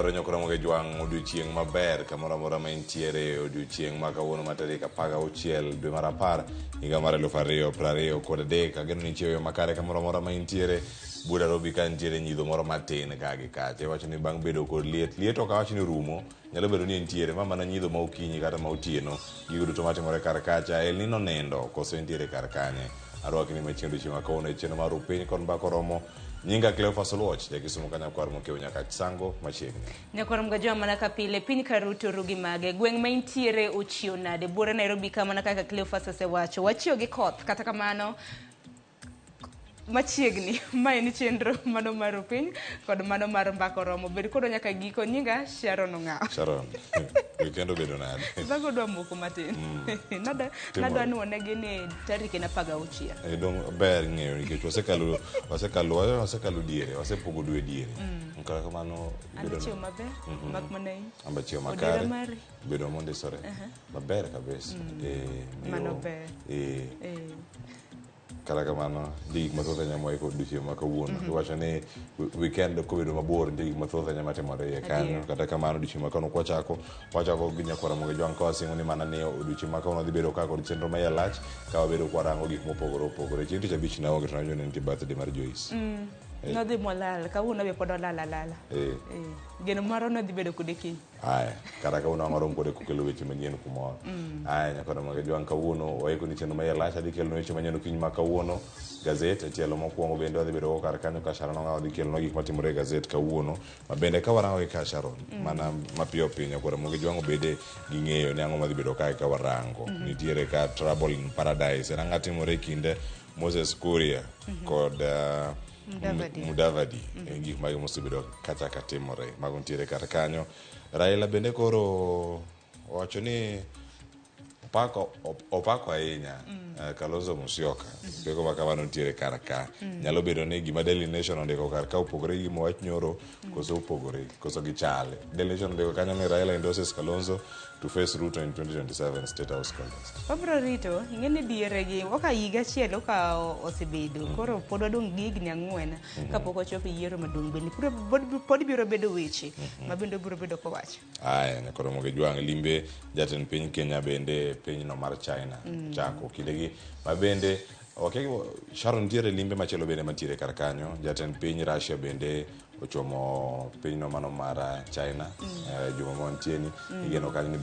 Oyaore nyokora moge jwang' odiochieng' maber kamoro amora ma intiere odiochieng' ma kawuono ma tarik 16 dwe mar 10 higa mar 2023. Ageno ni ichiew e yo makare kamoro amora ma intiere. But Nairobi ka nitiere nyidho moro matin ka gi kacha. Iwacho ni bang' bedo kod liet, liet ok awach ni orumo, nyalo bedo ni entiere ma mana nyidho ma okinyi kata ma otieno. Gigo duto matimore kar kacha, El Nino nindo koso entiere kar kanye? Arwaki ni machiegni odiochieng' ma kawuono e chenro mar Upiny kod Mbaka Oromo. Nyinga Cleophas Oluoch, jakisumu ka nyakwar mokiewo nyaka Sango machiegni. Nyakwar Mgajwa mana ka pile, piny ka ruto ru gi mage. Gweng' ma intiere ochiew nade? Buore Nairobi ka mana kaka Cleophas osewacho. Wachiew gi koth, kata kamano machiegni ma en chenro mano mar Upiny kod mano mar Mbaka Oromo. Bed kodwa nyaka giko. Nyinga Sharon Ong'awo. Sharon, weekend obedo nade? Dhago dwa moko matin. Nadwa ni wanegi ni tarik en 16. Dong ber ng'eyo nikech wasekalo diere, wasepogo dwe diere. Kata kamano An achiew maber, mak mana in. An be achiew Odera makare. mari. Bedo mondisore. Maber kabisa. Mano ber. Kata kamano, nitie gik mathoth ahinya mwaiko odiochieng' ma kawuono. Iwacho ni weekend kobedo mabor nitie gik mathoth ahinya matimore iye kanyo. Kata kamano odiochieng' ma kawuono kwachako, wachako gi nyakwara Ramogi Jwang' ka wasingo ni mana ni odiochieng' ma kawuono dhi bedo ka kod chenro ma iye lach ka wabedo kwarango gik mopogore opogore. Chieng' tich abich naonge to nawinjo ni nitie birthday mar Joyce. Nodhi molal, kawuono be pod olal alala. Geno marwa nodhi bedo kode kiny. Aya, kata kawuono ang' warom kode kokelo weche manyien kumoro. Aya, nyakwara Ramogi Jwang' kawuono waiko ni chenro ma iye lach adhi kelonu weche manyien okinyi ma kawuono. Gazet e tielo mokwongo bende wadhi bedo go kar kanyo ka Sharon Ong'awo dhi kelonwa gik matimore e gazet kawuono. Ma bende ka warango gi ka Sharon, mana mapiyo piyo nyakwara Ramogi Jwang' obede gi ng'eyo ni ang'o madhi bedo kae ka warango. Nitiere ka Trouble in Paradise, en ang'o timore e kind Moses Kuria kod Mudavadi. Mudavadi. En gik mage mosebedo kachaka timore. Mago nitiere kar kanyo. Raila bende koro owacho ni opako ahinya Kalonzo Musyoka. Peko ma kamano nitiere kar ka. Nyalo bedo ni gima Daily Nation ondiko kar ka opogore gi gima wach nyoro koso opogore koso gichal. Daily Nation ondiko kanyo ni Raila endorses Kalonzo to face Ruto in 2027 State House contest. Wabiro rito, ing'e ni diere gi oka higa achiel oka osebedo. Koro pod wadong' gi higni 4 kapok wachopo e yiero maduong' bende pod biro bedo weche ma bende obiro bedo kowacho. Aya, nyakoro Ramogi Jwang' limbe jatend piny Kenya bende pinyno mar China chako kindegi ma bende ok Sharon nitiere limbe machielo bende mantiere kar kanyo jatend piny Russia bende ochomo pinyno mano mar China juma ma wantie ni igeno kanyo ni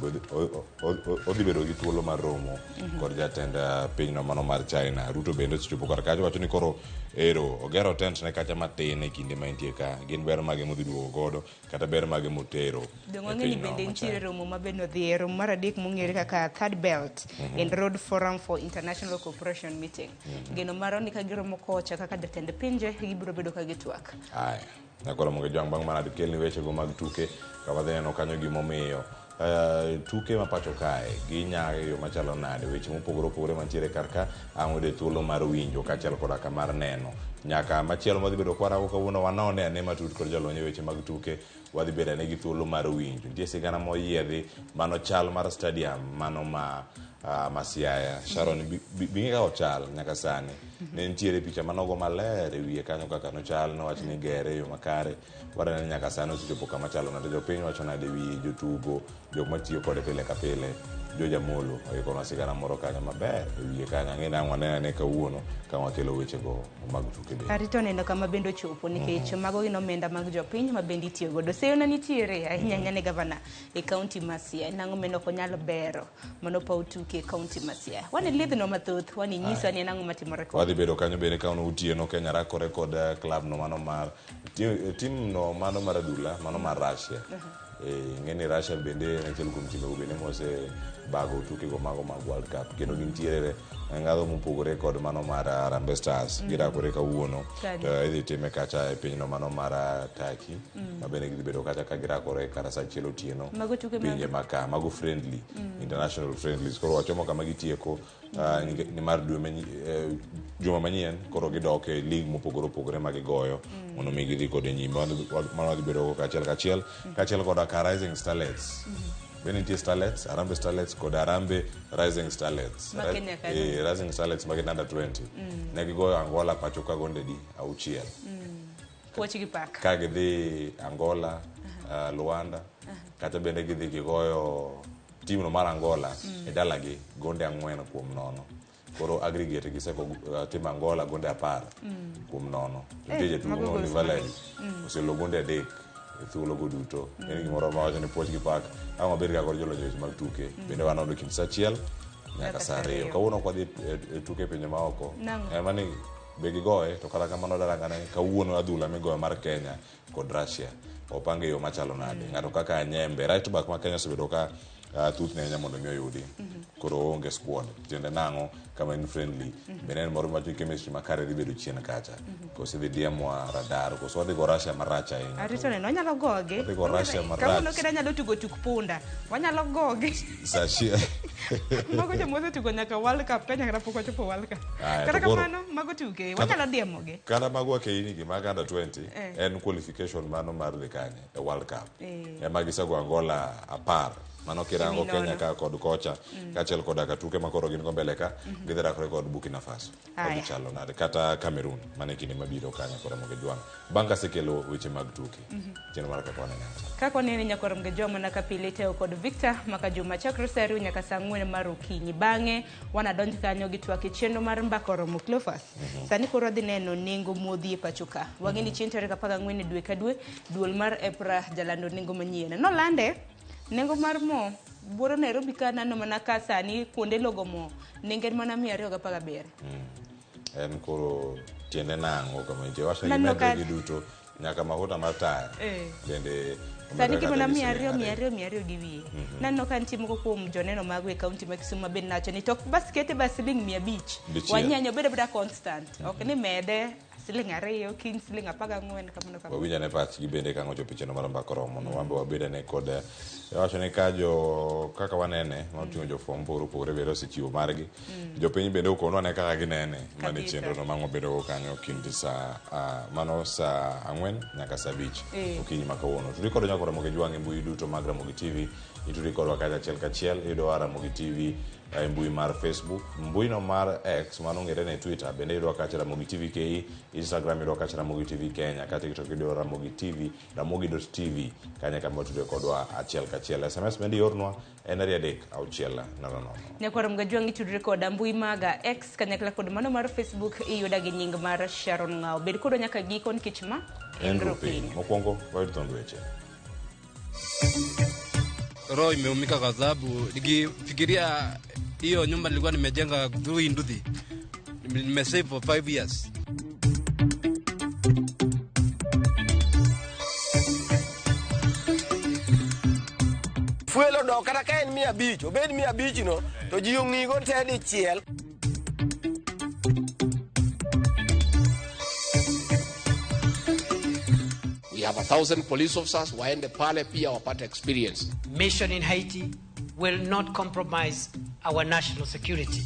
odhi bedo gi thuolo mar romo kod jatend pinyno mano mar China. Ruto bende osechopo kar kacha wacho ni koro ero ogero tent ne kacha matin e kinde ma entie ka gin ber mage modhi duogo godo kata ber mage motero Dong' wang'e ni bende nitiere romo ma bende odhi e romo mar adek mong'ere kaka Third Belt and Road Forum for International Cooperation Meeting. Geno marwa ni ka giromo kocha kaka jatend pinje gibiro bedo ka gitwak. Aya, nyakoro Ramogi Jwang' bang' mana kelni wechego mag tuke ka wadhi neno kanyo gimomiyo tuke ma pacho kae ginya e yo machalo nade weche mopogore opogore mantiere kar ka ang' yude thuolo mar winjo kaachiel koda ka mar neno nyaka machielo madhi bedo kwarango kawuono wanone ane matut kod jalony e weche mag tuke wadhi bedo ane gi thuolo mar winjo nitie sigana moyiedhi mano chal mar stadium mano ma ma Siaya Sharon bing'e kaka ochal nyaka sani ne nitiere picha manogo maler e wiye kanyo kaka nochal nowach ni gere e yo makare wadane nyaka sani osechopo kama chalo nade jopiny wacho nade wi jotugo jok matiyo kode pile ka pile George Amolo oikonwa sigana moro kanyo maber e wiye kanyo ang'e ni ang' wanene ane kawuono ka wakelo wechego mag tuke bende. Arito neno kama bende ochopo nikech mago gin omenda mag jopiny ma bende itiyo godo. Seyo ne nitiere ahinya ahinya ne gavana e kaunti ma Siaya. Nang'o meno ok onyal bero mano paw tuke e kaunti ma Siaya. Wan e liedhno mathoth, wan inyiswa ni en ang'o matimore kode. Wadhi bedo kanyo bende ka otieno Kenya rakore kod club no mano mar tim no mano mar adhula mano mar Russia. Ing'e ni Russia bende en achiel kuom timbe go bende mosebago tukego mago mag World Cup kendo gintiere e ngadho mopogore kod mano mar Harambee Stars. Girakore kawuono to idhi time kacha e pinyno mano mar Turkey ma bende gidhi bedo kacha ka girakore kata saa achiel otieno Mago tuke pinje maka mago friendly international friendlies koro wachomo kama gitieko ni mar dwe juma manyien koro gidok e league mopogore opogore ma gigoyo mondo mi gidhi kode nyime. Mano wadhi bedo go kachiel kachiel kaachiel koda ka Rising Starlets. Bende nitie Starlets, Harambee Starlets kod Harambee Rising Starlets. Ma Kenya kanyo. Rising Starlets ma gin under 20. Ne gigoyo Angola pacho ka gonde di 6. Puoch gi pak. Ka gidhi Angola, Luanda. Kata bende gidhi gigoyo timno mar Angola e dalagi gonde 4-0. Koro aggregate giseko tim Angola gonde 10-0. To nitie jatugo mago no ni goals Valery oselo gonde 3 e thuolo go duto. En gimoro ma wacho ni puoch gi pak. Ang' wabed ga kod jolony e weche mag tuke. Bende wanodo kind saa 1 nyaka saa 2. Kawuono ok wadhi e tuke e pinje maoko. Nang'o? Ema ni be gigoye to kata kamano darangane kawuono adhula migoyo mar Kenya kod Russia opange yo machalo nade. Ng'ato kaka Anyembe right back ma Kenya osebedo ka thothne ahinya mondo mi oyudi. Koro oonge squad. Tiende nang'o kama en friendly. Bende en moro mawacho ni chemistry makare dhi bedo chien kacha. Koso idhi diemwa radar koso wadhi go Russia marach ahinya. Arito neno wanyalo gogi. Wadhi go Russia marach. Kawuono kendo anyalo tugo tuk punda. Wanyalo gogi. Saa achiel. Mago joma osetugo nyaka World Cup Kenya kata pok ochopo World Cup. Aya, Kata to koro- kamano mago tuke wanyalo diemogi. Kata mago akeini gi mag under 20 en qualification mano mar dhi kanye e World Cup. Ema gisego Angola 10. Mano kirango Nono. Kenya ka kod kocha kaachiel koda ka tuke makoro gin go mbele ka gidhi rakore kod Burkina Faso. Aya. Odhi chalo nade kata Cameroon mane kinde mabiro kanyo koro Ramogi Jwang'. Bang' kasekelo weche mag tuke. Chenro mar kaka wanene. Kaka wanene nyakwar Mgejwa mana ka pile itewo kod Victor maka juma chakre saa 2 nyaka saa 4 mar okinyi. Bang'e wanadonj kanyo gi twak e chenro mar mbaka oromo Cleophas. Sani koro wadhi neno nengo modhi e pacho ka. Wang'e ni chieng' tarik 14 dwe ka dwe duol mar EPRA jalando nengo manyien. Nolande nengo mar mo buoro Nairobi ka nano mana ka sani kuonde logo mo nengo en mana 217. En koro tiende nang'o kama nitie wacho ni Nano gimedre ka- gi duto nyaka mafuta mar taya bende Sani omedre gi kata mana gi 200 siling' 200 200 gi wiye. Naneno ka nitie moko kuom joneno mago e kaunti ma Kisumu ma bende nawacho ni to bas kete ba siling 500. Dichiel. Wanyanyo bedo abeda constant. Ok ni mede siling 2 kiny siling 14 kamano kamano. Wawinj ane pachgi bende ka ng'ocho pichano mar mbaka oromo no wan be wabed ane kod iwacho ni ka jo kaka wanene moting'o jofwambo mopogore opogore bende osechiwo margi. Jopiny bende okonwa ane kaka ginene mane Kabisa. chenro no ma wabedo go kanyo kind saa mano saa 4 nyaka saa 5 okinyi ma kawuono. Tudri kodwa nyaka Ramogi Jwang' e mbui duto mag Ramogi TV. Itudri kodwa kacha achiel kachiel iyudowa Ramogi TV e mbui mar Facebook, mbui no mar X mano ong'ere ne Twitter bende iyudowa kacha Ramogi TV KE, Instagram iyudowa kacha Ramogi TV Kenya, kata TikTok iyudowa Ramogi TV, ramogi.tv kanye kama watudre kodwa achiel kachiel. SMS bende iornwa en 2 3 6 0 0. Nyakwar Mgajwang' itudre koda mbui maga X kanyakla kod mano mar Facebook iyuda gi nying mar Sharon Ng'ao. Bed kodwa nyaka giko nikech ma En rupiny. Mokwongo wayud thond weche. Roho imeumika kwa sababu nikifikiria hiyo nyumba nilikuwa nimejenga through Induthi, nimesave for 5 years. Fuel odok kata ka en 500, obed 500 no, to ji ong'igo te dichiel. We have 1,000 police officers waende pale pia wapate experience. Mission in Haiti will not compromise our national security.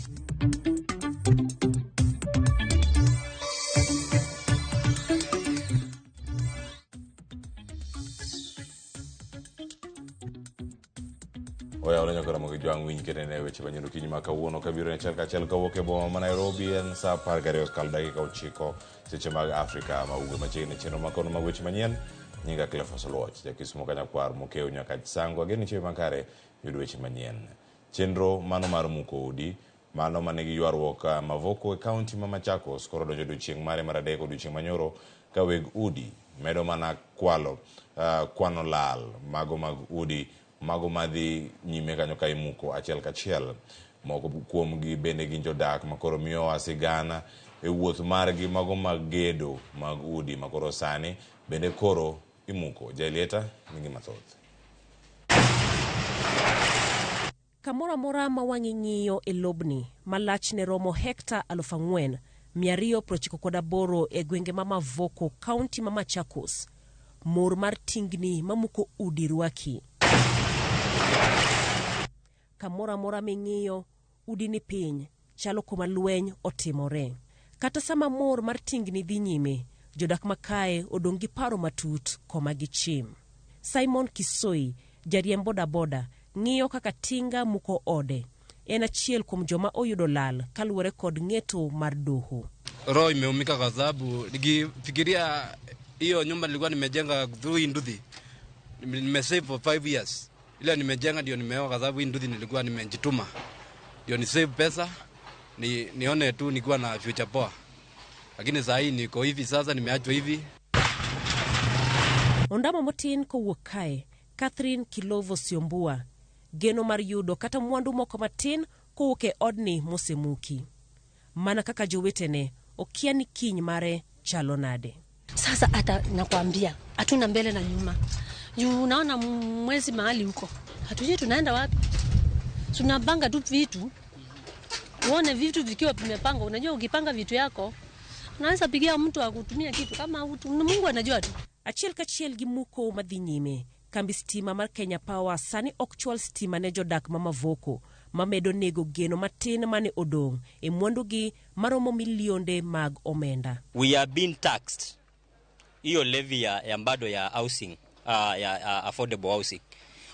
Oya olenyo kora Ramogi Jwang' winj kendo ne weche manyien okinyi ma kawuono kabiro ne achiel kachiel kawuok e boma ma Nairobi en saa 12:09 seche mag Afrika ma ugwe machiegni chenro makono mag weche manyien. Nyinga Cleophas Oluoch, jakisumo kanyakwar mokew nyaka Sango ageno chiemo makare yud weche manyien. Chenro mano mar muko udi mano manigi ywaruok Mavoko e kaunti ma Machakos koro donjo odiochieng' mare mar 3 odiochieng' manyoro ka weg udi medo mana kwalo kwano lal mago mag udi mago madhi nyime kanyo ka imuko achiel kachiel. Moko kuomgi bende gin jodak makoro miyowa sigana e wuoth margi mago mag gedo mag udi makoro sani bende koro imuko. Jaelieta nigi mathoth. Kamoro amora ma wang'i ng'iyo e lobni ma lachne romo hekta 4,298 e gwenge ma Mavoko, kaunti ma Machakos, mor mar tingni mamuko udi rwaki. Kamoro amora ming'iyo, udi ni piny, chalo kuma lweny otimore. Kata sama mor mar tingni dhi nyime, jodak makae odong' gi paro matut koma gichim. Simon Kisoi, jariemb bodaboda, ng'iyo kaka tinga muko ode. En achiel kuom joma oyudo lal kaluwore kod ng'eto mar doho. Roho imeumika kwa sababu nikifikiria hiyo nyumba nilikuwa nimejenga through Induthi, Nimesave for 5 years. Ile nimejenga ndio nimeoa kwa sababu hii nduthi nilikuwa nimejituma. Ndio ni save pesa nione tu nikuwa na future poa. Lakini saa hii niko hivi sasa, nimeachwa hivi. Ondamo motin kowuok kae, Catherine Kilovo Siombua, geno mar yudo kata mwandu moko matin kowuok e odni mosemuki. Mana kaka jowetene, okia ni kiny mare chalo nade. Sasa hata nakwambia hatuna mbele na nyuma. Juu unaona mwezi mahali huko, hatujui tunaenda wapi. Tunapanga tu vitu, uone vitu vikiwa vimepangwa. Unajua ukipanga vitu yako unaweza pigia mtu akutumia kitu kama utu, Mungu anajua tu. Achiel kachiel gi muko madhi nyime, kambi stima mar Kenya Power sani ok chwal stima ne jodak ma Mavoko, mamedo nego geno matin mane odong' e mwandugi maromo milionde mag omenda. We are being taxed. Hiyo levy ya bado ya housing, ya affordable housing.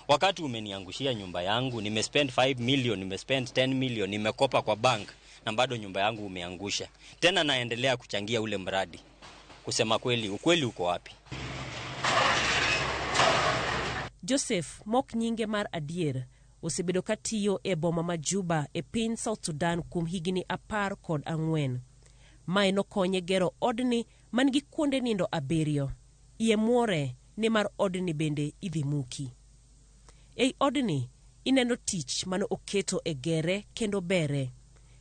Wakati umeniangushia nyumba yangu, nimespend 5 million, nimespend 10 million, nimekopa kwa bank na bado nyumba yangu umeangusha. Tena naendelea kuchangia ule mradi. Kusema kweli, ukweli uko wapi? Joseph mok nyinge mar adier osebedo katiyo e boma ma Juba e piny South Sudan kuom higni 14. Mae nokonye gero odni man gi kuonde nindo 7. Iye muore nimar odni bende idhi muki. Ei odni ineno tich mane oketo e gere kendo bere.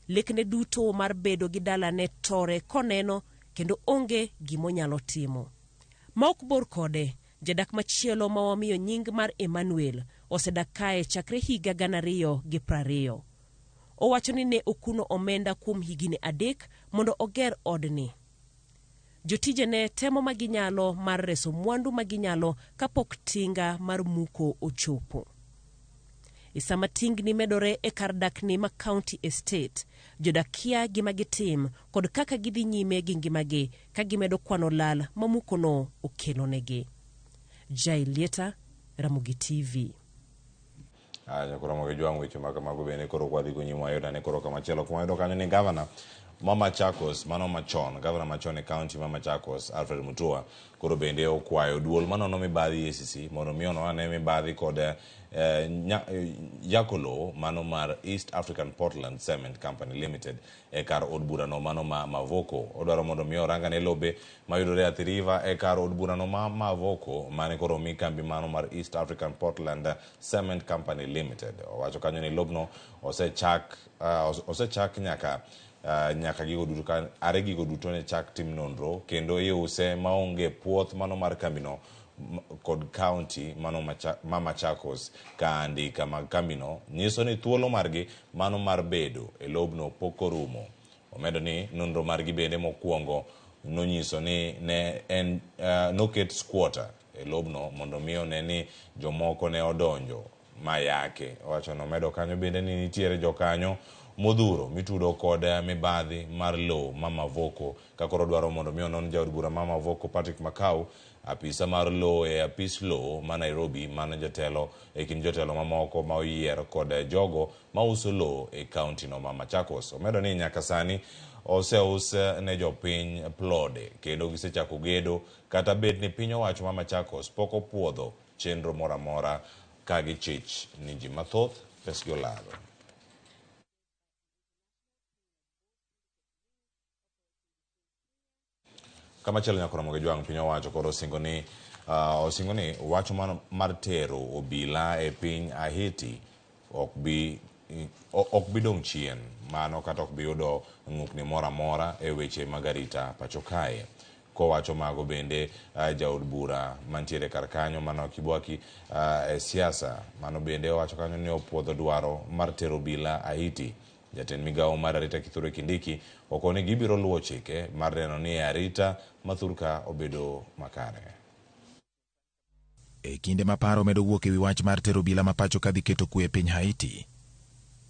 Lekne duto mar bedo gi dalane tore koneno kendo onge gimonyalo timo. Ma ok bor kode, jadak machielo ma wamiyo nying mar Emmanuel osedak kae chakre higa 2020. Owacho ni ne okuno omenda kuom higni 3 mondo oger odni. Jotijene temo maginyalo mar reso mwandu maginyalo kapok tinga mar muko ochopo. E sama tingni medore e kar dakni ma County Estate, jodak kia gima gitim kod kaka gidhi nyime gi ngimagi ka gimedo kwano lal ma mukono okelonegi. Jai Lieta, Ramogi TV. Koro mogo jwang' weche ma kamago bende koro kwadhi go nyime wayudo ane koro kamachielo kuma wayudo kanyo ni gavana ma Machakos, mano machon, gavana machon e kaunti ma Machakos, Alfred Mutua, koro bende okwayo duol manono mibadhi EACC mondo mi onon ane mibadhi kod yako lowo mano mar East African Portland Cement Company Limited e kar od burano mano ma Mavoko. Odwaro mondo mi orangane lobe mayudore Athi River e kar od burano ma Mavoko mane koro omi kambi mano mar East African Portland Cement Company Limited. Owacho kanyo ni lobno osechak nyaka gigo duto ka are gigo duto ne chak tim nonro kendo iuse maonge puoth mano mar kambino kod county mano ma Machakos ka andika mag kambino nyiso ni thuolo margi mano mar bedo e lobno pok orumo. Omedo ni nonro margi bende mokwongo nonyiso ni ne en noket squatter e lobno mondo mi one ni jomoko ne odonjo mayake. Owacho nomedo kanyo bende ni nitiere jokanyo modhuro mitudo kod mibadhi mar lowo ma Mavoko ka koro dwaro mondo mi onon jaod bura ma Mavoko Patrick Makau, apisa mar lowo e apis lowo ma Nairobi mano jatelo e kind jotelo mamoko ma oyier kod jogo mauso lowo e kaunti no ma Machakos. Omedo ni nyaka sani oseus ne jopiny plode kendo gisechako gedo kata bed ni piny owacho ma Machakos pok opuodho chenro moro amora ka gichich ni ji mathoth pesgi olal. Kamachielo nyaka Ramogi Jwang' piny owacho koro osingo ni wach mar tero obila e piny Haiti ok bi dong' chien mano kata ok bi yudo ng'ukni moro amora e weche mag arita pacho kae. Kowacho mago bende jaod bura mantiere kar kanyo mano Kibwaki e siasa mano bende owacho kanyo ni opuodho dwaro mar tero obila Haiti. Jatend migawo mar arita Kithure Kindiki okoni gibiro luwo chike mar neno ni arita mathurka obedo makare. E kinde ma paro medo wuok ewi wach mar tero obila ma pacho kadhi keto kwe e piny Haiti,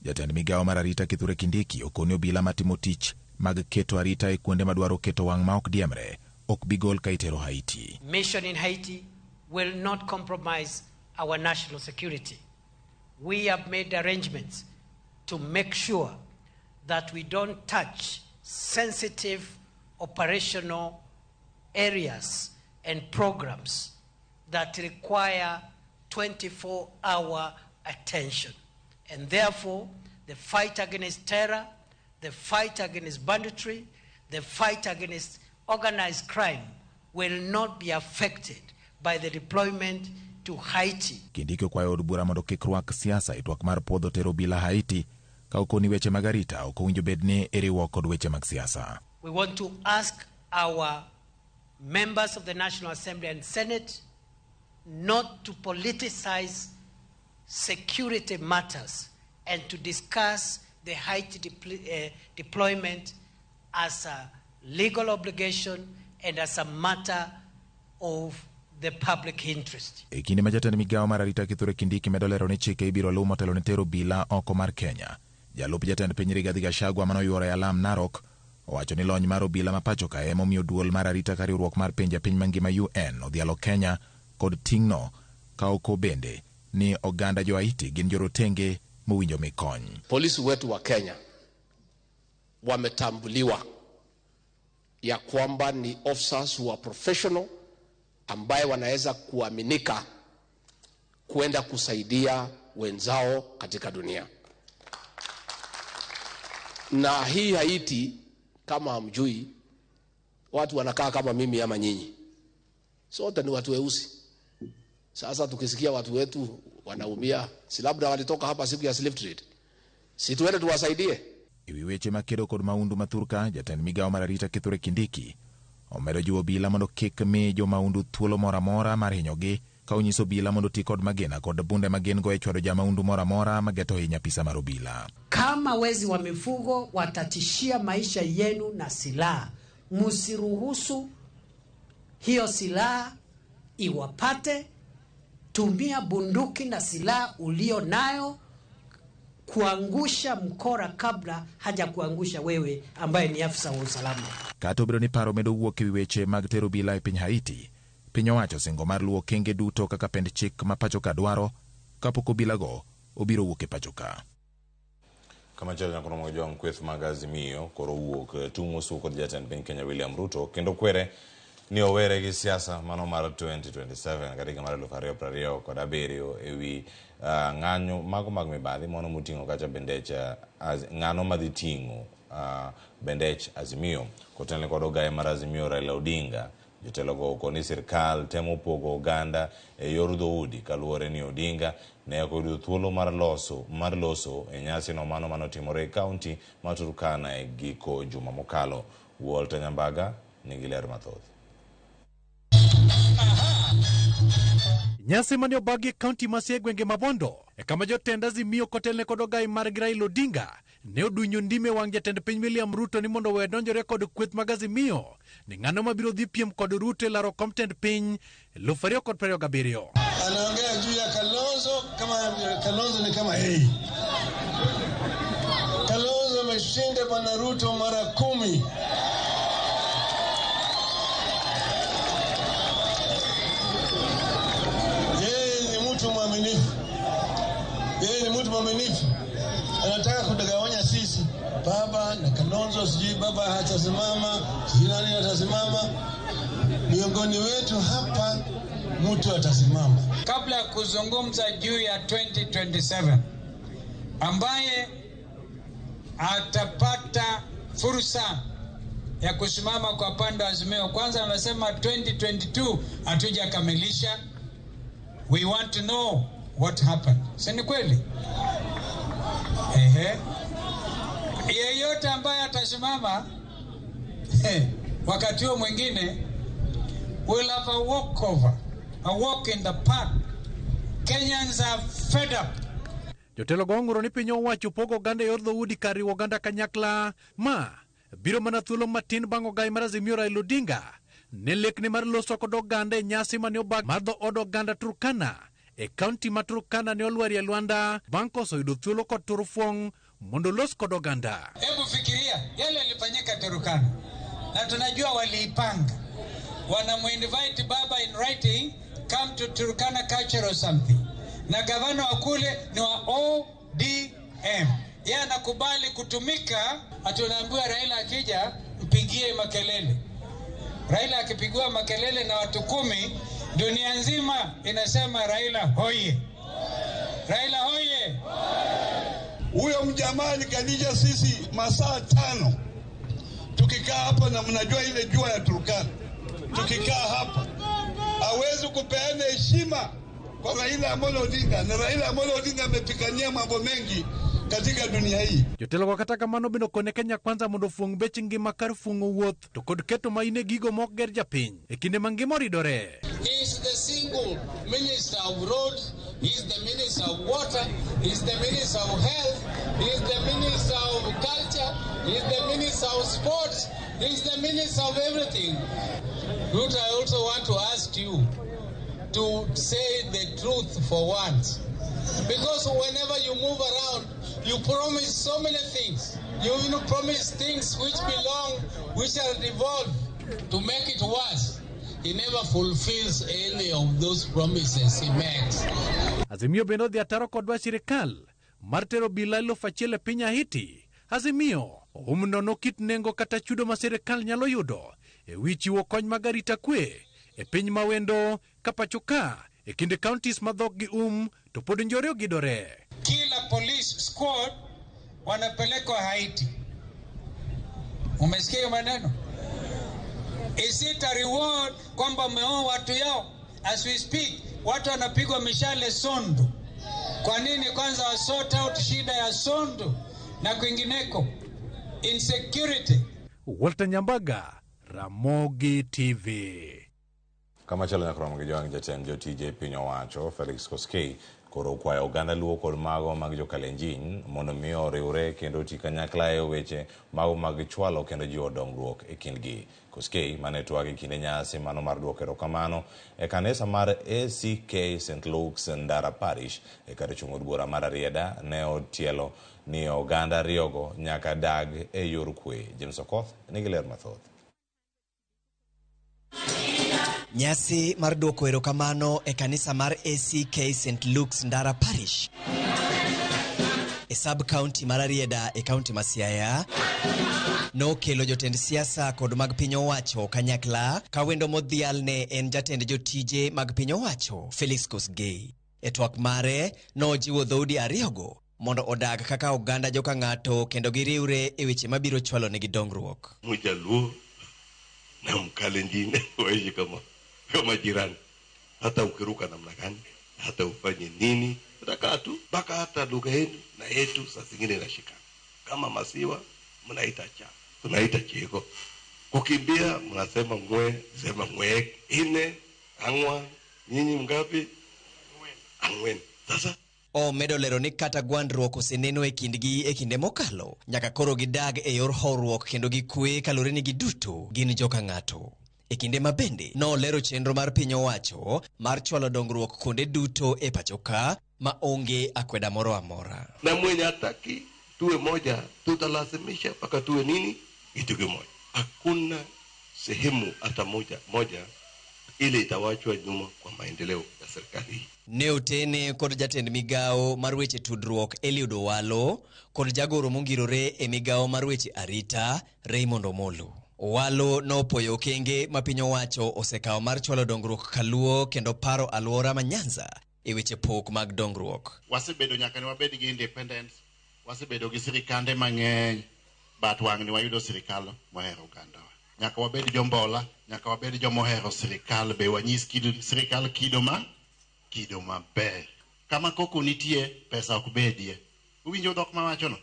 jatend migawo mar arita Kithure Kindiki okoni obila matimo tich mag keto arita e kuonde madwaro keto wang' ma ok diemre ok bi gol ka itero Haiti. Mission in Haiti will not compromise our national security. We have made arrangements to make sure that we don't touch sensitive operational areas and programs that require 24-hour attention. And therefore, the fight against terror, the fight against banditry, the fight against organized crime will not be affected by the deployment to Haiti. Kindiki okwayo od bura mondo kik rwak siasa e twak mar puodho tero obila Haiti ka okoni weche mag arita ok owinjo bed ni iriwo kod weche mag siasa. We want to ask our members of the National Assembly and Senate not to politicize security matters and to discuss the Haiti deployment as a legal obligation and as a matter of the public interest. E kinde ma jatend migawo mar arita Kithure Kindiki medo lero ni chike ibiro luw motelo ne tero obila oko mar Kenya. Jalup jatend piny Rigathi Gachagua manoyuoro e alam Narok owacho ni lony mar obila ma pacho ka emomiyo duol mar arita ka riwruok mar pinje piny mangima UN odhialo Kenya kod ting'no ka oko bende ni oganda jo Haiti gin jorotenge mowinjo mi kony. Polisi wetu wa Kenya wametambuliwa ya kwamba ni officers who are professional ambaye wanaweza kuaminika kwenda kusaidia wenzao katika dunia. Na hii Haiti, kama hamjui, watu wanakaa kama mimi ama nyinyi. Sote ni watu weusi. Sasa tukisikia watu wetu wanaumia, si labda walitoka hapa siku ya slave trade. Si tuende tuwasaidie. Ewi weche makedo kod maundu mathurka, jatend migawo mar arita Kithure Kindiki omedo jiwo obila mondo kik mi jomaundu thuolo moro amora mar hinyogi ka onyiso obila mondo ti kod magina kod bunde ma gin go e chwado jamaundu moro amora mageto hinya apisa mar obila. Kama wezi wa mifugo watatishia maisha yenu na silaha, msiruhusu hiyo silaha iwapate. Tumia bunduki na silaha ulio nayo kuangusha mkora kabla haja kuangusha wewe ambaye ni afisa wa usalama. Kata obedo ni paro medo wuok ewi weche mag tero obila e piny Haiti, piny owacho singo mar luwo okenge duto kaka pend chik ma pacho ka dwaro kapok obilago obiro wuok e pacho ka. Kamachielo nyakono mag jong kweth mag Azimio koro wuok tung'o su kod jatend piny Kenya William Ruto kendo kwere ni owere gi siasa mano mar 2027 kata higa mar 2027 ewi ng'anyo mago mag mibadhi mano moting'o kacha bendech ng'ano madhi ting'o bendech Azimio kotenore kod ogaye mar Azimio Raila Odinga. Jotelogo okoni sirkal temo pogo oganda e yor dhoudi kaluwore ni Odinga ne ok oyudo thuolo mar loso e nyasi no mano manotimore e kaunti ma Turkana e giko juma mokalo. Walter Nyambaga nigi ler mathoth. Nyasi mane obagi e kaunti ma Siaya gwenge ma Bondo e kama jotend Azimio kotelne kod ogayi margi Raila Odinga ne odunyo ndime wang' jatend piny William Ruto ni mondo owe donjore kod kweth mag Azimio ni ng'ano mabiro dhi piem kod Ruto e laro kom tend piny 2027. Anaongea juu ya Kalonzo kama Kalonzo ni kama yeye. Kalonzo ameshinda bwana Ruto mara 10. Yeye ni mtu mwaminifu. Anataka kutugawanya sisi, baba na Kalonzo, sijui baba hatasimama, sijui nani atasimama. Miongoni wetu hapa mtu atasimama. Kabla ya kuzungumza juu ya 2027, ambaye atapata fursa ya kusimama kwa pande wa Azimio, kwanza anasema 2022 hatujakamilisha. We want to know what happened. Si ni kweli? Ehe. Yeyote ambaye atasimama wakati huo mwingine will have a walkover, a walk in the park. Kenyans are fed up. Jotelo go ong'uro ni piny owacho pogo oganda e yor dhoudi kar riwo oganda kanyakla ma biro mana thuolo matin bang' ogayi mar Azimio Raila Odinga ne lekne mar loso kod oganda e nyasi mane obag mar dhood oganda Turkana e kaunti ma Turkana ne olwarie lwanda bang' koso yudo thuolo kod turufuong' mondo los kod oganda. Hebu fikiria yale yalifanyika Turkana, na tunajua waliipanga. Wanamuinvite baba in writing, come to Turkana culture or something. Na gavana wa kule ni wa ODM. Yeye anakubali kutumika, atunaambiwa Raila akija mpigie makelele. Raila akipigiwa makelele na watu 10 Dunia nzima inasema Raila hoye. Raila hoye. Huyo mjamaa alikalisha sisi masaa 5 tukikaa hapa, na mnajua ile jua ya Turkana, tukikaa hapa hawezi kupeana heshima kwa Raila Amolo Odinga, na Raila Amolo Odinga amepigania mambo mengi katika dunia hii. Jotelo kata kamano bende okone Kenya Kwanza mondo ofuong' bech ngima kar fuong'o wuoth to kod keto maine gigo mok ger japiny e kinde ma ngima oridore. He is the single minister of roads, he is the minister of water, he is the minister of health, he is the minister of culture, he is the minister of sports, he is the minister of everything. Ruto, I also want to ask you to say the truth for once. Because whenever you move around, you promise so many things. You even promise things which belong, which are devolved. To make it worse, he never fulfills any of those promises he makes. Azimio bende odhi ataro kod dwach sirikal mar tero obila 1,000 e piny Haiti. Azimio oum nono kit nengo kata chudo ma sirikal nyalo yudo e wi chiwo kony mag arita kwe e piny mawendo ka pacho ka e kind counties ma dhokgi to pod njore ogidore. Kila police squad wanapelekwa Haiti. Umesikia hiyo maneno? Is it a reward kwamba umeoa watu yao? As we speak, watu wanapigwa mishale Sondu. Kwa nini kwanza wa sort out shida ya Sondu na kwingineko? Insecurity. Walter Nyambaga, Ramogi TV. Kama chalo nyaka romo gi jowang' jatend jotije piny owacho Felix Koskei koro okwayo oganda Luo kod mago mag jo-Kalenjin mondo mi oriwre kendo oti kanyakla e weche mago mag chwalo kendo jiwo dongruok e kindgi. Koskei mane twak e kinde nyasi mano mar duoko erokamano e kanisa mar ACK St. Luke's Ndara Parish e kar chung' od bura mar Rarieda ne otielo ni oganda ariyogo nyaka dag e yor kwe. James Okoth nigi ler mathoth. Nyasi mar duoko erokamano e kanisa mar ACK St. Luke's Ndara Parish e sub-county mar Rarieda e county ma Siaya nokelo jotend siasa kod mag piny owacho kanyakla ka wendo modhial ne en jatend jotije mag piny owacho Felix Kosgei. E twak mare nojiwo dhoudi ariyogo mondo odag kaka oganda joka ng'ato kendo giriwre e weche mabiro chwalo negi dongruok. Mjaluo na Mkalenjin waishi kama jirani, hata ukiruka namna gani, hata ufanye nini, utakaa tu mpaka hata lugha yenu na yetu saa zingine inashikana. Kama masiwa mnaita cha, tunaita chego. Kukimbia mnasema ngwe, sema ngwe, ine, angwa, nyinyi mgapi? Angwen. Sasa omedo lero ni kata gwandruok oseneno e kindgi e kinde mokalo, nyaka koro gidag e yor horuok kendo gikwe kaluwore ni giduto gin joka ng'ato. E kinde ma bende nolero chenro mar piny owacho mar chwalo dongruok kuonde duto e pacho ka ma onge akweda moro amora. Na mwenye hataki tuwe moja, tutalazimisha mpaka tuwe nini? Kitu kimoja. Hakuna sehemu hata moja ile itawachwa nyuma kwa maendeleo ya serikali. Ne otene kod jatend migawo mar weche tudruok Eliud Owalo kod jagoro mongirore e migawo mar weche arita Raymond Omolo. Owalo nopoyo okenge ma piny owacho osekawo mar chwalo dongruok kaluo kendo paro alwora ma Nyanza e weche pok mag dongruok. Wasebedo nyaka ne wabed gi independence, wasebedo gi sirikande mang'eny, but wang'ni wayudo sirikal mohero ogandawa. Nyaka wabed jombola, nyaka wabed jomohero sirikal, be wanyis sirikal kido maber. Kama koko nitie, pesa ok bedie. Uwinjo dhok mawachono?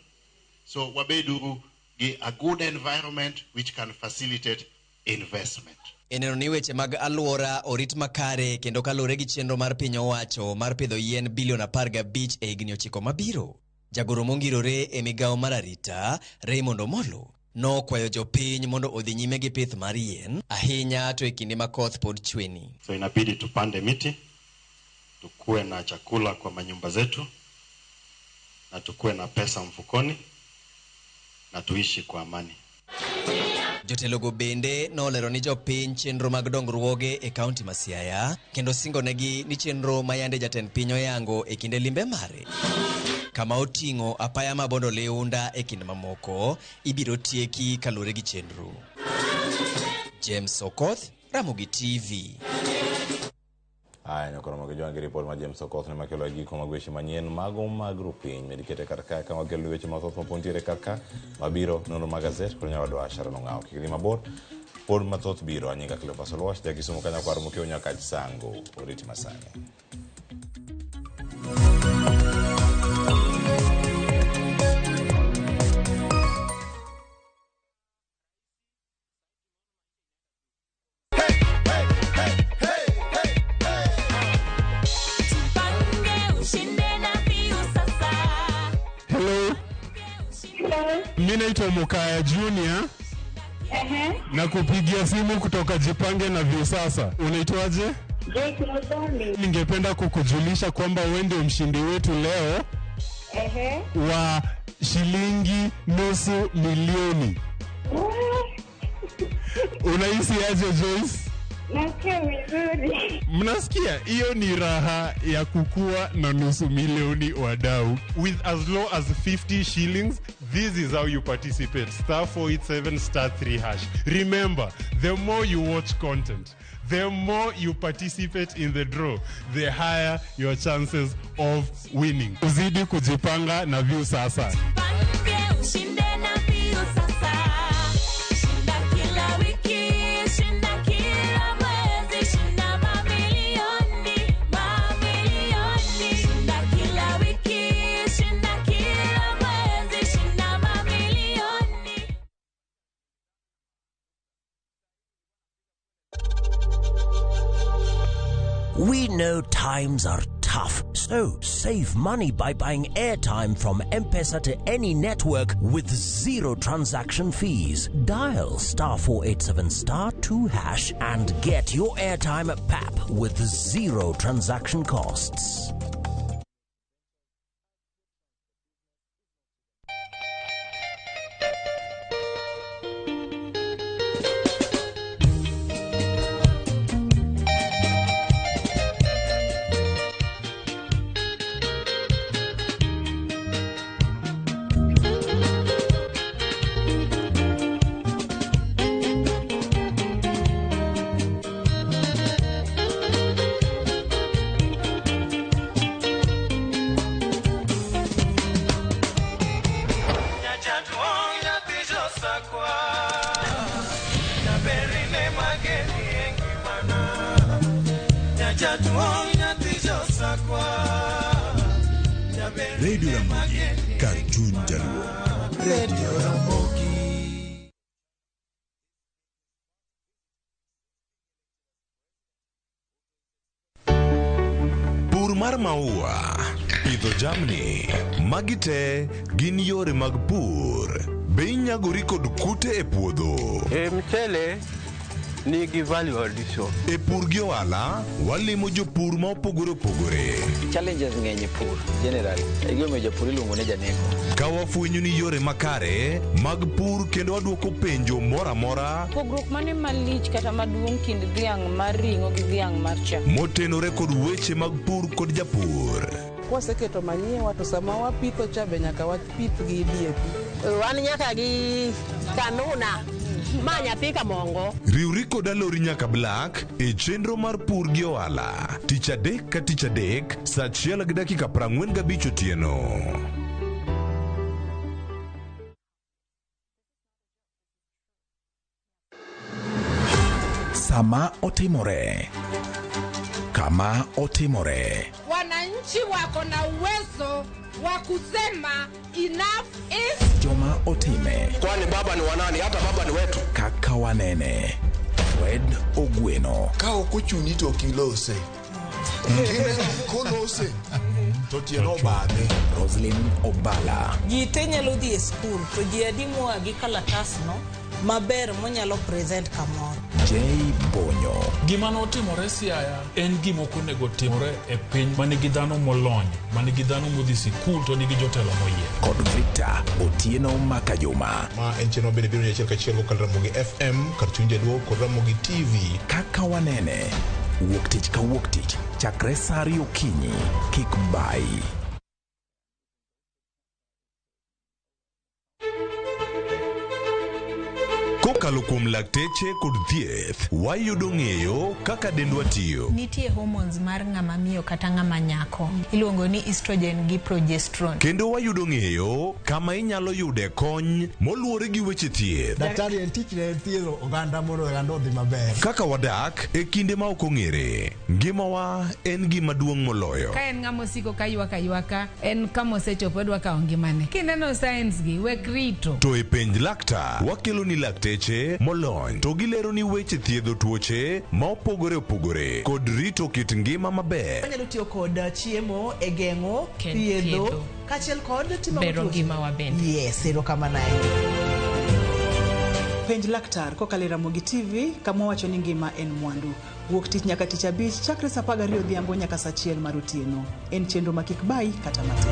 So wabeduru gi a good environment which can facilitate investment. Eneno ni weche mag alwora orit makare kendo kaluwore gi chenro mar piny owacho mar pidho yien bilion 15 e higni 9 mabiro. Jagoro mongirore e migawo mar arita Raymond Omolo nokwayo jopiny mondo odhi nyime gi pith mar yien ahinya to e kinde ma koth pod chweni. So inabidi tupande miti, tukuwe na chakula kwa manyumba zetu, na tukuwe na pesa mfukoni, na tuishi kwa amani. Jotelogo bende nolero ni jopiny chenro mag dongruoge e kaunti ma Siaya kendo singonegi ni chenro ma yande jatend piny oyango e kinde limbe mare kama oting'o apaya ma Bondo Liunda e kind mamoko ibiro tieki kaluwore gi chenro. James Okoth, Ramogi TV. Aya nyakoro mag jwangi ripot ma James Okoth ne makelo e giko mag weche manyien mago mag rupiny med kete kar ka kama wakelo weche mathoth mapod nitiere kar ka mabiro nonro mag gazet kod nyawadwa Sharon Ong'awo kik dhi mabor pod mathoth biro anyinga Cleophas Oluoch ja Kisumu ka nyakwar Mokeo Nyakach Sango oriti masani. Hello. Mi naitwa Mukaya Junior. Na kupigia simu kutoka Jipange na Viusasa. Unaitwaje? Joyce Muthoni. Ningependa kukujulisha kwamba wewe ndio mshindi wetu leo wa shilingi 500,000. Unahisi aje Joyce? Nasikia vizuri. Mnasikia? Hiyo ni raha ya kukua na 500,000 wadau. With as low as 50 shillings, this is how you participate. Star 487 star 3 hash. Remember, the more you watch content, the more you participate in the draw, the higher your chances of winning. Uzidi kujipanga na Viusasa. Ushinde na Viusasa. Shinda kila wiki, shinda kila mwezi, shinda mamilioni, mamilioni. Shinda kila wiki, shinda kila mwezi, shinda mamilioni. We know times are tough, so save money by buying airtime from M-Pesa to any network with zero transaction fees. Dial star 487 star 2 hash and get your airtime at PAP with zero transaction costs. Radio Ramogi, kar chuny Jaluo. Radio Ramogi. Pur mar maua, pidho jamni, magi te gin yore mag pur. Be inyagori kod kute e puodho? E mchele nigi value addition. E pur gi ohala, walimo jopur ma opogore opogore. Challenges ng'eny e pur generally. E gimomiyo japur iluongo ni janeko. Ka wafwenyo ni yore makare mag pur kendo wadwoko penjo moro amora Pogruok mane malich kata maduong' kind dhiang' mar ring'o gi dhiang' mar chak? motenore kod weche mag pur kod japur. Kwaseketo manyiwa to sama wapitho cha be nyaka wapith gi DAP. Wan nyaka gi kanuna ma nyathi kamongo. Riwri kod Alori nyaka Black e chenro mar pur gi ohala tich adek ka tich adek saa 1:45 otieno. Sama otimore, kama otimore, Wananchi wako na uwezo wa kusema enough is joma otime, Kwani baba ni wanani? Hata baba ni wetu. kaka wanene. Fred Ogweno, Ka ok ochuni to ok ilose. Kineno kolose to tiende obadhe. Roslyn Obala, Ji te nyalo dhi e skul to ji adi moa gi kalatasno maber monyalo present kamoro. J Bonyo, Gima notimore Siaya en gima ok onego timore e piny ma nigi dhano molony, ma nigi dhano modhi sikul to nigi jotelo moyier. kod Victor Otieno Makajuma. Ma en chenro mabende biro achiel kachiel kokalo Ramogi FM kar chuny Jaluo kod Ramogi TV. Kaka wanene, wuok tich ka wuok tich, chakre saa ariyo okinyi, kik bayi. Kokalo kuom lakteche kod thieth, wayudo ng'eyo kaka dendwa tiyo. Nitie hormones mar ng'ama miyo kata ng'ama nyako iluongo ni estrogen gi progesterone. Kendo wayudo ng'eyo kama inyalo yude kony moluwore gi weche thieth. Daktari en tichne en thiedho oganda mondo oganda odhi maber. Kaka wadak e kinde ma ok ong'ere, ngimawa en gima duong' moloyo. Ka en ng'ama osiko ka ywak aywaka, en kama osechopo odwa kawo ngimane. Kineno signs gi, wek rito. To e penj laktar, wakelo ni lakteche molony to gilero ni weche thiedho tuoche ma opogore opogore kod rito kit ngima maber. Wanyalo tiyo kod chiemo e geng'o, Ken thiedho, thiedho. kaachiel kod timo Bero tuoche. ngimawa bende. Yes, erokamano ahinya. Penj laktar kokalo e Ramogi TV kama wawacho ni ngima en mwandu. Wuok tich nyaka tich abich chakre saa 12 odhiambo nyaka saa 1 mar otieno. En chenro ma kik bayi kata matin.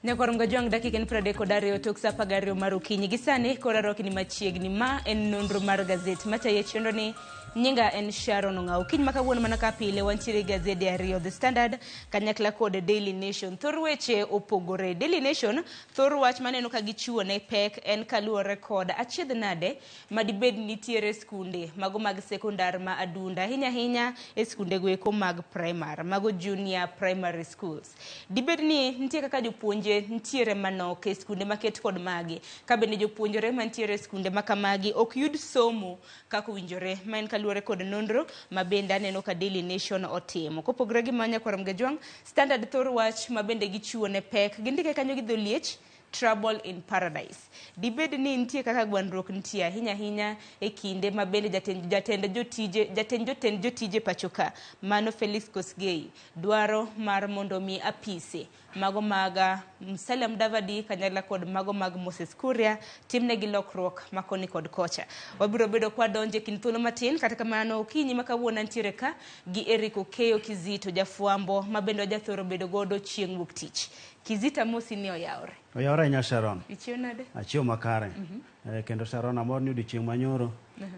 Nyakwar Mgajwang' dakika en 32 tok sa 12 mar okinyi. Gi sani koro arwaki ni machiegni. Ma en nonro mar gazet matayo chenro ni nyinga en Sharon Ong'aw. Okinyi ma kawuono mana ka pile wantiere gi gazede ariyo, The Standard kanyakla kod Daily Nation. Thor weche opogore. Daily Nation thor wach maneno ka gichiwo ne pek en kaluwore kod achiedh nade ma dibed nitiere skunde mago mag sekondar ma Adunda, ahinya ahinya e skundego eko mag primar, mago junior primary schools. Dibed ni nitie kaka jopuonje nitiere manok e skunde maket kod magi, ka bende jopuonjre mantiere e skunde ma kamagi ok yud somo kaka owinjore, ma en kaluwore kod nonro ma bende aneno ka Daily Nation otimo. Kopogore gi mano, nyakwar Mgajwang', Standard thor wach ma bende gichiwo ne pek, gindike kanyo gi dholiech, Trouble in Paradise. Dibed ni nitie kaka gwandruok nitie ahinya ahinya e kinde ma bende jatend jatend jotije jatend jotend jotije pacho ka mano Felix Kosgei dwaro mar mondo mi apise mago mag Musalia Mudavadi kanyakla kod mago mag Moses Kuria timnegi lokruok ma koni kod kocha. Wabiro bedo kwa donjo e kind thuolo matin, kata kamano okinyi ma kawuono antiere ka gi Eric Okeyo Kizito jafwambo ma bende wajathoro bedo godo chieng' wuok tich. Kizito amosi ni oyawre. Oyawre ahinya Sharon. Ichiew nade? Achiew makare. Kendo Sharon amor ni odiochieng' manyoro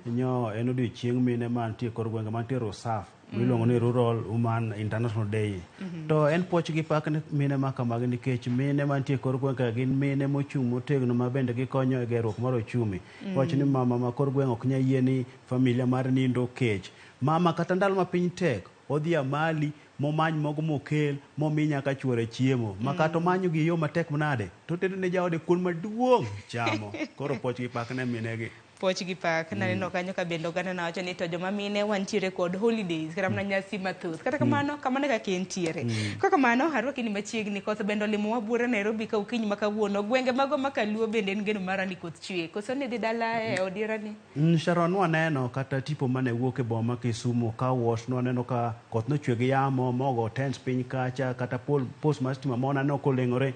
nyo en odiochieng' mine mantie kor gwenge mantie Rusaf miluongo ni Rural Women International Day. To en puoch gi pak ne mine ma kamagi nikech mine mantie kor gwenge ka gin mine mochung' motegno ma bende gikonyo e gerruok mar ochumi. Wacho ni mama ma kor gweng' ok nyal yie ni familia mar nindo kech. Mama kata ndalo ma piny tek odhi amali momany mogo mokel momi nyaka chuore chiemo ma kata omanyo gi yo matek manade to otedo ne jaode kuon maduong' chamo. Koro puoch gi pak ne minegi. Puoch gi pak. Naneno kanyo ka bende oganda nawacho ni to joma mine wantiere kod holidays kata mana nyasi mathoth. Kata kamano, kamano e kaka entiere. Kok kamano, arwaki ni machiegni koth bende olimowa buore Nairobi ka okinyi ma kawuono. Gwenge mago ma kaluo bende en geno mara ni koth chwe. Koso ni dhi dala e odiera ni? Sharon nwaneno kata tipo mane wuok e boma Kisumu ka wash nwaneno ka koth nochwe gi yamo mogo tents piny kacha kata pol post mar stima moro naneno koleng'ore.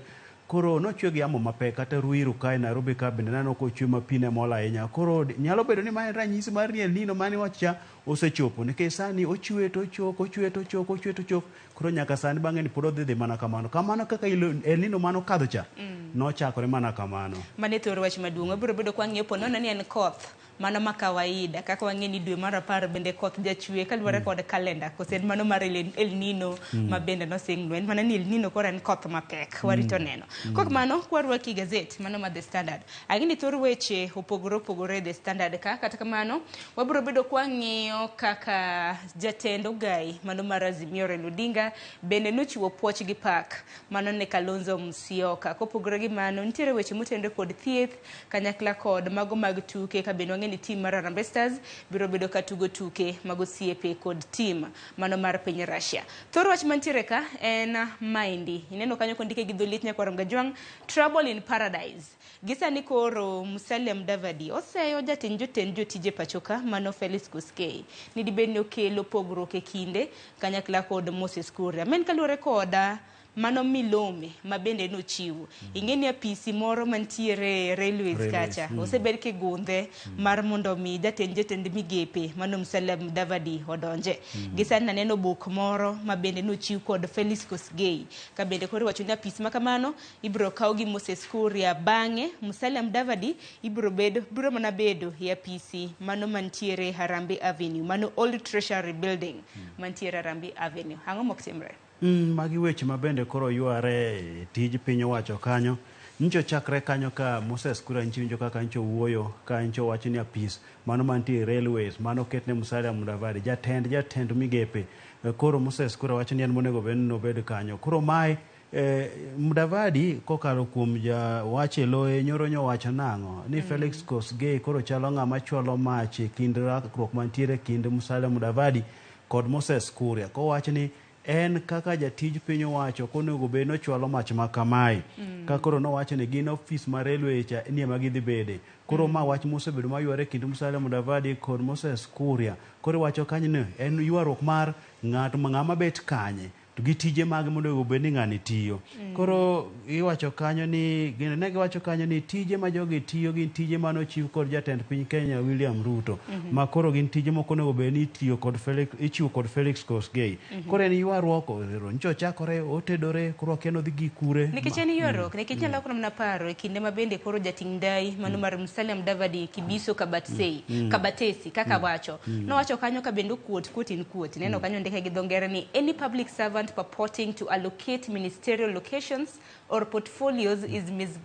Koro nochwe gi yamo mapek kata Ruiru kae Nairobi ka bende naneno kochwe ma pi ne mol ahinya. Koro nyalo bedo ni ma en ranyisi mar ni El Nino mane iwacho cha osechopo nikech sani ochwe to ochok, ochwe to ochok, ochwe to ochok. Koro nyaka sani bang'e ni pod odhi dhi mana kamano. Kamano kaka El Nino mane okadho cha nochakore mana kamano. Mano e thor wach maduong'. Wabiro bedo kwa ng'iyo po nono ni en koth mano ma kawaida kaka wang'e ni dwe mar 10 bende koth jachwe kaluwore kod kalenda kose en mano mar El Nino ma bende nosingnwa. En mana ni El Nino koro en koth mapek warito neno. Kok mano kwarwaki gazet mano ma The Standard. Ang'e ni thor weche opogore opogore e The Standard ka kata kamano wabiro bedo kwa ng'iyo kaka jatend ogai mano mar Azimio Raila Odinga bende nochiwo puoch gi pak mano ne Kalonzo Musyoka. Kopogore gi mano nitiere weche motenore kod thieth kanyakla kod mago mag tuke ka bende wang'e ni team mar Harambee Stars biro bedo ka tugo tuke mag osiepe kod team mano mar piny Russia. Thor wach mantiere ka en maendi. Ineno kanyo kondike gi dholiet nyakwar Mgajwang', Trouble in Paradise. Gi sani koro Musalia Mudavadi oseyo jatend jotend jotije pacho ka mano Felix Koskei ni dibed ni okelo pogruok e kinde kanyakla kod Moses Kuria. Men kaluwore koda Mano milome ma bende nochiwo. Ing'e ni apisi moro mantiere Railways Railways, kacha osebed kigundhe mar mondo mi jatend jotend migepe mano Musalia Mudavadi odonje. Gi sani naneno buk moro ma bende nochiw kod Felix Kosgei ka bende koro iwacho ni apis ma kamano ibiro kaw gi Moses Kuria, bang'e Musalia Mudavadi ibiro bedo biro mana bedo e apisi mano mantiere Harambee Avenue, mano Old Treasury Building mantiere Harambee Avenue. Ang'o mok timre? Magi weche ma bende koro yware e tij piny owacho kanyo. Nyicho chakre kanyo ka Moses Kuria nyicho winjo kaka nyicho wuoyo ka nyicho wacho ni apis mano mantie Railways mano ketne Musalia Mudavadi jatend jatend migepe. Koro Moses Kuria wacho ni en monego bed ni nobed kanyo. Koro mae Mudavadi kokalo kuom jawach e loye nyoro nyowacho nang'o ni Felix Kosgei koro chalo ng'ama chwalo mach e kind rakruok mantiere kind Musalia Mudavadi kod Moses Kuria kowacho ni en kaka jatij piny owacho ok onego bed ni ochwalo mach ma kamae. Ka koro nowacho ni gin ofis mar railway cha ni ema gidhi bede. Koro ma wach mosebedo mayware kind Musalia Mudavadi kod Moses Kuria. Koro iwacho kanyo ni en ywaruok mar ng'at ng'ama bet kanye to gi tije mage monego bed ni ng'ani tiyo. Koro iwacho kanyo ni ne giwacho kanyo ni tije ma jogi tiyo gin tije mane ochiw kod jatend piny Kenya William Ruto. Ma koro gin tije moko onego bed ni itiyo kod Felix, ichiwo kod Felix Kosgei. Koro en ywaruok nyocha ochakore otedore koro wakia ni odhi gi kure. Nikech en ywaruok, nikech nyalo koro mana paro e kinde ma bende koro jating' ndai mano mar Musalia Mudavadi Kibiso Kabatsei, Kabatesi kaka wacho. Nowacho kanyo ka bende okuot, kuot in kuot. Ineno kanyo ondike gi dho ngere ni any public servant purporting to allocate ministerial locations or portfolios is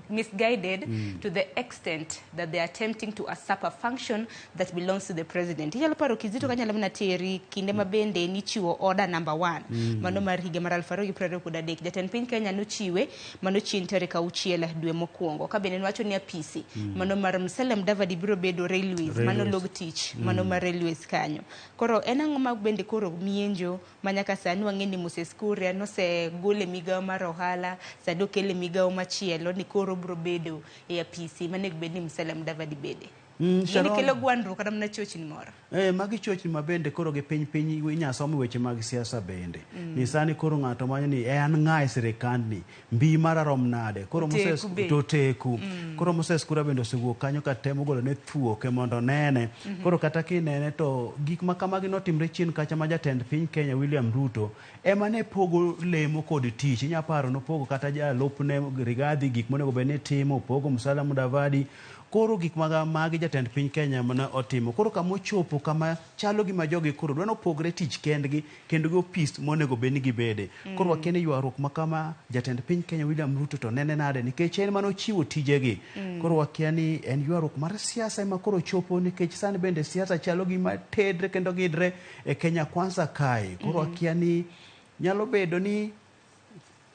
misguided to the extent that they are attempting to usurp a function that belongs to the president. Inyalo paro Kizito kanyalo mana teri kinde ma bende nichiwo order number 1 mano mar higa mar 2023 jatend piny Kenya nochiwe mano chien tarik 6 dwe mokwongo ka bende nowacho ni apisi mano mar Musalia Mudavadi biro bedo Railways, mano log tich mano mar Railways kanyo. Koro en ang'o ma bende koro mienjo ma nyaka sani wang'e ni Moses Kuria nosegol e migawo mar ohala, sani okele migawo machielo ni koro biro bedo e apisi manego bed ni Musalia Mudavadi bede. Gini kelo gwandruok kata mana chochni moro. Magi chochni ma bende koro gi piny piny inya som weche mag siasa bende. Ni sani koro ng'ato manyo ni an ng'a e sirikandni, mbi mara rom nade. Koro Moses to teku. Koro Moses Kuria bende osewuok kanyo ka temo golo ne thuoke mondo nene. Koro kata kinene to gik ma kamagi notimre chien kacha ma jatend piny Kenya William Ruto ema ne pogo lemo kod tich. Inya paro nopogo kata jalupne Rigathi gik monego bed ni timo, opogo Musalia Mudavadi. Koro gik magi jatend piny Kenya mane otimo. Koro kama ochopo kama chalo gima jogi koro dwa nopogre tich kendgi kendo gi ofis monego bed ni gibede. Koro wakia ni ywaruok ma kama jatend piny Kenya William Ruto to nene nade nikech en mane ochiwo tijegi. Koro wakia ni en ywaruok mar siasa ema koro chopo nikech sani bende siasa chalo gima tedre kendo gidre e Kenya Kwanza kae. Koro wakia ni nyalo bedo ni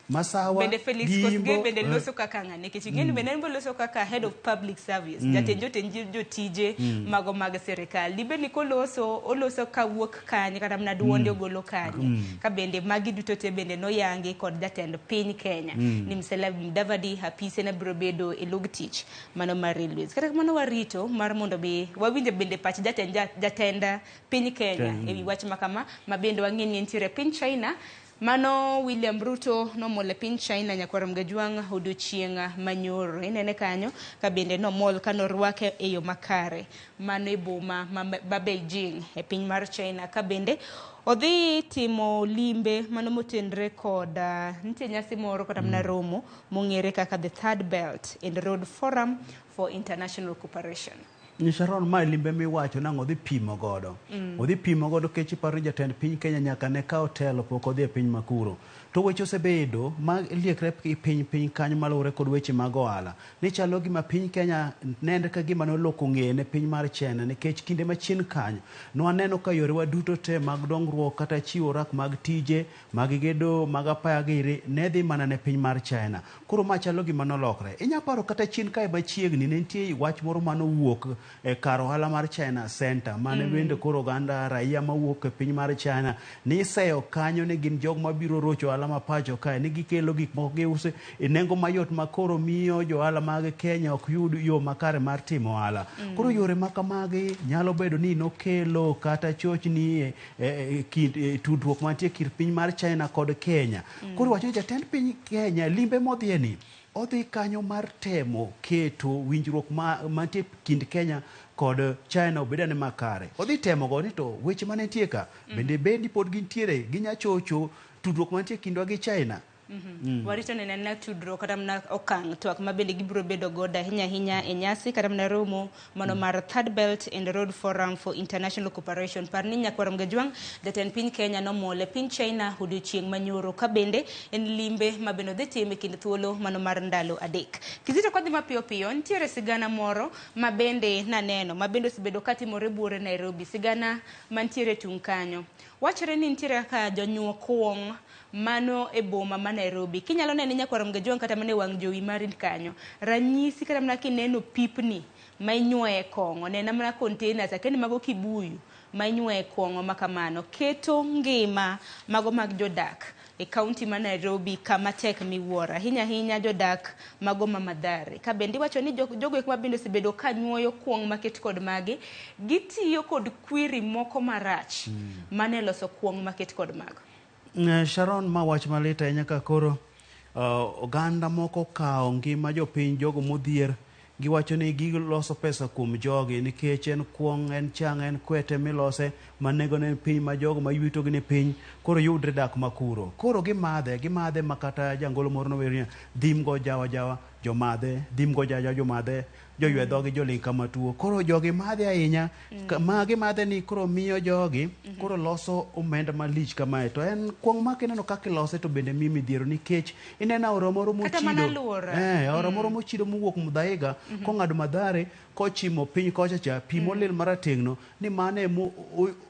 Masawa, bende Felix Kosgei bende loso kaka ng'a nikech ing'eni bende en loso kaka head of public service jatend jotend jotije mago mag sirikal dibed ni koloso oloso kawuok kanye kata mana duonde ogolo kanye ka bende magi duto te bende noyangi kod jatend piny Kenya ni Musalia Mudavadi apise ne biro bedo e log tich mano mar Railways. Kata kamano warito mar mondo bi wawinje bende pach jatend piny Kenya ewi wach makama ma bende wang'e ni entiere piny China. Mano William Ruto nomol e piny China nyakwar Mgajwang' odiochieng' manyoro. Inene kanyo ka bende nomol ka norwake e yo makare mano e boma ma Beijing e piny mar China ka bende odhi timo limbe mano motenre kod nitie nyasi moro kata mana romo mong'ere kaka the Third Belt and Road Forum for International Cooperation. Sharon, ma limbe miwacho nang'o odhi pimo godo. Odhi pimo godo kech iparo ni jatend piny Kenya nyaka ne kaw telo pok odhi e piny makuro. To weche osebedo ma liekre piny piny kanyo maluwore kod weche mag ohala. Ni chalo gima piny Kenya nenre ka gima noloko ng'eye ne piny mar China nikech kinde machien kanyo nwaneno ka yorewa duto te mag dongruok kata chiwo rak mag tije mag gedo mag apaya giri ne dhi mana ne piny mar China. Koro ma chalo gima nolokre. Inya paro kata chien kae machiegni ne nitie wach moro manowuok e kar ohala mar China Center mane bende koro oganda raia mawuok e piny mar China ni iseyo kanyo ni gin jok mabiro rocho ohala johala ma pacho kae ni gikelo gik moko giuso e nengo mayot ma koro miyo johala mag Kenya ok yud yo makare mar timo ohala. Koro yore ma kamagi nyalo bedo ni nokelo kata chochni e kind tudruok mantie kind piny mar China kod Kenya. Koro wacho ni jatend piny Kenya limbe modhiye ni odhi kanyo mar temo keto winjruok mantie kind Kenya kod China obed ane makare. Odhi temo go ni to weche mane nitie ka bende bed ni pod gintiere ginya chocho tudruok mantie kindwa gi China. Warito neno anena tudruok kata mana okang' twak ma bende gibiro bedo godo ahinya ahinya e nyasi kata mana romo mano mar Third Belt and Road Forum for International Cooperation. Par ni Nyakwar Mgajwang' jatend piny Kenya nomol e piny China odiochieng' manyoro ka bende en limbe ma bende odhi timo e kind thuolo mano mar ndalo 3. Kizito kodhi mapiyo piyo, nitiere sigana moro ma bende naneno ma bende osebedo katimore buore Nairobi, sigana mantiere tung' kanyo. Wachore ni nitiere kaka jonyuo kuong' mano e boma ma Nairobi. Kinyalo nene Nyakwar Mgajwang' kata mana e wang' jowi mari kanyo. Ranyisi kata mana kineno pipni ma inyuoye kong'o, nena mana containers, akia ni mago kibuyu ma inyuoye kong'o ma kamano. Keto ngima mago mag jodak e kaunti ma Nairobi kama tek miwuoro. Ahinya ahinya jodak mago ma Mathare. Ka bende iwacho ni jogo eko ma bende osebedo ka nyuoyo kuong' maket kod magi, gitiyo kod kwiri moko marach mane loso kuong' maket kod mago. Sharon, ma wach malit ahinya ka koro oganda moko kawo ngima jopiny jogo modhier giwacho ni giloso pesa kuom jogi nikech en kuong', en chang', en kwete milose ma nengone ni piny ma jogo ma yutogi ni piny koro yudre dak makuro. Koro gimadhe ma kata jangolo moro nower niya, dhim go jawa jawa jomadhe, dhim go jawa jawa jomadhe, joywe dhogi joling' kama tuo. Koro jogi madhe ahinya, ma gimadhe ni koro miyo jogi koro loso omenda malich kamae. To en kuong' ma kineno kaka ilose to bende miyi midhiero nikech ineno aora moro mochido. Aora moro mochido mowuok Muthaiga kong'ado Mathare kochimo piny kocha cha, pi molil marateng'no ni mano ema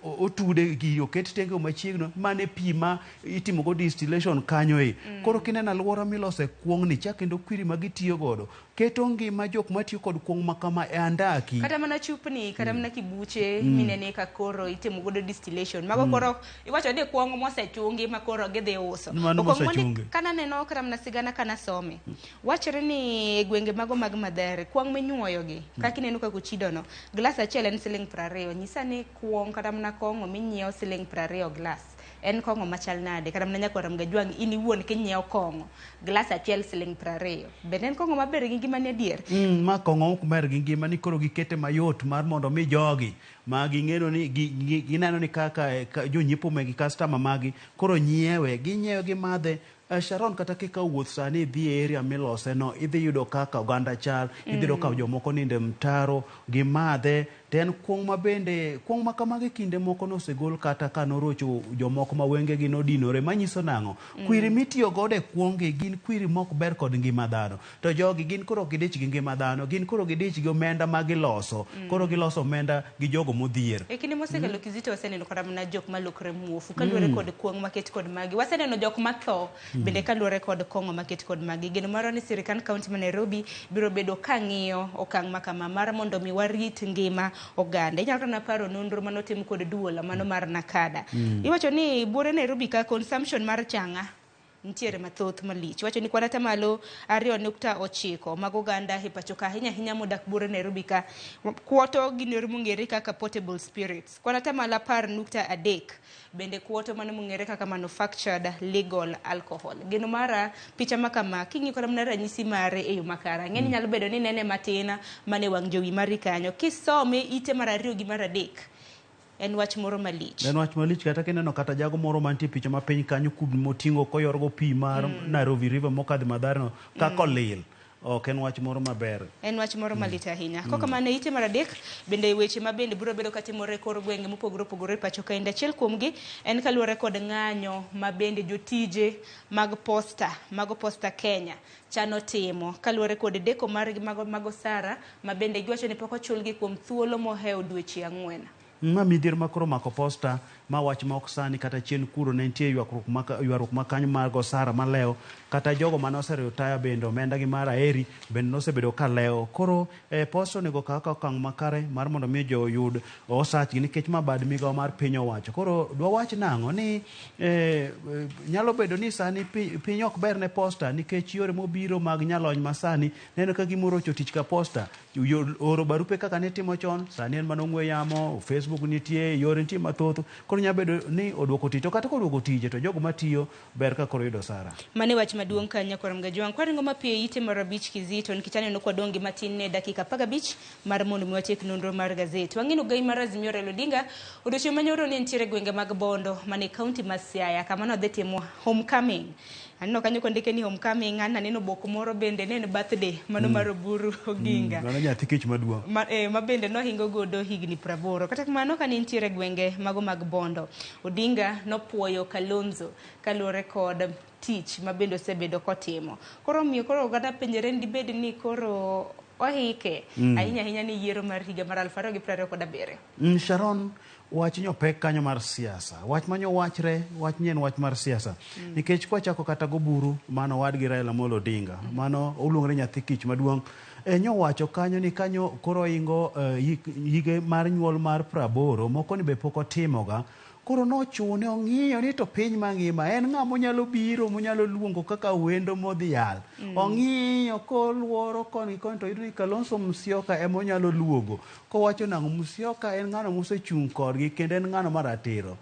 otude gi oket tenge machiegno, mano e pi ma itimogo distillation kanyo e. Koro kineno alwora milose kuong'ni cha kendo kwiri ma gitiyo godo keto ngima jok matiyo kod kuong' ma kama e andaki. Kata mana chupni, kata mana kibuche minene ka koro itimo godo distillation. Mago koro iwacho ni kuong' mosechungi ma koro gidhi uso. Mano mosechungi. Kana neno kata mana sigana kana some. Wachore ni e gwenge mago mag Mathare kuong' minyuoyo gi kaka ineno kaka ochido no, glass achiel en siling 20. Nyisa ni kuong' kata mana kong'o minyiewo siling 20 glass. En kong'o machal nade? Kata mana Nyakwar Mgajwang' in iwuon kinyiewo kong'o glass achiel siling 20. Bende en kong'o maber gi ngima ni adier? Ma kong'o ok ber gi ngima ni koro gikete mayot mar mondo mi jogi ma ging'eno ni gineno ni kaka jonyiepo megi customer magi koro nyiewe, ginyiewe gimadhe. Sharon, kata kikawo wuoth sani idhi e area milose no, idhi yudo kaka oganda chal, idhi yudo ka jomoko ninde mtaro, gimadhe. To en kuong' ma bende, kuong' ma kamagi kinde moko nosegol kata ka norocho jomoko ma wengegi nodinore, manyiso nang'o? Kwiri mitiyo godo e kuong' gi gin kwiri mok ber kod ngima dhano. To jogi gin koro ok gidich gi ngima dhano, gin koro gidich gi omenda ma giloso. Koro giloso omenda gi jogo modhier. E kinde mosekalo Kizito waseneno kata mana jok malokre muofu kaluwore kod kuong' maket kod magi. Waseneno jok matho bende kaluwore kod kong'o maket kod magi. Geno marwa ni sirikand kaunti ma Nairobi biro bedo ka ng'iyo okang' ma kama mar mondo mi warit ngima oganda. Inyalo kata paro nonro manotim kod duol mano mar Nakada. Iwacho ni buore Nairobi ka consumption mar chang'a nitiere mathoth malich. Iwacho ni kwan atamalo 2.9 mag oganda e pacho ka ahinya ahinya modak buore Nairobi ka kuoto gino mong'ere kaka portable spirits. Kwan atamalo 10.3 bende kuoto mano mong'ere kaka manufactured legal alcohol. Geno mara picha ma kama king'iyo kata mana ranyisi mare e yo makare. Ang'e ni nyalo bedo ni nene matin mane wang' jowi mari kanyo. Kisome ite mar 2 gi mar 3 en wach moro malich. En wach malich kata kineno kata jago moro mantie picha ma piny kanyo kubni moting'o koyorgo pi mar Nairobi River mokadho Mathare no kaka olil. Ok en wach moro maber. En wach moro malit ahinya. Kok kamano ite mar 3 bende weche ma bende biro bedo katimore e kor gwenge mopogore opogore e pacho kaendi. Achiel kuomgi en kaluwore kod ng'anyo ma bende jotije mag posta, mago Posta Kenya chano timo kaluwore kod deko margi mago osara ma bende giwacho ni pok ochulgi kuom thuolo mohewo dweche 4. Ma midhiero ma koro mako posta ma wach ma ok sani kata chien kuro ne nitie ywakruok ma ywaruok ma kanyo mag osara malewo kata jogo mane oseretire bende omenda gi mar aheri bende nosebedo ka lewo. Koro eh, posta onego okaw ka okang' makare mar mondo mi jo oyud osachgi nikech ma bad migawo mar piny owacho. Koro dwawach nang'o ni eh, eh, nyalo bedo ni sani piny ok ber ne posta nikech yore mobiro mag nyalony masani neno ka gima orocho tich ka posta oro barupe kaka nitimo chon sani en mana ong'we yamo Facebook nitie yore nitie mathoth koro nyalo bedo ni oduoko tich to kata koduoko tije to jogo matiyo ber ka koro yudo osara. Mano e wach maduong' ka nyakwar Mgajwang'. Kwaringo mapiyo e ite mar abich Kizito nikech aneno kwadong' gi matin ne dakika 15 mar mondo mi watiek nonro mar gazet. Wang'eno gai mar Azimio Raila Odinga odiochieng' manyoro ne nitiere gwenge mag Bondo mane kaunti ma Siaya kama nodhi timo homecoming. Aneno kanyo kondike ni homecoming, an aneno bok moro bende ne en birthday mano mar Oburu Oginga. Mano nyathi kich maduong'. Ma bende nohingo godo higni 80. Kata kamano kane nitiere gwenge mago mag Bondo, Odinga nopuoyo Kalonzo kaluwore kod tich ma bende osebedo kotimo. Koro omiyo koro oganda penjore ni dibed ni koro ohike ahinya ahinya ni yiero mar higa mar 2027. Sharon, wach nyo pek kanyo mar siasa. Wach manyo wachre, wach ni en wach mar siasa. Nikech kwachako kata goburu, mano owadgi Raila Amolo Odinga, mano oluongore nyathi kich maduong'. E, nyowacho kanyo ni kanyo koro ingo hige mar nyuol mar 80, moko ni be pok otimoga. Koro nochune ong'iyo ni to piny mangima en ng'a monyalo biro monyalo luongo kaka wendo modhial. Ong'iyo koluoro koni gi koni to yudo ni Kalonzo Musyoka ema onyalo luongo. Kowacho nang'o Musyoka en ng'ano mosechung' kodgi kendo en ng'ano maratiro.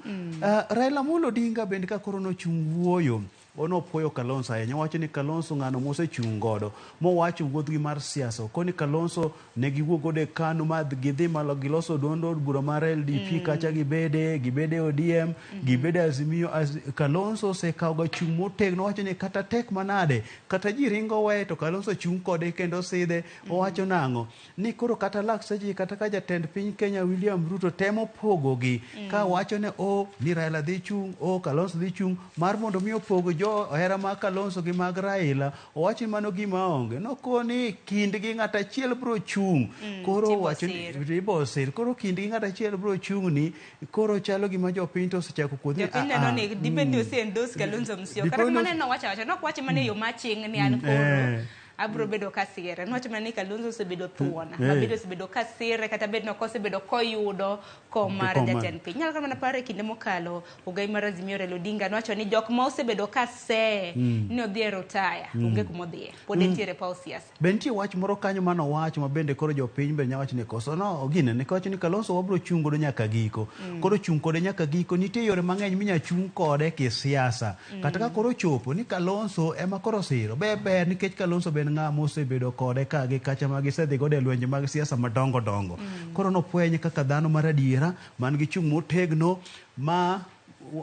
Raila Amolo Odinga bende ka koro nochung' wuoyo onopuoyo Kalonzo ahinya. Owacho ni Kalonzo ng'ano mosechung' godo. Mowacho wuodhgi mar siasa. Okoni Kalonzo ne giwuok godo e KANU ma gidhi malo giloso duond od bura mar LDP kacha gibede, gibede ODM, gibede Azimio. Kalonzo osekawo ga chung' motegno. Owacho ni kata tek manade, kata ji ringo weye to Kalonzo chung' kode kendo sidhe. Owacho nang'o? Ni koro kata lakseche kata ka jatend piny Kenya William Ruto temo pogogi ka wacho ni o ni Raila dhi chung', o Kalonzo dhi chung' mar mondo mi opog jo hera mag Kalonzo gi mag Raila. Owacho ni mano gima onge. Nokoni kindgi ng'at achiel biro chung'. Koro wacho ni ibo sir. Koro kindgi ng'at achiel biro chung' ni koro chalo gima jopiny to osechako kuoth ni Jopiny neno ni dibed ni ose endorse Kalonzo Musyoka. Kata kamano en nowacho awacha, nok wache mana e yo maching' ni an koro abro bedo kasire. Nowacho mana ni Kalonzo osebedo thuona, ma bende osebedo kasire kata bed ni ok osebedo koyudo kom mar jatend piny. Inyalo kata mana paro e kinde mokalo ogai mar Azimio Raila Odinga nowacho ni jok ma osebedo kaseye ni odhi e rutaya, onge kuma odhiye. Pod entiere e paw siasa. Be nitie wach moro kanyo mane owacho ma bende koro jopiny be nyalo wacho ni koso no gine ne wacho ni Kalonzo wabro chung' godo nyaka giko. Koro chung' kode nyaka giko nitie yore mang'eny minya chung' kode kisiasa. Kata ka koro ochopo ni Kalonzo ema koro osiro, be ber nikech Kalonzo be en ng'ama osebedo kode ka gi kacha ma gisedhi godo e lwenje mag siasa madongo dongo. Koro nofwenye kaka dhano mar adiera man gi chung' motegno ma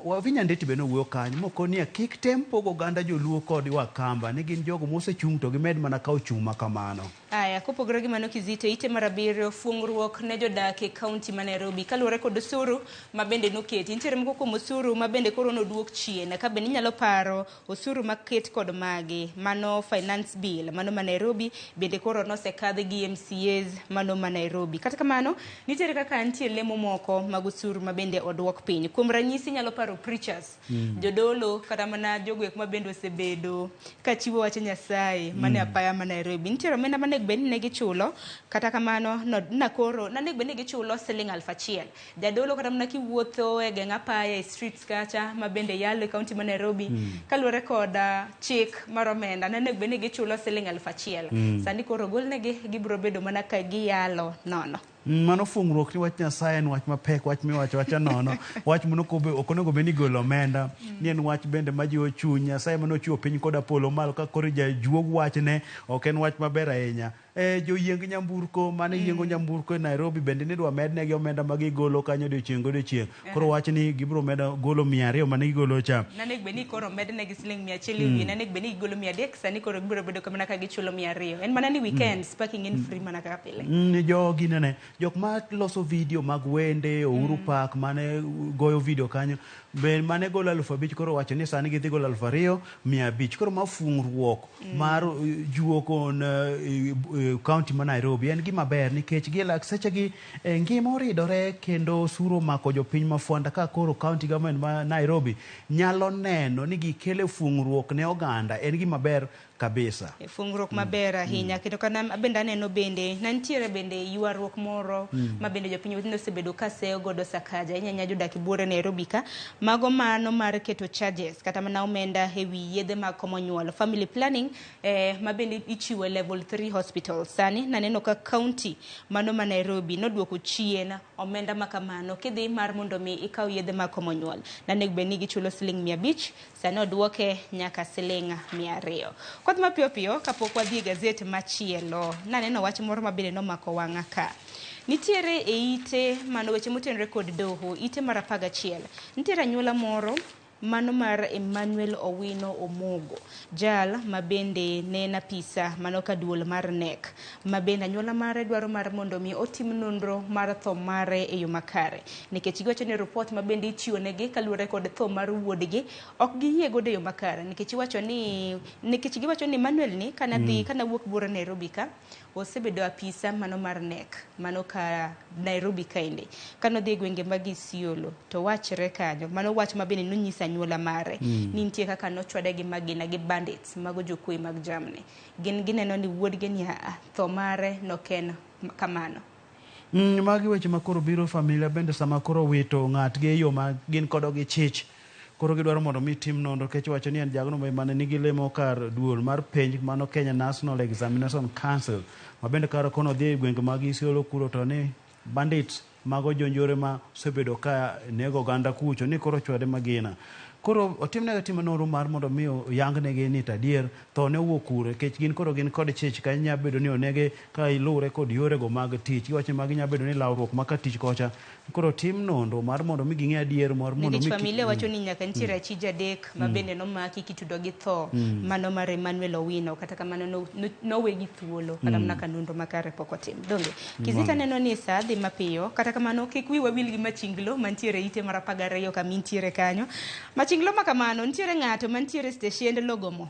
Wavinya Ndeti be nowuoyo kanyo mokoni niya kik tem pogo oganda joluo kod Wakamba ni gin jogo mosechung' to gimed mana kawo chung' ma kamano. Aya, kopogore gi mano Kizito, ite mar abiriyo, fuong'ruok ne jodak e kaunti ma Nairobi kaluwore kod osuru ma bende noketi. Nitiere moko kuom osuru ma bende koro noduok chien. Ka bende inyalo paro osuru maket kod magi, mano finance bill, mano ma Nairobi, bende koro nosekadh gi MCAs mano ma Nairobi. Kata kamano, nitiere kaka nitie lemo moko mag osuru ma bende oduok piny. Kuom ranyisi inyalo paro preachers, jodolo kata mana jogo eko ma bende osebedo kachiwo wach Nyasaye mane apaya ma Nairobi. Nitiere omenda manego bed ni ne gichulo, kata kamano no, nakoro nanego bed ni gichulo siling 1000. Jadolo kata mana kiwuotho e geng' apaya e streets kacha ma bende yalo e kaunti ma Nairobi kaluwore kod chik mar omenda nanego bed ni gichulo siling 1000. Sani koro ogolnegi gibiro bedo mana ka giyalo nono. Mano fungruok ni wach Nyasaye en wach mapek, wach miwacho wacha nono, wach mano ok onego bed ni igolo omenda, ni en wach bende majiwo chuny. Nyasaye mane ochiwo piny koda polo malo ka koro jajuog wachne ok en wach maber ahinya. Joyieng nyamburko mane yiengo nyamburko e Nairobi bende nidwa mednegi omenda ma gigolo kanyo odiochieng' godiochieng'. Koro wach ni gibiro medo golo 200 mane gigolo cha. Nanego bed ni koro mednegi siling 100 e wiye, nanego bed ni gigolo 300, sani koro gibiro bedo mana ka gichulo 200. En mana ni weekends parking en free mana kaka pile. Jogi nene, jok ma loso video mag wende, Uhuru Park mane goyo video kanyo, be mane golo 5000 koro wacho ni sani gidhi golo 2500. Koro ma fungruok mar juo kon kaunti ma Nairobi en gima ber nikech gie lak sechegi ngima oridore kendo osuru omako jopiny ma fwanda ka koro kaunti government ma Nairobi nyalo neno ni gikelo fung'ruok ne oganda en gima ber kabisa. Fungruok maber ahinya. Kendo kana bende aneno bende nantiere bende ywaruok moro ma bende jopiny wetene osebedo ka seyo godo Sakaja ahinya ahinya jodak e buore Nairobi ka mago mano mar keto charges kata mana omenda ewi yedhe mag komo nyuol family planning ma bende ichiwo e level 3 hospital. Sani naneno ka county mano ma Nairobi noduoko chien omenda ma kamano kidhi mar mondo mi ikaw yedhe mag komo nyuol nanego bed ni gichulo siling 500, sani oduoke nyaka siling 200. Koth mapiyo piyo kapok wadhi e gazet machielo, naneno wach moro ma bende nomako wang'a ka. Nitiere e ite mano weche motenore kod doho, ite mar 11. Nitiere anyuola moro mano mar Emmanuel Owino Omogo, jal ma bende ne en apisa mano ka duol mar NEC, ma bende anyuola mare dwaro mar mondo mi otim nonro mar tho mare e yo makare. Nikech giwacho ni report ma bende ichiwo negi kaluwore kod tho mar wuodgi ok giyie godo e yo makare, nikech iwacho ni nikech giwacho ni Emmanuel ni kana dhi kana wuok buore Nairobi ka osebedo apisa mano mar NEC mano ka Nairobi kaende kano dhi e gwenge mag Isiolo to wachre kanyo mano wach ma bende nonyiso anyuola mare ni nitie kaka nochwade gi magina gi bandits mago jokwe mag jamni. Gin gineno ni wuodgi ni tho mare noken kamano. Magi weche ma koro biro familia bende sama koro wito ng'atgi e yo ma gin kodo gi chich. Koro gidwaro mondo mi tim nonro nikech wacho ni en jagno mane nigi lemo kar duol mar penj mano Kenya National Examination Council ma bende kar kono dhi e gwenge mag Isiolo kuro to ni bandits mago jonjore ma osebedo ka nego oganda kucho ni koro chwade magina. Koro otimnegi tim nonro mar mondo mi oyangnegi ni to adier tho ne owuok kure nikech gin koro gin kod chich ka nyalo bedo ni onege ka iluwre kod yorego mag tich. Giwacho ni magi nyalo bedo ni lawruok ma ka tich kocha. Koro tim nonro mar mondo mi ging'e adier mar mondo Nikech mi familia wacho ni nyaka nitiere achije 3 ma bende nomaki kitudo gi tho mano mar Emmanuel Owino, kata kamano nowegi thuolo kata mana ka nonro makare pok otim. Donge Kizito neno ni saa dhi mapiyo, kata kamano kik wiwa wil gi machinglo mantiere ite mar 12 kama intiere kanyo. Machinglo ma kamano nitiere ng'ato mantiere steshend Logomo.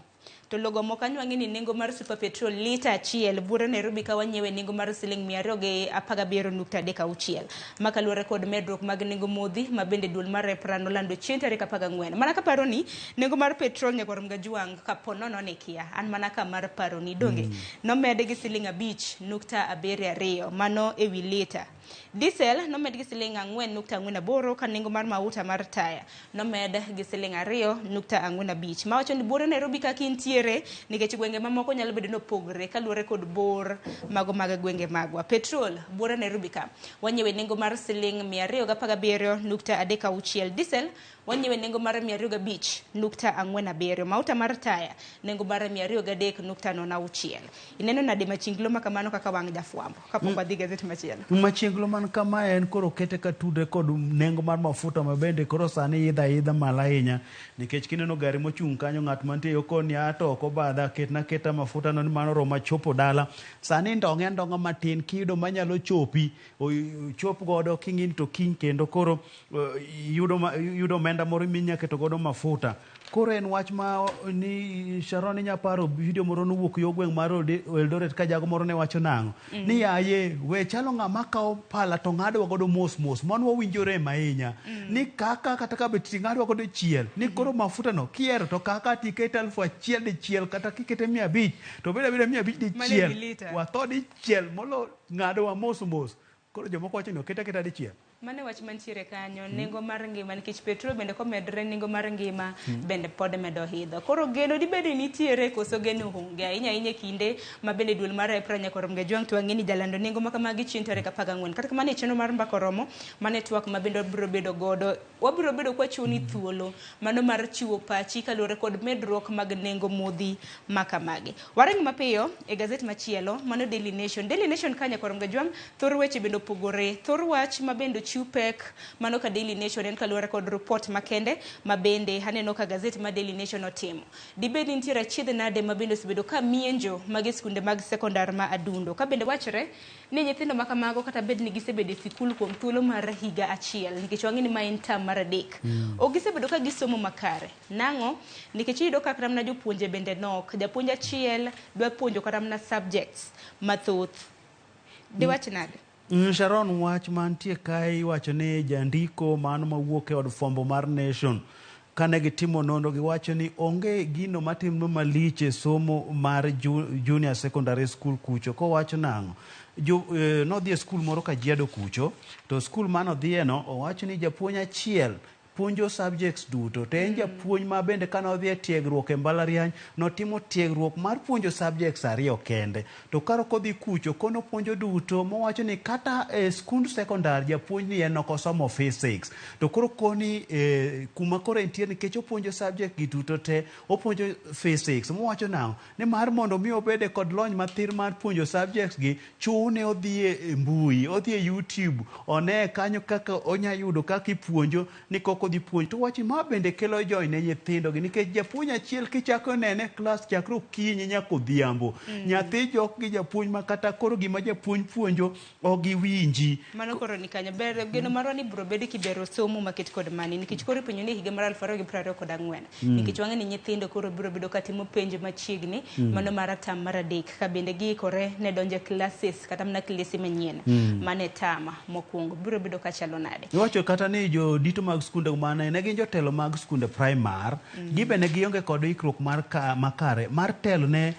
To Logomo kanyo wang'e ni nengo mar super petrol lita 1 buore Nairobi ka wanyiewe nengo mar siling 217.36 ma kaluwore kod medruok mag nengo modhi ma bende duol mar EPRA nolando chieng' tarik 14. Mana kaparo ni nengo mar petrol nyaka rom gajwang' kapo nono ni kia an mana ka mar paro ni donge nomed gi siling 5.72 mano ewi lita. Diesel nomed gi siling 4.48 ka nengo mar mauta mar taya nomed gi siling 2.45. Mawacho ni buore Nairobi kaka intiere nikech gwenge mamoko nyalo bedo ni opogre kaluwore kod bor mago mag gwenge magwa. Petrol buore Nairobi ka wanyiewe nengo mar siling 217.36. Diesel wanyiewe nengo mar 205.47. Mauta mar taya nengo mar 203.06. Ineno nade machinglo ma kamano kaka wang' jafwambo kapok wadhi gazet machielo? Machinglo man kama en koro kete ka tudre kod nengo mar mafuta ma bende koro sani idha idha malo ahinya nikech kineno gari mochung' kanyo ng'at mantie yo koni ato ok obadha ketna keta mafuta no ni mano roma chopo dala. Sani ndong'e andong'a matin kiyudo manyalo chopi chop godo king'ini to kiny kendo koro yudo omenda moro minya keto godo mafuta. Koro en wach ma ni Sharon inya paro video moro nowuok yo gweng' mar Eldoret ka jago moro ne wacho nang'o ni yaye we chalo ng'ama kawo pala to ng'adwa godo mos mos mano wawinjo rem ahinya ni kaka kata ka bet ng'adwa godo chiel ni koro mafuta no kihero to kaka tikete 1000 dichiel kata kikete 500 to bedo abeda 500 dichiel watho dichiel molo ng'adowa mos mos. Koro jomoko wacho ni okete aketa dichiel. Mano wach mantiere kanyo, nengo mar ngima nikech petrol bende komedre nengo mar ngima bende pod medo idho. Koro geno dibed ni nitiere koso geno onge ahinya ahinya e kinde ma bende duol mar EPRA nyaka rom gajwang' to wang'e ni jalando nengo ma kamagi chieng' tarik 14. Kata kamano e chenro mar mbaka oromo, mano e twak ma bende wabiro bedo godo. Wabiro bedo kwachiwo ni thuolo mano mar chiwo pachi kaluwore kod medruok mag nengo modhi ma kamagi. Waring mapiyo e gazet machielo, mano Daily Nation. Daily Nation ka nyaka rom gajwang' thor weche bende opogore. Thor wach ma bende ochiw pek mano ka Daily Nation en kaluwore kod report makende ma bende aneno ka gazet ma Daily Nation otimo. Dibed ni nitiere achiedh nade ma bende osebedo ka mienjo mag e skunde mag sekondar ma Adundo. Ka bende wachore ni nyithindo ma kamago kata bed ni gisebedo e sikul kuom thuolo mar higa achiel nikech wang'e ni ma en term mar adek. Ok gisebedo ka gisomo makare. Nang'o? Nikech iyudo ka kata mana jopuonje bende nok. Japuonj achiel dwa puonjo kata mana subjects mathoth. Diwach nade? Sharon, wach mantie kae iwacho ni jandiko mano mawuok e od fwambo mar Nation kane gitimo nonro giwacho ni onge gino matimre malich e somo mar junior secondary school kucho. Kowacho nang'o? Nodhi e skul moro Kajiado kucho, to skul manodhiye no owacho ni japuonj achiel puonjo subjects duto to en japuonj ma bende kane odhi e tiegruok e mbalariany notimo tiegruok mar puonjo subjects ariyo kende to koro kodhi kucho kono puonjo duto mowacho ni kata e skund sekondar japuonj ni en ok osomo physics to koro koni kuma koro entie nikech opuonjo subject gi duto te opuonjo physics mowacho nang'o ni mar mondo mi obede kod lony mathir mar puonjo subjects gi chune odhi e mbui odhi e YouTube one kanyo kaka onya yudo kaka ipuonjo ni kok odhi puonj to wacho ma bende kelo joy ne nyithindo gi nikech japuonj achiel kichako nene e klas chakre okinyi nyaka odhiambo nyathi jok gi japuonj ma kata koro gima japuonj puonjo ok giwinji. Mano koro ni kanyo. Ber geno marwa ni biro bedo kibero somo maket kod mani nikech koro ipenjo ni higa mar 2024 nikech wang'e ni nyithindo koro biro bedo katimo penj machiegni mano mar term mar adek ka bende giikore ne donjo e classes kata mana klese manyien mane term mokwongo biro bedo kachalo nade. Iwacho kata ni jodito mag skunde mane ne gin jotelo mag skunde primar gibe ne gionge kod ikruok mar makare mar telo ne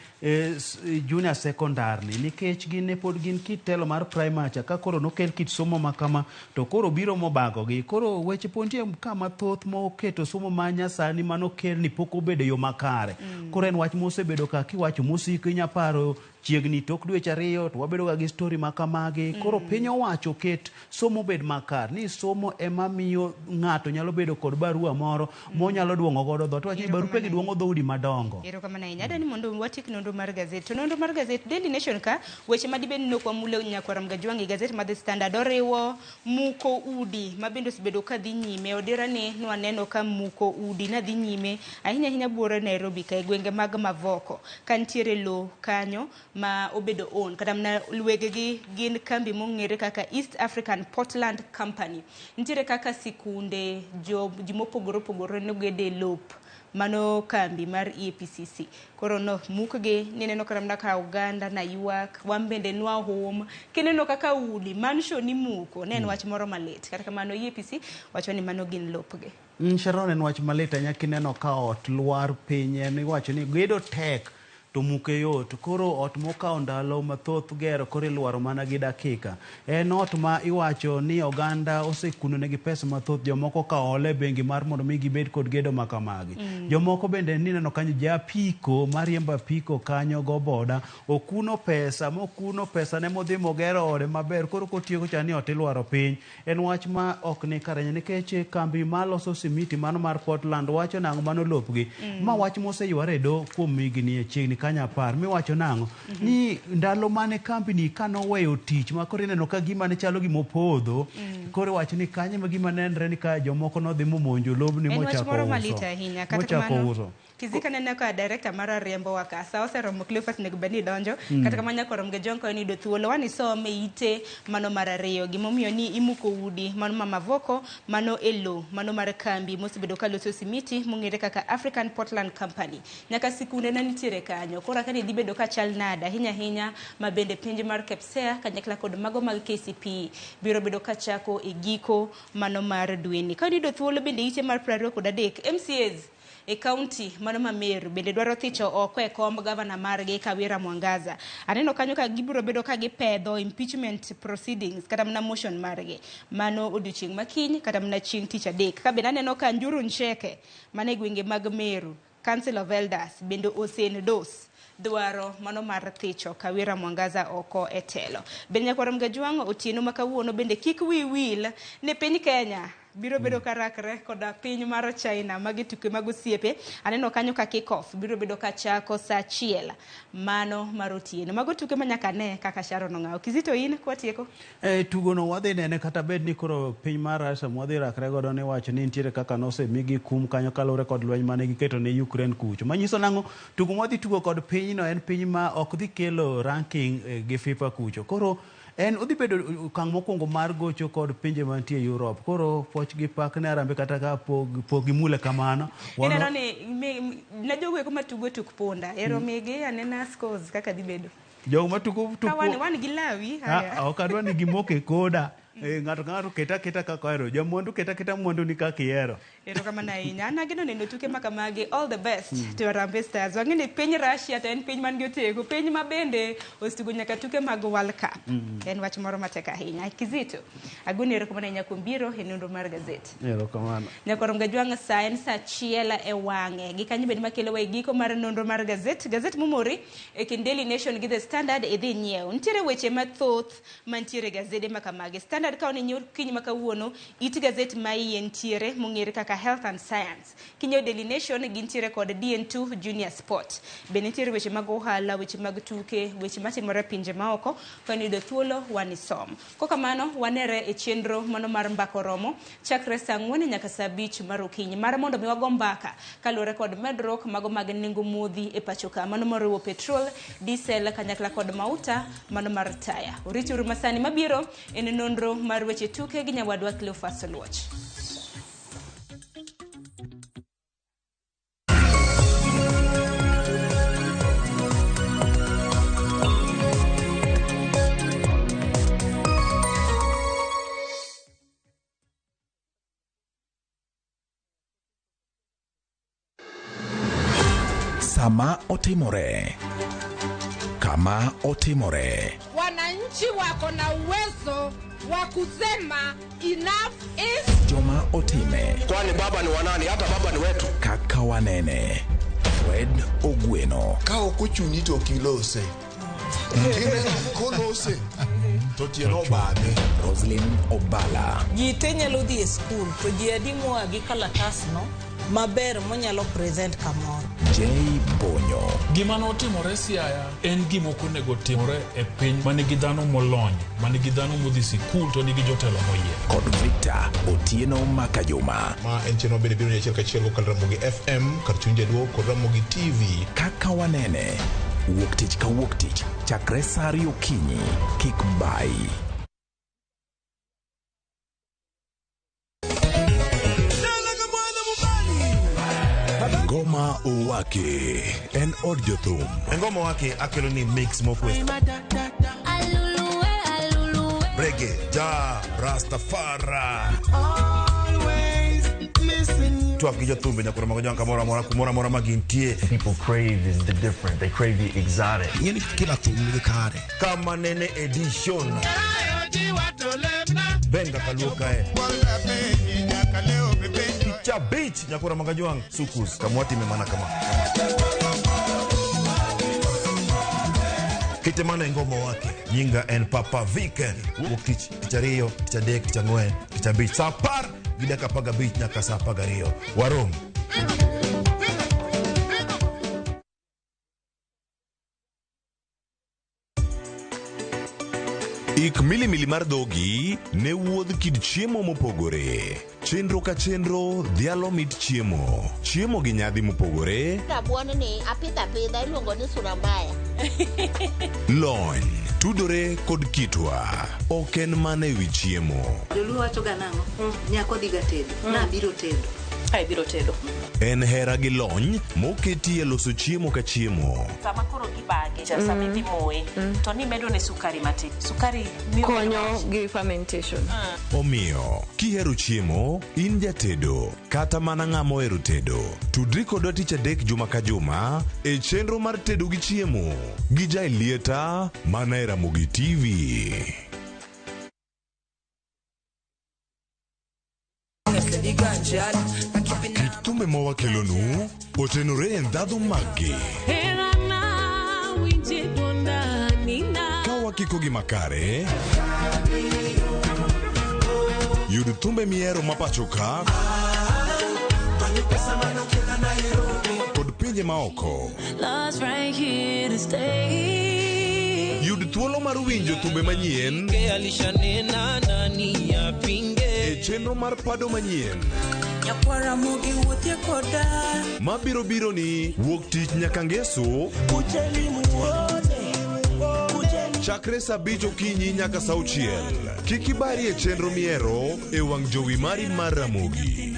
junior secondary ni nikech gin ne pod gin kit telo mar primar cha ka koro nokel kit somo ma kama to koro biro mobagogi koro weche pod nitie ka mathoth moketo somo ma nyasani manokel ni pok obedo e yo makare. Koro en wach mosebedo ka kiwacho mosiko inya paro chiegni tok dweche ariyo to wabedo ga gi story ma kamagi. Koro piny owacho ket somo bed makare ni somo ema miyo ng'ato nyalo bedo kod barua moro monyalo duong'o godo dhoot. Wacho ni barupe gi duong'o dhoudi madongo. Erokamano ahinya. Adwa ni mondo watiek nonro mar gazet. To nonro mar gazet Daily Nation ka weche madibed ni ok wamulo nyakwar Mgajwang' e gazet mar The Standard oriwo muko udi ma bende osebedo ka dhi nyime. Odira ni nwaneno ka muko udi nadhi nyime ahinya ahinya buore Nairobi ka e gwenge mag Mavoko ka nitiere lo kanyo ma obedo own kata mana wegegi gin kambi mong'ere kaka East African Portland Company. Nitiere kaka sikunde ji mopogore opogore nogede lop mano kambi mar EAPCC. Koro no mukgi nineno kata mana ka oganda na ywak wan bende nwahum kineno kaka udi mansion imuko ne en wach moro malit. Kata kamano EAPC wacho ni mano gin lopgi. Sharon en wach malit ahinya kineno ka ot lwar piny en iwacho ni gedo tek to muke yot. Koro ot mokawo ndalo mathoth gero koro ilwaro mana gi dakika. En ot ma iwacho ni oganda osekuno negi pesa mathoth jomoko ka ole e bengi mar mondo mi gibed kod gedo ma kamagi. Jomoko bende nineno kanyo japiko mariembo apiko kanyo go boda okuno pesa mokuno pesa ne modhi mogero ode maber koro kotieko cha ni ot ilwaro piny. En wach ma ok ni kare nikech kambi maloso simiti mano mar Portland wacho nang'o mano lopgi. Ma wach moseyware e doho kuom higni chiegni kanyo 10 miwacho nang'o ni ndalo mane kambi ni kanoweyo tich ma koro ineno ka gima ne chalo gimopodho koro iwacho ni kanyo ema gima nenre ni ka jomoko nodhi momonjo lobni En wach mochako moro malit uso. ahinya. Kata Mochako kamano, uso. Kizika neno ka director mara riembo wa ka sa oseromo Cleophas onego bed ni donjo kata kamano nyaka orom gi Jonko en yudo thuolo wani some ite mano mar ariyo gimomiyo ni imuko udi mano ma Mavoko mano e lo mano mar kambi mosebedo ka loso simiti mong'ere kaka African Portland Company nyaka sikunde ne nitiere kanyo koro aka ni dhi bedo ka chal nade ahinya ahinya ma bende penj mar KPSEA kanyakla kod mago mag KCPE biro bedo ka chako e giko mano mar dweni ka yudo thuolo bende ite mar 23 MCAs e kaunti mano ma Meru bende dwaro thicho oko e komb gavana margi Kawira Mwangaza. Aneno kanyo ka gibiro bedo ka gipedho impeachment proceedings kata mana motion margi mano odiochieng' makiny kata mana chieng' tich adek. Ka bende aneno ka Njuru Ncheke mane e gwenge mag Meru Council of Elders bende ose-endorse dwaro mano mar thicho Kawira Mwangaza oko e telo. Bende nyakwar Mgajwang' otieno ma kawuono bende kik wi wil ni piny Kenya biro bedo ka rakre koda piny mar China. Magi tuke mag osiepe. Aneno kanyo ka kick off biro bedo ka chako saa 1 mano mar otieno. Mago tuke ma nyaka ne kaka Sharon Ong'awo. Kizito, in kwatieko. E tugono wadhi nene kata bed ni koro piny mar Russia mwadhi rakre godo ni wacho ni nitiere kaka nosemigi kum kanyo kaluwore kod lweny mane giketo ne Ukraine kucho. Manyiso nang'o? Tugo mwadhi tugo kod pinyno en piny ma ok dhi kelo ranking gi FIFA kucho. Koro en odhi bedo okang' mokwongo mar gocho kod pinje mantie Europe. Koro puoch gi pak ne Harambee kata ka pok gimule kamano. Ineno ni ne jogo eko matugo tuk punda. Ero migi anena scores kaka dhi bedo. Jogo matugo tuk Ka wan gi lawi. Haya. Ok adwa ni gimoke koda. Ng'ato ka ng'ato keta keta kaka ohero. Jamwandu keta keta mwandu ni kaka ihero. Erokamano ahinya. An ageno neno tuke ma kamagi. All the best to Harambee Stars. Wang'e ni piny Russia to en piny man gi otegu. Piny ma bende osetugo nyaka tuke mag World Cup. En wach moro matek ahinya. Kizito, agoni erokamano ahinya kuom biro e nonro mar gazet. Erokamano. Nyakwar Mgajwang' sa en saa 1 e wang'e. Gi kanyo bende makelowa e giko mar nonro mar gazet. Gazet momori e kind Daily Nation gi The Standard idhi nyiew. Nitiere weche mathoth mantiere e gazede ma kamagi. Standard ka one kinyi ma kawuono, it gazet ma iye nitiere mong'ere kaka Health and Science. Kinyiewo Daily Nation gintiere kod DN2 Junior Sport. Bende nitiere weche mag ohala, weche mag tuke, weche matimore e pinje maoko. Ka iyudo thuolo wanisom. Kokamano wanere e chenro mano mar Mbaka Oromo chakre saa 4 nyaka saa 5 mar okinyi mar mondo mi wago mbaka kaluwore kod medruok mago mag nengo modhi e pacho ka, mano moriwo petrol, diesel kanyakla kod mauta mano mar taya. Orituru masani mabiro en nonro mar weche tuke gi nyawadwa Cleophas Oluoch. Sama otimore, kama otimore, Wananchi wako na uwezo wa kusema enough is joma otime, Kwani baba ni wanani? Hata baba ni wetu. Kaka wanene. Fred Ogweno, Ka ok ochuni to ok ilose. Kineno kolose to tiende obadhe. Roslyn Obala, Ji te nyalo dhi e skul to ji adi moa gi kalatasno maber monyalo present kamoro. J Bonyo, Gima notimore Siaya en gima ok onego timore e piny ma nigi dhano molony, ma nigi dhano modhi sikul to nigi jotelo moyier. Kod Victor Otieno Makajuma. Ma en chenro bende biro achiel kachiel kokalo Ramogi FM kar chuny jaduo kod Ramogi TV. Kaka wanene, wuok tich ka wuok tich chakre saa 2 okinyi, kik bayi. Ngoma Owake en od jothum. Ngoma Owake akelo ni mix mokwe. Reggae, ja, Rastafari. Twak gi jothumbe nyaka romo gi kamoro amora kumoro amora ma gintie. People crave is the different. They crave the exotic. Ing'eni kila thum nigi kare. Kama nene edition. Benga kaluo kae. Cha beach nyakura magajwang sukus kamwati memana kama. Kite mana ngoma wake. Nyinga en Papa Viken. Wuok tich, tich ariyo, tich adek, tich ang'wen, tich abich. Saa 10 gi dakika 15 nyaka saa 12. Warom. Ik milimili mar dhogi ne wuodh kit chiemo mopogore. Chenro ka chenro dhialo mit chiemo. Chiemo gi nyadhi mopogore. Rabuon ni apidho apidha iluongo ni sura mbaya. Lony tudore kod kitwa. Ok en mana ewi chiemo. Joluo wacho ga nang'o? Nyako dhi ga tedo. Nabiro tedo. Ai biro tedo. En hera gi lony moketi e loso chiemo ka chiemo. Sama koro gibage, sama idhi moye, to nimedo ne sukari matin. Sukari miyo konyo gi fermentation. Omiyo, kihero chiemo, in jatedo, kata mana ng'ama ohero tedo. Tudri kodwa tich adek juma ka juma e chenro mar tedo gi chiemo gi Jaelieta mana e Ramogi TV. Kit thumbe mawakelonu otenore e ndhadhu maggi. Ka wakiko gi makare, Yud thumbe mihero ma pacho ka kod pinje maoko. Love's right here to stay. Yud thuolo mar winjo thumbe manyien Alishanena nani yapinge. e chenro mar pado manyien Nyakwara mogi wuothie koda. mabiro biro ni wuok tich nyaka ngeso Kujeni muone. chakre saa abich okinyi nyaka saa auchiel. Kik ibari e chenro mihero e wang' jowi mari mar Ramogi.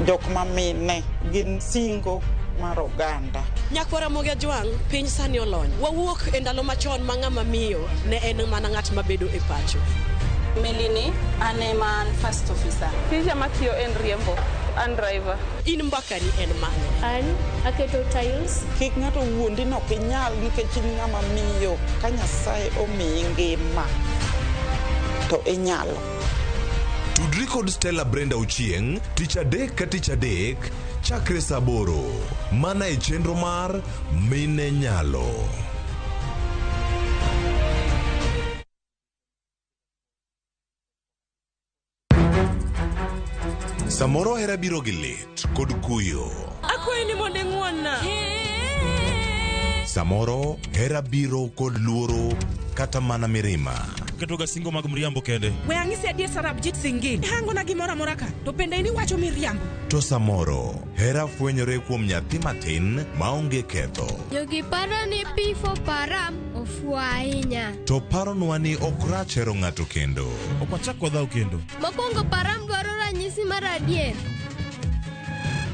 Jok ma mine gin singo mar oganda. Nyakwara Ramogi Ajwang', piny sani olony. Wawuok e ndalo machon ma ng'ama miyo ne en mana ng'at mabedo e pacho. Melini, an ema an first officer. Tija matiyo en riembo, an driver. In mbakani en mane? An aketo tiles. Kik ng'ato wuondi ni ok inyal nikech in ng'ama miyo. Ka Nyasaye omiyi ngima to inyalo. Tudri kod Stella Brenda Ochieng' tich adek ka tich adek chakre saa aboro mana e chenro mar Mine Nyalo. Samoro hera biro gi lit kod kuyo. Akwayi ni mondo ing'won-na. Samoro hera biro kod luoro kata mana mirima. Ketoga singo mag mriambo kende. We ang'isi adier Sarabjit Singh. Hangona gimoro amora ka, to bende in iwacho miriambo. To samoro hera fwenyore kuom nyathi matin maonge ketho. Jogi paro ni P for Param ofuwo ahinya. To paronwa ni ok rach hero ng'ato kendo. Ok wachak wadhaw kendo. Mokwongo Param dwaro ranyisi mar adier.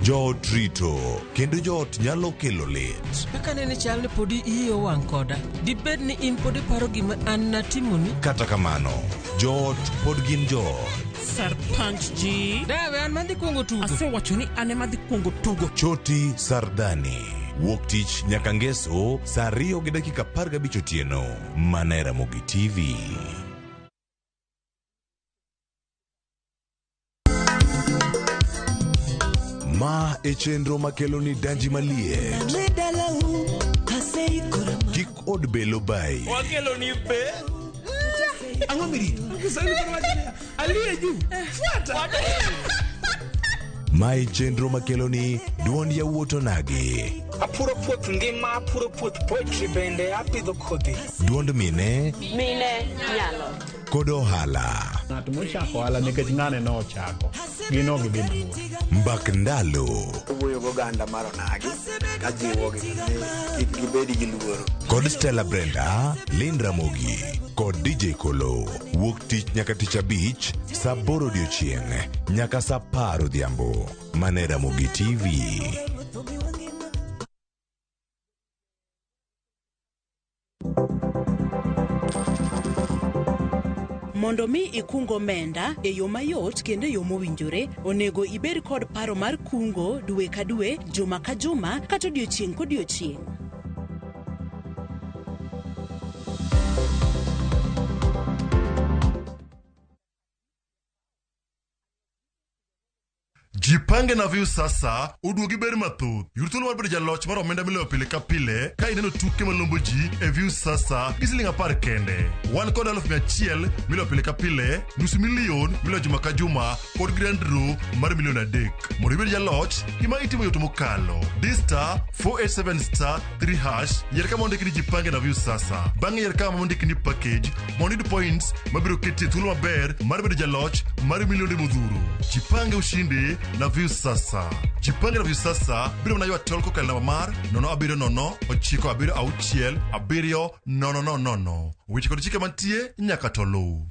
Joot rito kendo joot nyalo kelo lit. Kaka nene chal ni podi iyi owang' koda. Dibed ni in pod iparo gima an natimoni? Kata kamano, joot pod gin joot. Sarpanch ji. Dawe an madhi kuongo tugo. Asewacho ni an ema adhi kuongo tugo. Choti Sardani. Wuok tich nyaka ngeso saa 2:15 otieno. Mana e Ramogi TV. Ma e chenro makelo ni danji maliet. Kik od belo bayi. Wakelo ni be. Ang'o mirito? Kiswahili koro wacho niya, aliye juu. Fuata. Ma e chenro makelo ni duond yawuot onagi. Apuro puoth ngima, apuro puoth poetry bende apidho kodhi. Duond mine Mine nyalo. kod ohala. Ng'at mochako ohala nikech ng'ane nochako, gin ok gidhi mabor. Mbak ndalo. Wuoyo goganda mar onagi kajiwogi ni kik gibed gi luoro. Kod Stella Brenda, Lynn Ramogi kod DJ Kolo. Wuok tich nyaka tich abich saa aboro odiochieng' nyaka saa apar odhiambo. Mana e Ramogi TV. Mondo mi ikung omenda e yo mayot kendo e yo mowinjore, onego ibed kod paro mar kungo dwe ka dwe, juma ka juma, kata odiochieng' kodiochieng'. Jipange na View sasa oduogi ber mathoth. Yud thuolo mar bedo jaloch mar omenda miloyo pile ka pile ka ineno tuke malombo ji e View sasa gi siling 10 kende. Wan kod 100,000 miloyo pile ka pile, nusu milion miloyo juma ka juma kod grand draw mar milion 3. Mondo ibed jaloch, gima itimo yot mokalo. Di star 487 star 3 hash, yier kama ondiki ni Jipange na View sasa. Bang'e yier kama ondiki ni package mondo iyud points mabiro keti e thuolo maber mar bedo jaloch mar milionde modhuro. Jipange ushindi na View sasa. Jipange na View sasa biro mana ywa tol kokalo namba mar 070 976 7 0 0. Weche kod chike mantie nyaka to luw.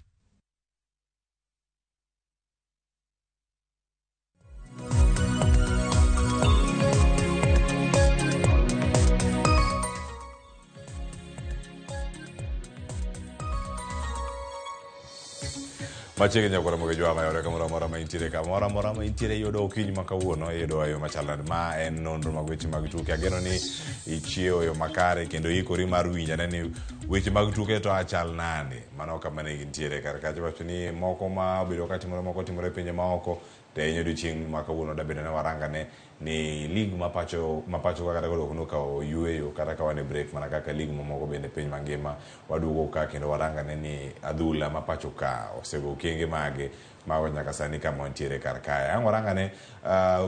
Machiegni nyakwara moge jwang'a yore kamoro amora ma intiere kamoro amora ma intiere yudo okinyi ma kawuono iyudo e yo machal nade. Ma en nonro mag weche mag tuke. Ageno ni ichiewo e yo makare kendo ikori mar winjo ane ni Weche mag tuke to achal nade? Mano kama ne gintiere kar kacha wacho ni moko ma obedo ka timore moko timore e pinje maoko to ahinya odiochieng' ma kawuono dabedo ni warangane ni league ma pacho ka kata koro ok nokawo yueyo kata ka wan e break mana kaka league mamoko bende piny mangima waduogo ka kendo warangane ni adhula ma pacho ka osego okenge mage mago nyaka sani kama wantiere kar kae. Ang' warangane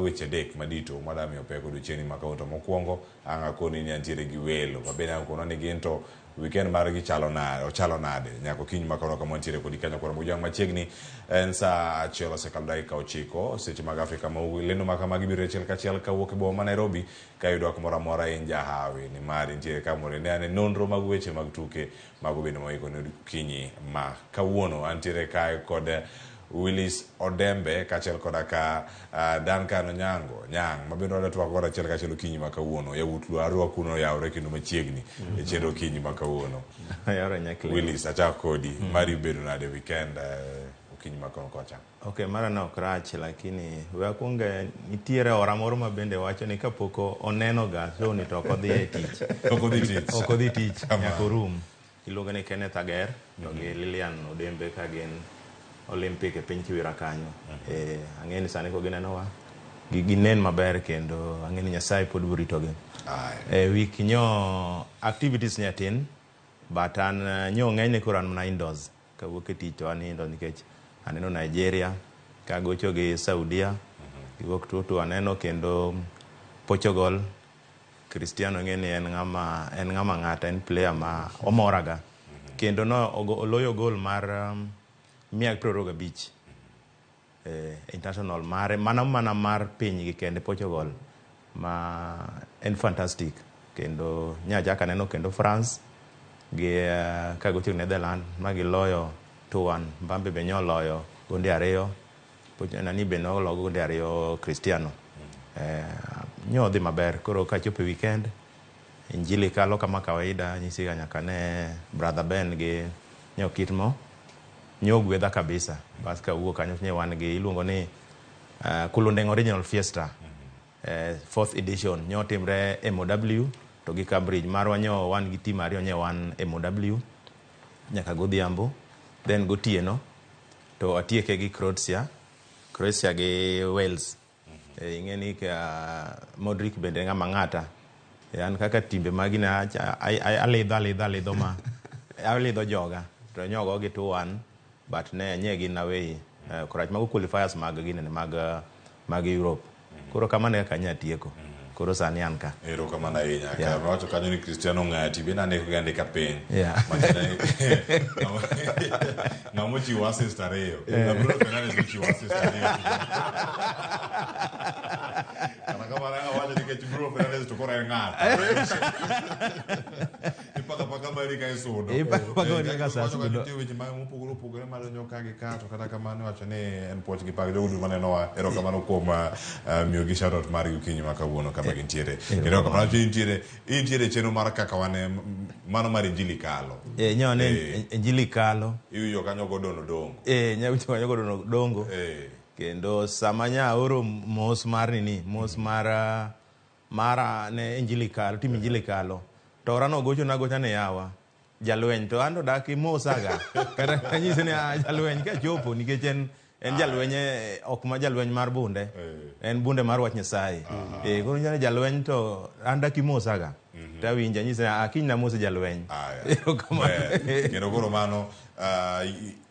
weche adek madito mwadwa miyo pek odiochieng' ma kawuono. To mokwongo ang' akoni ni antiere gi welo mabende ang' konwa ni gin to weekend margi chalo nade, ochalo nade nyaka okinyi ma kawuono kama wantiere kodi kanyo koro mojang machiegni en saa 1 osekalo dakika 9 seche mag Afrika ma Ugwe. Lendo ma kamagi biro achiel kachiel kawuok e boma ma Nairobi ka iyudowa kamoro amora in jahawi nimar intiere ka mondo ine ane nonro mag weche mag tuke mago bende moiko ne okinyi ma kawuono. Antiere kae kod Willis Odembe kaachiel koda ka Duncan Onyango Nyang' ma bende wadwa twak godo achiel kachiel okinyi ma kawuono. Yawuot Luo Arua kuno oyawore kendo machiegni e chenro okinyi ma kawuono. Willis, achak kodi. Mari bedo nade weekend okinyi ma kawuono kocha? Okay, mara ne ok rach lakini we akwong nitiere ora moro ma bende wacho ni kapok oneno ga show ni to ok odhi e tich. Ok odhi tich. Ok odhi tich nyaka orum. Iluonge ni Kenneth Ager to gi Lilian Odembe ka gin Olympic e piny Kiwira kanyo. Ang'e ni sani ko ginenowa ginen maber kendo ang'e ni Nyasaye pod biro ritogi. Wik nyo activities ne tin but an nyo ng'enyne koro an mana indoors. Kawuok e tich to an indoors nikech aneno Nigeria kagocho gi Saudia giwuok tuo aneno kendo Portugal. Cristiano ng'e ni en ng'ama ng'ata, en player ma omoraga. Kendo no oloyo goal mar 125 international mare mana mar pinygi kende Portugal ma en fantastic. Kendo nyachaka aneno kendo France gi kagocho Netherlands ma giloyo 2-1. Mbappe be nyoloyo gonde 2, nani be noloyo gonde 2 Cristiano. Nyo dhi maber. Koro kachopo e weekend Injili kalo kama kawaida nyisiga nyaka ne brother Ben gi nyo kitmo nyo gwedha kabisa. Bas kawuok kanyo nye wan gi iluongo ni Kulundeng Original Fiesta 4th edition nyo timre MOW to gi Cambridge marwa nyo wan gi team ariyo nye wan MOW nyaka godhiambo then gotieno to atieke gi Croatia gi Wales. Ing'e ni ka Modric bende ng'ama ng'ata. An kaka timbe magi na alidho ma alidho joga to nyogo gi 2-1 but ne nye gin away korach mago qualifiers mag gine mag Europe. Koro kamano e kaka anya tieko. Koro sani an ka. Erokamano ahinya. Kar wacho kanyo ni Cristiano ng'ati bende andiko gi andika piny. Ng'ama ochiwo assist 2. Bruno Fernandes ochiwo assist 2. Kata kamano awacho nikech Bruno Fernandes to koro en ng'ato. Ipaka paka mari ka isudo. Ipaka paka mari ka isudo. Nitie weche mopogore opogore madonjo ka gi ka to kata kamano iwacho ni en puoch gi pak jogo duto manenowa. Erokamano kuom miyogi shout out margi okinyi ma kawuono kama gintiere. Erokamano intiere chenro mar kaka wan mano mar Injili kalo. Nyo ne Injili kalo. Iwinjo kanyo Gordon Odongo. Nya winjo kanyo Gordon Odongo. Kendo sama nya oro mos mar nini, mos mar mara ne Injili kalo, tim Injili kalo. To orano gocho na gocha ne yawa. Jalweny to ando dak imosaga. Kata anyise ni jalweny kachopo nikech en jalweny ok ma jalweny mar bunde. En bunde mar wach Nyasaye. Koro nyane jalweny to an dak imosaga. To awinjo anyise akiny na mose jalweny. Kendo koro mano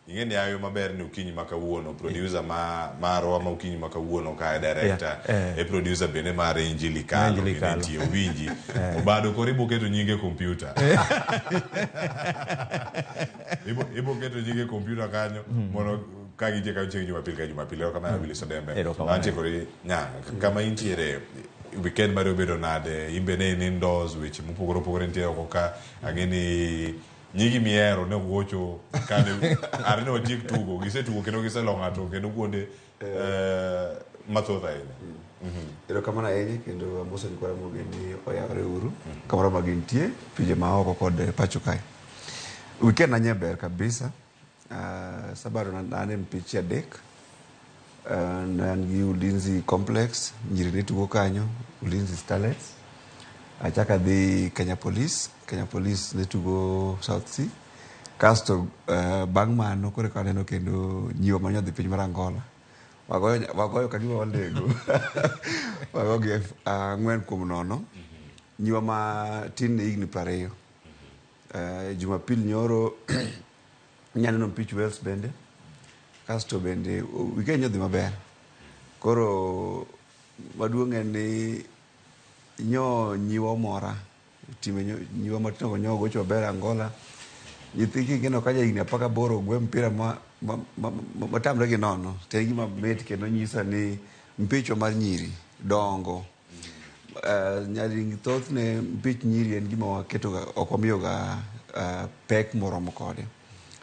ing'e ni ayo maber ni okinyi ma kawuono producer marwa ma okinyi ma kawuono ka director e producer bende mar Injili Kalo nitie owinji obado koro ibo keto nyinge e computer. Ibo keto nyinge e computer kanyo mondo ka gintie kanyo chieng' Jumapil ka Jumapil. Erokamano Willis Odembe. Antie kodi Nyang' kama intiere weekend mari obedo nade? In bende in indoors weche mopogore opogore nitie oko ka ang'e ni nyigi mihero ne gocho kane are ne watiek tugo gisetugo kendo giselo ng'ato kendo kuonde mathoth ahinya. Erokamano ahinya kendo amoso nyikwa Ramogi ni oyawre uru kamoro ma gintie pinje maoko kod pacho kae. Weekend na ber kabisa. Sabato an e mpichi 3. Ne an gi Ulinzi Complex, nyiri ne tugo kanyo, Ulinzi Starlets. Achako adhi Kenya Police, Kenya Police ne tugo South Sea. Kasto bang' mano koro eka aneno kendo nyiwa mane odhi piny mar Angola. Wagoyo, wagoyo ka gima wanego. Wago gi 4-0. Nyiwa ma tin ne higni 20. Jumapil nyoro nyaneno mpich Wales bende. Kasto bende weekend nodhi maber. Koro maduong' en ni nyo nyiwa omora. Time nyiwa matindo go nyo gocho maber Angola. Nyithi kineno ka ja higni 18 gwe mpira ma tamre gi nono. To en gima mit kendo nyisa ni mpichwa mar nyiri dongo. Nyadingi thothne mpich nyiri en gima waketo ga, ok wamiyo ga pek moromo kode.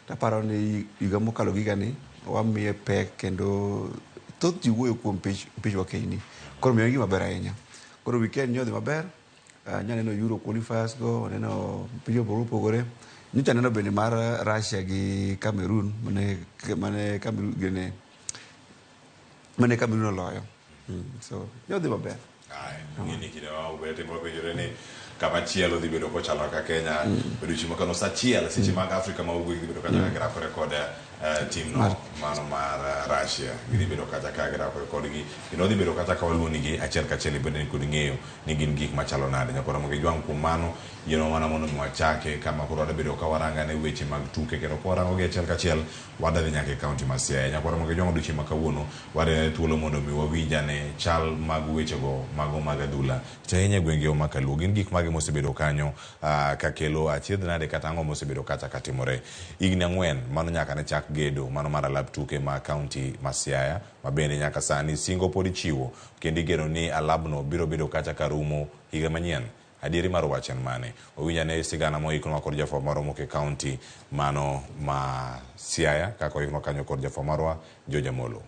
Taparo ni higa mokalo gi higani wamiye pek kendo thoth ji wuoyo kuom mpich wakeini. Koro miyo en gima ber ahinya. Koro weekend nyo dhi maber. Nyaneno Euro qualifiers go, waneno mpich mopogore opogore. Nyocha aneno bende mar Russia gi Cameroon mane Cameroon gine mane Cameroon oloyo. So nyo dhi maber. Ng'eni kinde ma obet ema penjore ni kama chielo dhi bedo kochalo kaka Kenya odiochieng' makano sa achiel seche mag Afrika ma ugwe gidhi bedo kacha ka girakore kod tim no mano mar Russia gidhi bedo kacha ka girakore kodgi kendo dhi bedo kacha ka waluonigi achiel kachiel ibende kod ng'eyo ni gin gik machalo nade nyakora mondo ijwang' kuom mano yienwa mana mondo mi wachake kama koro wadwa bedo ka warangane weche mag tuke kendo ka warango gi achiel kachiel wadwa dhi nyaka e kaunti ma Siaya nyakora mondo ijwang' odiochieng' ma kawuono wadwa thuolo mondo mi wawinj ane chal mag wechego mago mag adhula to ahinya e gwenge ma kaluo gin gik mage mosebedo kanyo kakelo achiedh nade kata ang'o mosebedo kacha katimore higni 4 mano nyaka ne chak gedo mano mar alap tuke ma kaunti ma Siaya ma bende nyaka sani singo pod ichiwo kendo igeno ni alabno biro bedo kacha karumo higa manyien. Adieri mar wach en mane? Wawinj ane sigana moiknwa kod jafwambo marwa mowuok e kaunti mano ma Siaya kaka oiknwa kanyo kod jafwambo marwa George Amolo.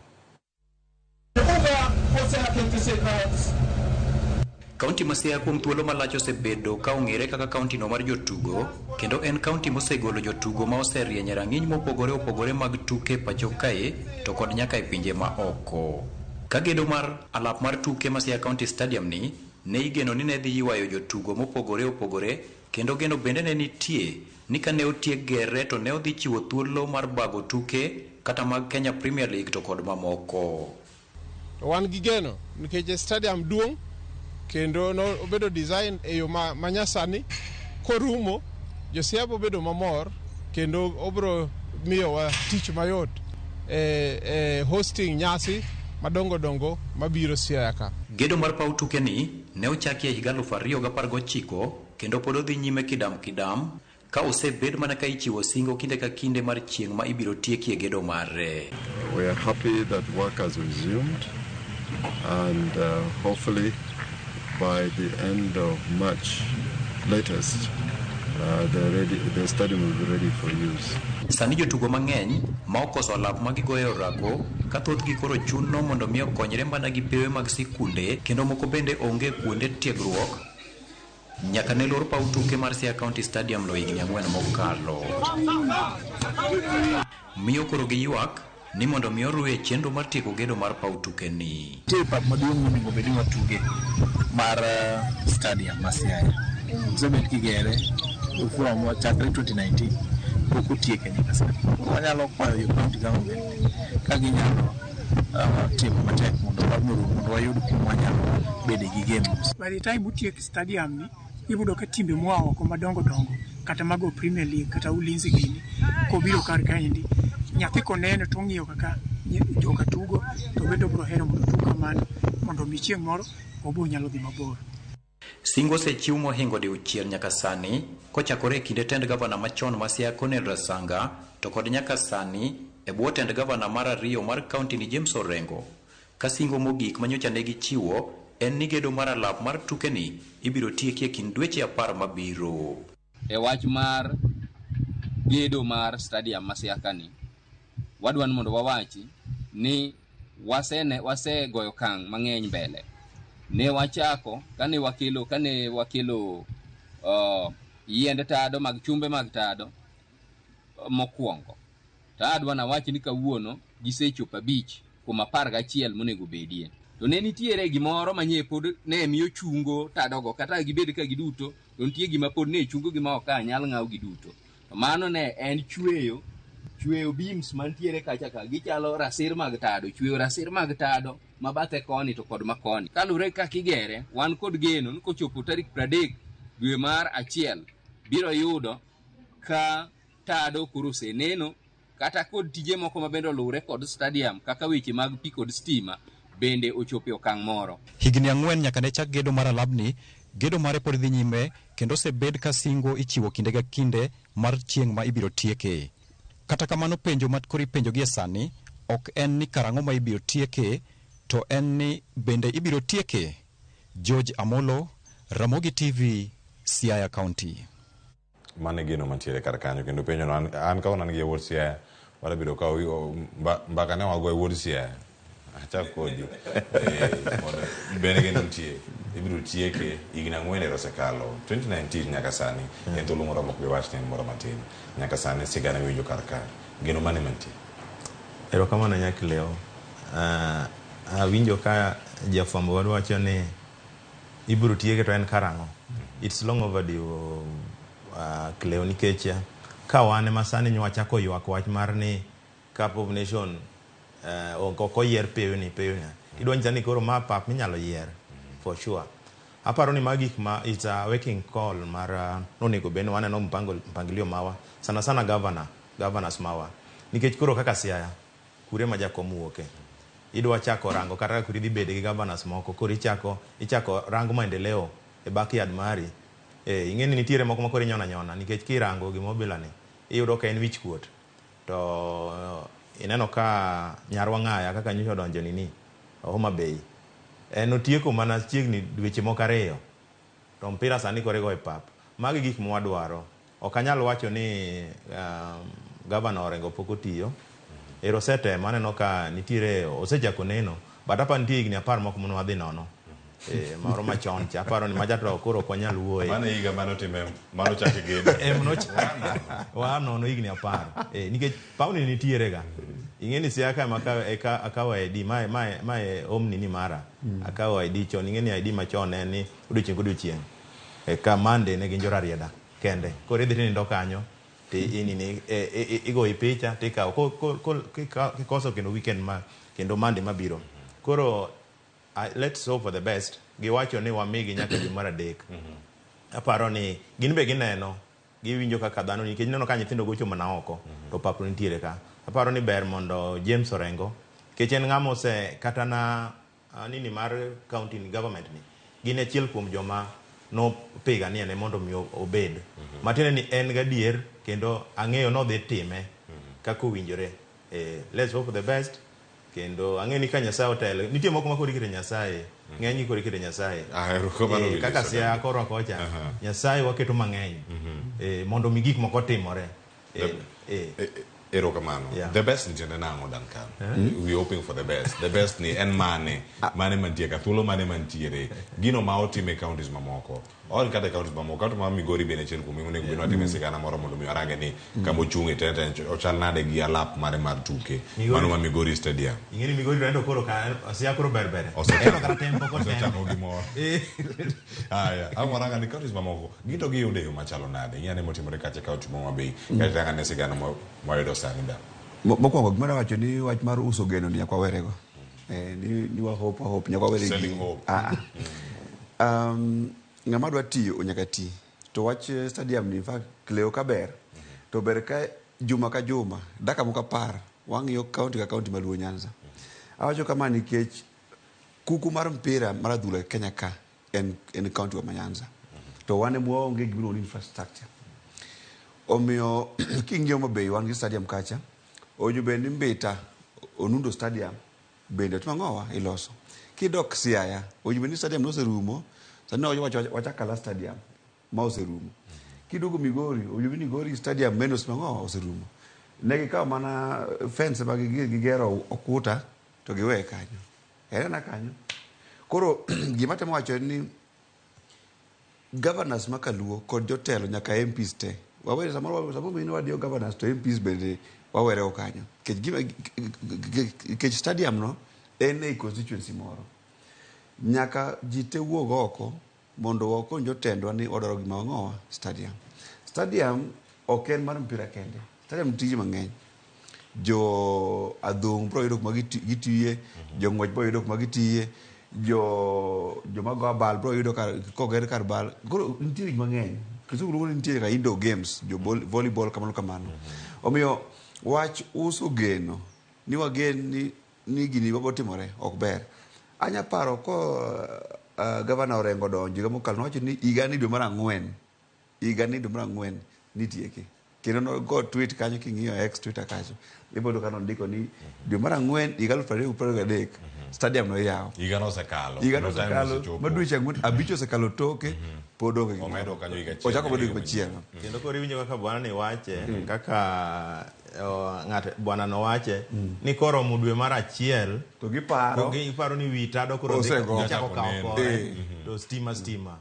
Kaunti ma Siaya kuom thuolo malach osebedo ka ong'ere kaka kaunti no mar jotugo kendo en kaunti mosegolo jotugo ma oserieny e rang'iny mopogore opogore mag tuke pacho kae to kod nyaka e pinje ma oko. Ka gedo mar alap mar tuke ma Siaya County Stadium ni ne igeno ni ne dhi ywayo jotugo mopogore opogore kendo geno bende ne nitie ni kane otiek gere to ne odhi chiwo thuolo mar bago tuke kata mag Kenya Premier League to kod mamoko. To wan gi geno nikech stadium duong' kendo nobedo design e yo ma nyasani korumo jo-Siaya bedo mamor kendo obro miyowa tich mayot e hosting nyasi madongo dongo mabiro Siaya ka. Gedo mar paw tuke ni ne ochaki e higa 2019 kendo pod odhi nyime kidam kidam ka osebed mana ka ichiwo singo kinde ka kinde mar chieng' ma ibiro tiekie gedo mare. We are happy that work has resumed and hopefully by the end of March latest the stadium will be ready for use. Sani jotugo mang'eny ma okoso alap ma gigoyo orako ka thothgi koro chuno mondo mi okonyre mana gi pewe mag sikunde kendo moko bende onge kuonde tiegruok nyaka ne lor paw tuke mar Siaya County Stadium no higni 4 mokalo. Miyo koro giywak ni mondo mi oruwe chenro mar tieko gedo mar paw tuke ni. Nitie pap maduong' monego bed ni watuge mar stadium ma Siaya. Osebet kigere from chakre 2019 pok otieke nyaka sani. Wanyalo kwayo jo county government ka ginyalo timo matek mondo pabno orum mondo wayud kuma wanyalo bede gi games. By the time utiek stadium ni, ibiro ka timbe moa oko madongo dongo kata mago Premier League kata Ulinzi gini kobiro kar kaendi nyathi koneno to ong'iyo kaka joka tugo to bende obiro hero mondo otug kamano mondo mi chieng' moro obo nyalo dhi mabor. Singo osechiw mohingo diuchiel nyaka sani kochakore e kinde tend gavana machon ma Siaya Cornel Rasanga to kod nyaka sani e bwo tend gavana mar ariyo mar kaunti ni James Orengo. Ka singo mogik manyocha ne gichiwo en ni gedo mar alap mar tuke ni ibiro tieki e kind dweche 10 mabiro. E wach mar gedo mar stadium ma Siaya kani, wadwa ni mondo wawachi ni wasegoyo okang' mang'eny mbele. Ne wachako kane wakelo yiend tado mag chumbe mag tado mokwongo. To adwa nawach ni kawuono gisechopo 5 kuom 11 monego bedie. To ne nitiere gimoro manye pod ne miyo chungo tadogo kata gibed ka giduto, to nitie gima pod ne chungo gi ma ok nyal ng'aw giduto. To mano ne en chweyo beams mantiere kacha ka, gichalo rasir mag tado, chweyo rasir mag tado ma bathe koni to kod makoni. Kalure kaka igere, wan kod geno ni kochopo tarik 30 dwe mar 1 biro yudo ka tado koro oseneno, kata kod tije moko mabende oluwre kod stadium kaka weche mag pi kod stima bende ochopo e okang' moro. Higni 4 nyaka ne chak gedo mar alabni, gedo mare pod dhi nyime kendo osebed ka singo ichiwo kinde ka kinde mar chieng' ma ibiro tieke. Kata kamano penjo ma koro ipenjo gie sani ok en ni karang'o ma ibiro tieke, to en ni bende ibiro tieke. George Amolo, Ramogi TV, Siaya County. Mane geno mantiere kar kanyo kendo penjo no an ka an gi wuod Siaya wala biro ka mbaka ne wago e wuod Siaya achak kodi mondo bende geno nitie ibiro tieke higni 4 osekalo 2019 nyaka sani en thuolo moro mok bi wach ni en moro matin nyaka sani sigana winjo kar ka geno mane mantie. Erokamano Nyakleo. Awinjo ka jafwambo wadwa wacho ni ibiro tieke to en karang'o. It's long overdue Cleo, nikech ka wan ema sani nywachako ywak wach mar ni Cup of Nation ok oyier pewni. Idwa nyisa ni koro ma pap minyalo yier for sure. Aparo ni magi gik ma it's a waking call mar nonego bed ni waneno mpangilio mawa sana sana governors mawa, nikech koro kaka Siaya kure ma jakom wuoke idwa chako rango kata kaka idhi bede gi governors moko, koro ichako rango maendeleo e backyard mari. Ing'e ni nitiere moko ma koro inyona nyona nikech kirango gima obila ni iyudo ka en wich kuot to ineno ka nyarwa ng'aya kaka nyocha odonjo nini Homa Bay en otieko mana chiegni dweche moko 2 to mpira sani koro igo e pap. Magi gik mwadwaro. Ok anyal wacho ni Governor Orengo pok otiyo. Ero osetemo, aneno ka nitiere osechako neno, but aparo nitie higni 10 moko mane wadhi nono. Moro machon cha aparo ni macha to koro ok wanyal wuoye. Mano higa mane otime mano chake gedo. Wa nono higni 10. Nikech pawni nitiere ga. Ing'e ni Siaya ka ema akawo ID mae home nini mara. Akawo ID chon, ing'e ni ID machon en ni odiochieng' kodiochieng'. Ka Monday ne gin jo Rarieda kende. Koro idhi tinindo kanyo ti inini igoyi picha tikawo kikoso kendo weekend ma kendo Monday mabiro. Koro let's hope for the best. Giwacho ni wamigi nyaka dwe mar 3. Aparo ni gin be gineno, giwinjo kaka dhano nikech ineno ka nyithindo gocho mana oko to pap nitiere ka. Aparo ni ber mondo James Orengo nikech en ng'ama ose kata na nini mar county government ni gin achiel kuom joma nopiganie ne mondo mi obed. Matiende ni en gadier kendo ang'eyo nodhi time kaka owinjore. Let's hope for the best. Kendo ang'e ni ka Nyasaye otelo, nitie moko ma koro ikete Nyasaye, ng'eny gi koro ikete Nyasaye. Kaka Siaya koro kocha, Nyasaye waketo mang'eny mondo mi gik moko otimore. Erokamano. The best ni tiende nang'o Duncan? We hoping for the best. The best ni en mane? Mane mantie ka thuolo mane mantiere? Gino ma otime counties mamoko. On kata counties mamoko, county ma Migori bende achiel kuom onego bed ni watime sigana moro mondo mi warange ni kama ochung'e te ochal nade gi alap mare mar tuke. Mano ma Migori Stadium. Ing'e ni Migori to koro ka Siaya koro ber ber. Kata tem pok otem. Osechako gimoro. Aya, ang' waranga ni counties mamoko gin to giyude yo machalo nade? Ing'e ane motimore kacha e county ma Homa Bay. Kaeto irang ane sigana mwayudo sani da. Mokwongo gima nawacho ni wach mar uso geno ni nyaka wawerego. Ni wa hope nyaka wawere gi. Selling hope. Ng'ama dwa tiyo nyaka ti. To wach stadium ni in fact Cleo ka ber. To ber ka juma ka juma, dakika moko 10, wang'iyo county ka county maluo Nyanza. Awacho kama nikech kuku mar mpira mar adhula e Kenya ka en county wa ma Nyanza. To wan ema waonge gima iluongo ni infrastructure. Omiyo king'iyo Homa Bay wan gi stadium kacha, owinjo bed ni Mbita Onundo Stadium bende timo ang'owa iloso. Kidok Siaya, owinjo bed ni stadium noserumo, sani wacho wachak Kala Stadium ma oserumo. Kiduogo Migori, owinjo bed ni Migori Stadium meno osemo oserumo. Ne gikawo mana fence ma gigero okuta to giweye kanyo. En ena kanyo. Koro gima atemo wacho en ni governors ma kaluo kod jotelo nyaka MPs te. Wawere samoro mino wadiyo governors to MPs bende wawere kanyo. Nikech stadium no en ei constituency moro. Nyaka ji te wuog oko mondo wakony jotendwa ni wadwaro gima wang'owa stadium. Stadium ok en mar mpira kende. Stadium tije mang'eny. Jo adhong' bro yudo kuma gitiye, jong'wech bro yudo kuma gitiye, joma go abal bro yudo kar koger kar bal. Koro nitie gik mang'eny. Kisumu luongo ni nitie ka indoor games, jo volleyball kamano kamano. Omiyo wach uso geno ni wagen ni gini babo timore ok ber. Anya paro ko gavana Orengo odonjo higa mokalo nowacho ni higa ni dwe mar ang'wen, higa ni dwe mar ang'wen nitieke. Kendo nogo tweet kanyo king'iyo X Twitter kacho. Ibiro yudo ka nondiko ni dwe mar ang'wen higa 2023 stadium no iyawo. Higa no osekalo. Higa no Kendo time osekalo osechopo. ma dweche ang'wen abich osekalo toke pod onge gimoro. Omedo kanyo higa achiel. Ochako omedo higa machielo. Kendo koro iwinjo kaka bwana ni wache, kaka ng'at bwana no wache ni koromo dwe mar achiel to giparo giparo ni wi tado koro dhi Osego. gichako kawo kore to stima stima.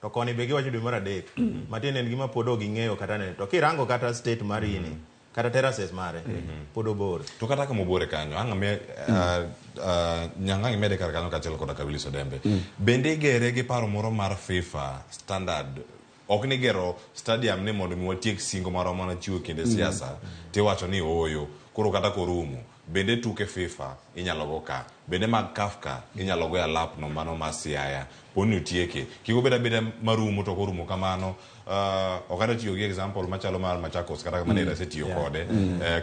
To koni be giwacho dwe mar adek. Matiende en gima pod ok ging'eyo kata ne. To kirango kata state mar ini, kata terraces mare, pod obor. To kata kama obore kanyo, ang' ame nyanga imede kar kanyo kaachiel koda ka Willis Odembe. Bende igere gi paro moro mar FIFA standard. Ok ni gero stadium ni mondo mi watiek singo marwa mana chiwo kinde siasa, tiwacho ni ooyo, koro kata korumo, bende tuke FIFA inyalo go ka, bende mag CAF ka inyalo go e alap no mano ma Siaya, poni otieke. Kik obed abeda marumo to korumo kamano, ok adwa tiyo gi example machalo mar Machakos kata kamano asetiyo kode,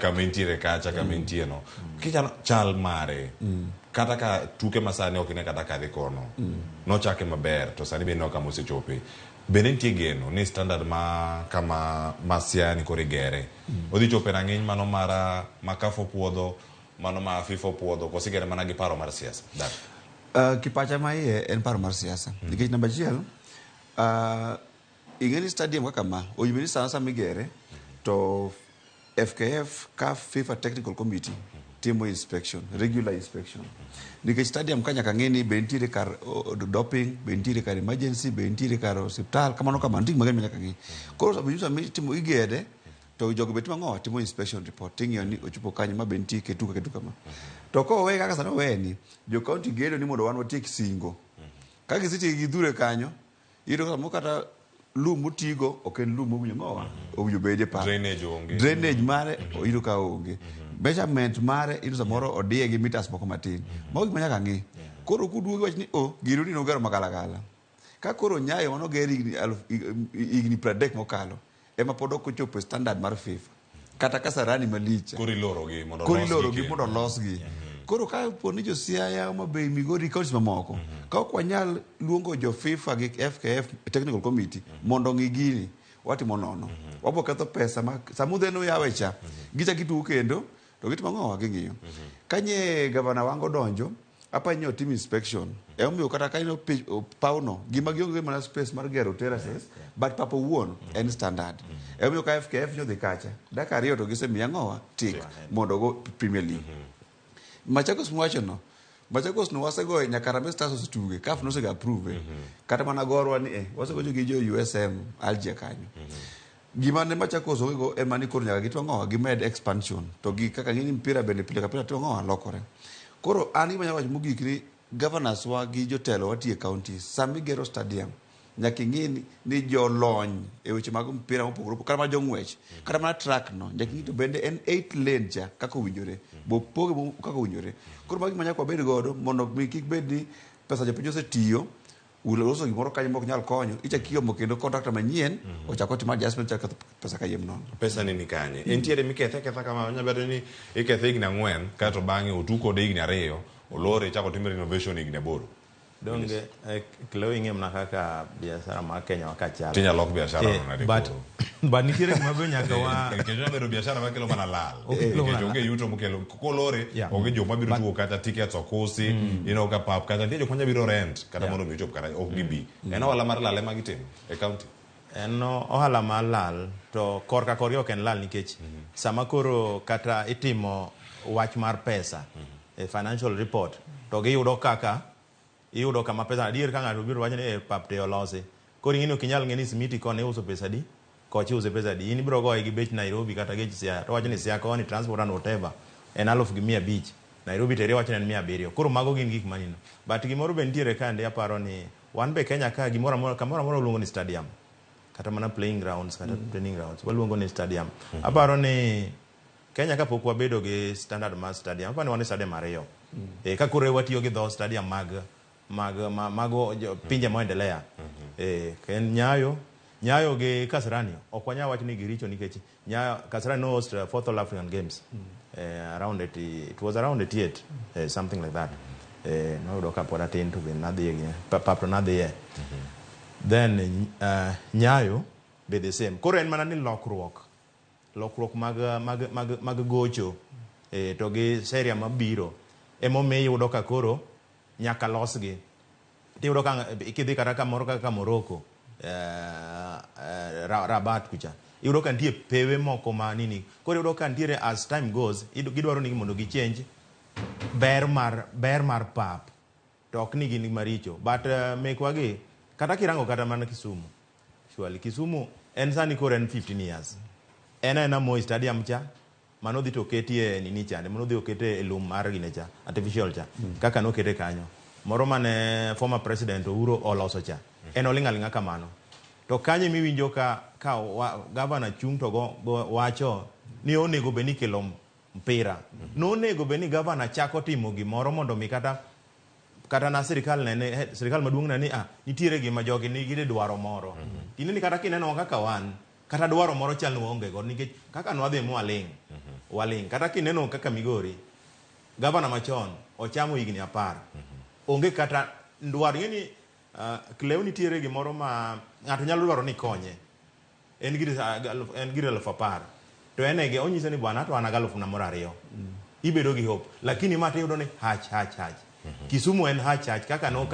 kama entiere kacha, kama entie no. Kichano chal mare, kata ka tuke masani ok ine kata kadhi kono, nochake maber, to sani be ineno kama osechope. Bende nitie geno ni standard ma kama ma Siaya ni koro igere. Odhi chopo e rang'iny mano mar ma CAF opuodho, mano ma FIFA opuodho, koso igere mana gi paro mar siasa? Kipacha ma iye en paro mar siasa. Nikech namba achiel, ing'e ni stadium kaka ma, owinjo bed ni sana sama igere, to FKF, CAF, FIFA Technical Committee timo inspection, regular inspection. Nikech stadium ka nyaka ng'e ni be nitiere kar doping, be nitiere kar emergency, be nitiere kar osiptal, kamano kamano, nitie gik mang'eny ma nyaka ng'i. Koro sama itimo igere, to jogo be timo ang'o? Timo inspection report, ting'iyo ni ochopo kanyo ma be nitie ketu ka ketu kama. To kowe kaka sani owe ni, jo county gedo ni mondo wan watiek singo. Ka gisetieko gidhure kanyo, iyudo ka samoro kata lum motigo ok en lum mowinjo ng'owa, owinjo bed e pap. Drainage onge. Drainage mare iyudo ka onge. Measurement mare iyudo samoro odiye gi meters moko matin. Mago gik ma nyaka ng'i. Koro kuduogo iwacho ni oh, gino ni nogero magalagala. Ka koro Nyayo manoger higni 30 mokalo, ema pod ok ochopo e standard mar FIFA. Kata Kasarani malich. Koro ilorogi mondo Koro olosgi ilorogi kendo. mondo olosgi. Koro ka po ni jo Siaya, Homa Bay, Migori, counties mamoko, ka ok wanyal luongo jo FIFA gi FKF Technical Committee mondo ong'i gini, watimo nono. Wabo ketho pesa ma sama udheno yawe cha, gichako gitugo kendo, to gitimo ang'o? Ging'iyo. Kanye gavana Wango donjo, apa ni otim inspection. Emomiyo kata ka ineno pawno, gima gionge mana space mar gero terraces, but pap owuon en standard. Emomiyo ka FKF nyodhi kacha, dakika ariyo to gisemiyo ang'owa tick mondo ogo Premier League. Machakos mwacho no, Machakos no wasegoye nyaka Harambee Stars osetuge, CAF nosega approve. Kata mana gorwa ni wasegocho gi jo USM Alger kanyo. Gima ne Machakos onge go en mana ni koro nyaka gitwa ng'owa gimed expansion to gi kaka ng'eni mpira bende pile ka pile twa ng'owa lokore. Koro an gima anyalo wacho mogik ni governors wa gi jotelo watiyo e counties, sama igero stadium nyaka ing'i ni jolony e weche mag mpira mopogore opogore, kata mana jong'wech, kata mana track no, nyaka ing'i to bende en 8 lane cha kaka owinjore, bo poge kaka owinjore. Koro magi ma nyaka wabed godo mondo mi kik bed ni pesa jopiny osetiyo, uloso gimoro kanyo mok nyal konyo, ichak iomo kendo contractor manyien, ochak otim adjustment, ochak ketho pesa kayiem nono. Pesa ni kanye? Entiere mikethe aketha kama, nyalo bedo ni ikethe higni 4, kaeto bang'e otu kode higni 2, olore ichako tim renovation higni 8. Donge Chloe ing'e mana kaka biashara mar Kenya wa ka chalo. Tinyalo lok biashara no nade koro? But nitiere gima be nyaka wa Nikech onyalo bedo biashara makelo mana lal. Okelo mana Nikech onge yuto mokelo. Kolore, onge joma biro tugo kata tickets ok usi, ineno ka pap kata nitie jok manya biro rent kata mondo mi ochop kata ok gibi. En ohala mar lal ema gitimo e county. En ohala mar lal to korka korgi ok en lal nikech sama koro kata itimo wach mar pesa e financial report to giyudo kaka iyudo kama pesa adier ka ng'ato biro wacho ni pap te olosi. Koro ing'e ni ok inyal ng'e ni simiti koni iuso pesa adi, kocha iuso pesa adi. In ibiro goye gi bech Nairobi kata gech Siaya to wacho ni Siaya koni transport and whatever en 1,500. Nairobi to eri wacho ni en 700. Koro mago gin gik manino. But gimoro be nitiere kande aparo ni wan be Kenya ka gimoro amora kamoro amora waluongo ni stadium. Kata mana playing grounds kata training grounds waluongo ni stadium. Aparo ni Kenya kapok wabedo gi standard mar stadium, aparo ni wan gi stadium ariyo. Ka koro watiyo gi dho stadium mag mag mago pinje moendelea. En Nyayo, Nyayo gi Kasarani ok wanyal wacho ni giricho nikech Nyayo Kasarani no host fourth All African Games. Around 80, it was around 88, something like that. Noyudo ka pod atin to be nadhiye gi pap to nadhiye. Then Nyayo be the same. Koro en mana ni lokruok lokruok mag mag mag mag gocho to gi sheria mabiro emomiyo iyudo ka koro nyaka losgi. Tiyudo ka kidhi kata kamoro kaka Morocco, Rabat kucha, iyudo ka nitie pewe moko ma nini. Koro iyudo ka nitiere as time goes, gidwaro ni mondo gi change ber mar pap. To ok ni gin maricho. But mekwa gi, kata kirango kata mana Kisumu, surely Kisumu en sani koro en 15 years. En aena Moi Stadium cha, mano dhi to oketie nini chande, mano dhi okete e lum mar gine cha, artificial cha, kaka nokete kanyo. Moro mane former president Uhuru oloso cha, en oling' aling'a kamano. To kanyo miwinjo ka governor chung' to go wacho ni onego bed ni kelo mpira. Nonego bed ni governor chako timo gimoro mondo mi kata na sirikal nene, sirikal maduong' nene ni nitiere gima jogi nigi dwaro moro. Tineni kata kineno kaka wan, kata dwaro moro chal ni waonge go nikech kaka nwadhi mwaling', waling'. Kata kineno kaka Migori, gavana machon ochamo higni 10. Onge kata dwaro. Ing'e ni Cleo nitiere gimoro ma ng'ato nyalo dwaro ni konye. En gir 10,000. To en ege onyiso ni bwana to an gi 2,000. Ibedo gi hope. Lakini ma tiyudo ni hach hach hach. Kisumu en hach hach kaka no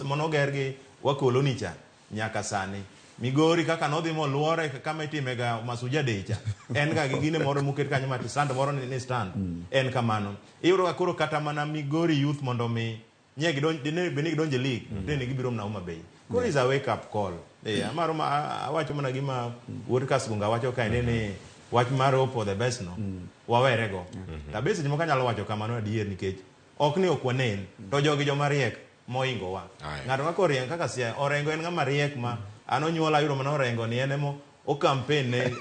monoger gi wakoloni cha nyaka sani. Migori kaka nodhi moluore kama itimega Masuja Day cha. En ga gi gine moro moket kanyo ma stand moro ni stand. En kamano. Iyudo ka koro kata mana Migori youth mondo mi nye gidonj dine bed ni gidonje league, dine gibiro mana Homa Bay. Koro is a wake up call. Amaro ma awacho mana gima Wuod Kasgunga wacho ka ni wach mar hope for the best no. Wawerego. Ta be seche moko anyalo wacho kamano adier nikech ok ni ok wanen to jogi joma riek moingo wa. Ng'ato kaka Orengo kaka Siaya, Orengo en ng'ama riek ma an onyuola ayudo mana Orengo ni en emo o campaign ne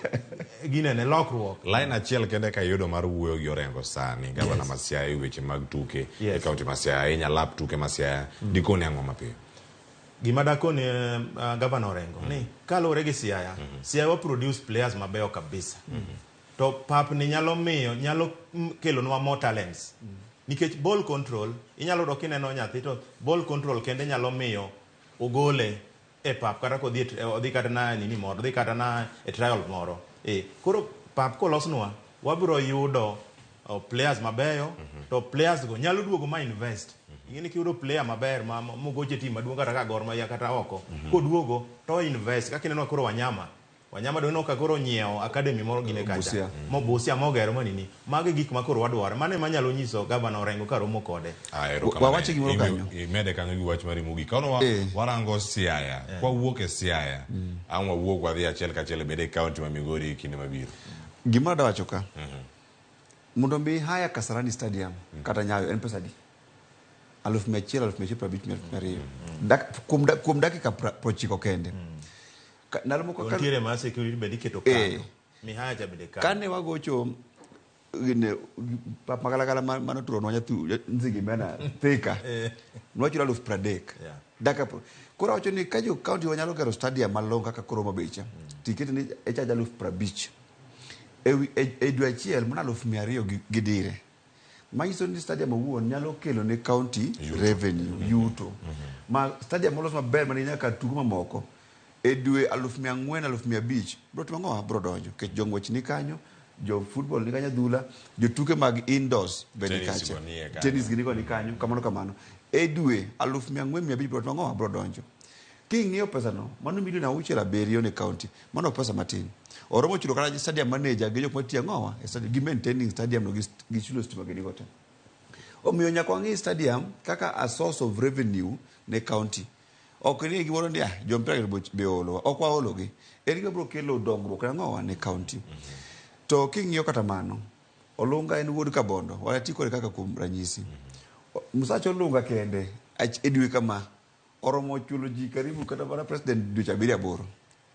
gine ne lokruok. Line achiel kende ka yudo mar wuoyo gi Orengo sani, gavana ma Siaya e weche mag tuke e kaunti ma Siaya, ahinya lap tuke ma Siaya, dikoni ang'o mapiyo? Gima dakoni gavana Orengo ni kaluwore gi Siaya, Siaya wa produce players mabeyo kabisa. To pap ni nyalo miyo, nyalo kelonwa more talents. Nikech ball control, inyalo yudo kineno nyathi to ball control kende nyalo miyo ogole e pap kata kodhi odhi kata na nini moro, odhi kata na e trial moro. Koro pap kolosnwa, wabiro yudo players mabeyo, to players go nyalo duogo ma invest. Ing'e ni kiyudo player maber ma mogoche team maduong' kata ka Gor Mahia kata oko, koduogo to invest. Kaka ineno koro Wanyama doneno ka koro nyiewo academy moro gine kacha. Mo Busia mogero manini. Magi gik ma koro wadwaro. Mano ema nyalo nyiso gavana Orengo ka romo kode. Wawache gimoro kanyo. Imede kanyo gi wach mari mogik. Kawuono warango Siaya. Kwa wuok e Siaya, ang' wawuok wadhi achiel kachiel bende e kaunti ma Migori kinde mabiro. Gima adawacho ka. Mondo mi haya Kasarani Stadium kata Nyayo en pesa adi? 1,100, 1,150, 200. Kuom dakika 90 kende. Ndalo moko nitiere ma security bende iketo kando. Mihaya cha bende kando. Kane wagocho gine pap magalagala mano turonwa nyathi Nzigi Mena Thika. Nwachulo 30,000. Dakika koro awacho ni ka jo county wanyalo gero stadium malong'o kaka koro Homa Bay cha, tikete ni e charge 50,000. E dwe achiel mana 200,000 gi dire. Manyiso ni stadium owuon nyalo kelo ne county revenue, yuto. Ma stadium molos maber mani nyaka tugo mamoko. E dwe 4,000, 500,000 bro timo ang'o? Bro donjo. Nikech jong'wech ni kanyo, jo football ni kanyo adhula, jotuke mag indoors be ni kacha. Tennis gi ni kanyo, kamano kamano. E dwe 4,500 bro timo ang'o? Bro donjo. King'iyo pesa no, mano milion 6 7 ne county. Mano pesa matin. Oromo chulo kata stadium manager gi jok matiyo ang'owa e stadium, gi maintaining stadium no gi chulo stima gi nigo te. Omiyo nyaka wang'i stadium kaka a source of revenue ne county. Ok ni gimoro ni jompira be olowa, ok waologi. En gima biro kelo dongruok ne ang'owa ne county. To king'iyo kata mano, Olunga en wuod Kabondo, wati kode kaka kuom ranyisi. Msach Olunga kende e dwe kama oromo chulo ji karibu kata mana president dweche 7 8.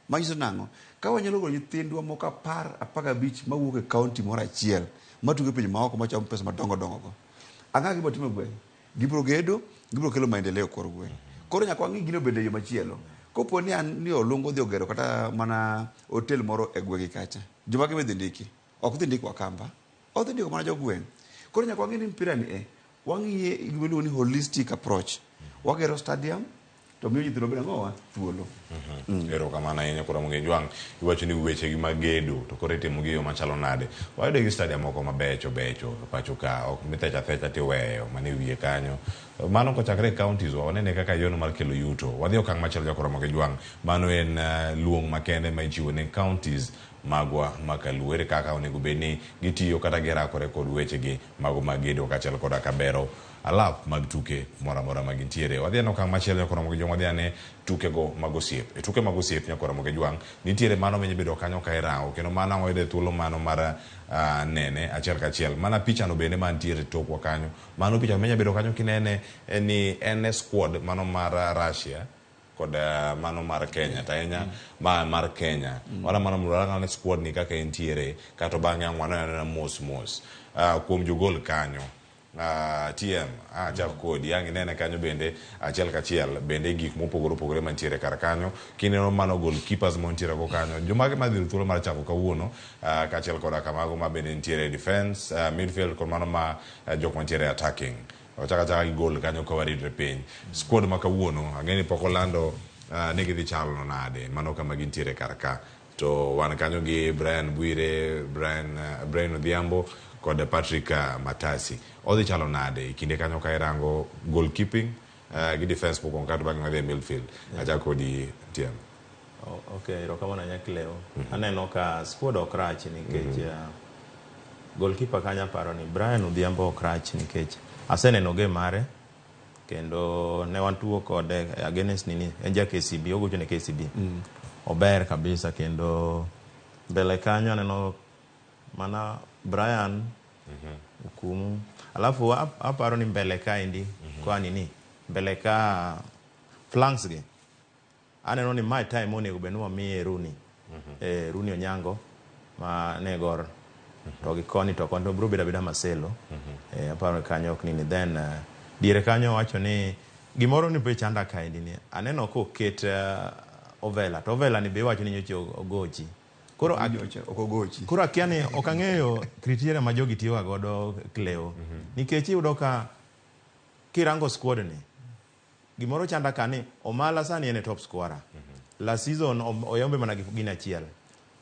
Manyiso nang'o? Ka wanyalo golo nyithindwa moko 10 15 mawuok e kaunti moro achiel matugo e pinje maoko machamo pesa madongo dongo go. Ang'o gibiro timo e gweng'? Gibiro gedo, gibiro kelo maendeleo kor gweng'. Koro nyaka wang'i gino bende e yo machielo. Kopo ni an ni Olunga odhi ogero kata mana hotel moro e gweng'gi kacha, jomage midhi ndiki? Ok dhi ndiko Wakamba, odhi ndiko mana jogweng'. Koro nyaka wang'i ni mpira ni e, wang'iye gima iluongo ni holistic approach. Wagero stadium to miyo nyithindo bedo ang'owa thuolo. Erokamano ahinya koro Ramogi Jwang', iwacho ni weche gi mag gedo to koro itimo gi e yo machalo nade? Wayudo gi stadium moko mabecho becho e pacho ka, ok mithecho athecha tiweyo mana e wiye kanyo. Mano kochakre e counties wa, wanene kaka yono mar kelo yuto. Wadhi e okang' machielo jakoro Ramogi Jwang', mano en luong makende ma ichiwo ne counties magwa ma kaluo. Ere kaka onego bed ni gitiyo kata girakore kod wechegi mago mag gedo kaachiel koda ka bero alap mag tuke moro amora ma gintiere. Wadhi ane okang' machielo nyakoro Ramogi Jwang', wadhi ane tukego mag osiep. E tuke mag osiep nyakoro Ramogi Jwang', nitiere mano ma ibedo kanyo ka irango kendo mano ang' wayudo thuolo mano mar nene achiel kachiel. Mana pichano bende mantiere tokwa kanyo. Mano picha ma inya bedo kanyo kinene en ni en e squad mano mar Russia kod mano mar Kenya, to ahinya ma mar Kenya. Wala mano mondo warang ane squad ni kaka entiere, kato bang'e ang' wanene anena mos mos. Kuom jogol kanyo, TM, achak kodi, ang' inene kanyo bende achiel kachiel, bende gik mopogore opogore mantiere kar kanyo. Kineno mano goalkeepers mantiere go kanyo, jomage madhi yudo thuolo mar chako kawuono, kaachiel koda kamago ma bende nitiere e defense, midfield kod mano ma jok mantiere attacking. Wachak achaka gi goal kanyo ka waridre piny. Squad ma kawuono, ang'e ni pok olando ni gidhi chalo nade, mano kama gintiere kar ka. To wan kanyo gi Brian Bwire, Brian Odhiambo kod Patrick Matasi. Odhi chalo nade e kinde kanyo ka irango goalkeeping gi defense mokwongo kato bang'e wadhi e midfield. Achak kodi TM. Okay, erokamano ahinya Cleo. Aneno ka squad ok rach nikech goalkeeper kanyo aparo ni Brian Odhiambo ok rach nikech aseneno game mare kendo ne wan tugo kode against nini, en ja KCB, ogocho ne KCB. Ober kabisa kendo mbele kanyo aneno mana Brian Okumu. Alafu aparo ni mbele kaendi kwa nini mbele ka flanks gi aneno ni my time onego bed ni wamiye Rooney. Rooney Onyango ma ne Gor to gi koni to koni to biro bedo abeda Marcelo. Aparo ni kanyo ok nini. Then diere kanyo wacho ni gimoro ni be chanda kaendi ni aneno koket Ovela to Ovela ni be iwacho ni nyocha ogochi. Koro Ok ogochi. Koro akia ni ok ang'eyo criteria ma jogi tiyoga godo Cleo. Nikech iyudo ka kirango squad ni gimoro chanda ka ni Omala sani en e top scorer. Last season oyombe mana gi gini achiel.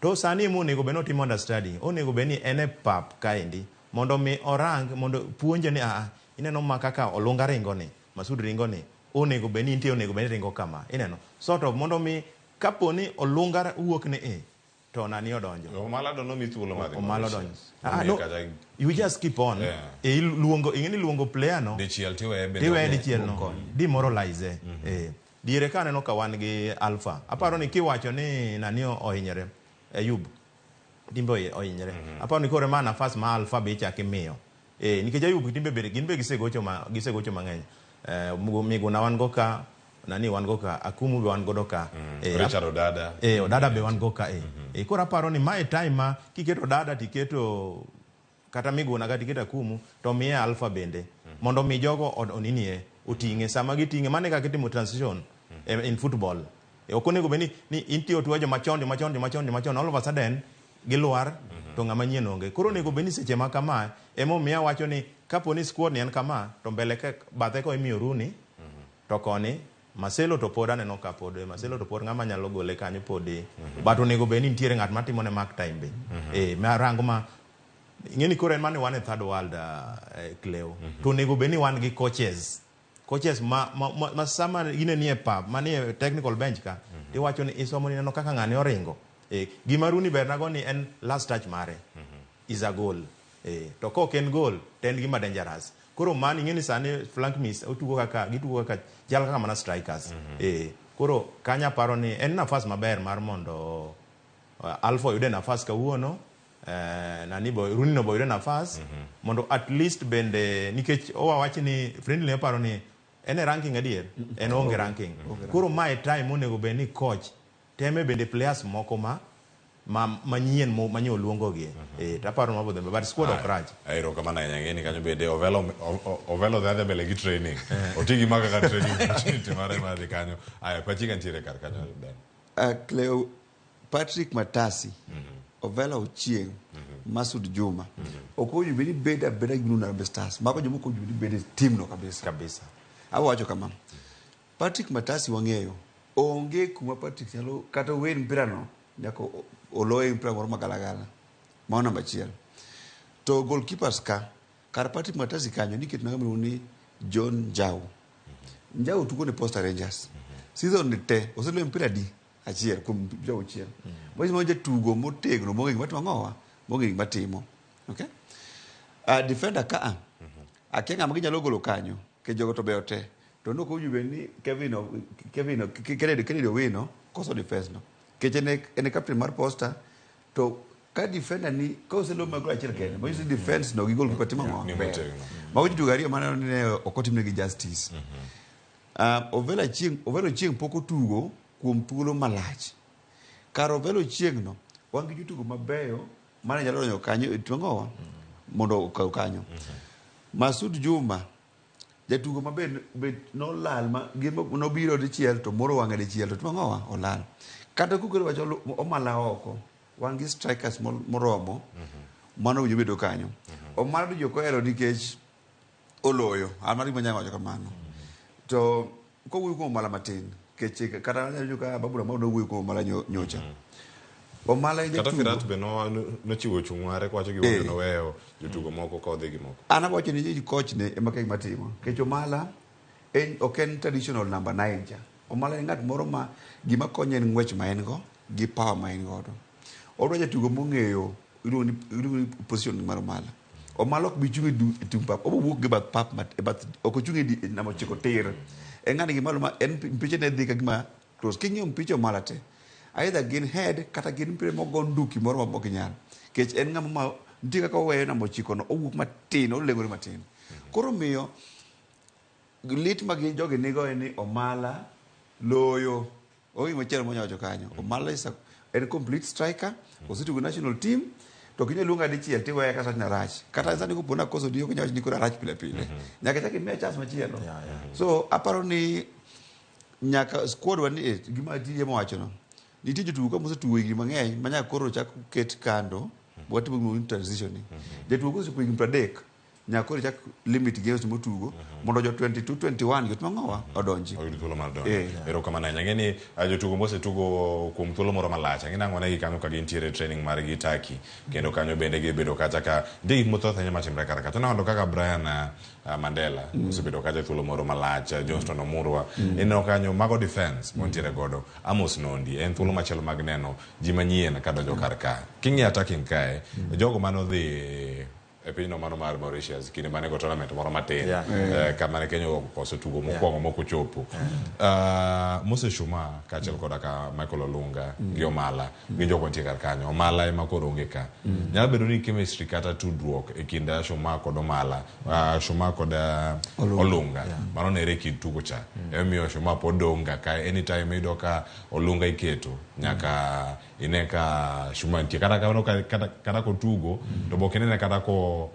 To sani ema onego bed ni otimo understudy. Onego bed ni en e pap kaendi mondo mi orang mondo puonje ni ineno ma kaka Olunga ringo ni, Masud ringo ni, onego bed ni intie onego bed ni ringo kama. Ineno? Sort of mondo mi kapo ni Olunga wuok ni e to nani odonjo. Omala do nomi thuolo mar dhi Omala Mauritius. odonjo. Omiye No, kata you just keep on. Iluongo, ing'e ni luongo player no. Dichiel tiweye bende Tiweye onge dichiel no. kony. Demoralize. Diere ka aneno ka wan gi Alpha. Aparo ni kiwacho ni nani ohinyore, Ayub. Timbe ohinyore. Aparo ni koro ma nafas ma Alpha be ichako imiyo. Nikech Ayub timbe bende gin be gisegocho mang'eny. Miguna wan go ka, nani wan go ka, Akumu be wan godo ka. Richard Odada. Odada be wan go ka. Koro aparo ni mae time ma kiketo Odada tiketo kata Miguna kata iketo Akumu to miye Alpha bende. Mondo mi jogo oninie, oting'e. Sama giting'e, mano e kaka itimo transition in football. Ok onego bed ni intiyo tuwa joma chon, joma chon, joma chon, joma chon, all of a sudden gilwar to ng'ama nyien onge. Koro onego bed ni seche ma kama emomiyo awacho ni kapo ni squad ni en kama to mbele ka bathe ko imiyo Rooney to koni Marcelo to pod aneno ka pod Marcelo to pod ng'ama nyalo gole kanyo pod but onego bed ni nitiere ng'at matimo ne mark time be. Ma rango ma ing'e ni koro en mane wan e third world Cleo. To onego bed ni wan gi coaches. Coaches ma sama ine nie pap, manie technical bench ka, tiwacho ni isomo ni neno kaka ng'ani oringo. Gima Rooney bernago ni en last touch mare is a goal. To kok en goal, to en gima dangerous. Koro mano ing'e ni sani flank miss otugo kaka gitugo kaka chal kaka mana strikers. Koro kanyo aparo ni en nafas maber mar mondo Alpha oyude nafas kawuono. Nani bo Rooney no boyude nafas mondo at least bende nikech owa wach ni friendly aparo ni en e ranking adier en onge ranking. Koro mae time onego bed ni coach teme bende players moko ma manyien manyo luongo gi taparo ma bodhi but squad ok rach. Erokamano ahinya. Ng'eni kanyo bende Ovelo dhi mbele gi training. Oti gi maka kaka training opportunity mare mar dhi kanyo. Aya, pachi ka nitiere kar kanyo Ben. Cleo Patrick Matasi, Ovela Ochieng, Masud Juma. Ok owinjo bed ni bedo abeda gi Blue Harambee Stars. Mago joma ok owinjo bed ni bedo e team no kabisa. Kabisa. Awacho kama. Patrick Matasi wang'eyo. Onge kuma Patrick nyalo kata ower mpira no nyaka oloye mpira moro magalagala. Mano namba achiel. To goalkeepers ka, kar Patrick Matasi kanyo niketo ng'ama iluongo ni John Njau. Njau tugo ne Posta Rangers. Season ni te oseloyo mpira adi? Achiel kuom mpira auchiel. Manyiso ni jatugo motegno mong'e gima timo ang'owa, mong'e gima timo. Okay? Defender ka a, akia ng'ama ginyalo golo kanyo, nikech jogo to beyo te. To nok owinjo bed ni Kennedy Owino koso defense no. Nikech en e captain mar Posta, to ka defender ni ka oseloyo mana gol achiel kende, manyiso ni defense no gi goalkeeper timo ang'o? Ni Ber. motegno. Mago jotugo ariyo maneno ni ne ok otimnegi justice. Ovelo Ochieng pok otugo kuom thuolo malach. Kar Ovelo Ochieng no, wan gi jotugo mabeyo mane nyalo donjo kanyo e twang'owa mondo okaw kanyo. Masud Juma jatugo maber be nolal ma gima nobiro dichiel to moro wang'e dichiel to twang'owa olal. Kata kukelo wacho Omala oko, wan gi strikers moromo mano owinjo bedo kanyo. Omala to ji ok ohero nikech oloyo, an mano gima anyalo wacho kamano. To kowuoyo kuom Omala matin, nikech kata anyalo winjo ka Babu Ramao nowuoyo kuom Omala nyocha. Omala en Kata jatugo. Firat be nochiwo chung' mare kowacho gimomiyo noweyo jotugo moko ka odhi gi moko. An awacho ni coach ne ema kia gima timo. Nikech Omala en ok en traditional number 9 cha. Omala en ng'at moro ma gima konye en ng'wech ma en go gi power ma en godo. Odwa jatugo mong'eyo iluongo ni position mar Omala. Omala ok bi chung' e tung pap, obo wuok gi bath pap e bath, ok ochung' e namba 9 tir. En ng'ani gi malo ma en mpiche ne dhi ka gima cross. King'iyo mpiche Omala te, either gin head kata gin mpira mogo nduki moro ma ok nyal. Nikech en ng'ama ma nitie kaka oweyo namba 9 no, owuok matin, oleng'ore matin. Koro miyo lit ma gin jogi nigo en ni Omala loyo. Onge gima chielo monyalo wacho kanyo. Omala is en complete striker, osetugo national team, to ok inyal luonga dichiel tiweya ka sach rach. Kata sani kopo nakoso di ok inyal wacho ni koro arach pile pile. Nyaka ichak imiya chance machielo. So aparo ni nyaka squad wa ni gima TM owacho no. Nitie jotugo ka mosetugo higni mang'eny ma nyaka koro chak ket kando watimo gima ni transitioning. Jatugo kosechopo higni 30 nyaka koro chak limit games motugo mondo jo 22 21 gi otimo ang'owa odonji. Oyud thuolo mar donjo. Erokamano ahinya. Ang'e ni jotugo mosetugo kuom thuolo moro malach, ang'e nang'o negi kanyo ka gintiere training margi Turkey, kendo kanyo bende gibedo kacha ka nitie gik mathoth ahinya matimre kar kacha. Aneno kaka Brian Mandela osebedo kacha e thuolo moro malach, Johnston Omurwa, ineno kanyo mago defense montiere godo. Amos Nondi en thuolo machielo mag neno ji manyien kadonjo kar ka. King'iyo attacking kae, jogo manodhi e pinyno mano mar Mauritius kinde mane go tournament moro matin kama ne Kenya okoso tugo mokwongo mok ochopo. Moses Shuma kaachiel koda ka Michael Olunga gi Omala gin jok mantie kar kanyo. Omala ema koro onge ka. Nyalo bedo ni chemistry kata tudruok e kind Shuma kod Omala, Shuma kod Olunga mano nere e kind tugo cha. Emomiyo Shuma pod dong' ga ka anytime iyudo ka Olunga iketo nyaka ine ka Shuma nitie kata kamano kata kotugo to be ok inene kata ko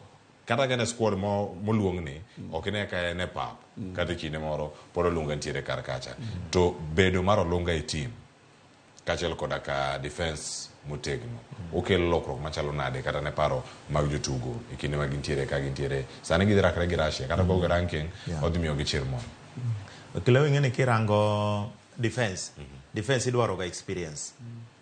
kata ka en e squad moluongni ok ine ka en e pap kata e kinde moro pod Olunga nitiere kar kacha. To bedo mar Olunga e team kaachiel koda ka defense motegno okelo lokruok machalo nade kata ne paro mag jotugo e kinde ma gintiere ka gintiere sani gidhi rakre gi Russia kata gogo ranking odhi miyogi chir moro. Cleo ing'e ni kirango defense, defense idwaro ga experience.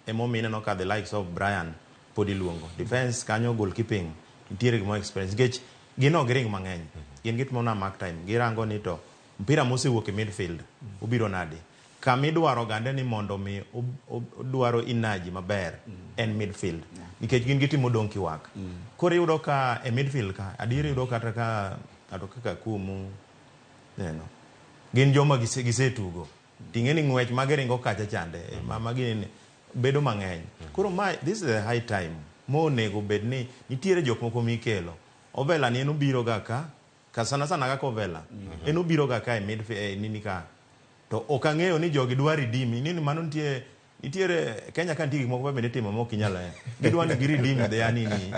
Emomiyo ineno ka the likes of Brian pod iluongo. Defense kanyo goalkeeping nitiere gimoro experience nikech gin ok giring mang'eny. Gin gitimo na mark time. Girango ni to mpira mosewuok e midfield obiro nade. Kama idwaro gande ni mondo mi odwaro energy maber en midfield. Nikech gin gitimo donkey work. Koro iyudo ka e midfield ka adier iyudo kata ka ng'ato kaka Kumu neno. Gin joma gisetugo. Ting'e ni ng'wech ma giringo kacha chande ma gin bedo mang'eny. Koro ma this is the high time. Monego bed ni nitiere jok moko mikelo. Ovela ni en obiro ga ka, ka sana sana kaka Ovela. En obiro ga ka e midfield e nini ka. To ok ang'eyo ni jogi dwa redeem. Nini mano nitie nitiere Kenya ka nitie gik moko ma bende itimo ma ok inyal gidwa ni gi redeem their nini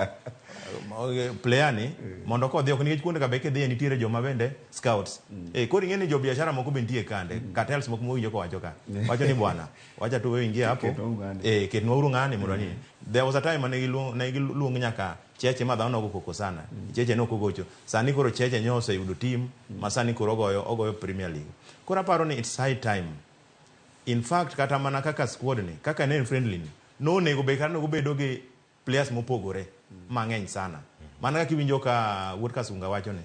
player ni mondo kodhi oko nikech kuonde ka be kidhiye nitiere joma bende scouts. Eh, koro ing'e ni jo biashara moko be nitie kande, cartels moko mowinjo kowacho ka. Wacho ni bwana, wacha tu wewe ingia hapo. Eh, ketnwa uru ng'ani mondo ni. There was a time mane giluong ne giluong nyaka Cheche ma dhano nogo koko sana. Cheche ne ok ogocho. Sani koro Cheche nyo oseyudo team ma sani koro ogoyo ogoyo Premier League. Koro aparo ni it's high time. In fact kata mana kaka squad ni, kaka ne en friendly ni, nonego bed kata nogo bedo gi players mopogore mang'eny sana. Mana kaka iwinjo ka Wuod Kasunga wacho ni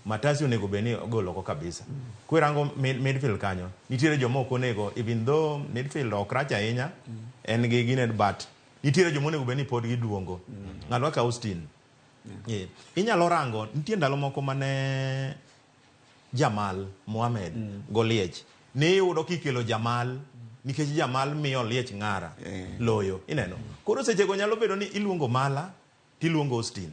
Matasi onego bed ni ogolo oko kabisa. Kwirango midfield kanyo, nitiere joma ok onego, even though midfield ok rach ahinya, en gi gine but nitiere joma onego bed ni pod giduongo. Ng'ato kaka Austin. Yeah. Inyalo rango, nitie ndalo moko mane Jamal Mohamed Goliech. Ne iyudo kikelo Jamal nikech Jamal miyo Oliech ng'ara loyo. Ineno? Koro sechego nyalo bedo ni iluongo Mala tiluongo Austin.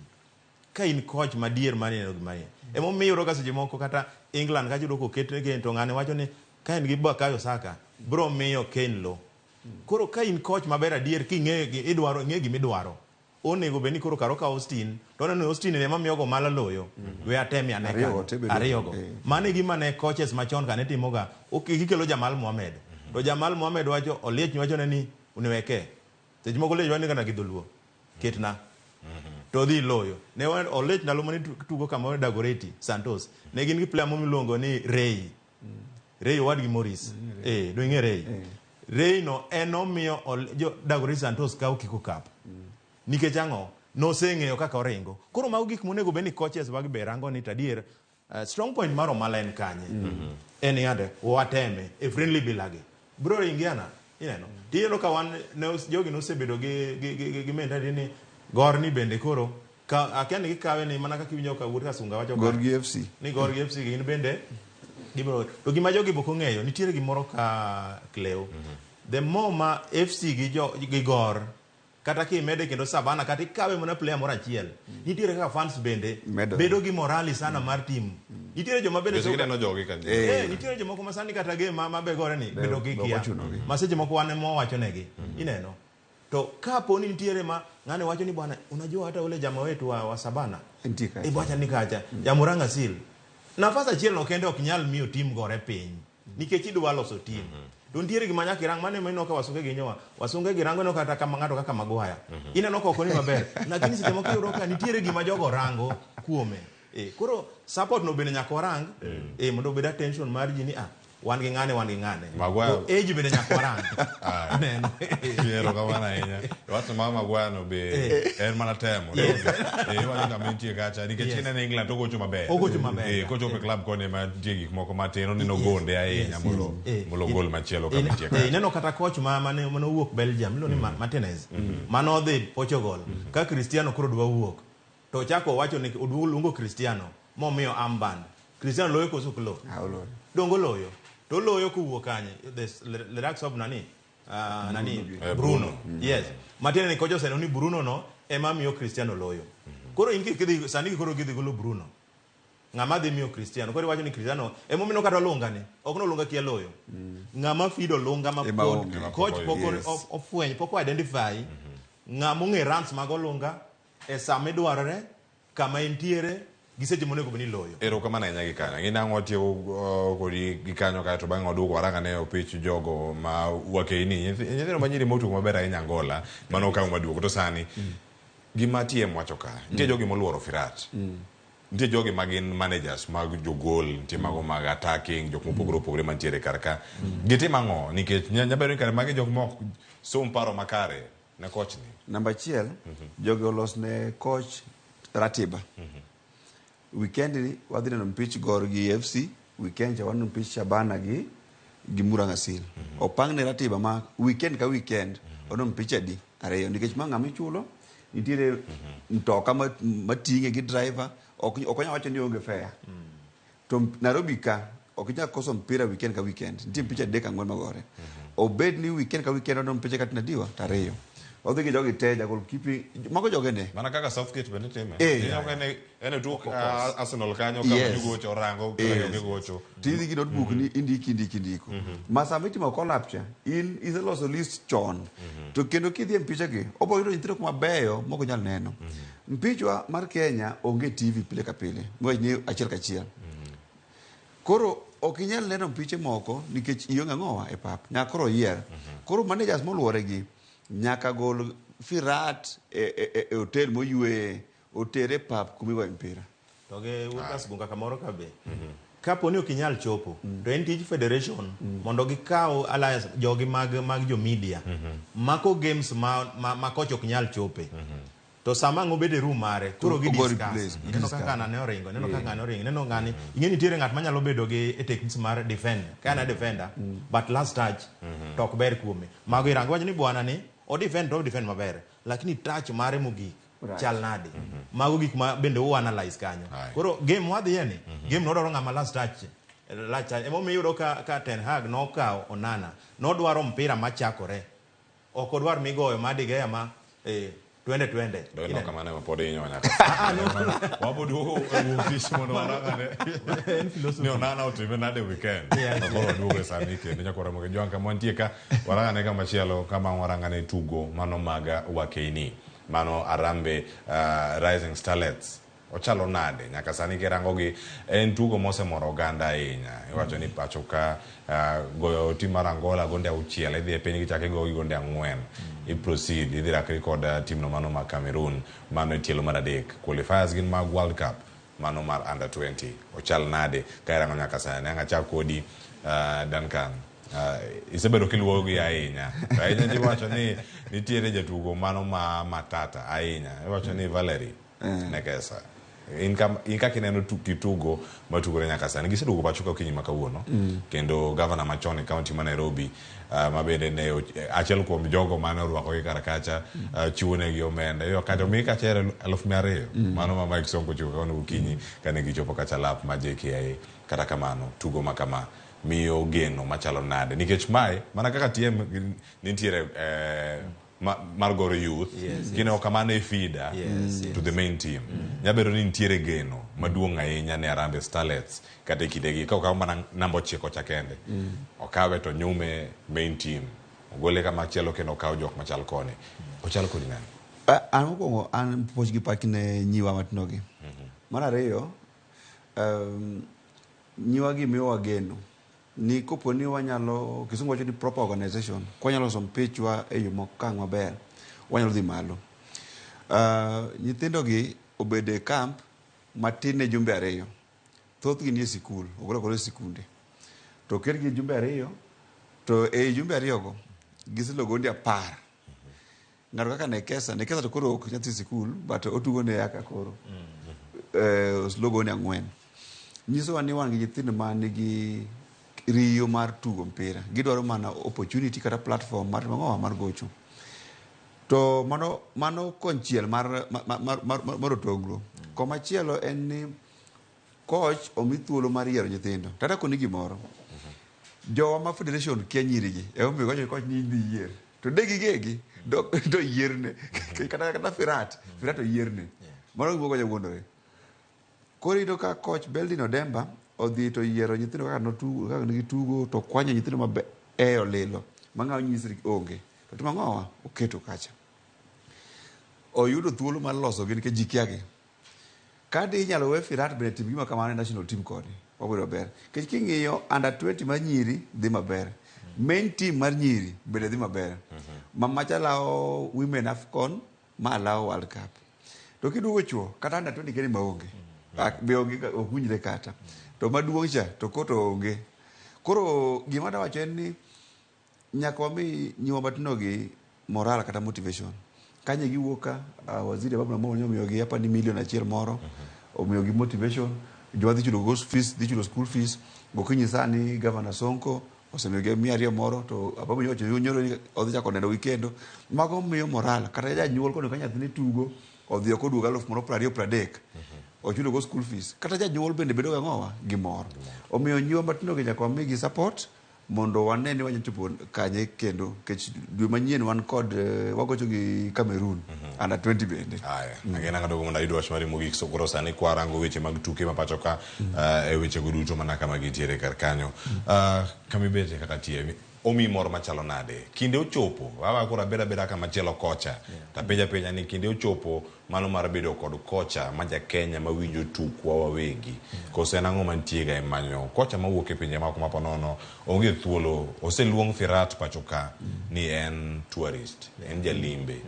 Ka in coach madier mar neno gima ni. Emomiyo iyudo ka seche moko kata England kacha iyudo koket Kane to ng'ani wacho ni ka en gi Bukayo Saka bro miyo Kane lo. Koro ka in coach maber adier king'eyo idwaro ing'eyo gima idwaro. Onego bed ni koro kar okawo Austin to oneno ni Austin ni ema miyogo Mala loyo. We atemie ane Ariyogo kanyo. te bedo- Ariyogo. Mano e gima ne coaches machon ka ne timoga. Ok gikelo Jamal Mohamed. To Jamal Mohamed wacho Oliech wachone ni uniweke. Seche moko Oliech wacho ni kata gi dholuo. Ketna. To odhi loyo. Ne Oliech ndalo mane tugo kama Dagoretti Santos. Ne gin gi player moro miluongo ni Ray. Ray owadgi Morris. Eh, do ing'e Ray? Ray no en omiyo jo Dagoretti Santos kawo Kiko Cup. Nikech ang'o? Noseng'eyo kaka oringo. Koro mago gik monego bed ni coaches wagi be rango ni tadier strong point mar Omala en kanye? En yande wateme e friendly bilagi. Bro ringiana, ineno. Tineno ka wan ne jogi nosebedo gi mentality ni Gor ni bende koro ka akia ni gikawe ni mana kaka iwinjo ka wuod Kasunga wacho Gor gi FC. Ni Gor gi FC gin bende gibiro to gima jogi bok ong'eyo nitiere gimoro ka Cleo. The more ma FC gi jo gi Gor kata kimede kendo Savana kata ikawe mana player moro achiel nitiere kaka fans bende bedo gi morali sana mar team. Nitiere joma bende Nikech gineno jogi ka Eh, nitiere jomoko ma sani kata game ma be gore ni bedo gi kia. Ma seche moko wan ema wawachonegi. Ineno. To kapo ni nitiere ma ng'ani wacho ni bwana unajua hata ule jamaa wetu wa Sabana Nitie kacha. Iwacho ni kacha. Jamuranga Asil. Nafas achiel no kende ok nyal miyo team gore piny. Nikech idwa loso team. To nitiere gima nyaka irang mano ema ineno ka wasunge gi nyowa. Wasunge gi rango ineno kata kama ng'ato kaka Maguire. Ineno ka ok oni maber. Lakini seche moko iyudo ka nitiere gima jogo rango kuome. Koro support no bende nyaka warang. Mondo obed attention mar ji ni wan gi ng'ane, wan gi ng'ane. Maguire. To age bende nyaka warang. Neno. Erokamano ahinya. Wach mar Maguire no be en mana temo. Iwacho kama intie kacha nikech kineno England to ogocho maber. Ogocho maber. Kochopo e club koni ema nitie gik moko matin oneno gonde ahinya molo gol machielo kama intie kacha. Ineno kata coach ma mane owuok Belgium iluongo ni Martinez. Mane odhi Portugal ka Cristiano koro dwa wuok. To ochako owacho ni oluongo Cristiano momiyo armband. Cristiano loyo koso ok lo? Dongo oloyo. To oloyo kowuok kanye? The likes of nani? Nani? Bruno. Bruno. Yes. Matiende ni kocha oseneno ni Bruno no ema miyo Cristiano loyo. Koro in kidhi sani koro gidhi golo Bruno. Ng'ama dhi miyo Cristiano? Koro iwacho ni Cristiano emomiyo kata Olunga ni. Ok no Olunga kia loyo. Ng'ama feed Olunga ma Ema pod onge. coach pok Yes. ofweny, pok o identify ng'ama ong'e runs mag Olunga e sama idwarore, kama entiere, gi seche monego bed ni loyo. Erokamano ahinya gi kanyo. Ng'e nang'o watieko kodi gi kanyo kae to bang'e waduogo warang ane opich jogo ma wakeini. Nyithindo ma nyiri motugo maber ahinya Angola, mano okang' maduogo. To sani, gima TM wacho ka, nitie jogi moluoro Firat. Nitie jogi ma gin managers mag jogol, nitie mago mag attacking, jok mopogore opogore mantiere kar ka. Gitim ang'o? Nikech nyabedo ni kare magi jok mok som paro makare ne coach ni. Namba achiel, jogi olos ne coach ratiba. Weekend ni wadhi neno mpich Gor gi FC, weekend cha waneno mpich Shabana gi Murang'a Seal. Opang ne ratiba ma weekend ka weekend waneno mpich adi? Ariyo. Nikech ma ng'ama ichulo, nitiere mtoka mating'e gi driver, ok onyal wacho ni onge fare. To Nairobi ka ok inyal koso mpira weekend ka weekend. Nitie mpich 3 4 magore. Obed ni weekend ka weekend waneno mpiche kata nadiwa to ariyo. Odhi gi jogi te, ja goalkeeping, mago jogene. Mana kaka Southgate bende time. Eh. Ineno ka en e tuk Of course. Arsenal kanyo ka Yes. gocho orango kaka Yes. onge gocho. Tidhi gi notebook ni indiki indiki indiko. Ma sama itimo collab cha, in iseloso list chon. To kendo kidhi e mpicha gi, obiro yudo nyithindo kuma beyo mok onyal neno. Mpichwa mar Kenya onge TV pile ka pile, miwach ni achiel kachiel. Koro ok inyal neno mpiche moko nikech ionge ang'owa e pap. Nyaka koro yier. Koro managers moluore gi nyaka gol Firat e hotel moyueye, otere e pap kumigoye mpira. To gi wuod Kasgunga kamoro ka be. Kapo ni ok inyal chopo, to en tij federation mondo gikaw alliance jogi mag jo media mako games ma coach ok nyal chope. To sama ang' obedo e room mare, koro gi To ogo discuss. replace, Ineno discuss. kaka ng'ana ne oringo, ineno kaka ng'ane oringo, ineno ng'ani. Ing'e nitiere ng'at manyalo bedo gi e techniques mar defend. Ka en a defender, but last touch to ok ber kuome. Mago irango wacho ni bwana ni o defend to o defend maber, lakini touch mare mogik chal nade. Mago gik ma bende u analyze kanyo. Koro game wadhiye ni, game no odwaro ng'ama last touch. Last touch. Emomiyo iyudo ka Ten Hag nokawo Onana, nodwaro mpira machakore. Ok odwar migoyo ma De Gea ma twende twende. Ineno kamano ema pod inyo nyaka sani. Wabo duogo e wuok tich mondo warangane. Ni Onana otime nade weekend. Yes. To koro waduogo e sani kendo nyaka Ramogi Jwang' kama wantie ka warangane kama chielo kama warangane tugo mano mag Wakeini. Mano Harambee Rising Starlets. Ochalo nade nyaka sani kirango gi en tugo mosemoro oganda ahinya. Iwacho ni pacho ka goyo tim mar Angola gonde 6 idhi e piny gichako igoyo gi gonde 4. I proceed idhi rakri kod tim no mano mar Cameroon mano e tielo mar 3. Qualifiers gin mag World Cup mano mar under 20. Ochal nade ka irango nyaka sani. Ang' achak kodi Duncan. Isebedo kiluwo gi ahinya. To ahinya ji wacho ni nitiere jatugo mano ma matata ahinya. Iwacho ni Valerie Nekesa. In kaka ineno kitugo matugore nyaka sani. Giseduogo pacho ka okinyi ma kawuono. Kendo gavana machon e kaunti ma Nairobi ma bende ne achiel kuom jogo mane orwakogi kar kacha chiwo negi omenda. Iyo kata omi kacha 200,000. Mano ma Mike Sonko ochiwo kawuono gokinyi kane gichopo kacha lap ma JKIA. Kata kamano tugo ma kama miyo geno machalo nade. Nikech mae mana kaka TM nitiere mar Gor Youth, kineno kamano e feeder to the main team. Nyabedo ni nitiere geno maduong' ahinya ne Harambee Starlets kata e kindegi ka okaw mana namba 9 cha kende. Okawe to nyume main team. Ogole kama chielo kendo okaw jok machal koni. Ochal kodi nade? An mokwongo an puonj gi pak ne nyiwa matindo gi. Mar ariyo, nyiwa gi miyowa geno ni kopo ni wanyalo, kisungu wacho ni proper organization, kwanyalo loso mpichwa e yo mokang' maber, wanyalo dhi malo. Nyithindo gi obedo e camp matin ne jumbe 2. Thothgi nie sikul, ogolo agola e sikunde. To oketgi jumbe 2, to ei jumbe 2 go, giselo gonde 10. Ng'ato kaka Nekesa, Nekesa to koro ok nyathi sikul, but otugo ne Yaka koro. Oselo gonde 4. Nyisowa ni wan gi nyithindo ma nigi riyo mar tugo mpira. Gidwaro mana opportunity kata platform mar ang'o mar gocho. To mano konchiel mar otonglo. Komachielo en ni coach omi thuolo mar yiero nyithindo. Tata koni gimoro. Jowa ma federation kia nyirigi. Emomiyo wacho ni coach ni idhi yier. To de gigegi do yierne. Kata Firat oyierne. Mano gima ok wuondore. Koro iyudo ka coach Beldin Odemba odhi to yiero nyithindo kaka notugo, kaka negitugo, to kwanyo nyithindo mabeyo lilo ma ng'awo nyisri onge. To timo ang'owa? Oketo kacha. Oyudo thuolo mar losogi nikech ji kia gi. Ka di inyalo we Firat bende tim gima kamano e national team kodi, wabedo maber. Nikech king'iyo under 20 mar nyiri dhi maber. Main team mar nyiri bende dhi maber. Ma macha lawo Women AFCON, ma lawo World Cup. To kiduogo chuo, kata under 20 kende maonge. Be onge ok winjre kata. To maduong' cha to koto onge. Koro gima dawacho en ni nyaka wami nyiwa matindo gi moral kata motivation. Kanye giwuok ka, waziri Ababu Namwamba omiyogi apa ni milion 1 moro, omiyogi motivation, jowa dhi chulo go fees, dhi chulo school fees. Gokinyi sani Governor Sonko osemiyogi 200 moro, to Ababu nyocha nyoro ni odhi chako neno gi kendo. Mago miyo moral, kata janyuol koneno ka nyathine tugo, odhi oko oduogo 10,000 20 30, ochulo go school fees. Kata janyuol bende bedo gang'owa gi mor. Omiyo nyiwa matindo gi nyaka wamigi support, Mondo wane ni wanyalo chopo kanye kendo nikech dwe manyien wan kod wagocho gi Cameroon under 20 bende. Aya, agena ng'ato mondo ayud wach mari mogik. So koro sani kwarango weche mag tuke ma pacho ka e weche go duto mana kama gintiere kar kanyo. Kama ibete kaka TM omiyi mor machalo nade? Kinde ochopo, baba koro abeda abeda kama chielo kocha. Tapenja penja ni kinde ochopo mano mar bedo kod kocha ma ja Kenya mawinjo tukwa wawegi. Koso en ang'o mantie ga e manyo kocha mawuok e pinje maoko ma ponono onge thuolo oseluong Firat pacho ka ni en tourist, en jalimbe.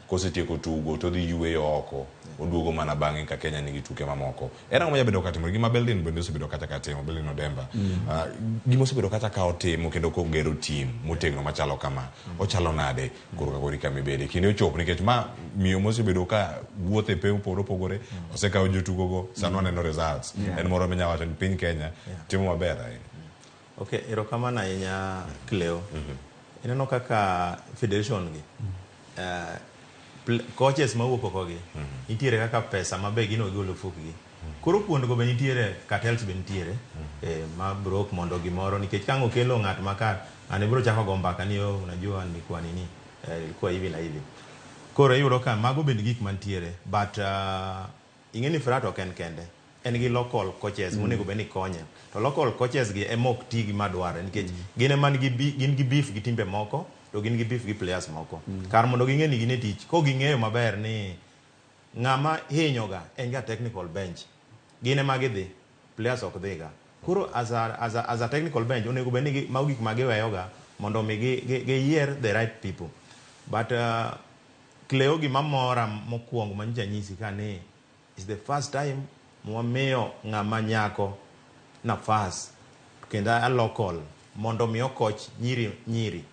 Kosetieko tugo to odhi yueyo oko, oduogo mana bang'e ka Kenya nigi tuke mamoko. En ang'o manyabedo ka timore? Gima Beldin bende osebedo kacha ka timo, Beldin Odemba. Gima osebedo kacha ka otimo kendo kogero team motegno machalo kama, ochalo nade koro ka kori kama ibede? Kinde ochopo nikech ma miyo mosebedo ka wuotho e pewe mopogore opogore, osekawo jotugo go, sani waneno results. En moro minya wacho ni piny Kenya timo maber ahinya. Okay, erokamano ahinya Cleo. Ineno kaka federation gi coaches mawuok oko gi nitiere kaka pesa mabe gino gigolo fukgi. Koro kuondgo be nitiere cartels be nitiere ma brok mondo gimoro nikech ka ang' okelo ng'at ma ka ng'ani biro chako go mbaka ni oh, unajua nilikuwa nini ilikuwa hivi na hivi. Koro iyudo ka mago bende gik mantiere but ing'e ni Firat ok en kende. En gi local coaches monego bed ni konye. To local coaches gi ema ok ti gi madwarre nikech gin ema gin gi beef gi timbe moko to gin gi beef gi players moko. Kar mondo ging'e ni gin e tich, ko ging'eyo maber ni ng'ama hinyoga en ga technical bench. Gin ema gidhi, players ok dhiga. Koro as a technical bench onego bed ni mago gik ma giweyoga mondo mi giyier the right people. But Cleo gima mora mokwongo manyicha nyisi ka ni is the first time mwamiyo ng'ama nyako nafas kendo a local mondo mi okoch nyiri nyiri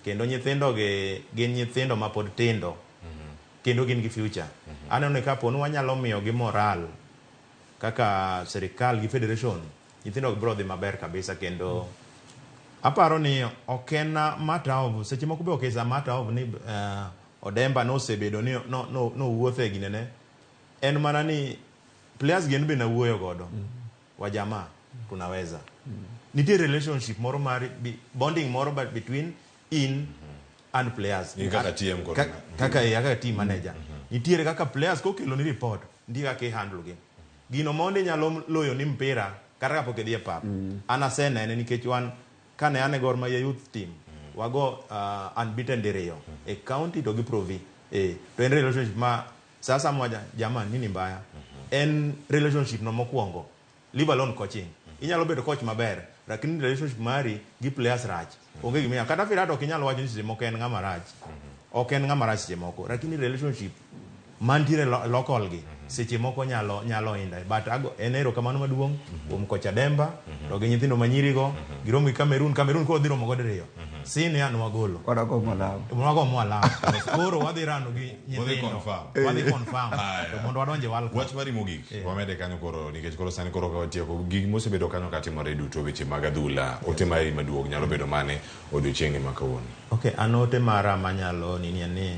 kendo nyithindo gi gin nyithindo mapod tindo kendo gin gi future. Aneno ni kapo ni wanyalo miyo gi moral kaka sirikal gi federation, nyithindo gi biro dhi maber kabisa kendo aparo ni ok en a matter of seche moko be ok is a matter of ni Odemba nosebedo ni nowuotho e ginene en mana ni players gin be nawuoyo godo wajamaa tunaweza nitie relationship moro mar bonding moro but between in and players In kaka TM kod kaka team manager nitiere kaka players kokelo ni report nitie kaka i-handle gi gino mondi nyalo loyo ni mpira kata kapok idhi e pap an asenene nikech wan kane an e Gor Mahia youth team wago unbeaten diriyo e county to gi provi to en relationship ma sasa mwaja jamaa nini mbaya en relationship no mokwongo leave alone coaching inyalo bedo coach maber lakini relationship mari gi players rach onge gima kata Firat ok inyal wacho ni seche moko en ng'ama rach ok en ng'ama rach seche moko lakini relationship mantiere local gi seche moko nyalo inda but ago en erokamano maduong' kuom kocha Demba to gi nyithindo manyirigo giromo gi Cameroon Cameroon koro dhi romo go diriyo senior nwagolo wago mwalawo koro wadhi rano gi nyithindo confirm. wadhi confirm to mondo wadonje World Cup Wach mari mogik wamede kanyo koro nikech koro sani koro ka watieko gik mosebedo kanyo katimore duto weche mag adhula ote mari maduong' nyalo bedo mane odiochieng'ni ma kawuono Okay, an ote mara manyalo nini en ni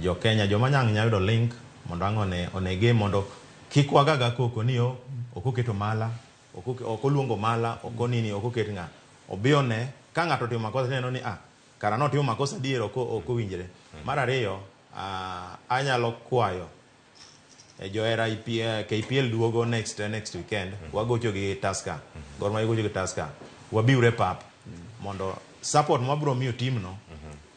jo Kenya joma nyang' nyalo yudo link mondo ang' one game mondo kik wagaga koko ni o ok oketo mala ok oluongo mala ok onini ok oket ng'a obi one ka ng'ato otimo makosa tineno ni ah kara notimo makosa adier ok owinjre. Mar ariyo anyalo kwayo johera KPL duogo next weekend wagocho gi Tusker Gor Mahia gocho gi Tusker wabiure e pap mondo support mwabro miyo team no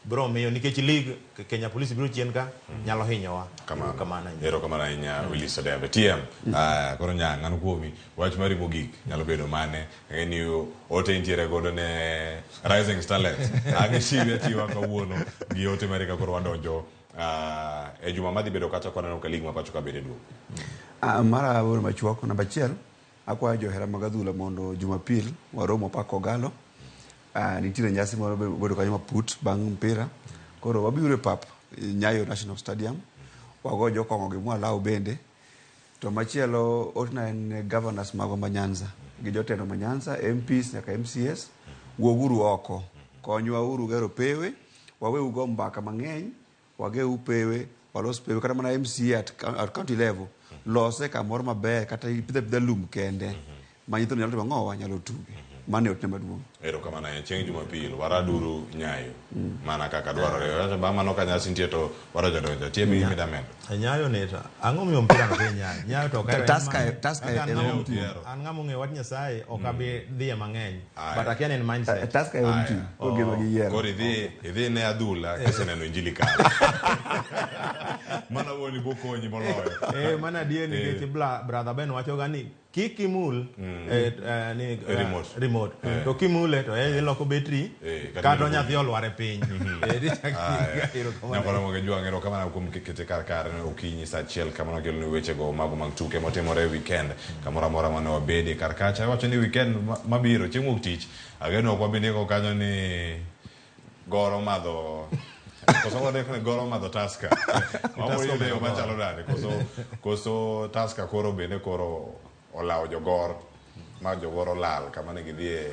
bro miyo nikech league Kenya Police biro chien ka nyalo hinyowa kamano erokamano ahinya Willis Odembe TM koro nyang' an kuomi wach mari mogik nyalo bedo mane ang'e ni ote intiere godo ne Rising Starlets ang' ichiwe achiwa kawuono gi ote mari ka koro wadonjo e juma madhi bedo kata kwaneno ka league ma pacho ka bende duogo Mara oro machuok namba achiel akwayo johera mag adhula mondo Jumapil warom Park Kogalo. Nitiere nyasi moro bedo kanyo maput bang' mpira. Koro wabiro e pap Nyayo National Stadium. Wago jokong'o gi mwalaw bende. To machielo otna en governors magwa ma Nyanza gi jotelo ma Nyanza, MPs nyaka MCS, wuoguru oko. Konywa uru gero pewe, waweu go mbaka mang'eny, wageu pewe, walos pewe kata mana MCA at county level. Lose kamoro maber kata ipidho apidha lum kende ma nyithindo nyalo timo ang'owa nyalo tuge. Mano e otne maduong'. Erokamano ahinya. Chieng' Jumapil waraduru Nyayo mana kaka dwarore. Wacho bang' mano ka nyasi nitie to wadonjo donjo. Tie be gima idamedo. Nyayo ni to ang'o miyo mpira no Nyayo? Nyayo to ok ahero. Tusker Kaka e an home team. An ng'ama ong'eyo wach Nyasaye ok abi dhiye mang'eny. Aya. But akia ni en mindset. Tusker e home team. Koro gima giyiero. Koro idhi ne adhula kiseneno injili kare. Mana wuoni bokonyi moloyo. Mana adier nikech brother Ben wacho ga ni kik imul ni Remote. remote. To kimule to iloko betri kata kata nyathi olwar e piny. Aya. Erokamano. Nyakwara Moge Jwang', erokamano kuom kete kar kare okinyi saa achiel kamano keloni wechego mago mag tuke motimore e weekend kamoro amora mane wabedie kar kacha. Iwacho ni weekend mabiro chieng' wuok tich ageno ok wabi ndiko kanyo ni goro madho koso wandiko ni goro madho Tusker. Wabiro yudo yo machalo nade koso Tusker koro bende koro olawo jogor ma jogor olal kama ne gidhie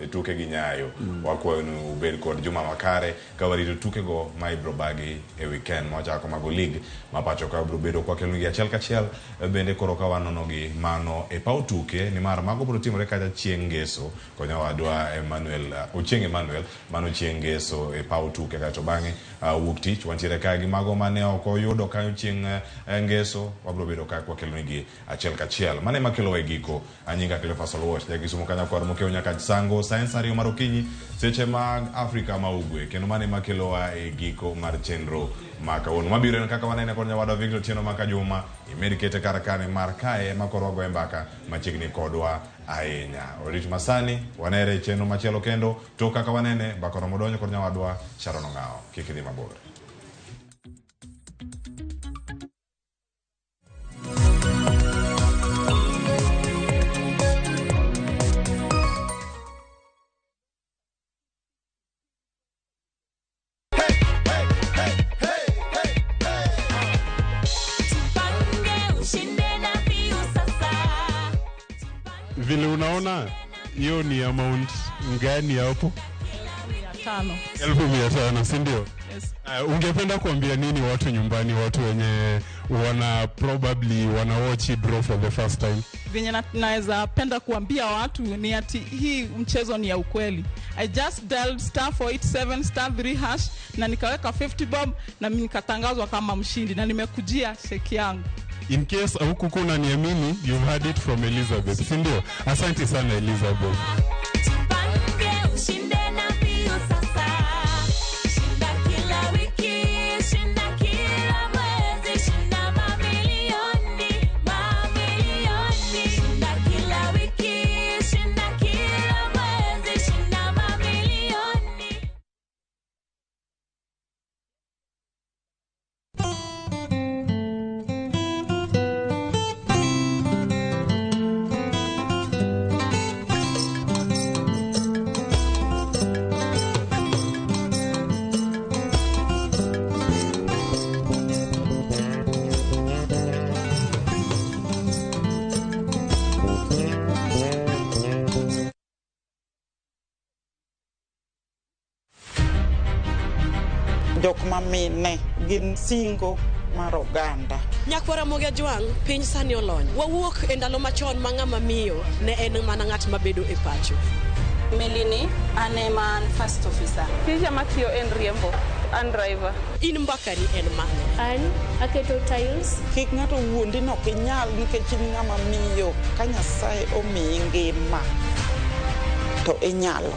e tuke gi Nyayo. Wakwayo ni ubed kod juma makare ka warito tukego ma ibiro bagi e weekend mawachako mago league ma pacho ka biro bedo kwakelonegi achiel kachiel bende koro ka wanono gi mano e paw tuke nimar mago biro timore kacha chieng' ngeso konyowadwa Emmanuel Ochieng' Emmanuel mano chieng' ngeso e paw tuke kaeto bang'e wuok tich wantiere ka gi mago mane ok oyudo kanyo chieng' ngeso wabiro bedo ka kwakelonegi achiel kachiel. Mano ema kelowa e giko. Anyinga Cleophas Oluoch, jakisumo kanyakwar mokew nyaka Sango sa en sa 2 mar okinyi seche mag Afrika ma Ugwe kendo mano ema kelowa e giko mar chenro ma kawuono. Mabiro en kaka wanene kod nyawadwa Victor Otieno ma Kajuma imed kete kar kane mar kae ema koro wagoye mbaka machiegni kodwa ahinya. Orit masani wanere e chenro machielo kendo tok kaka wanene mbaka oromo donjo kod nyawadwa Sharon Ong'awo. Kik idhi mabor. Tupange ushinde na Viusasa. Vile unaona hiyo ni amount ngani hapo? 500. 500,000, si ndio? Yes. Ungependa kuambia nini watu nyumbani, watu wenye wana probably wana watch draw for the first time? Venye naweza penda kuambia watu ni ati hii mchezo ni ya ukweli. I just dialed star 487 star 3 hash na nikaweka 50 bob na mimi nikatangazwa kama mshindi na nimekujia sheki yangu. In case hukukuwa unaniamini, you've heard it from Elizabeth, si ndio? Asante sana Elizabeth. Tupange ushinde na Viusasa. Shinda kila wiki, shinda kila mwezi, shinda mamilioni, mamilioni. Shinda kila wiki, shinda kila mwezi, shinda mamilioni. Jok mamine gin singo mar oganda. Nyakwara Mogi Ajwang', piny sani olony. Wawuok e ndalo machon ma ng'ama miyo ne en mana ng'at mabedo e pacho. Melini, an ema an first officer. Tija matiyo en riembo, an driver. In mbakani en mane? An aketo tiles. Kik ng'ato wuondi ni ok inyal nikech in ng'ama miyo. Ka Nyasaye omiyi ngima to inyalo.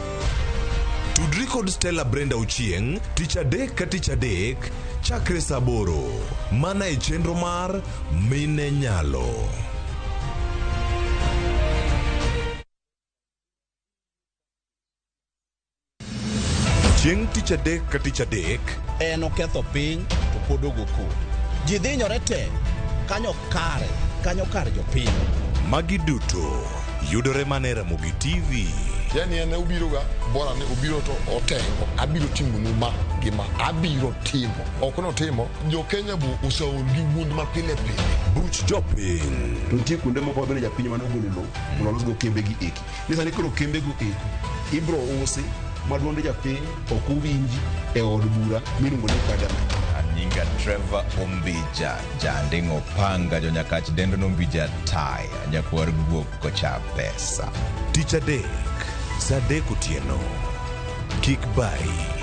Tudri kod Stella Brenda Ochieng' tich adek ka tich adek chakre saa 8 mana e chenro mar Mine Nyalo. Chieng' tich adek ka tich adek en oketho piny to pod ogo koko. Ji dhinyore te kanyo kare, kanyo kar jopiny. Magi duto yudore mana e Ramogi TV. Yani en obiro ga bora ni obiro to otengo abiro timonu ma gi ma abiro timo ok notimo jo Kenya bo oseol gi wuond ma pile pile. Buch jopiny. To nitie kuonde moko mabende japiny mane ogolo lowo mondo olosgo kembe gi eki. Ni sani koro kembe go eki ibro usi ma duond japiny ok owinji e od bura miluongo ni parliament. Anyinga Trevor Ombija, janding'o panga jonyakach dendo nombija taya, nyakwar guok kocha pesa. Tich adek Sa 3 otieno. Kik bayi.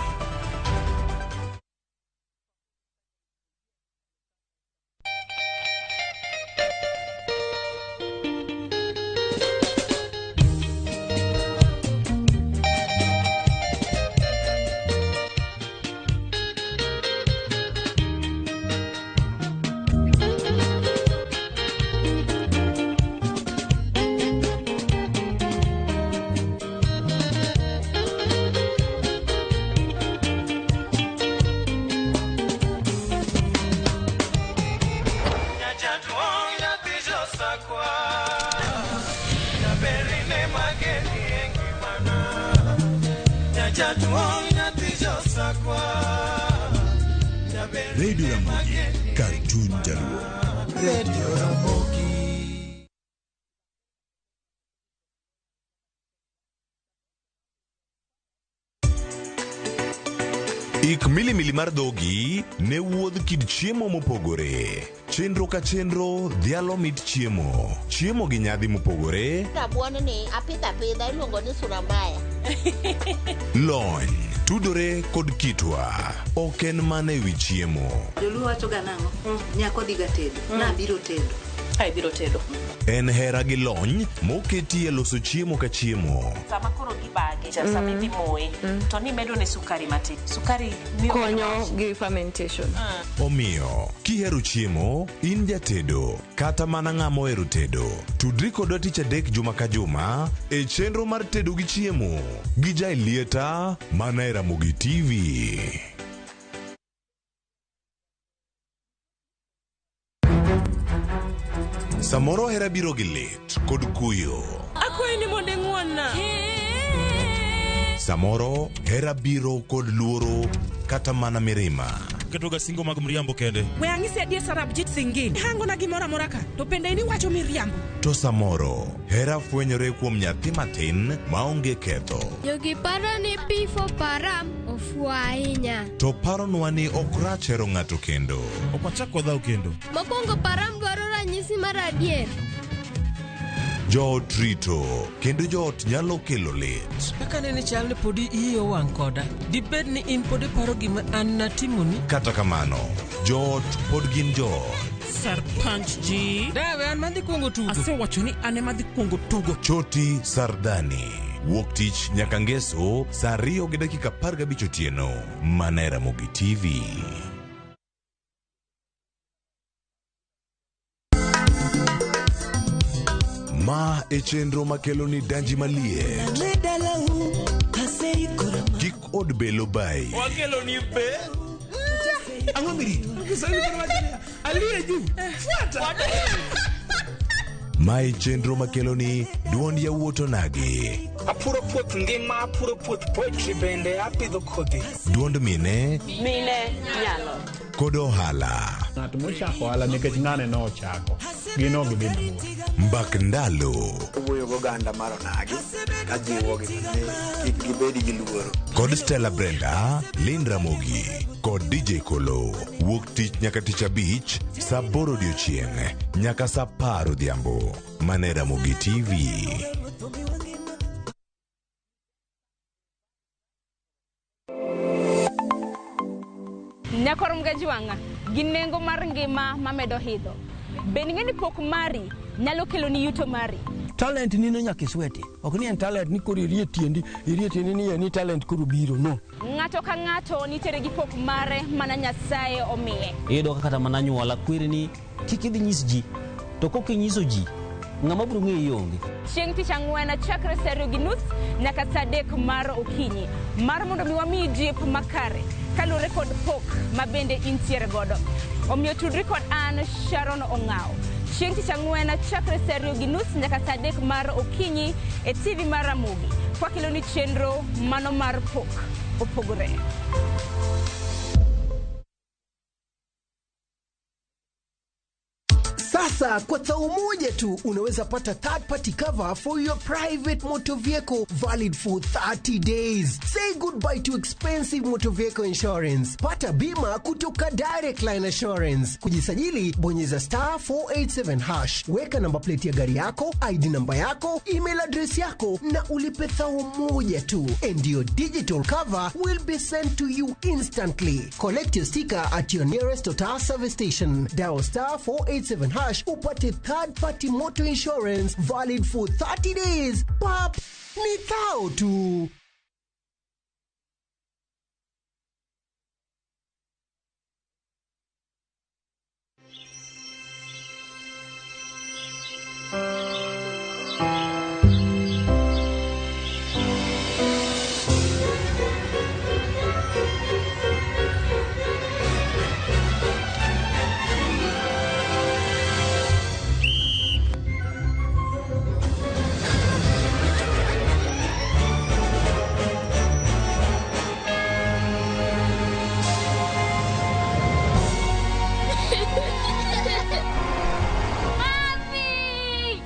Radio Ramogi, kar chuny Jaluo. Radio Ramogi. Ik milimili mar dhogi ne wuodh kit chiemo mopogore. Chenro ka chenro dhialo mit chiemo. Chiemo gi nyadhi mopogore, Rabuon ni apidho apidha iluongo ni sura mbaya. lony, tudore kod kitwa. Ok en mana ewi chiemo. Joluo wacho ga nang'o? Nyako dhiga tedo. Nabiro tedo. Ai biro tedo. En hera gi lony moketi e loso chiemo ka chiemo. Sama koro gibage cha sama idhi moye to nimedo ne sukari matin. Sukari miyo Konyo gi fermentation. Omiyo, kihero chiemo, in jatedo, kata mana ng'ama ohero tedo, tudri kodwa tich adek juma ka juma e chenro mar tedo gi chiemo gi Jailieta mana e Ramogi TV. Samoro hera biro gi lit kod kuyo. Akwayi ni mondo ing'won-na. Samoro hera biro kod luoro kata mana mirima. Ketoga singo mag mriambo kende. We ang'isi adier Sarabjit Singh. Hangona gimoro amora ka to bende in iwacho miriambo. To samoro hera fwenyore kuom nyathi matin maonge ketho. Jogi paro ni P for Param ofuwo ahinya. To paronwa ni ok rach hero ng'ato kendo. Ok wachak wadhaw kendo. Mokwongo Param dwaro ranyisi mar adier. Joot rito kendo joot nyalo kelo lit. Kaka nene chal ni podi iyi owang' koda. Dibed ni in pod iparo gima an natimoni? Kata kamano, joot pod gin joot. Sarpanch ji. Dawe an madhi kuongo tugo. Asewacho ni an ema adhi kuongo tugo. Choti Sardani. Wuok tich nyaka ngeso saa 2:15 otieno. Mana e Ramogi TV. Ma e chenro makelo ni danji maliet. Kik od belo bayi. Wakelo ni be. Ang'o mirito? Kiswahili koro wacho niya, aliye juu. Fuata. Ma e chenro makelo ni duond yawuot onagi. Apuro puoth ngima, apuro puoth poetry bende apidho kodhi. Duond mine Mine nyalo. kod ohala. Ng'at mochako ohala nikech ng'ane nochako, gin ok gidhi mabor. Mbak ndalo. Wuoyo goganda mar onagi kajiwogi ni kik gibed gi luoro. Kod Stella Brenda, Lynn Ramogi kod DJ Kolo. Wuok tich nyaka tich abich saa 8 odiochieng' nyaka saa 10 odhiambo. Mana e Ramogi TV. Nyakor Mgajwang'a gi nengo mar ngima mamedo idho. Bende ing'e ni pok mari nyalo kelo ni yuto mari. Talent nino nyaka isweti. Ok ni en talent ni koro irie tiendi, irie tiendi ni ni talent koro biro, no. Ng'ato ka ng'ato nitiere gi pok mare mana Nyasaye omiye. Iyudo ka kata mana anyuola kweri ni kik idhi nyis ji. To kok inyiso ji, ng'ama biro ng'eyi onge. Chieng' tich ang'wen chakre saa 2:30 nyaka saa 3 mar okinyi mar mondo mi wamiyi jip makare kaluwore kod pok ma bende intiere godo. Omiyo tudri kod an Sharon Ong'aw. Chieng' tich ang'wen chakre saa 2:30 nyaka saa 3 mar okinyi e TV mar Ramogi. Kwakelo ni chenro mano mar pok opogore. Sasa Sasa kwa thao moja tu unaweza pata third party cover for your private motor vehicle valid for 30 days. Say goodbye to expensive motor vehicle insurance. Pata bima kutoka Direct Line Assurance. Kujisajili, bonyeza star 487 hash, weka namba plate ya gari yako, ID namba yako, email address yako na ulipe thao moja tu, and your digital cover will be sent to you instantly. Collect your sticker at your nearest Total service station. Dial star 487 hash upate third party motor insurance valid for 30 days. Pap, ni thao tu. Mommy!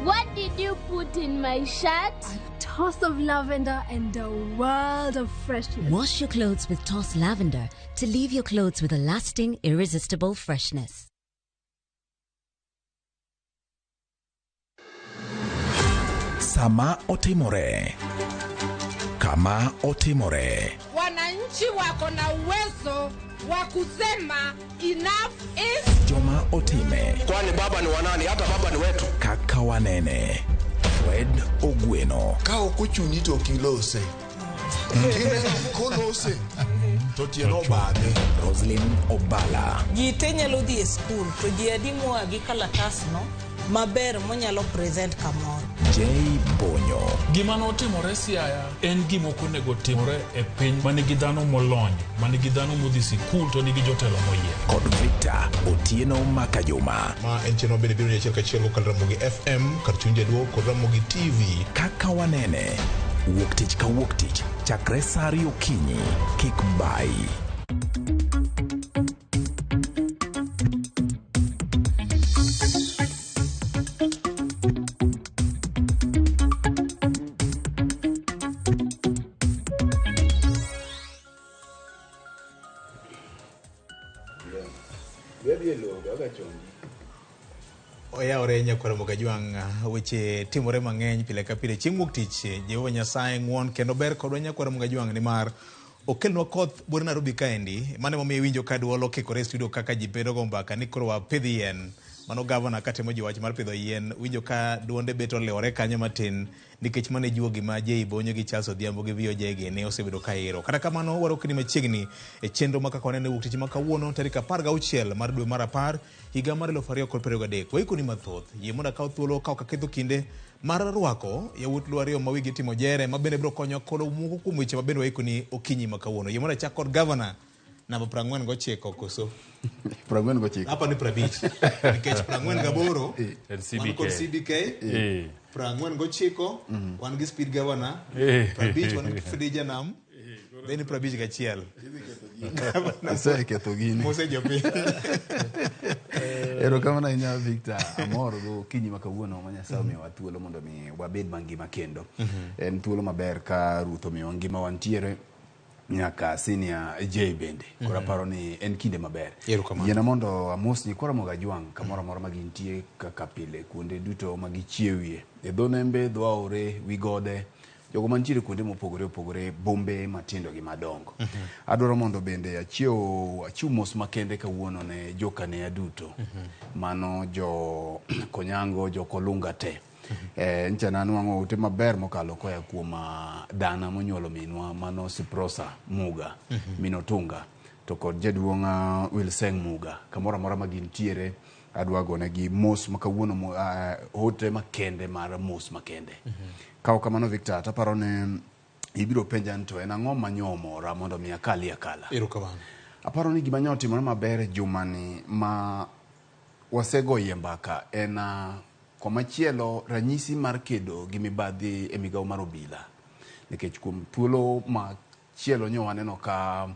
What did you put in my shirt? A toss of lavender and a world of freshness. Wash your clothes with Toss Lavender to leave your clothes with a lasting, irresistible freshness. Sama otimore, kama otimore. Wananchi wako na uwezo wa kusema enough is Joma otime. Kwani baba ni wanani? Hata baba ni wetu. Kaka wanene. Fred Ogweno. Ka ok ochuni to ok ilose. Kineno kolose to tiende obadhe. Roslyn Obala. Ji te nyalo dhi e skul to ji adi moa gi kalatasno maber monyalo present kamoro. J Bonyo. Gima notimore Siaya en gima ok onego timore e piny ma nigi dhano molony, ma nigi dhano modhi sikul to nigi jotelo moyier. Kod Victor Otieno Makajuma. Ma en chenro bende biro ni achiel kachiel kokalo Ramogi FM kar chuny jaluo kod Ramogi TV. Kaka wanene. Wuok tich ka wuok tich chakre saa ariyo okinyi. Kik bayi. Oyawore nyakwar Mogajwang', weche timore mang'eny pile ka pile. Chieng' wuok tich, Jehova Nyasaye ng'won kendo ber kodwa nyakwar Mogajwang' nimar okelnwa koth buore Nairobi kaendi. Mano emomiyo iwinjo ka duol okikore e studio kaka ji bedo go mbaka ni koro wapidh yien. Mano gavana katemo ji wach mar pidho yien, winjo ka duonde bet olewore kanyo matin nikech mano e juogi ma Jay Bonyo gi Charles Odhiambo gi VOJ gini osebedo ka iro. Kata kamano warokni machiegni e chenro ma kaka wanene wuok tich ma kawuono tarik 16 mar dwe mar 10 higa mar 2023. Waikoni mathoth. Yie mondo akaw thuolo ka ok aketho kinde mar rwako yawuot Luo ariyo ma wigi timo jere ma bende biro konyo kolo moko kuom weche ma bende waikoni okinyi ma kawuono. Yie mondo achak kod gavana namba 49 koso? 49. Hapa ni 50. Nikech 48 wan kod CBK. 49 wan gi speed governor. 50 wan gi Fridija Nam. Then 51. Aseketho gini. Mose jopiny. Erokamano ahinya Victor, amor go okinyi ma kawuono ma Nyasaye omiyowa thuolo mondo mi wabed mangima kendo. En thuolo maber ka Ruoth omiyowa ngima wantiere nyaka senior J bende. Koro aparo ni en kinde maber. Erokamano. Yiena mondo amos nyikwa Ramogi Ajwang' kamoro amora ma gintie kaka pile kuonde duto ma gichiewie. E dho nembe, dho aore, wi gode, jogo mantiere kuonde mopogore opogore, bombe matindo gi madongo. Adwaro mondo bende achiew achiw mos makende kawuono ne jokanea duto. Mano jo Konyango, jo Kolunga te. Ncha nanwang'o ote maber mokalo koya kuom dana monyuolo minwa mano Siprosa Muga, min Otunga, to kod jaduong' Wilseng Muga. Kamoro amora ma gintiere adwa gonegi mos ma kawuono, ote makende mar mos makende. Ka ok kamano Victor, taparo ni ibiro penja ni to en ang'o manyo omora mondo mi akalie akala. Erokamano. Aparo ni gima nyo otimore maber jumani ma wasegoye mbaka en komachielo ranyisi mar kedo gi mibadhi e migawo mar obila. Nikech kuom thuolo machielo nyo waneno ka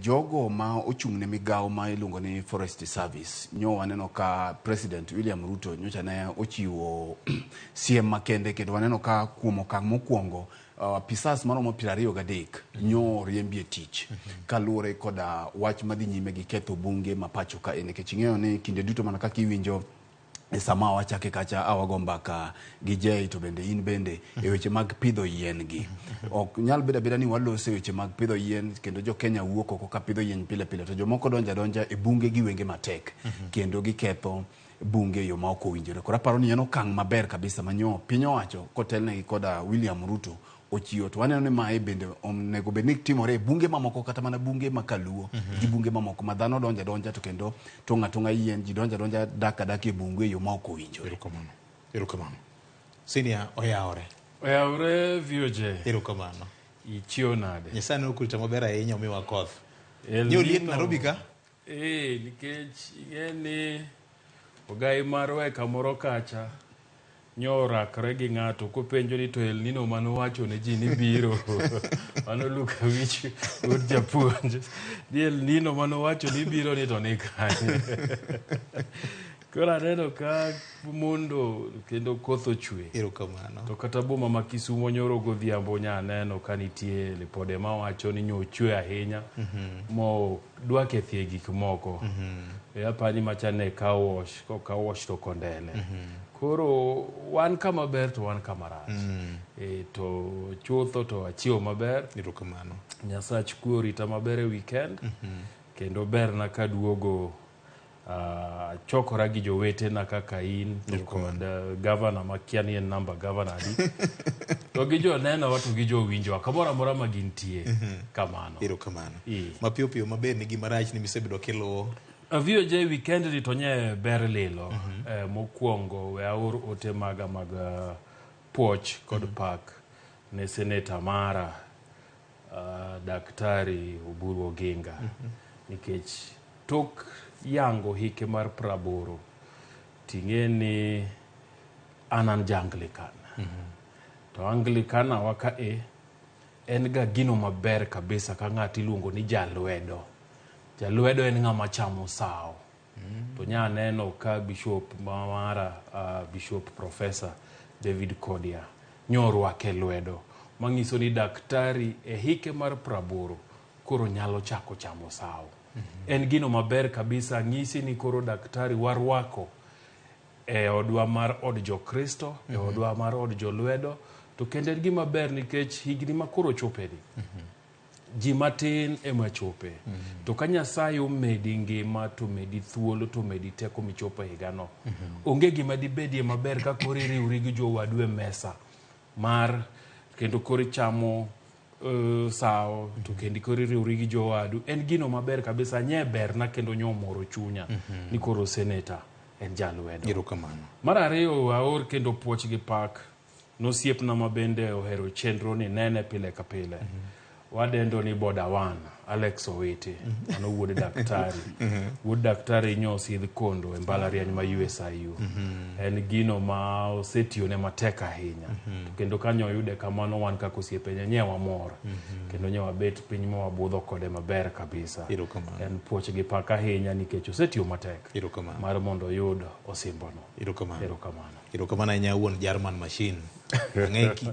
Jogo ma ochung' ne migawo ma iluongo ni Forest Service nyo waneno ka President William Ruto nyocha ne ochiwo siem makende kendo waneno ka kuom okang' mokwongo apisas maromo 23 nyo oriembi e tich kaluwore koda wach madhi nyime gi ketho bunge ma pacho ka nikech ing'eyo ni kinde duto mana kaka iwinjo e sama wachake kacha awago mbaka gi Jay to bende in bende e weche mag pidho yien gi ok nyal bedo abeda ni waloso e weche mag pidho yien kendo jo Kenya wuok oko ka pidho yien pile pile to jomoko donjo adonja e bunge gi wenge matek kendo giketho bunge e yo ma ok owinjore. Koro aparo ni en okang' maber kabisa manyo piny owacho kotelnegi koda William Ruto ochiwo to waneno ni mae bende onego bed ni timore e bunge mamoko kata mana bunge ma kaluo gi bunge mamoko ma dhano donjo adonja to kendo tong'a tong'a yien ji donjo adonja dak adak e bungu e yo ma ok owinjore. Erokamano. Erokamano. Senior oyawore. Oyawore VOJ. Erokamano. Ichiew nade? Nyasaye ne okurita maber ahinya omiwa koth. El Nyo liet Nino. Nairobi ka? Eh, nikech ing'e ni ogai marwa e kamoro kacha nyo orakre gi ng'ato kopenjo ni to El Nino manowacho ne ji ni biro. Mano Luka Wich wuod japuonj. Ni El Nino manowacho ni biro ni to ni kanye. Koro aneno ka mondo kendo koth ochwe. Erokamano. To kata boma ma Kisumo nyoro godhiambo nya neno ka nitie lipode mawacho ni nyochwe ahinya mo dwa kethie gik moko. E apani macha ne car wash, ko car wash to kondele. Koro wan kama ber to wan kama rach. E, to chutho to achiewo maber. Erokamano. Nyasach kwe orita maber e weekend. Kendo berna kaduogo chokora gi jowetena kaka in to kod gavana makia ni en namba gavana adi to gi jonenowa to gi jowinjowa kamoro amora ma gintie kamano. Erokamano. Mapiyo piyo maber ni gima rach ni misebedo kiluwo. VOJ weekend ni to nye ber lilo. Mokwongo we aor ote maga mag puoch kod pak ne seneta mara Daktari Oburu Oginga nikech tok yango hike mar 80 ting'e ni an an ja Anglican. To Anglican awa ka e en ga gino maber kabisa ka ng'ato iluongo ni jalwedo. Jalwedo en ng'ama chamo sawo. To nya neno ka bishop mara Bishop Professor David Kodia nyorwake lwedo manyiso ni daktari e hike mar 80 koro nyalo chako chamo sawo. En gino maber kabisa ng'isi ni koro daktari warwako e odwa mar od jokristo, e odwa mar od jolwedo, to kendo en gima ber nikech higni ma koro chopeni ji matin ema chope. To ka Nyasaye omedi ngima to medi thuolo to medi teko michopo e higano, onge gima dibedie maber ka koro iriwri gi jowadu e mesa mar kendo koro ichamo sawo to kendo koro iriwri gi jowadu. En gino maber kabisa, nye berna kendo nyomoro chunya ni koro seneta en jalwedo. Erokamano. Mar ariyo aor kendo puoch gi pak nosiepna ma bende ohero chenro ni nene pile ka pile. Wadendo ni boda one Alex Owiti, mano wuod daktari. Wuod daktari nyo osidh kondo e mbalariany ma USIU. En gino ma osetiyone matek ahinya. To kendo kanyo oyude kamano wan kaka osiepene nye wamor. Kendo nye wabet piny ma wabudho kode maber kabisa. En puoch gi pak ahinya nikech osetiyo matek mar mondo oyud osimbono. Erokamano. Erokamano. Erokamano ahinya wuon German machine.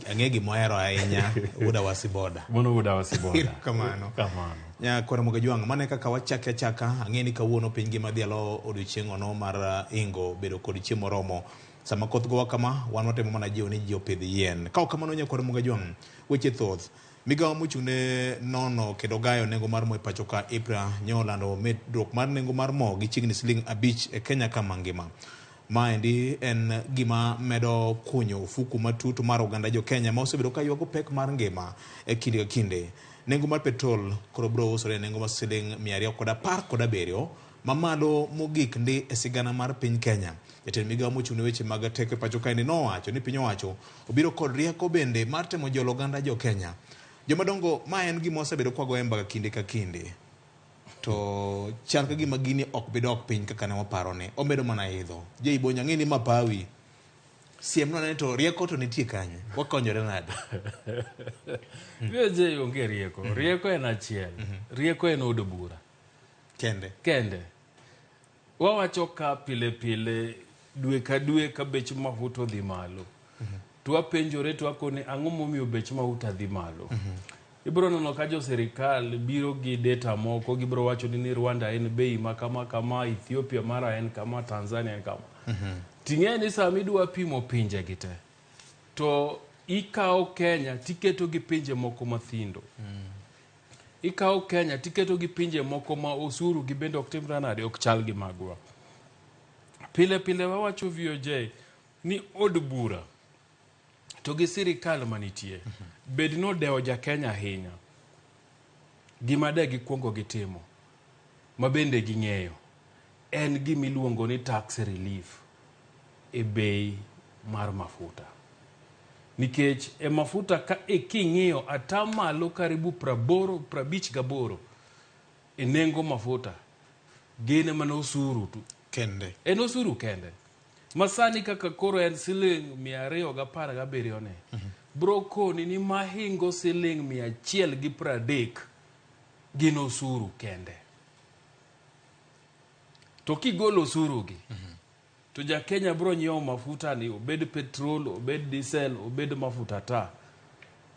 Ang'e gima ohero ahinya wuod Awasi Boda. Mano wuod Awasi Boda. Erokamano. Kamano. Nyakora Mogajwang', mano e kaka wachake achaka. Ang'e ni kawuono piny ngima dhialo odiochieng' ono mar ingo bedo kod chiemo moromo. Sama koth gowa kama, wan watemo mana jiwo ni ji opidh yien. Ka ok kamano nyakwar Mogajwang', weche thoth. Migawo mochung' ne nono kendo gayo nengo mar mo e pacho ka EPRA nyo olando medruok mar nengo mar mo gi chiegni siling 5 e Kenya ka mangima. Maendi en gima medo kunyo ofuku matut mar oganda jo Kenya ma osebedo ka ywago pek mar ngima e kinde ka kinde. Nengo mar petrol koro biro usore e nengo mar siling 217 mamalo mogik ndi e sigana mar piny Kenya. Jatend migawo mochung' ne weche mag teko e pacho kaendi nowacho ni piny owacho obiro kod rieko bende mar temo jolo oganda jo Kenya. Jomadongo, ma en gima wasebedo kwagoye mbaka kinde ka kinde. To chal ka gima gini ok bi dok piny kaka ne waparo ni. Omedo mana idho. Jay Bonyo, ang'e ni mapawi. Siem no to rieko to nitie kanye? Wakonyore nade? VOJ onge rieko. Rieko en achiel. Rieko en od bura. Kende. Kende. Wawacho ka pile pile dwe ka dwe ka bech mafuta odhi malo. To wapenjore to wakone ang'o momiyo bech mafuta dhi malo. Ibiro neno ka jo sirikal biro gi data moko gibiro wacho ni Rwanda en bei ma kama kama, Ethiopia mara en kama, Tanzania en kama. Ting'e ni sama idwa pimo pinje gi te to ikawo Kenya tiketo gi pinje moko mathindo. Ikawo Kenya tiketo gi pinje moko ma osuru gi bende ok timre nade, ok chal gi magwa. Pile pile wawacho VOJ ni od bura to gi sirikal manitie bed nodewo ja Kenya ahinya. Gima de gikwongo gitimo ma bende ging'eyo en gimiluongo ni tax relief e bei mar mafuta. Nikech e mafuta ka e king'iyo atamalo karibu 80 58 e nengo mafuta gin mana osuru tu kende. En osuru kende. Masani kaka koro en siling 217 ne. Bro koni ni mahingo siling 130 gin osuru kende. To kigolo osuru gi to ja Kenya bro nyiewo mafuta ni obed petrol, obed diesel, obed mafuta ta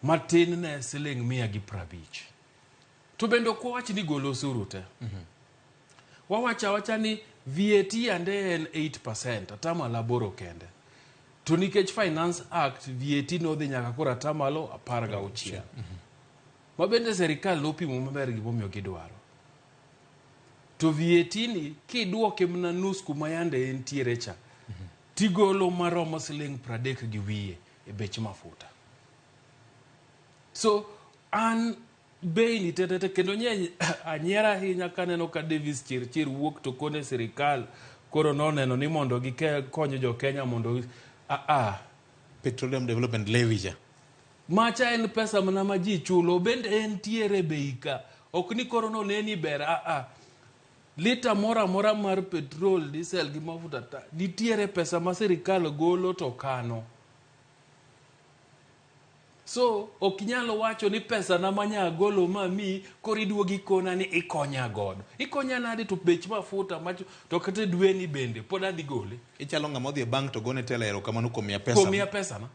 matin ne siling 150. To bende ok wawach ni golo osuru te. Wawacho awacha ni VAT ande en 8%, atamalo 8 kende. To nikech Finance Act, VAT nodhi nyaka koro atamalo 16. Ma bende sirikal nopimo maber gimomiyo gidwaro. To VAT ni kiduoke mana nus kuma yande entiere cha, tigolo maromo siling 30 gi wiye e bech mafuta. So an bei ni tetete kendo nye anyiera ahinya kaneno ka Davis Chirchir wuok to kone sirikal koro noneno ni mondo gikony jo Kenya mondo Petroleum Development Levy cha. Macha en pesa mana ma ji chulo bende entiere bei ka. Ok ni koro noneni ber Lita moro amora mar petrol, diesel gi mafuta ta nitiere pesa ma sirikal golo to kano. So ok inyal wacho ni pesa na manya golo mami koro iduogi kona ni ikonya godo. Ikonya nade to bech mafuta macho to kata dwe ni bende pod adhi gole. Ichalo ng'ama odhi e bank to gone tela erokamano kuom miya pesa. Kuom miya pesa na.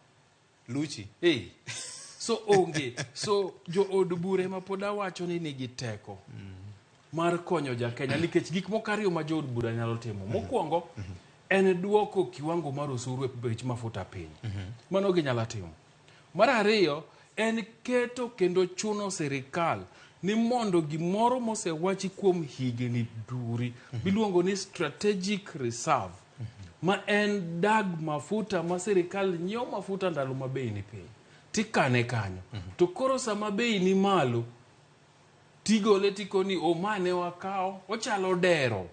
Luchi. So onge. So jo od bura ma pod awacho ni nigi teko mar konyo ja Kenya nikech gik moko ariyo ma jo od bura nyalo timo. Mokwongo en duoko kiwango mar osuru e bech mafuta piny. Mano ginyalo timo. Mar ariyo en keto kendo chuno sirikal ni mondo gimoro mosewachi kuom higni duri miluongo ni strategic reserve ma en dag mafuta ma sirikal nyiewo mafuta ndalo ma bei ni piny tikane kanyo. To koro sama bei ni malo tigole tikoni omane wakawo ochalo dero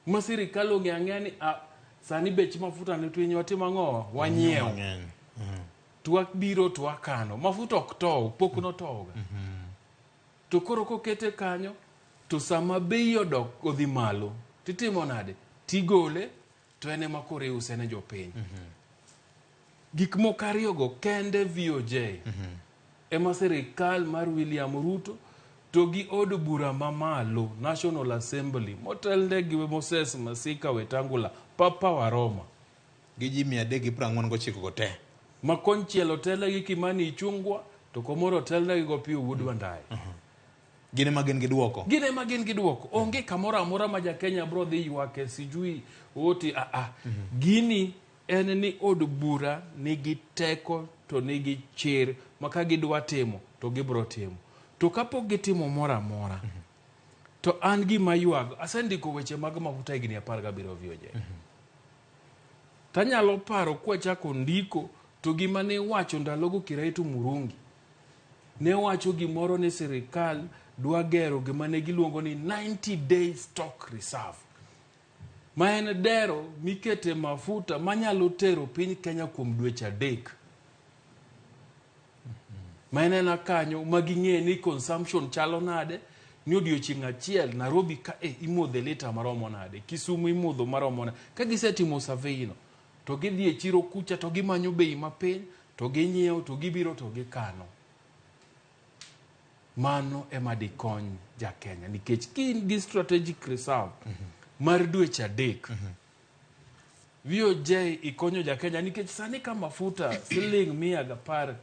ma sirikal ong'eyo ang'eya ni sani bech mafuta ni piny watimo ang'o wanyiewo to wabiro to wakano mafuta ok tow pok notowga. To koro kokete kanyo to sama bei odok odhi malo titimo nade tigole to en ema koro iuse ne jopiny. Gik moko ariyogo kende VOJ ema sirikal mar William Ruto to gi od bura mamalo National Assembly motelne gi Moses Masika Wetangula Papa wa Roma Gi ji 349 go te. Ma konchiel otelne gi Kimani Ichung'wa to komoro otelne gi Opiyo Wuod Wandayi. Gin ema gin gi duoko. Gin ema gin gi duoko. Onge kamoro amora ma ja Kenya bro dhi ywake sijui oti Gini en ni od bura nigi teko to nigi chir ma ka gidwa timo to gibro timo. To kapok gitimo moro amora to an gima ywago asendiko weche mag mafuta higni 17 VOJ. Tanyalo paro kwachako ndiko to gima ne iwacho ndalogo Kiraitu Murungi ne wacho gimoro ni sirikal dwa gero gima ne giluongo ni 90 day stock reserve ma en dero mikete mafuta manyalo tero piny Kenya kuom dweche 3. Ma en ena kanyo ma ging'e ni consumption chalo nade ni odiochieng' achiel Nairobi ka imodhe lita maromo nade, Kisumu imodho maromo nade. Ka gisetimo survey no To gidhi e chiro kucha to gimanyo bei mapiny to ginyiewo to gibiro to gikano. Mano ema dikony ja Kenya nikech ka in gi strategic reserve mar dweche 3 VOJ ikonyo ja Kenya nikech sani ka mafuta siling 117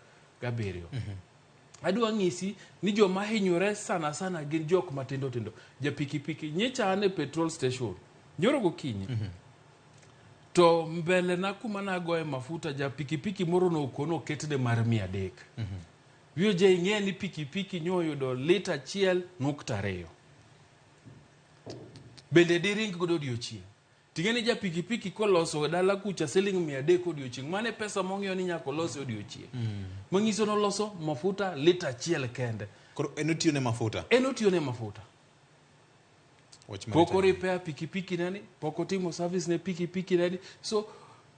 adwa ng'isi ni joma hinyore sana sana gin jok matindo tindo. Ja pikipiki nyicha an e petrol station nyoro gokinyi to mbele na kuma nagoye mafuta ja pikipiki moro nokono oketne mar 300. VOJ ing'e ni pikipiki nyoyudo lita 1.2 bende diring godo odiochieng'. Ting'e ni ja pikipiki koloso dala kucha siling 300 odiochieng', mane pesa mong'iewo ni nyaka olose odiochieng'. Manyiso noloso mafuta lita 1 kende. Koro en otiyo ne mafuta? En otiyo ne mafuta. Pok orepair pikipiki neni, pok otimo service ne pikipiki neni. So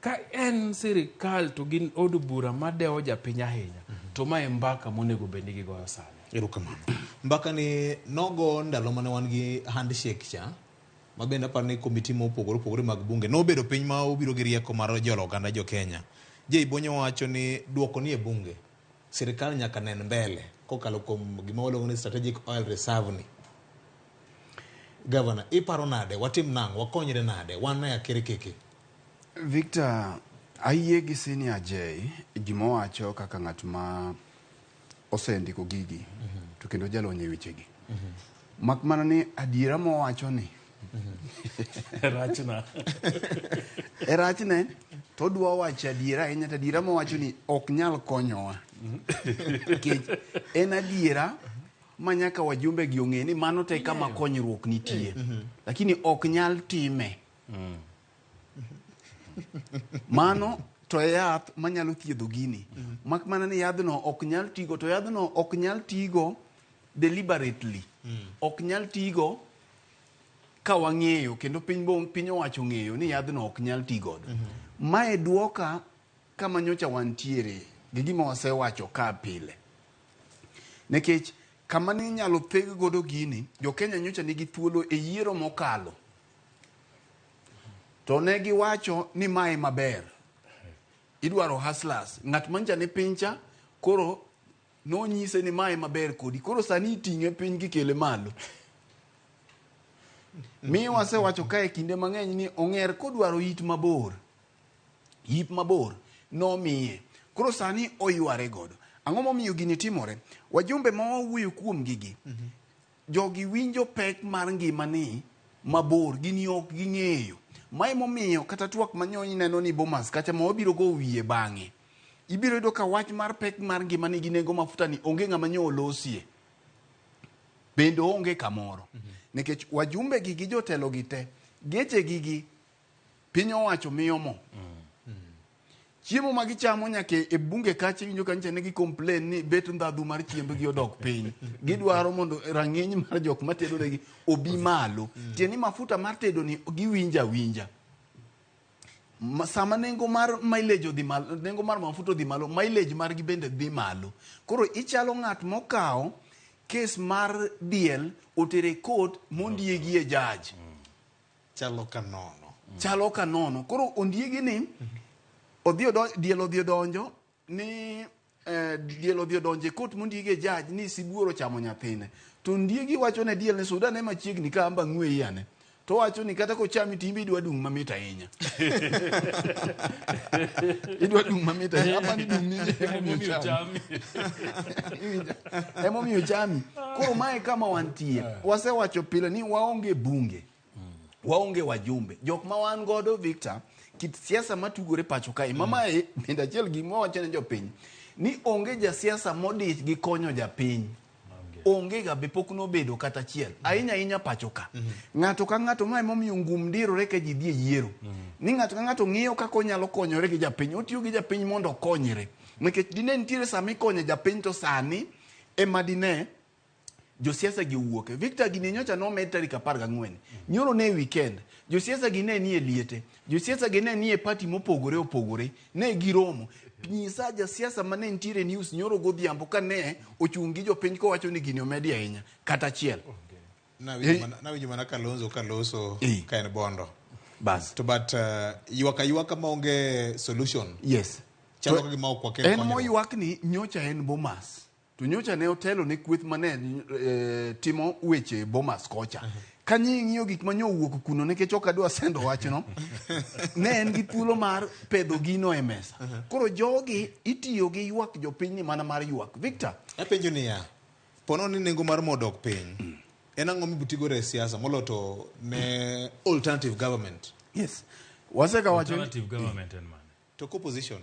ka en sirikal to gin od bura madewo japiny ahinya, to mae mbaka monego bed ni gigoyo sani. Erokamano. Mbaka ni nogo ndalo mane wan gi handshake cha, ma bende aparo ni komiti mopogore opogore mag bunge nobedo piny ma obiro gi rieko mar jolo oganda jo Kenya. Jay Bonyo wacho ni duoko ni e bunge, sirikal nyaka nen mbele kokalo kuom gima waluongo ni strategic oil reserve ni. Governor, iparo nade? Watim nang'o? Wakonyre nade? Wan e akere keke. Victor, ayie gi Senior J gima owacho kaka ng'at ma osendiko gigi to kendo jalony e wechegi. Mak mana ni adiera mowacho ni rachna. E rachne to odwa wacho adiera ahinya to adiera mowacho ni ok nyal konyowa. Nikech en adiera ma nyaka wajumbe gi ong'e ni mano te kama konyruok nitie. Lakini ok nyal time. Mano to e yath manyalo thiedho gini. Mak mana ni yadhno ok nyal tigo, to yadhno ok nyal tigo deliberately. Ok nyal tigo ka wang'eyo kendo piny owacho ng'eyo ni yadhno ok nyal ti godo. Mae duoka kama nyocha wantiere gi gima wasewacho ka pile. Nikech kama ne inyalo theg godo gini, jo Kenya nyocha nigi thuolo e yiero mokalo. To ne giwacho ni mae maber. Idwaro hustlers. Ng'at mancha ni piny cha, koro nonyise ni mae maber kodi. Koro sani iting'e piny kikele malo. Mi wasewacho kae kinde mang'eny ni ong'er kodwaro yit mabor. Yip mabor nomiye. Koro sani oyware godo. Ang'o momiyo gini timore? Wajumbe ma wawuoyo kuom gigi, jogi winjo pek mar ngima ni mabor, gini ok ging'eyo. Mae momiyo kata twak manyo ineno ni Bomas kacha ma wabiro go wiye bang'e. Ibiro yudo ka wach mar pek mar ngima ni gi nengo mafuta ni onge ng'ama nyo olosie. Bende onge kamoro. Nikech wajumbe gi gi jotelo gi te, geche gi gi piny owacho miyo mo. Chiemo ma gichamo nyaka e bunge kacha iwinjo ka nyicha ne gi complain ni bet ndhadhu mar chiembgi odok piny. Gidwaro mondo rang'iny mar jok matedo negi obi malo. Tiende ni mafuta mar tedo ni giwinjo awinja. Sama nengo mar mileage odhi malo, nengo mar mafuta odhi malo, mileage margi bende dhi malo. Koro ichalo ng'at mokawo kes mar diel otere court mondiegi e judge. Chalo ka nono. Chalo ka nono. Koro ondiegi ni diel odhi odonjo ni diel odhi odonjo e court mondiegi e judge ni sibuor ochamo nyathine. To ondiegi wacho ne diel ni suda ne machiegni ka amba ng'weyi ane. To wacho ni kata kochami to in be idwa dung' mamit ahinya. Idwa dung' mamit ahinya. Apa ni dung' ni emomiyo chami. Emomiyo chami. Koro mae kama wantie. Wasewacho pile ni waonge bunge. Waonge wajumbe. Jok ma wan godo Victor, kit siasa matugore pacho kae. Mamae bende achiel gima wacho ne jopiny ni onge jasiasa modich gi konyo japiny. Onge ga be pok nobedo kata achiel. Ahinya ahinya pacho ka. Ng'ato ka ng'ato mae momiyo ngum dirore ka ji dhi e yiero. Ni ng'ato ka ng'ato ng'iyo kaka onyalo konyore gi japiny. Otiyo gi japiny mondo okonyre. Nikech dine nitiere sama ikonye japiny to sani ema dine josiasa gi owuoke. Victor gini nyocha nomed tarik 14. Nyoro ne weekend. Josiasa gi ne nie liete. Josiasa gi ne nie party mopogore opogore. Ne giromo. Nyisa jasiasa mane nitiere news nyoro godhiambo ka ne ochung' gi jopiny kowacho ni gini omedi ahinya. Kata achiel. Nawinjo mana Kalonzo kaloso ka en Bondo. Bas. To but ywak aywaka maonge solution. Yes. Chalo To ka gima ok wakel en konyruok. moywak ni nyocha en Bomas. To nyocha ne otelo ne kweth mane timo weche Bomas kocha. Ka ing'iyo gik ma nyowuok kuno nikech ok adwa sendo wachno, ne en gi thuolo mar pedho gino e mesa. Koro jogi itiyo gi ywak jopiny ni mana mar ywak. Victor. Apenjo niya, pono ni nengo mar mo dok piny, en ang'o mibutigo e siasa molo to ne alternative government? Yes. Waseka wacho ni Alternative government en mane? To opposition.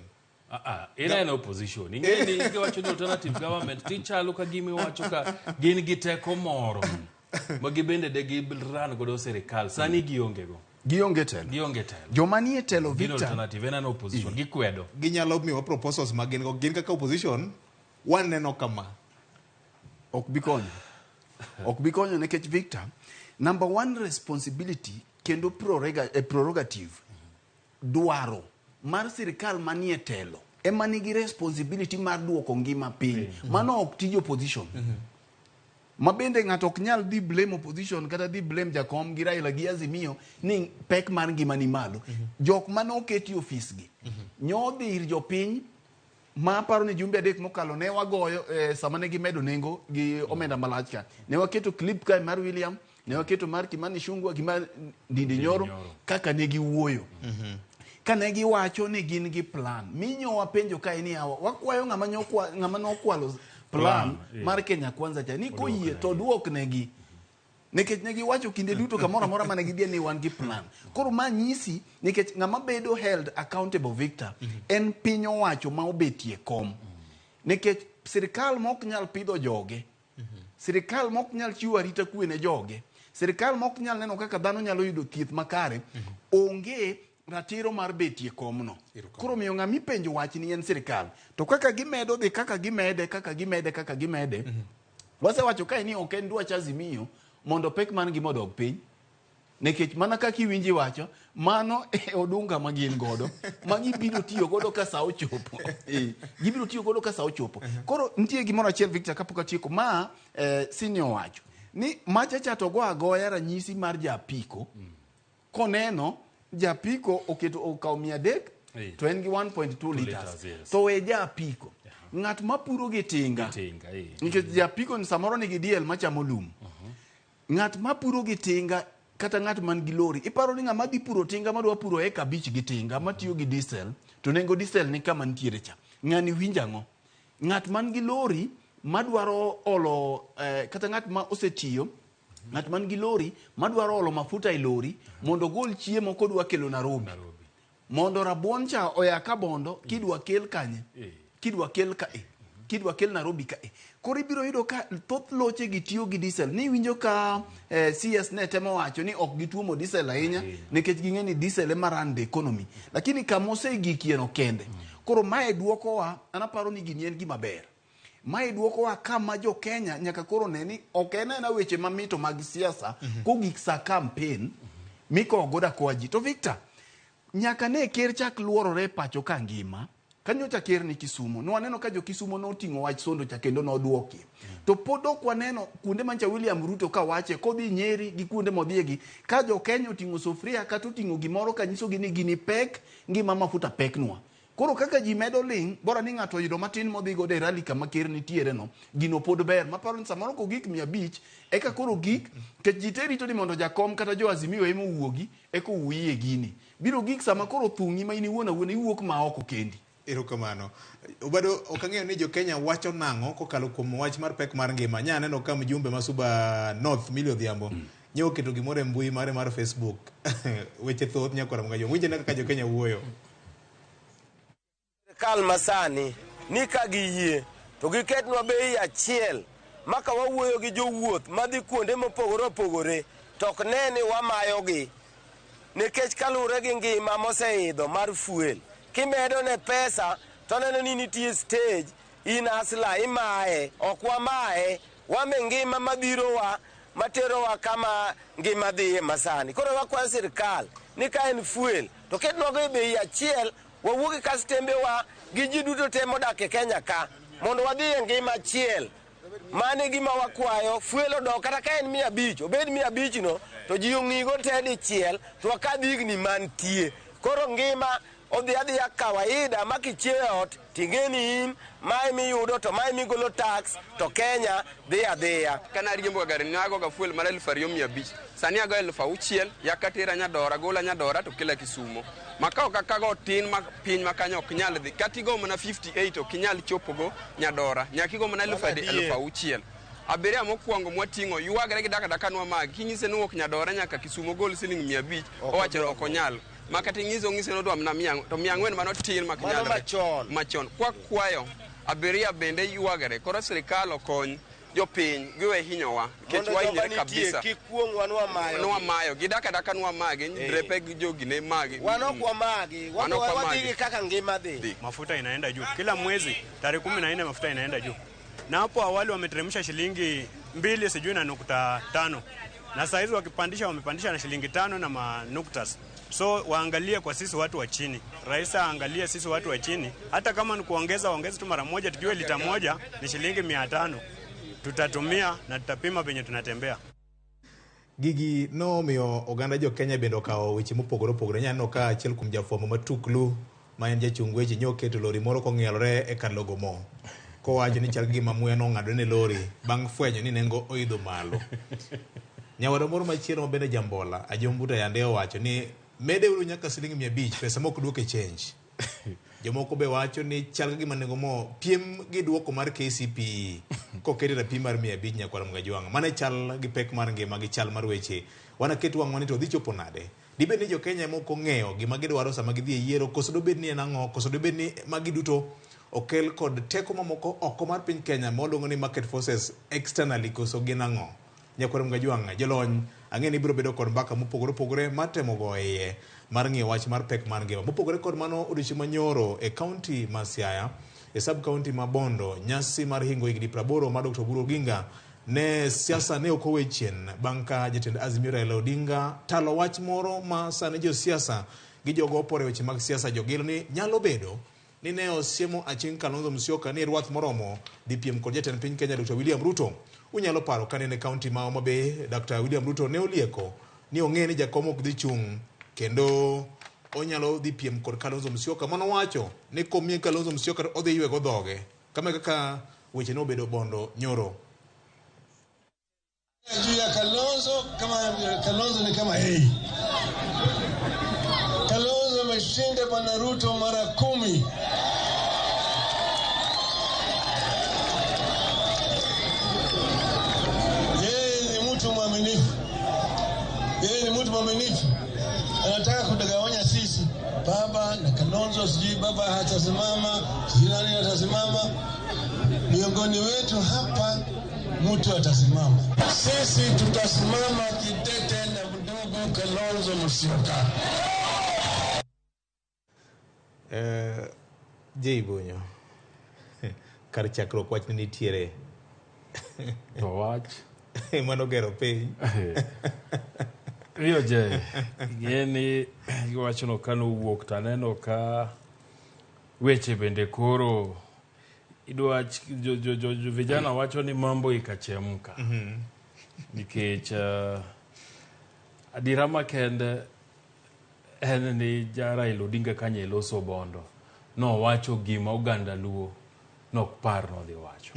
Ina en opposition. Ing'e ni giwacho ni alternative government tichalo ka gima iwacho ka gin gi teko moro ma gibende de giran godo sirikal. Sani gionge go. Gionge telo. Gionge telo. Joma nie telo Gin Victor. alternative en an opposition. Gikwedo. Ginyalo miyowa proposals ma gin go. Gin kaka opposition, waneno kama. Ok bi konyo. Ok bi konyo nikech Victor, number one responsibility kendo prerogative dwaro mar sirikal manie telo ema nigi responsibility mar duoko ngima piny. Mano ok tij opposition. Ma bende ng'ato ok nyal dhi blame opposition kata dhi blame Jakom gi Raila gi Azimio ni pek mar ngima ni malo. Jok mane oketi ofis gi nyo dhi ir jopiny ma aparo ni jumbe 3 mokalo ne wagoyo sama ne gimedo nengo gi omenda malach ka. Ne waketo clip kae mar William, ne waketo mar Kimani Ichung'wah gi mar Ndindi Nyoro kaka ne giwuoyo. Ka ne giwacho ni gin gi plan, minyo wapenjo kae ni hawa wakwayo ng'ama ng'ama nokwalo plan mar Kenya Kwanza cha ni koyie to duoknegi. Nikech ne giwacho kinde duto kamoro amora mane gidhie ni wan gi plan. Koro ma nyisi nikech ng'ama bedo held accountable Victor en piny owacho ma obetie kom. Nikech sirikal ma ok nyal pidho joge, sirikal ma ok nyal chiwo arita kwe ne joge, sirikal ma ok nyal neno kaka dhano nyalo yudo thieth makare, onge ratiro mar betie komno. Koro miyo ng'ama ipenjo wach ni en sirikal. To kaka gimedo dhi, kaka gimede, kaka gimede, kaka gimede, wasewacho kae ni ok en dwach Azimio mondo pek mar ngima odog piny. Nikech mana kaka iwinji wacho, mano e odunga ma gin godo, ma gibiro tiyo godo ka sa ochopo. Gibiro tiyo godo ka sa ochopo. Koro nitie gimoro achiel Victor kapok atieko ma senior owacho ni macha cha to go agoya ranyisi mar japiko koneno japiko oketo okawo 300 to en gi 1.2 liters. Yes. To we japiko ng'at mapuro gi tinga, nikech japiko ni samoro nigi diel machamo lum. Ng'at mapuro gi tinga kata ng'at man gi lori, iparo ni ng'ama dhi puro tinga madwa puro eka 5 gi tinga matiyo gi diesel, to nengo diesel ni kama nitiere cha. Ng'ani winjo ang'o? Ng'at man gi lori madwaro olo kata ng'at ma osetiyo, ng'at man gi lori madwaro olo mafuta e lori mondo ogol chiemo kodwa kelo Nairobi. Mondo rabuon cha oya Kabondo kidwa kel kanye? Kidwa kel kae. Kidwa kel Nairobi kae. Koro ibiro yudo ka thoth loche gi tiyo gi diesel. Ni winjo ka CS ne temo wacho ni ok gituomo diesel ahinya nikech ging'e ni diesel ema run the economy. Lakini kama osegikie no kende. Koro mae duokowa, an aparo ni gini en gima ber. Mae duokowa kama jo Kenya nyaka koro ne ni ok en aena weche mamito mag siasa kogik sa campaign mikowo godo akowa ji. To Victor, nyaka ne ker chak luorore e pacho ka ngima. Kanyocha ker ni Kisumo, nwaneno ka jo Kisumo noting'o wach sondo cha kendo nodwoki. To pod ok waneno kuonde mancha William Ruto ka wache kodhi Nyeri gi kuonde modhiegi ka jo Kenya oting'o sufria kata oting'o gimoro ka nyisogi ni gini pek, ngima mafuta peknwa. Koro kaka ji medo ling', bora ni ng'ato oyudo matin modhi godo e rally kama ker nitiere no, gino pod ber. Maparo ni samoro kogik 500, eka koro gik, nikech ji te rito ni mondo jakom kata jo Azimio ema owuogi, eka owuoyi e gini. Biro gik sama koro thung'i ma in iwuon awuona iwuok ma oko kendi. Erokamano. Obado ok ang'eyo ni jo Kenya wacho nang'o kokalo kuom wach mar pek mar ngima. Nya aneno ka mjumbe ma Suba North Millie Odhiambo nye oketo gimoro e mbui mare mar Facebook. Weche thoth nyakwara Mgajo. Winje kaka jo Kenya wuoyo. Sirkal masani ni ka giyie to giketnwa bei achiel maka wawuoyo gi jowuoth madhi kuonde mopogore opogore to ok ne ni wamayogi nikech kaluwore gi ngima moseidho mar fuel kimedo ne pesa to neno ni nitie stage in asla imaye ok wamaye wame ngima mabirowa materowa kama ngima dhiye masani. Koro wakwayo sirkal ni ka en fuel to ketnwago e bei achiel wawuog gi kastembewa gi ji duto te modak e Kenya ka mondo wadhi e ngima achiel. Mano e gima wakwayo, fuel odok kata ka en 500, obed 500 no, to ji ong'igo te dichiel, to wakadh higni mantie. Koro ngima odhi adhiya kawaida ma kichiew e ot ting'e ni in mae miyudo to mae migolo tax to Kenya dhi adhiya. Kane ariemboga gari ne agoga fuel mar 2500. Sani ago 6000, yaka tera Nyadora, gola Nyadora to kela Kisumo. Makao kaka go tin ma piny ma kanyo ok nyal dhi. Kata igo mana 58 ok inyal chopogo Nyadora. Nyaka igo mana 6000. Abiria mokwongo mwating'o ywagre gi dakadaka nwa magi. Kinyise ni owuok Nyadora nyaka Kisumo gol siling 500, owacho ok onyal. Ma kata ing'ise ong'ise ni odwa mana mia, to 400 mano tin mak Mano nyalre. machon. Machon. Kwakwayo abiria bende ywagre. Koro sirikal okony jopiny giwe hinyowa nikech Mondo joma wahinyre nitie kabisa. kik kuong'wa nwamayo. Nwamayo. Gidak adaka nwamagi, drepe gi jogi ne magi. Wan ok wamagi, Wan ok wadhi wamagi. gi kaka ngima dhi. Mafuta inaenda juu kila mwezi, tarehe 14 mafuta inaenda juu, na hapo awali wameteremsha shilingi 2 sijui na 5, na saa hizi wakipandisha wamepandisha na shilingi 5 na manuktas. So waangalie kwa sisi watu wa chini, rais aangalie sisi watu wa chini, hata kama ni kuongeza waongeze tu mara moja, tujue lita moja ni shilingi 500 tutatumia na tutapima venye tunatembea. Gigi nomiyo oganda jo Kenya bende okawo weche mopogore opogore. Inyalo neno ka achiel kuom jafwambo matuklu ma en jachung weche nyoketo lori moro kong'ielore e kar logo mo. Kowacho ni chal gi gima muya nong'adore ne lori bang' fwenyo ni nengo oidho malo. Nyawadwa moro machielo ma bende jambola, Ajombuta yande owacho ni medeuru nyaka siling 500 pesa mok duok e change. Jomoko be wacho ni chal ka gima nengo mo piem gi duoko mar KCPE koket e rapim mar 500 nyakwar Mgajwang'. Mano e chal gi pek mar ngima gi chal mar weche. Wanaket wang'wa ni to dhi chopo nade? Dibed ni jo Kenya ema ok ong'eyo gima gidwaro sama gidhi e yiero, koso dobed ni en ang'o, koso dobed ni magi duto okel kod teko mamoko oko mar piny Kenya ma waluongo ni market forces externally, koso gin ang'o? Nyakwar Mgajwang', jolony, ang'e ni ibiro bedo kod mbaka mopogore opogore mar temo go iye mar ng'iyo wach mar pek mar ngima. Mopogore kod mano, odiochieng' manyoro e kaunti ma Siaya, e sub kaunti ma Bondo, nyasi mar hingo higni 80 mar Dr. Oburu Oginga ne siasa ne ok owe chien bang' ka jatend Azimio Raila Odinga talo wach moro ma sani josiasa gi jogo opore weche mag siasa jogilo ni nyalo bedo ni ne osiemo Aching' Kalonzo Musyoka ni rwath moromo dhi piem kod jatend piny Kenya Dr. William Ruto. Unyalo paro kane en e kaunti ma Homa Bay, Dr. William Ruto ne olieko ni ong'e ni jakom ok dhi chung' kendo onyalo dhi piem kod Kalonzo Musyoka. Mano wacho ni komiye Kalonzo Musyoka to odhi ywego dhoge. Kama kaka weche nobedo Bondo nyoro. Juu ya Kalonzo, kama Kalonzo ni kama yeye. Kalonzo ameshinda Bwana Ruto mara 10. Yeye ni mtu mwaminifu. Yeye ni mtu mwaminifu. Anataka kutugawanya sisi. Baba na Kalonzo, sijui baba hatasimama, sijui nani atasimama. Miongoni wetu hapa mtu atasimama. Sisi tutasimama kidete na ndugu Kalonzo Musyoka. Jay Bonyo. Kar chakruok wach ne nitiere. To wach. Mano gero piny. Riyo je, ing'e ni wachno kanowuok to aneno ka weche bende koro idwa jo vijana wacho ni mambo ikachemka. Nikech adiera makende en ni ja Raila Odinga kanye loso Bondo nowacho gima oganda Luo nok par nodhi wacho.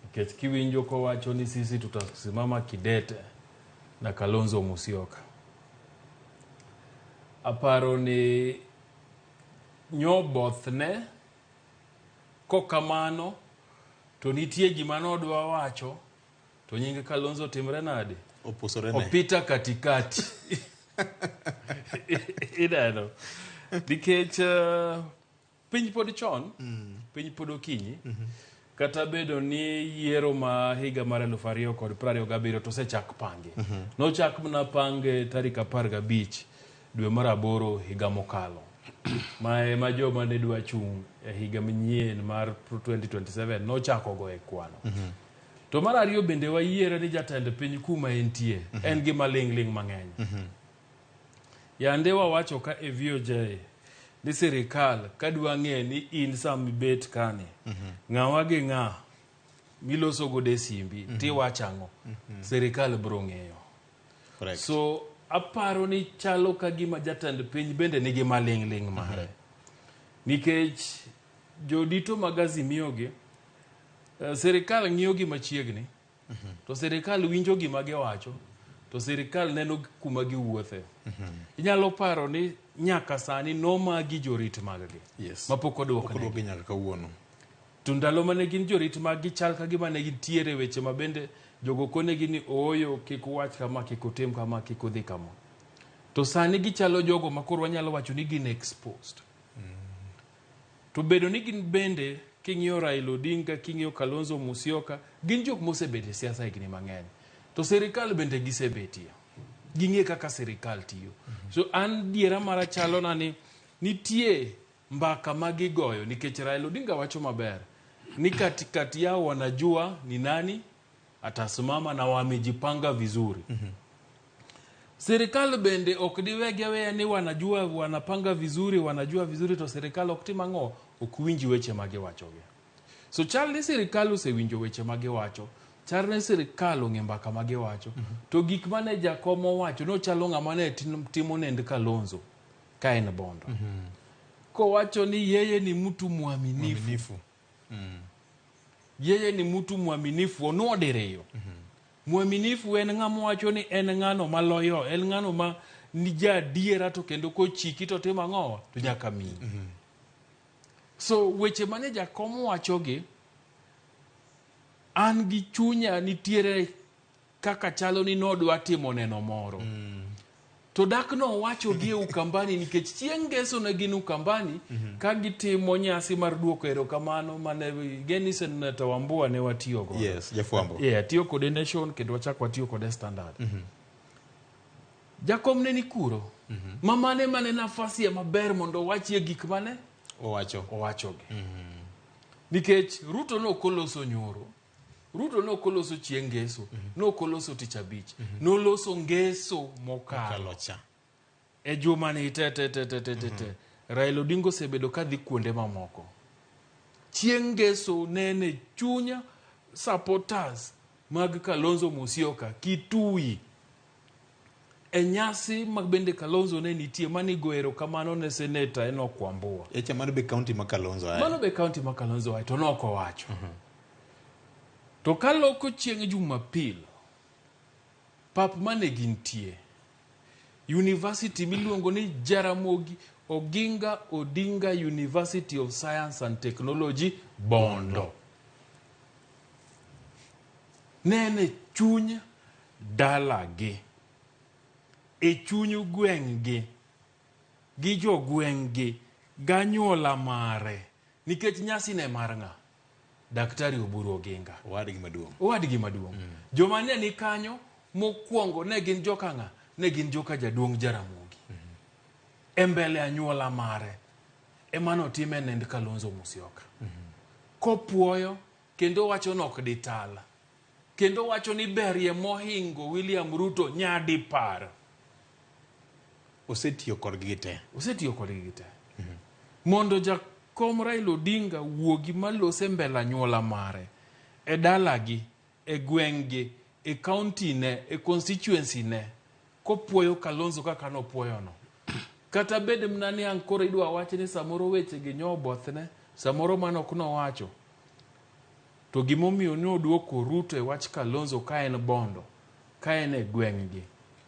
Nikech kiwinjo kowacho ni sisi tutasimama kidete na Kalonzo Musyoka, aparo ni nyobothne kokamano to nitie gima nodwa wacho to nying Kalonzo timre nade? Opusore ne. Opita katikati. Ineno. Nikech piny pod chon, piny pod okinyi, kata bedo ni yiero ma higa mar 2027 to osechak pange. Nochak mana pange tarik 15 dwe mar 8 higa mokalo. Ma ema joma ne dwa chung' e higa manyien mar 2027 nochako go e kwano. To mar ariyo bende wayiere ni jatend piny kuma entie en gima ling' ling' mang'eny. Yande wawacho ka e VOJ ni sirikal kadwa ng'e ni in sama ibet kani, ng'awa gi ng'a miloso godo e simbi tiwacho ang'o sirikal biro ng'eyo. So aparo ni chalo ka gima jatend piny bende nigi maling'ling' mare. Nikech jodito mag Azimio gi, sirikal ng'iyo gi machiegni, to sirikal winjo gima giwacho, to sirikal neno kuma giwuothe. Inyalo paro ni nyaka sani nomagi jorit maggi mapok oduoknegi. Nyaka kawuono. To ndalo mane gin jorit maggi chal ka gima ne gintiere weche ma bende jogo konegi ni ooyo kik uwach kama, kik utim kama, kik udhi kama. To sani gichalo jogo ma koro wanyalo wacho ni gin exposed. To bedo ni gin bende king'iyo Raila Odinga, king'iyo Kalonzo Musyoka, gin jok mosebedo e siasa higni mang'eny. To sirikal bende gisebetie. Ging'e kaka sirikal tiyo. So an diera mara chalona ni nitie mbaka ma gigoyo nikech Raila Odinga wacho maber ni katikati yao wanajua ni nani atasimama na wamejipanga vizuri. Sirikal bende ok diwegi aweya ni wanajua wanapanga vizuri, wanajua vizuri, to sirikal ok tim ang'o, ok winj weche ma giwachogi. So chal ni sirikal osewinjo weche ma giwacho, chal ni sirikal ong'e mbaka ma giwacho, to gik mane jakom owacho nochalo ng'ama ne timo nend Kalonzo ka en Bondo. Kowacho ni yeye ni mtu mwaminifu. Yeye ni mtu mwaminifu, onuo diriyo. Mwaminifu en ng'ama wacho ni en ng'ano maloyo, en ng'ano ma ni jaadiera to kendo kochiki to timo ang'o to nyaka miyi. So weche mane jakom wachogi, an gi chunya nitiere kaka chalo ni nodwa timo neno moro. To dak nowacho gi e Ukambani nikech chieng' ngeso ne gin Ukambani ka gitimo nyasi mar duoko erokamano mane geni Senator Wambua ne watiyo godo. Yes, jafwambo. Yeah, tiyo kode Nation kendo wachak watiyo kode Standard. Jakom ne ni kuro. Mamane mane nafasi ya maber mondo owachie gik mane owacho. Owachogi. Nikech Ruto ne ok oloso nyoro. Ruto ne ok oloso chieng' ngeso, ne ok oloso tich abich, noloso ngeso mokalo. E juma ni te te te te te te te. Raila Odinga osebedo ka dhi kuonde mamoko. Chieng' ngeso nene chunya supporters mag Kalonzo Musyoka Kitui. E nyasi mag bende Kalonzo ne nitie mane igo erokamano ne Seneta Enoch Wambua. Echa mano be county ma Kalonzo ae. Mano be county ma Kalonzo ae to ne ok owacho. To kaloko chieng' Jumapil, pap mane gintie, university miluongo ni Jaramogi Oginga Odinga University of Science and Technology, Bondo. Nene chuny dalagi, e chuny gweng'gi, gi jogweng'gi, ganyuola mare, nikech nyasi ne mar ng'a? Daktari Oburu Oginga. Owadgi maduong'. Owadgi maduong'. Joma ne ni kanyo mokwongo ne gin joka ng'a? Ne gin joka jaduong' Jaramogi. E mbele anyuola mare ema notime nend Kalonzo Musyoka. Kopuoyo kendo wacho ni ok dital. Kendo wacho ni berie mohingo William Ruto nyadipar. Osetiyo kodgi te. Osetiyo kodgi te. Mondo jakom Raila Odinga wuogi malose mbele anyuola mare e dalagi, e gweng'gi, e county ne, e constituency ne, kopuoyo Kalonzo kaka nopuoyono. Kata bed mana ni ang' koro idwa wach ni samoro weche gi nyobothne, samoro mano ok nowacho. To gimomiyo ne oduoko Ruto e wach Kalonzo ka en Bondo, ka en e gweng'gi,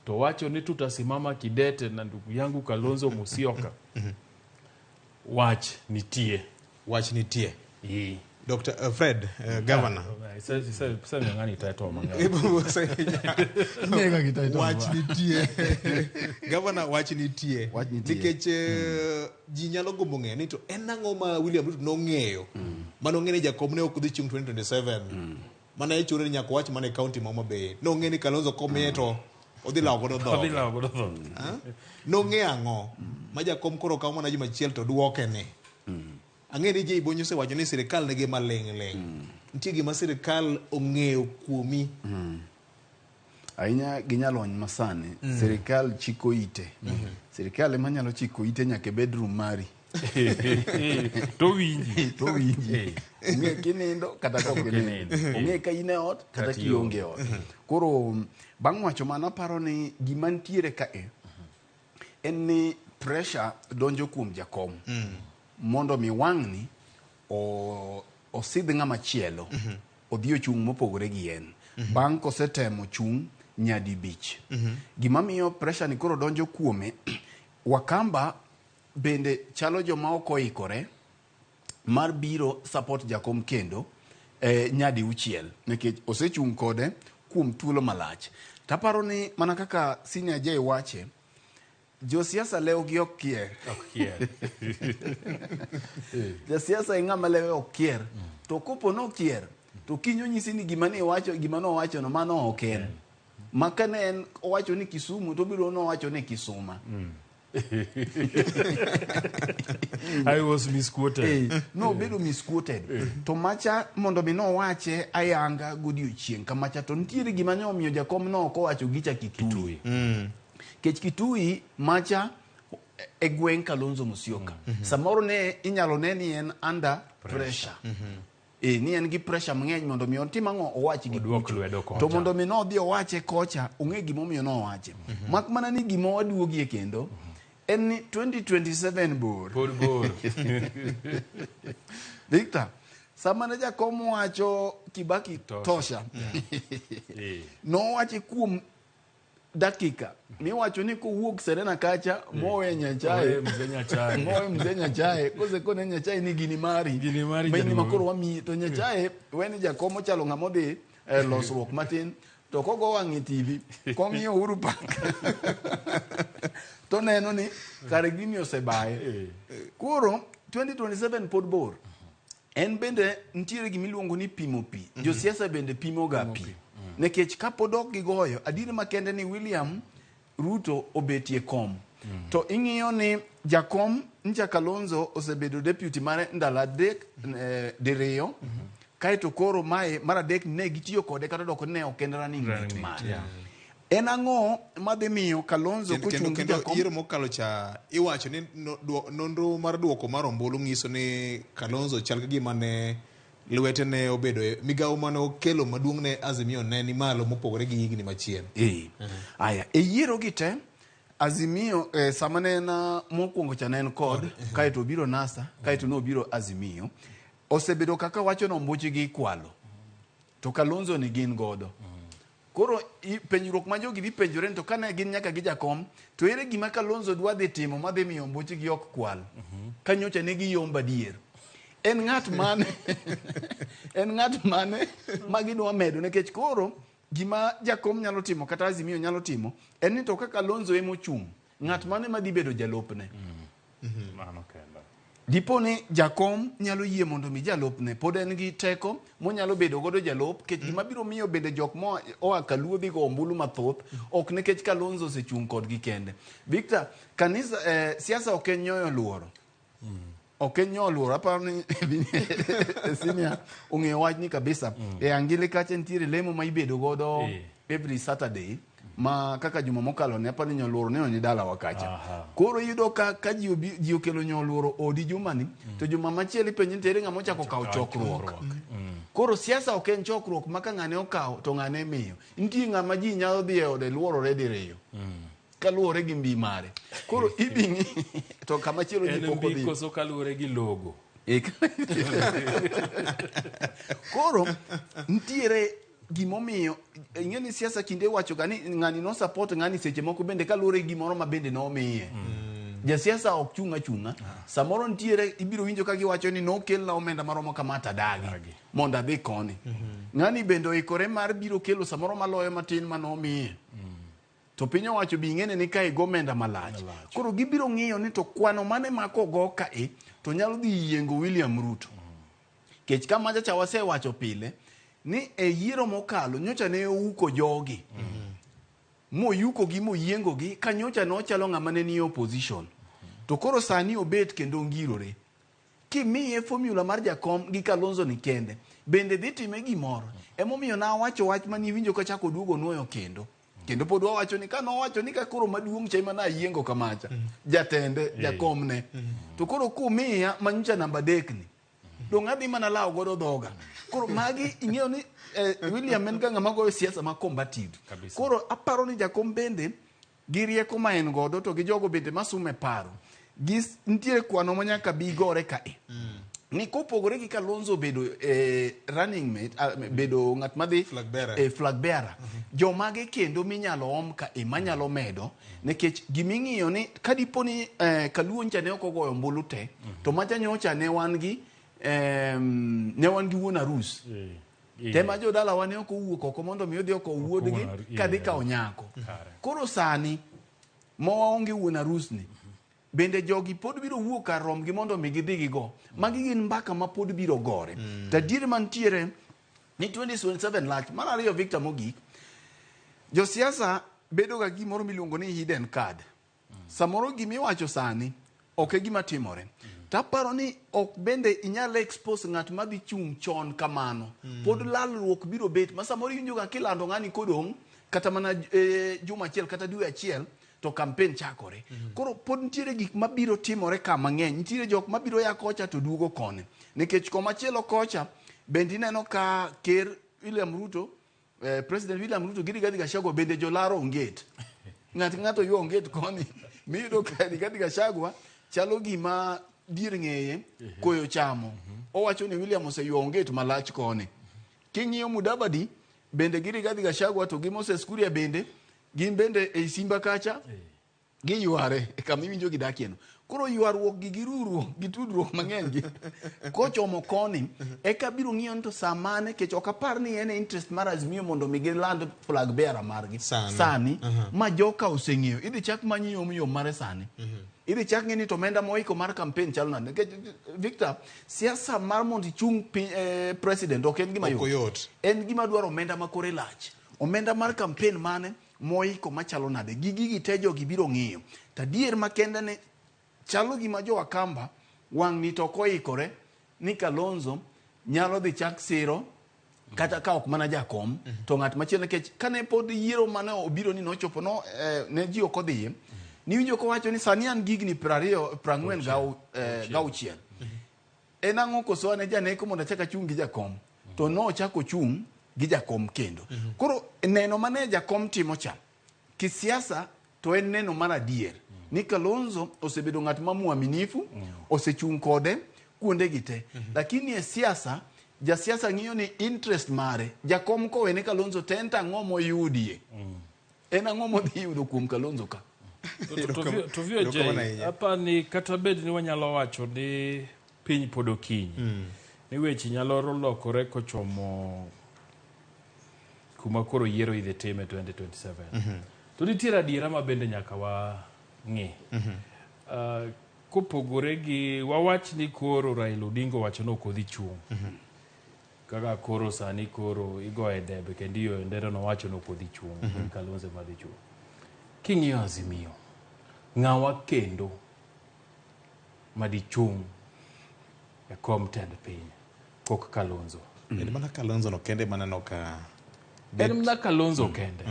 to wacho ni tutasimama kidete na ndugu yangu Kalonzo Musyoka. Wach nitie. Wach nitie. Dr. Fred, Governor. Wach nitie. Governor, wach nitie. Nikech ji nyalo gombo ng'eyo ni to en ang'o ma William Ruto nong'eyo. Mano ng'e ni jakom ne ok dhi chung' 2027. Mana e chune ni nyaka wach mana e county ma Homa Bay. Nong'e ni Kalonzo komiye to odhi lawo godo dhoge. Odhi lawo godo dhoge. Nong'e ang'o ma jakom koro kawo mana juma achiel to duoke ni. Ang'e ni Jay Bonyo osewacho ni sirikal nigi maling' ling'. Nitie gima sirikal ong'eyo kuomi. Ahinya gi nyalony masani, sirikal chiko ite. Sirikal ema nyalo chiko ite nyaka e bedroom mari. To winji. To winji. Ong'e kinindo kata ka ok inindo. Ong'e ka in e ot kata kionge e ot. Koro bang' wacho mano aparo ni gima nitiere kae en ni pressure donjo kuom jakom mondo mi wang'ni osidh ng'ama chielo odhi ochung' mopogore gi en. Bang' kosetemo chung' nyadibich. Gima miyo pressure ni koro donjo kuome, Wakamba bende chalo joma ok oikore mar biro support jakom kendo nyadi uchiel nikech osechung' kode kuom thuolo malach. Taparo ni mana kaka Senior J wache, josiasa lewgi ok kier. Ok kier. Jasiasa e ng'ama lewe ok kier. To kopo nokier, to kiny onyisi ni gima ne iwacho, gima nowacho no mano ok en. Ma kane en owacho ni Kisumu to obiro nowacho ni Kisuma. I was misquoted. Nobedo misquoted. To macha mondo mi nowache ayanga godiochieng' kamacha to nitiere gima ne omiyo jakom no ok owacho gicha Kitui. Kech Kitui macha e gweng' Kalonzo Musyoka. Samoro ne inyalo ne ni en under pressure. Ni en gi pressure mang'eny mondo mi otim ang'o owach gi Oduok lwedo kocha. To mondo mi nodhi owache kocha, ong'e gimomiyo nowache. Mak mana ni gima waduogie kendo en ni 2027 bor. Pod bor. Victor, sama ne jakom wacho Kibaki tosha, nowache kuom dakika miwacho ni kowuok Serena kacha mowe Nyachae, Owe mzee Nyachae. mowe mzee Nyachae, kosekone Nyachae ni gini mari, Gini mari ma in jaduong'. ma koro wamiyi to Nyachae weni jakom ochalo ng'ama odhi e losruok matin to kogo wang'e TV kong'iyo Uhuru Park to neno ni kare gini osebaye. Koro 2027 pod bor. En bende nitiere gima iluongo ni pimo pi. Josiasa bende pimo ga pi. Nikech kapod ok gigoyo, adier makende ni William Ruto obetie kom. To ing'iyo ni jakom Ncha Kalonzo osebedo deputy mare ndalo adek diriyo. Kaeto koro mae mar adek ne gitiyo kode kata dok ne ok en running mate mare. En ang'o madhi miyo Kalonzo kochung' gi Kendo jakom? yiero mokalo cha iwacho ni nonro mar duoko mar ombulu nyiso ni Kalonzo chal ka gima ne lwete ne obedo e migawo mane okelo maduong' ne Azimio ne ni malo mopogore gi higni machien. Aya, e yiero gi te Azimio sama ne en mokwongo cha ne en kod, kaeto obiro NASA, kaeto nobiro Azimio. Osebedo kaka wacho ni ombuchi gi ikwalo. To Kalonzo ni gin godo. Koro penjruok ma jogi dhi penjore ni to kane gin nyaka gi jakom, to ere gima Kalonzo dwa dhi timo madhi miyo ombuchi gi ok kwal? Ka nyocha ne giyombo adier. En ng'at mane? En ng'at mane ma gidwa medo? Nikech koro gima jakom nyalo timo kata Azimio nyalo timo en ni to ka Kalonzo ema ochung', ng'at mane madhi bedo jalupne? Mano kendo. Dipo ni jakom nyalo yie mondo mi jalupne pod en gi teko monyalo bedo godo jalup, kech gima biro miyo bende jok ma oa Kaluo dhi go ombulu mathoth ok nikech Kalonzo osechung' kodgi kende. Victor, kanisa siasa ok en nyoyo luoro. Ok en nyoyo luoro, aparo ni senior ong'eyo wachni kabisa. E Angili kacha nitiere lemo ma ibedo godo every Saturday ma kaka juma mokalo ne aparo ni nyoluoro ne ni dalawa kacha. Koro iyudo ka ji okelo nyoluoro odi jumani, to juma machielo ipenji ni tere ng'ama ochako kawo chokruok. Koro siasa ok en chokruok ma ka ng'ane okawo to ng'ane miyo. Nitie ng'ama ji nyalo dhi e ode luorore diriyo. Kaluwore gi mbi mare. Koro idhi ng'i to kama chielo ji En pok mbi odhi. koso kaluwore gi logo. Koro nitiere gimomiyo ing'e ni siasa kinde iwacho ga ni ng'ani no support ng'ani seche moko bende kaluwore gi gimoro ma bende nomiye. Jasiasa ok chung' achung'a. Samoro nitiere ibiro winjo ka giwacho ni nokelna omenda maromo kama to adagi mondo adhi koni. Ng'ani bende oikore mar biro kelo samoro maloyo matin manomiye. To piny owacho bi ing'ene ni kae go omenda malach. Koro gibiro ng'iyo ni to kwano mane ma kogo kae to nyalo dhi yiengo William Ruto. Kech kamacha cha wasewacho pile ni e yiero mokalo nyocha ne ouko jogi. Moyuko gi moyiengo gi ka nyocha nochalo ng'ama ne nie opposition. To koro sani obet kendo ongirore. Kimiye formula mar jakom gi Kalonzo ni kende, bende dhi time gimoro. Emomiyo nawacho wach mane iwinjo kachako duogo nuoyo kendo. Kendo pod wawacho ni ka nowacho ni ka koro maduong' cha ema nayiengo kamacha, jatende, jakomne. To koro kumiya manyocha namba 3 ni, dong' adhi mana lawo godo dhoga. Koro magi ing'eyo ni William en ga ng'ama goyo siasa ma combative. Koro aparo ni jakom bende gi rieko ma en godo to gi jogo bende masume paro, nitiere kwano ma nyaka bi gore kae. Ni kopogore gi Kalonzo bedo running mate, bedo ng'at madhi flag bearer, flag bearer. Jomage kendo minyalo om ka e manyalo medo, nikech giming'iyo ni kadipo ni Kaluo ncha ne ok ogoyo ombulu te, to macha nyocha ne wan gi wuon arus. Tema jodalawa ne ok owuok oko mondo mi odhi okow wuodgi kadhi kawo nyako. Koro sani ma waonge wuon arus ni, bende jogi pod biro wuok kar romgi mondo mi gidhi gigo. Magi gin mbaka ma pod biro gore. To adier mantiere ni 2027 lach. Mar ariyo, Victor, mogik, josiasa bedo ga gimoro miluongo ni hidden card. Samoro gimiwacho sani ok e gima timore. Taparo ni ok bende inyal expose ng'at madhi chung' chon kamano. Pod lalruok biro bet ma samoro iwinjo ga kilando ng'ani kodong' kata mana juma achiel kata dwe achiel to campaign chakore. Koro pod nitiere gik mabiro timore ka mang'eny. Nitiere jok mabiro ya kocha to duogo koni. Nikech komachielo kocha bende ineno ka Ker William Ruto, President William Ruto gi Rigathi Gachagua bende jolaro onget. Ng'ato ywa onget koni. Miyudo ka Rigathi Gachagua chalo gima dier ng'eye koyo chamo. Owacho ni William oseywa onget malach koni. King'iyo Mudavadi bende gi Rigathi Gachagua to gi Moses Kuria bende gin bende ei Simba kacha giyware kama iwinjo gidakieno. Koro ywaruok gi giruruok gi tudruok mang'eny gi kochomo koni eka biro ng'iyo ni to saa mane, kech ok apar ni en e interest mar Azimio mondo mi giland flag bearer margi sani ma joka oseng'eyo. Idhi chak manyi yom yom mare sani. Idhi chak ng'e ni to omenda moiko mar campaign chalo nade. Nikech Victor, siasa mar mondo ichung' president ok en gima yot. En gima dwaro omenda ma kore lach. Omenda mar campaign mane moiko machalo nade. Gigi te jogi biro ng'iyo. To adier makende ni chalo gima jo Wakamba wang' ni to ok oikore ni Kalonzo nyalo dhi chak siro kata ka ok mana jakom to ng'at machielo, nikech kane pod yiero mane obiro ni nochopo no, ne ji ok odhiye, niwinjo kowacho ni sani an gigni 46. En ang'o koso ane janeko mondo achak achung' gi jakom, to nochako chung' gi jakom kendo. Koro neno mane jakom timo cha kisiasa to en neno mar adier ni Kalonzo osebedo ng'at ma mwaminifu, osechung' kode kuonde gi te. Lakini e siasa, jasiasa ng'iyo ni interest mare, jakom kowene Kalonzo to en to ang'o moyudie? En ang'o modhi yudo kuom Kalonzo ka? To VOJ, apani kata bed ni wanyalo wacho ni piny pod okinyi, ni weche nyalo lokore kochomo kuma koro yiero idhi time 2027. To nitiere adiera ma bende nyaka wang'e. Kopogore gi wawach ni koro Raila Odinga owacho ni ok odhi chung'. Kaka koro sani koro igoye debe kendo iyoyo ndere nowacho ni ok odhi chung'. Kalonzo ema dhi chung'. King'iyo Azimio, ng'awa kendo madichung' e kom tend piny kok Kalonzo? En mana Kalonzo no kende maneno ka en mana Kalonzo kende.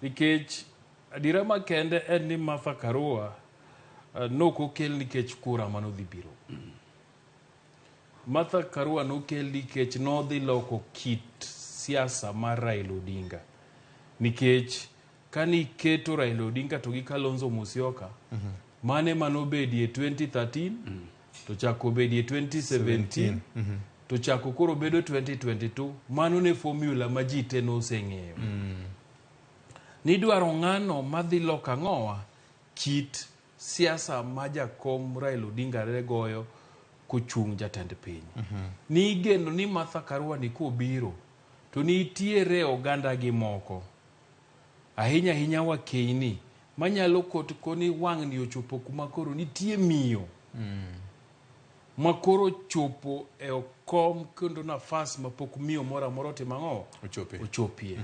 Nikech adiera makende en ni Martha Karua nokokel nikech kura manodhi biro. Martha Karua nokel nikech nodhi loko kit siasa mar Raila Odinga. Nikech kaniketo Raila Odinga to gi Kalonzo Musyoka, mane manobedie 2013, to chako bedie 2017, to chako koro bedo 2022, mano ne formula ma ji te noseng'eyo. Nidwaro ng'ano madhi loko ang'owa kit siasa ma jakom Raila Odinga ne goyo kochung' jatend piny. Nigeno ni Martha Karua ni kobiro to nitiere oganda gi moko ahinya ahinya wakeyni manyalo kot koni wang'ni ochopo kuma koro nitie miyo ma koro chopo e okom kendo nafas mapok miyo moro amora otimo ang'o ochopie.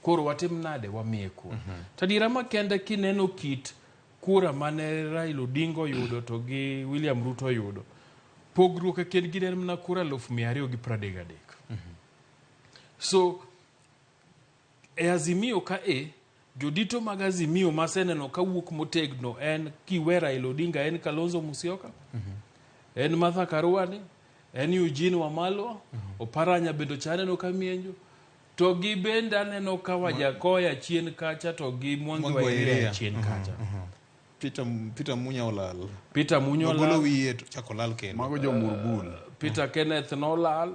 Koro watim nade wamiye kura. To adiera makende kineno kit kura mane Raila Odinga oyudo to gi William Ruto oyudo, pogruok e kindgi ne en mana kura 233. So e Azimio ka e Jodito mag Azimio maseneno kawuok motegno en kiwe Raila Odinga en Kalonzo Musyoka, en Martha Karua ni, en Eugene Wamalwa, Oparanya bende ocha aneno ka mienjo. To gi bende aneno ka Wajakoya chien kacha to gi Mwangi Mwangi wa Iria Wairia. chien kacha. Peter Munya olal. Peter Munya olal. Nogolo wiye to chako lal kendo. Mago jomurbul. Peter Kenneth nolal.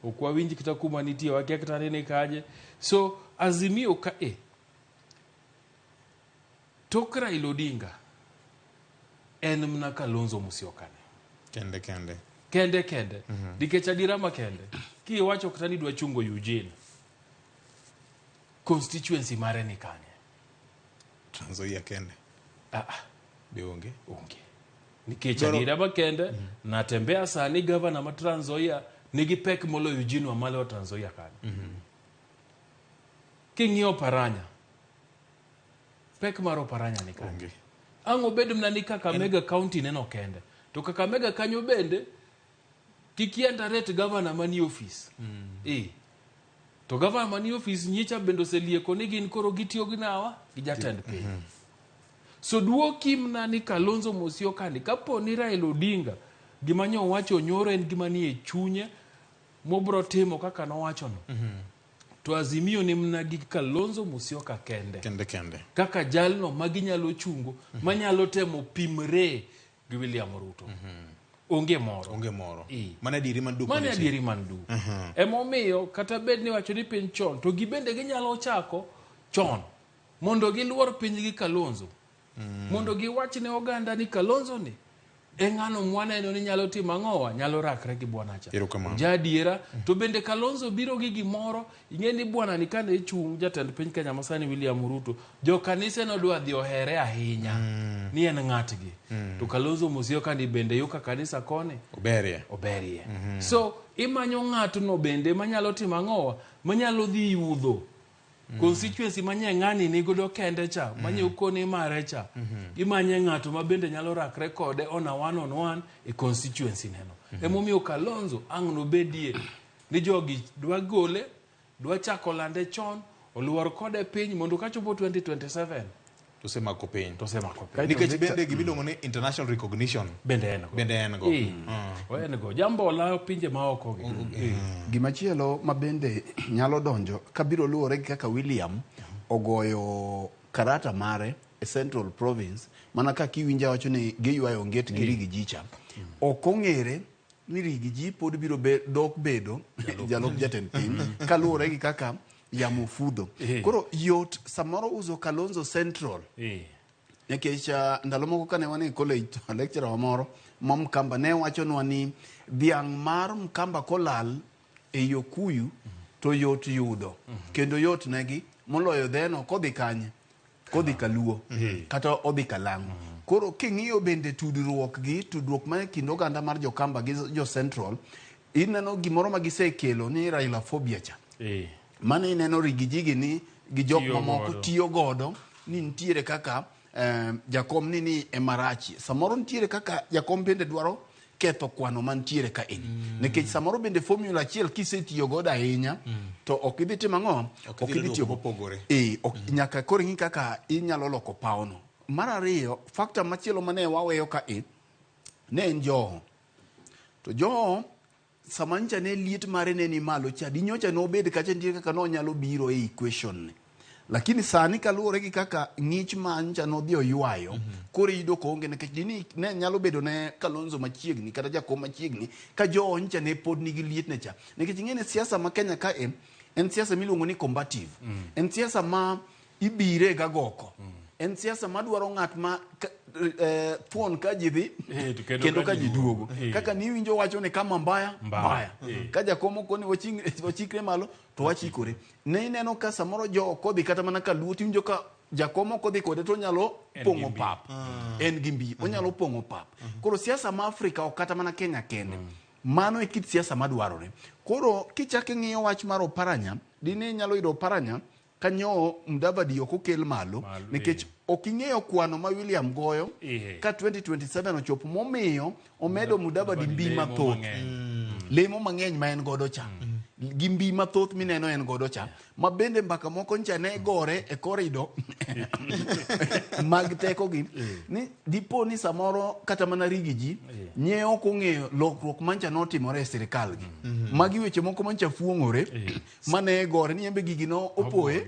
Ok wawinj kata kuma nitie, wakia kata ni nikaje. So Azimio ka e tok Raila Odinga en mna Kalonzo Musyoka ne. Kende kende. Kende kende. Nikech adiera makende. Kiwacho kata ni dwa chungo Eugene. Constituency mare ni kanye? Trans Nzoia kende. Be onge. Onge. Nikech adiera makende natembea sani gavana ma Trans Nzoia nigi pek moloyo Eugene Wamalwa wa Trans Nzoia kanyo. King'iyo Oparanya, pek mar Oparanya ni kanye? Ang' obed mana ni Kakamega County neno kende. To Kakamega kanyo bende kik iendarete gavana manie ofis. To gavana manie ofis nyicha bende oselieko ni gin koro gitiyo gi nawa gi jatend piny. So duoki mna ni Kalonzo Musyoka ni kapo ni Raila Odinga gima nyo owacho nyoro en gima nie chunye mobro timo kaka nowachono. To Azimio ni mna gi Kalonzo Musyoka kende. Kende kende. Kaka jalno ma ginyalo chungo, manyalo temo pimre gi William Ruto. Onge moro. Onge moro. Mano adieri man duk. Mano adieri man duk. Emomiyo kata bed ni wacho ni piny chon, to gibende ginyalo chako chon mondo giluor piny gi Kalonzo. Mondo giwach ne oganda ni Kalonzo ni e ng'ano mwaneno ni nyalo timo ang'owa, nyalo rakre gi bwana cha. Erokamano. Ja adiera, to bende Kalonzo biro gi gimoro, ing'e ni bwana ni kane chung' jatend piny Kenya masani William Ruto, jo kanise nodwa dhi ohere ahinya ni en ng'atgi. To Kalonzo Musyoka ni bende yo ka kanisa koni Oberie. Oberie. So imanyo ng'atno bende manyalo timo ang'owa, manyalo dhi yudho constituency manye ng'ani nigodo kende cha, manye ukone mare cha. Imanye ng'ato ma bende nyalo rakre kode on a one on one e constituency neno. Emomiyo Kalonzo ang' nobedie ni jogi dwa gole, dwa chako lande chon, oluor kode piny mondo kachopo 2027 Tosemako piny. Tosemako piny. Nikech bende gimiluongo ni international recognition bende en go. Bende en go. En go. Jambola pinje maoko gi. Gimachielo ma bende nyalo donjo kabiro luwore gi kaka William ogoyo karata mare e Central Province, mana kaka iwinjo wacho ni giywayo onget gi Rigi Ji cha. Ok ong'ere ni Rigi Ji pod biro dok bedo jalup jatend piny kaluwore gi kaka yamo fudho. Koro yot samoro uso Kalonzo Central. Nikech ndalo moko kane wan e college to lecturer wa moro ma Mkamba ne wachonwa ni dhiang' mar Mkamba kolal e Okuyu to yot yudo kendo yot negi moloyo dheno kodhi kanye, kodhi Kaluo kata odhi Kalang'o. Koro king'iyo bende tudruok gi tudruok ma e kind oganda mar Jokamba gi jo Central, ineno gimoro ma gisekelo ni Raila phobia cha. Mano ineno Rigi Ji ni gi jok mamoko tiyo godo ni nitiere kaka jakom ni emarachi. Samoro nitiere kaka jakom bende dwaro ketho kwano mantiere ka ini. Nikech samoro bende formula achiel kisetiyo godo ahinya to ok idhi timo ang'o? Ok idhi tiyo mopogore. Nyaka koro ing'i kaka inyalo loko pawono. Mar ariyo, factor machielo mane waweyo ka e ne en Joho. To Joho sama ncha ne liet mare ne ni malo cha, dinyocha nobed kacha nitie kaka nonyalo biro e equation ni. Lakini sani kaluwore gi kaka ng'ich ma ncha nodhi oywayo, koro iyudo ka onge nikech dini ne nyalo bedo ne Kalonzo machiegni kata jakom machiegni ka Joho ncha ne pod nigi liet ne cha. Nikech ing'e ni siasa ma Kenya ka e en siasa miluongo ni combative. En siasa ma ibire ga goko. En siasa madwaro ng'at ma thuon ka ji dhi kendo ka ji duogo. Kaka niwinjo wacho ni kama mbaya mbaya. Ka jakom okoni wachikre malo to wachikore. Ne ineno ka samoro jo kodhi kata mana ka Luo tiwinjo ka jakom ok odhi kode to onyalo pong'o pap. En gi mbi, onyalo pong'o pap. Koro siasa ma Afrika ok kata mana Kenya kende. Mano e kit siasa madwarore. Koro kichako ing'iyo wach mar Oparanya, dine inyalo yudo Oparanya kanyo Mudavadi ok okel malo nikech ok ing'eyo kwano ma William goyo ka 2027 ochopo momiyo omedo Mudavadi mbi mathoth. Lemo mang'eny ma en godo cha. Gi mbi mathoth mineno en godo cha, ma bende mbaka moko ncha ne gore e korido mag tekogi ni dipo ni samoro kata mana rigi ji nye ok ong'eyo lokruok mancha notimore e sirikal gi. Magi weche moko mancha fuong'ore mane gore ni embe gigi no opoye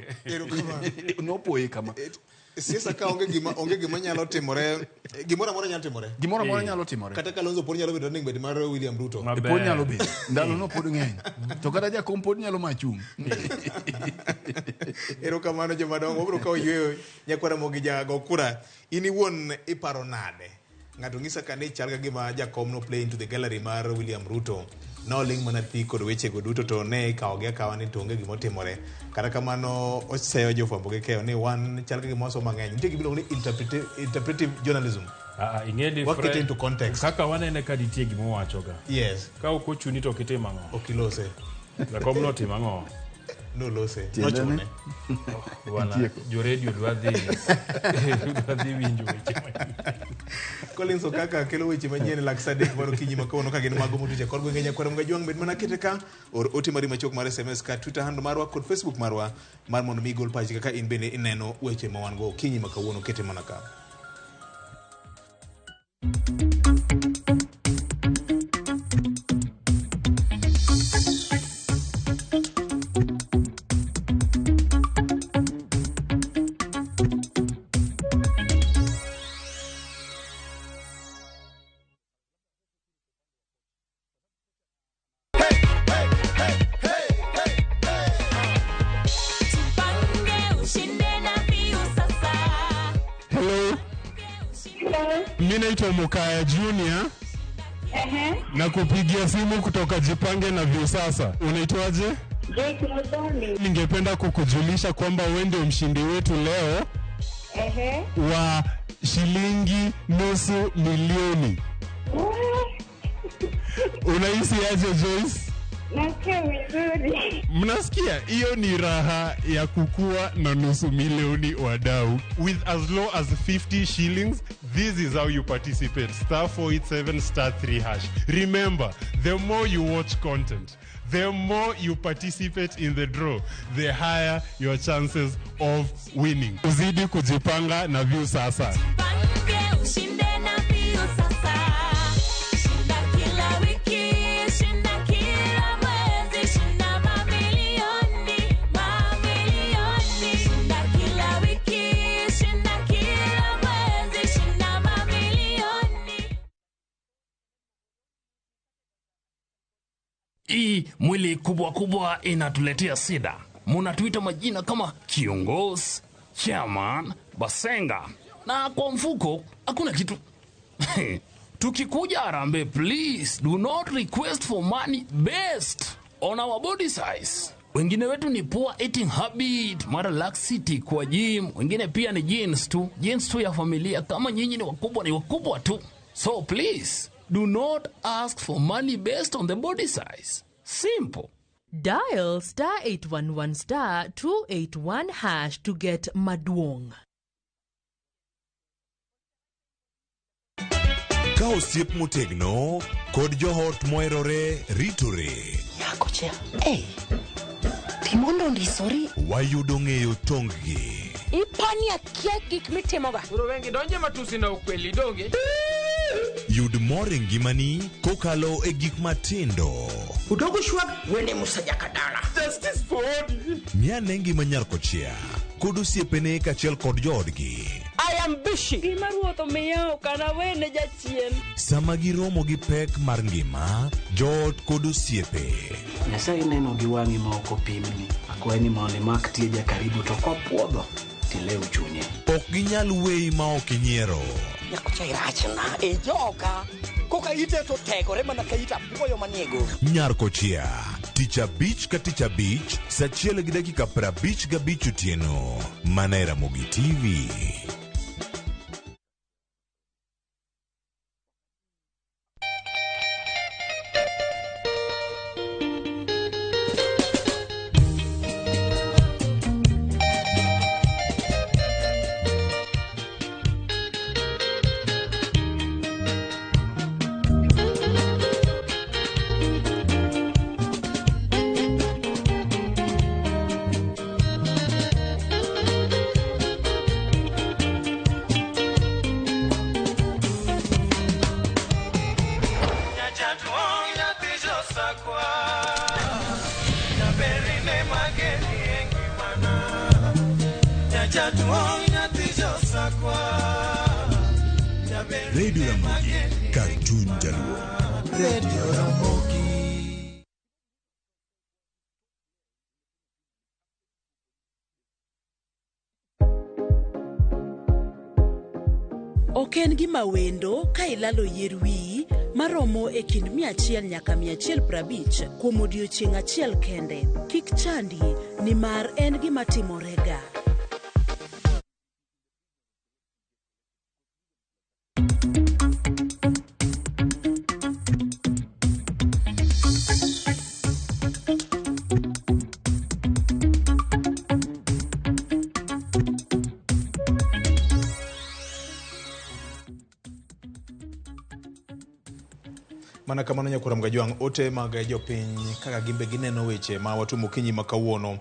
nopoye kama. Siasa ka onge gima nyalo timore, gimoro amora nyalo timore. Gimoro amora nyalo timore. Kata Kalonzo pod nyalo bedo running mate mar William Ruto. Pod nyalo bedo. Ndalo no pod ng'eny. To kata jakom pod nyalo machung'. Erokamano jomadongo, wabiro kawo yweyo nyakwara mogi jago kura. In iwuon iparo nade? Ng'ato ng'isa ka ni chal ka gima jakom no play into the gallery mar William Ruto. Noling' mana thi kod wechego duto to ne ikawogi akawa ni to onge gimotimore. Kata kamano oseyo jofwambo gi keyo ni wan chal ka gima wasomo mang'eny. Nitie gima iluongo ni interpretive journalism. Ah, ing'e Wakete into context. Kaka wanene ka nitie gima owachoga. Yes. Ka ok ochuni to ok itim ang'o? Ok ilose. Jakom notimo ang'o? Nolose. Tiende ni? Nochune. Bwana, Itieko. joredio dwa dhi winjo weche manyien. Collins Okaka kelo weche manyien lak sa 3 mar okinyi ma kawuono ka gin mago motuch e kor gwenge nyakwara Mgajwang' bed mana kete ka or ote mari machuok mar SMS ka Twitter handle marwa kod Facebook marwa mar mondo mi igol pachi kaka in bende ineno weche ma wan go okinyi ma kawuono kete mana ka. Tupange ushinde na Viusasa. Hello. Mi naitwa Mukaya Junior na kupigia simu kutoka Jipange na Viusasa. Unaitwaje? Joyce Muthoni. Ningependa kukujulisha kwamba wewe ndio mshindi wetu leo wa shilingi 500,000. Unahisi aje, Joyce? Nasikia vizuri. Mnasikia hiyo ni raha ya kukua na 500,000 wadau. With as low as 50 shillings, this is how you participate. *487*3#. Remember, the more you watch content, the more you participate in the draw, the higher your chances of winning. Uzidi kujipanga na Viusasa. Tupange ushinde na Viusasa. Shinda kila wiki, shinda kila mwezi, shinda mamilioni, mamilioni. Shinda kila wiki, shinda kila mwezi, shinda mamilioni. Hii mwili kubwa kubwa inatuletea sida. Munatuita majina kama kiongozi, chairman, basenga, na kwa mfuko hakuna kitu. Tukikuja Harambee, please do not request for money based on our body size. Wengine wetu ni poor eating habit, mara laxity kwa gym, wengine pia ni genes tu, genes tu ya familia. Kama nyinyi ni wakubwa, ni wakubwa tu. So please do not ask for money based on the body size. Simple. Dial *811*281# to get Maduong. Ka osiep motegno kod joot moherore ritore. Nyakocha, hey, Timondo ondisori. Wayudo ng'eyo tong-gi. Ipani akia gik mitimoga. Koro wengi donje matusi na ukweli donge. Yud mor e ngimani kokalo e gik matindo. Udogo shwag wende Musa Jakadala. Justice for Odi. Ng'ane ngima nyar kochia kod osiepene kaachiel kod joodgi. I am busy. Gima ruoth omiya ok anawene jachien. Sama giromo gi pek mar ngima, joot kod osiepe. Nyasaye neno gi wang'i ma ok opimni. Akwayi ni mondo imak tieja karibu to kopuodho tilew chunye. Ok ginyal weyi ma ok inyiero. Nyakocha irachna e joka. Koka ite to tegore mana ka it apuoyo manie goro. Nyar kochia, tich abich ka tich abich, sa 1:55 otieno. Mana e Ramogi TV. Jaduong' nyathi josakwa. Jaber Radio Ramogi, kar chuny Jaluo. Radio Ramogi. Ok en gima wendo ka ilalo yier wiyi maromo e kind 100 nyaka 150 kuom odiechieng' achiel kende. Kik chandi nimar en gima timorega. Mana kamano nyakwara Mgajwang', ote mag jopiny kaka gimbe gineno weche ma watumo okinyi ma kawuono.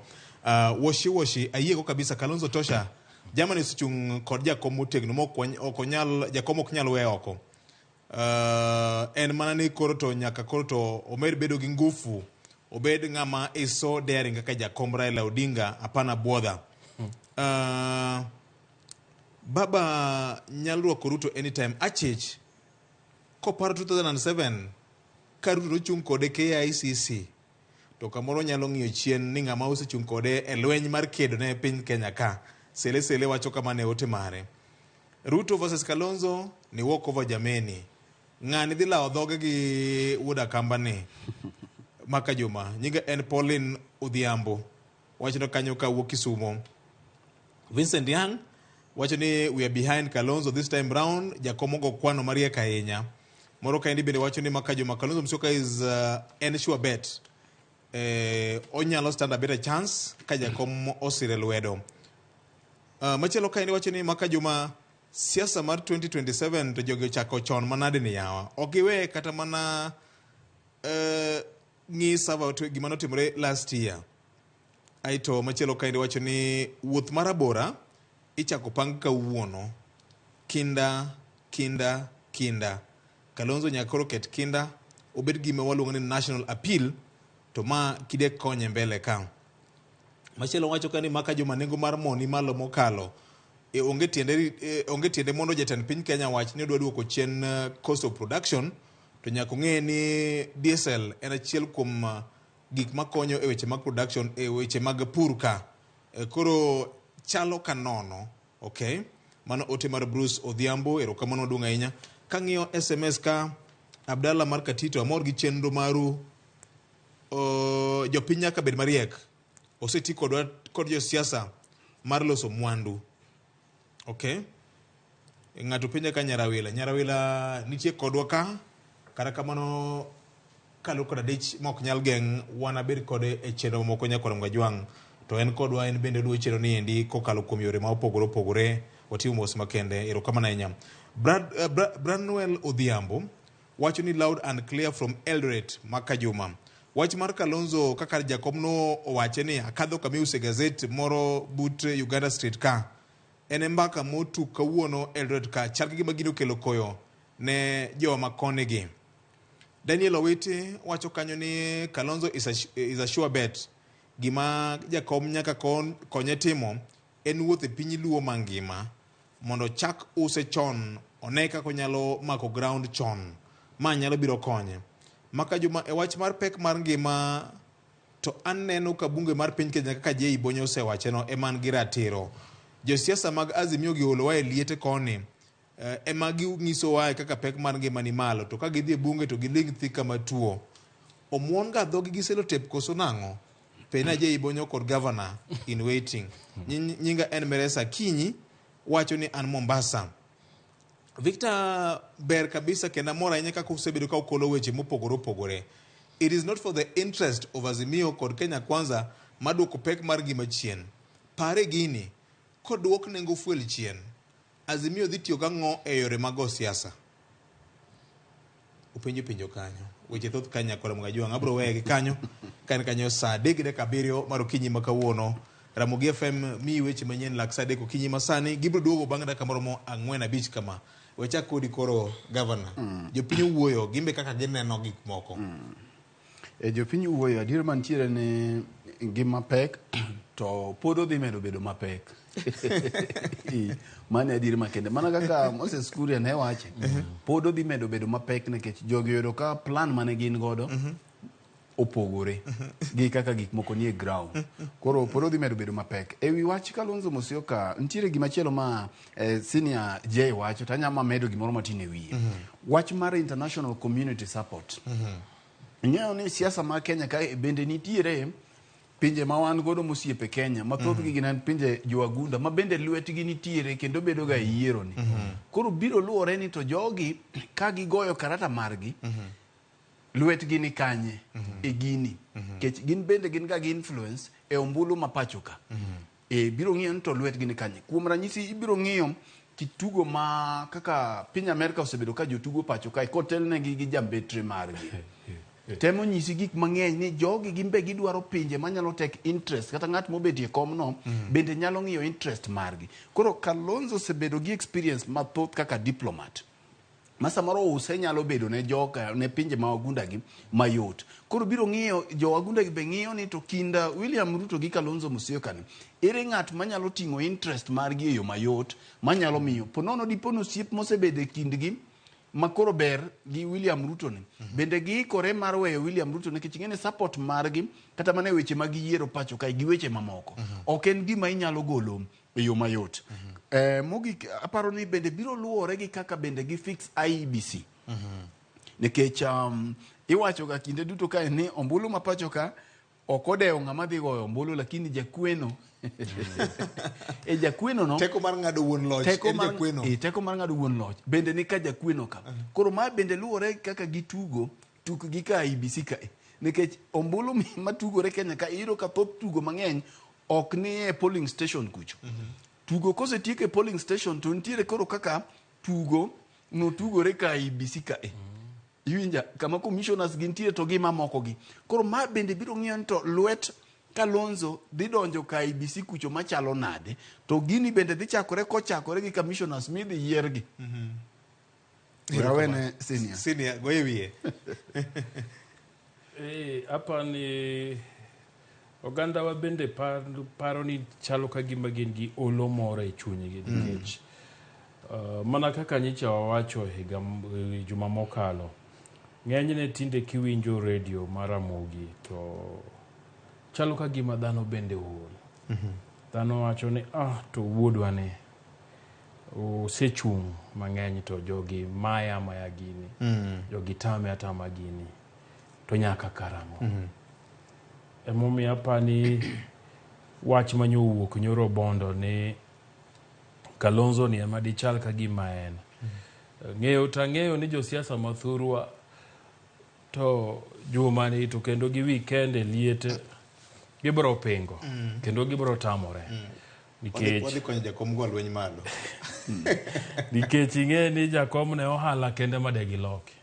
Woshi woshi ayiego kabisa Kalonzo tosha. Germany osechung' kod jakom motegno ma ok onyal jakom ok nyal we oko. En mana ni koro to nyaka koro to omed bedo gi ngufu, obed ng'ama is so daring kaka jakom Raila Odinga, hapana bwodha. Baba nyalo rwako Ruto anytime. Achich koparo 2007 ka Ruto nochung' kode KICC to kamoro nyalo ng'iyo chien ni ng'ama osechung' kode e lweny mar kedo ne piny Kenya ka. Sele Sele wacho kamano e ote mare. Ruto versus Kalonzo ni walk over jameni. Ng'ani dhi lawo dhoge gi wuod Akamba ni. Maka Juma, nyinga en Pauline Odhiambo. Wachno kanyo ka wuok Kisumo. Vincent Yang wacho ni we are behind Kalonzo this time round. Jakom ogo kwano mariek ahinya. Moro kaendi bende wacho ni Maka Juma, Kalonzo Musyoka is en sure bet. Onyalo stand a better chance ka jakom osire lwedo. Machielo kaendi wacho ni Maka Juma, siasa mar 2027 to jogi ochako chon manade ni yawa. Ok giwe kata mana ng'i sava gima notimore last year. Aito machielo kaendi wacho ni wuoth mar abora ichako pang kawuono. Kinda, kinda, kinda. Kalonzo nyaka koro ket kinda, obed gima waluongo ni national appeal, to ma kide konye mbele ka. Machielo wacho ka ni Maka Juma, nengo mar mo ni malo mokalo. Onge tiende mondo jatend piny Kenya wach ni odwa duoko chien cost of production, to nyaka ong'e ni diesel en achiel kuom gik makonyo e weche mag production, e weche mag pur ka. Koro chalo ka nono. Okay. Mano ote mar Bruce Odhiambo, erokamano maduong' ahinya. Kang'iyo SMS ka, Abdalla mar Katito, amor gi chenro maru. Jopiny nyaka bed mariek. Oseti kodwa kod josiasa mar loso mwandu. Okay. Ng'ato penja ka Nyarawila. Nyarawila nitie kodwa ka. Kata kamano kaluwore koda dich ma ok nyal geng', wanabed kode e chenro mamoko nyakwar Mgajwang'. To en kodwa, en bende oluwo chenro ni endi kokalo kuom yore ma opogore opogore. Watimo mos makende, erokamano ahinya. Branwell Odhiambo wacho ni loud and clear from Eldoret, Maka Juma. Wach mar Kalonzo kaka jakom no owache ni akadho kama iuse gazet moro but Uganda Street ka. En e mbaka motuk kawuono Eldoret ka, chal ka gima gino okelo koyo ne jowa makoni gi. Daniel Owiti wacho kanyo ni Kalonzo is a sure bet. Gima jakom nyaka konye timo en wuoth e piny Luo mangima mondo chak use chon, one kaka onyalo mako ground chon. Ma nyalo biro konye. Maka Juma, e wach mar pek mar ngima to aneno ka bunge mar piny Kenya kaka Jay Bonyo osewacheno ema an gi ratiro. Josiasa mag Azimio gi olowa e liete koni, ema ginyisowa kaka pek mar ngima ni malo, to ka gidhi e bunge to giling' thi kama tuo. Omuon ga dhogi gi selotep koso nang'o? Pena Jay Bonyo kod governor in waiting. Nyinga en Meresa Kinyi, wacho ni an Mombasa. Victor, ber kabisa kendo amor ahinya kaka usebedo ka ukolo weche mopogore opogore. It is not for the interest of Azimio kod Kenya Kwanza maduoko pek mar ngima chien. Pare gini, koduok nengo fuel chien, Azimio dhi tiyo gang'o e yore mag go siasa? Upenjo penjo kanyo. Weche thoth kanyo nyakwar Mgajwang'. Abro weye gi kanyo. Ka en kanyo saa 3:07 mar okinyi ma kawuono. Ramogi FM miyi weche manyien lak saa 3 okinyi ma sani. Gibiro duogo bang' dakika maromo 4-5 kama. Wachak kodi koro, Governor. Jopiny owuoyo, gimbe kaka gineno gik moko. E jopiny wuoyo adier mantiere ni ngima pek to pod odhi medo bedo mapek. Mano e adier makende. Mana kaka Moses Kuria ne wache, pod odhi medo bedo mapek nikech jogi oyudo ka plan mane gin godo opogore gi kaka gik moko nie ground. Koro pod odhi medo bedo mapek. E wi wach Kalonzo Musyoka, nitiere gimachielo ma senior J wacho to anyalo medo gimoro matin e wiye. Wach mar international community support. Ing'eyo ni siasa ma Kenya kae bende nitiere pinje ma wan godo mosiepe Kenya ma thothgi gin en pinje jowagunda ma bende lwetgi nitiere kendo bedo ga e yiero ni. Koro biro luwore ni to jogi ka gigoyo karata margi lwetgi ni kanye e gini. Nikech gin bende gin ga gi influence e ombulu ma pacho ka. E biro ng'iyo ni to lwetgi ni kanye. Kuom ranyisi ibiro ng'iyo kitugo ma kaka piny Amerka osebedo ka jotugo pacho kae kotelnegi gi jambetre margi. Temo nyisi gik mang'eny ni jogi gin be gidwaro pinje manyalo take interest kata ng'at mobetie komno bende nyalo ng'iyo interest margi. Koro Kalonzo osebedo gi experience mathoth kaka diplomat ma samoro use nyalo bedo ne joka ne pinje ma wagunda gi mayot. Koro biro ng'iyo jo wagunda gi be ng'iyo ni to kinda William Ruto gi Kalonzo Musyoka ni ere ng'at manyalo ting'o interest margi e yo mayot manyalo miyo ponono dipo ni osiep mosebedo e kindgi ma koro ber gi William Ruto ni bende giikore mar weyo William Ruto nikech ing'e ni support margi kata mana e weche mag yiero pacho kae gi weche mamoko ok en gima inyalo golo e yo mayot. Mogik aparo ni bende biro luwore gi kaka bende gi fix IEBC nikech iwacho ga kinde duto kae ni ombulu ma pacho ka ok odewo ng'ama dhi goyo ombulu lakini jakweno e jakweno no teko mar ng'ado wuon loch teko en mar jakweno. Teko mar ng'ado wuon loch bende ni ka jakweno ka. Koro ma bende luwore kaka gitugo tukgi ka IEBC kae nikech ombulu matugore Kenya ka iyudo ka thoth tugo mang'eny ok ni e polling station kucho. Tugo kosetiek e polling station to nitiere koro kaka tugo notugore ka IEBC kae. Iwinja kama commissioners gintie to gi mamoko gi. Koro ma bende biro ng'iyo ni to lwet Kalonzo dhi donjo ka IEBC kucho machalo nade to gini bende dhi chakore kochakore gi commissioners midhi yiergi. Rawene senior. Senior, goye wiye. Apa ni oganda wa bende paro ni chalo ka gima gin gi olo moro e chunygi nikech mana kaka nyicha wawacho higa juma mokalo ng'enyne tinde kiwinjo redio mar Ramogi to chalo ka gima dhano bende ool. Dhano wacho ni to wuodwa ni osechung' mang'eny to jogi maya maya gini, jogi tame atama gini to nyaka karang'o. Emomiyo apani wach manyowuok nyoro Bondo ni Kalonzo ni ema dichal ka gima en. Ng'eyo to ang'eyo ni josiasa mathurwa to juma ni to kendo gi weekend e liete gibiro pingo kendo gibiro tamore. Nikech wadhi konyo jakom go lweny malo. Nikech ing'e ni jakom ne ohala kende ma de giloki.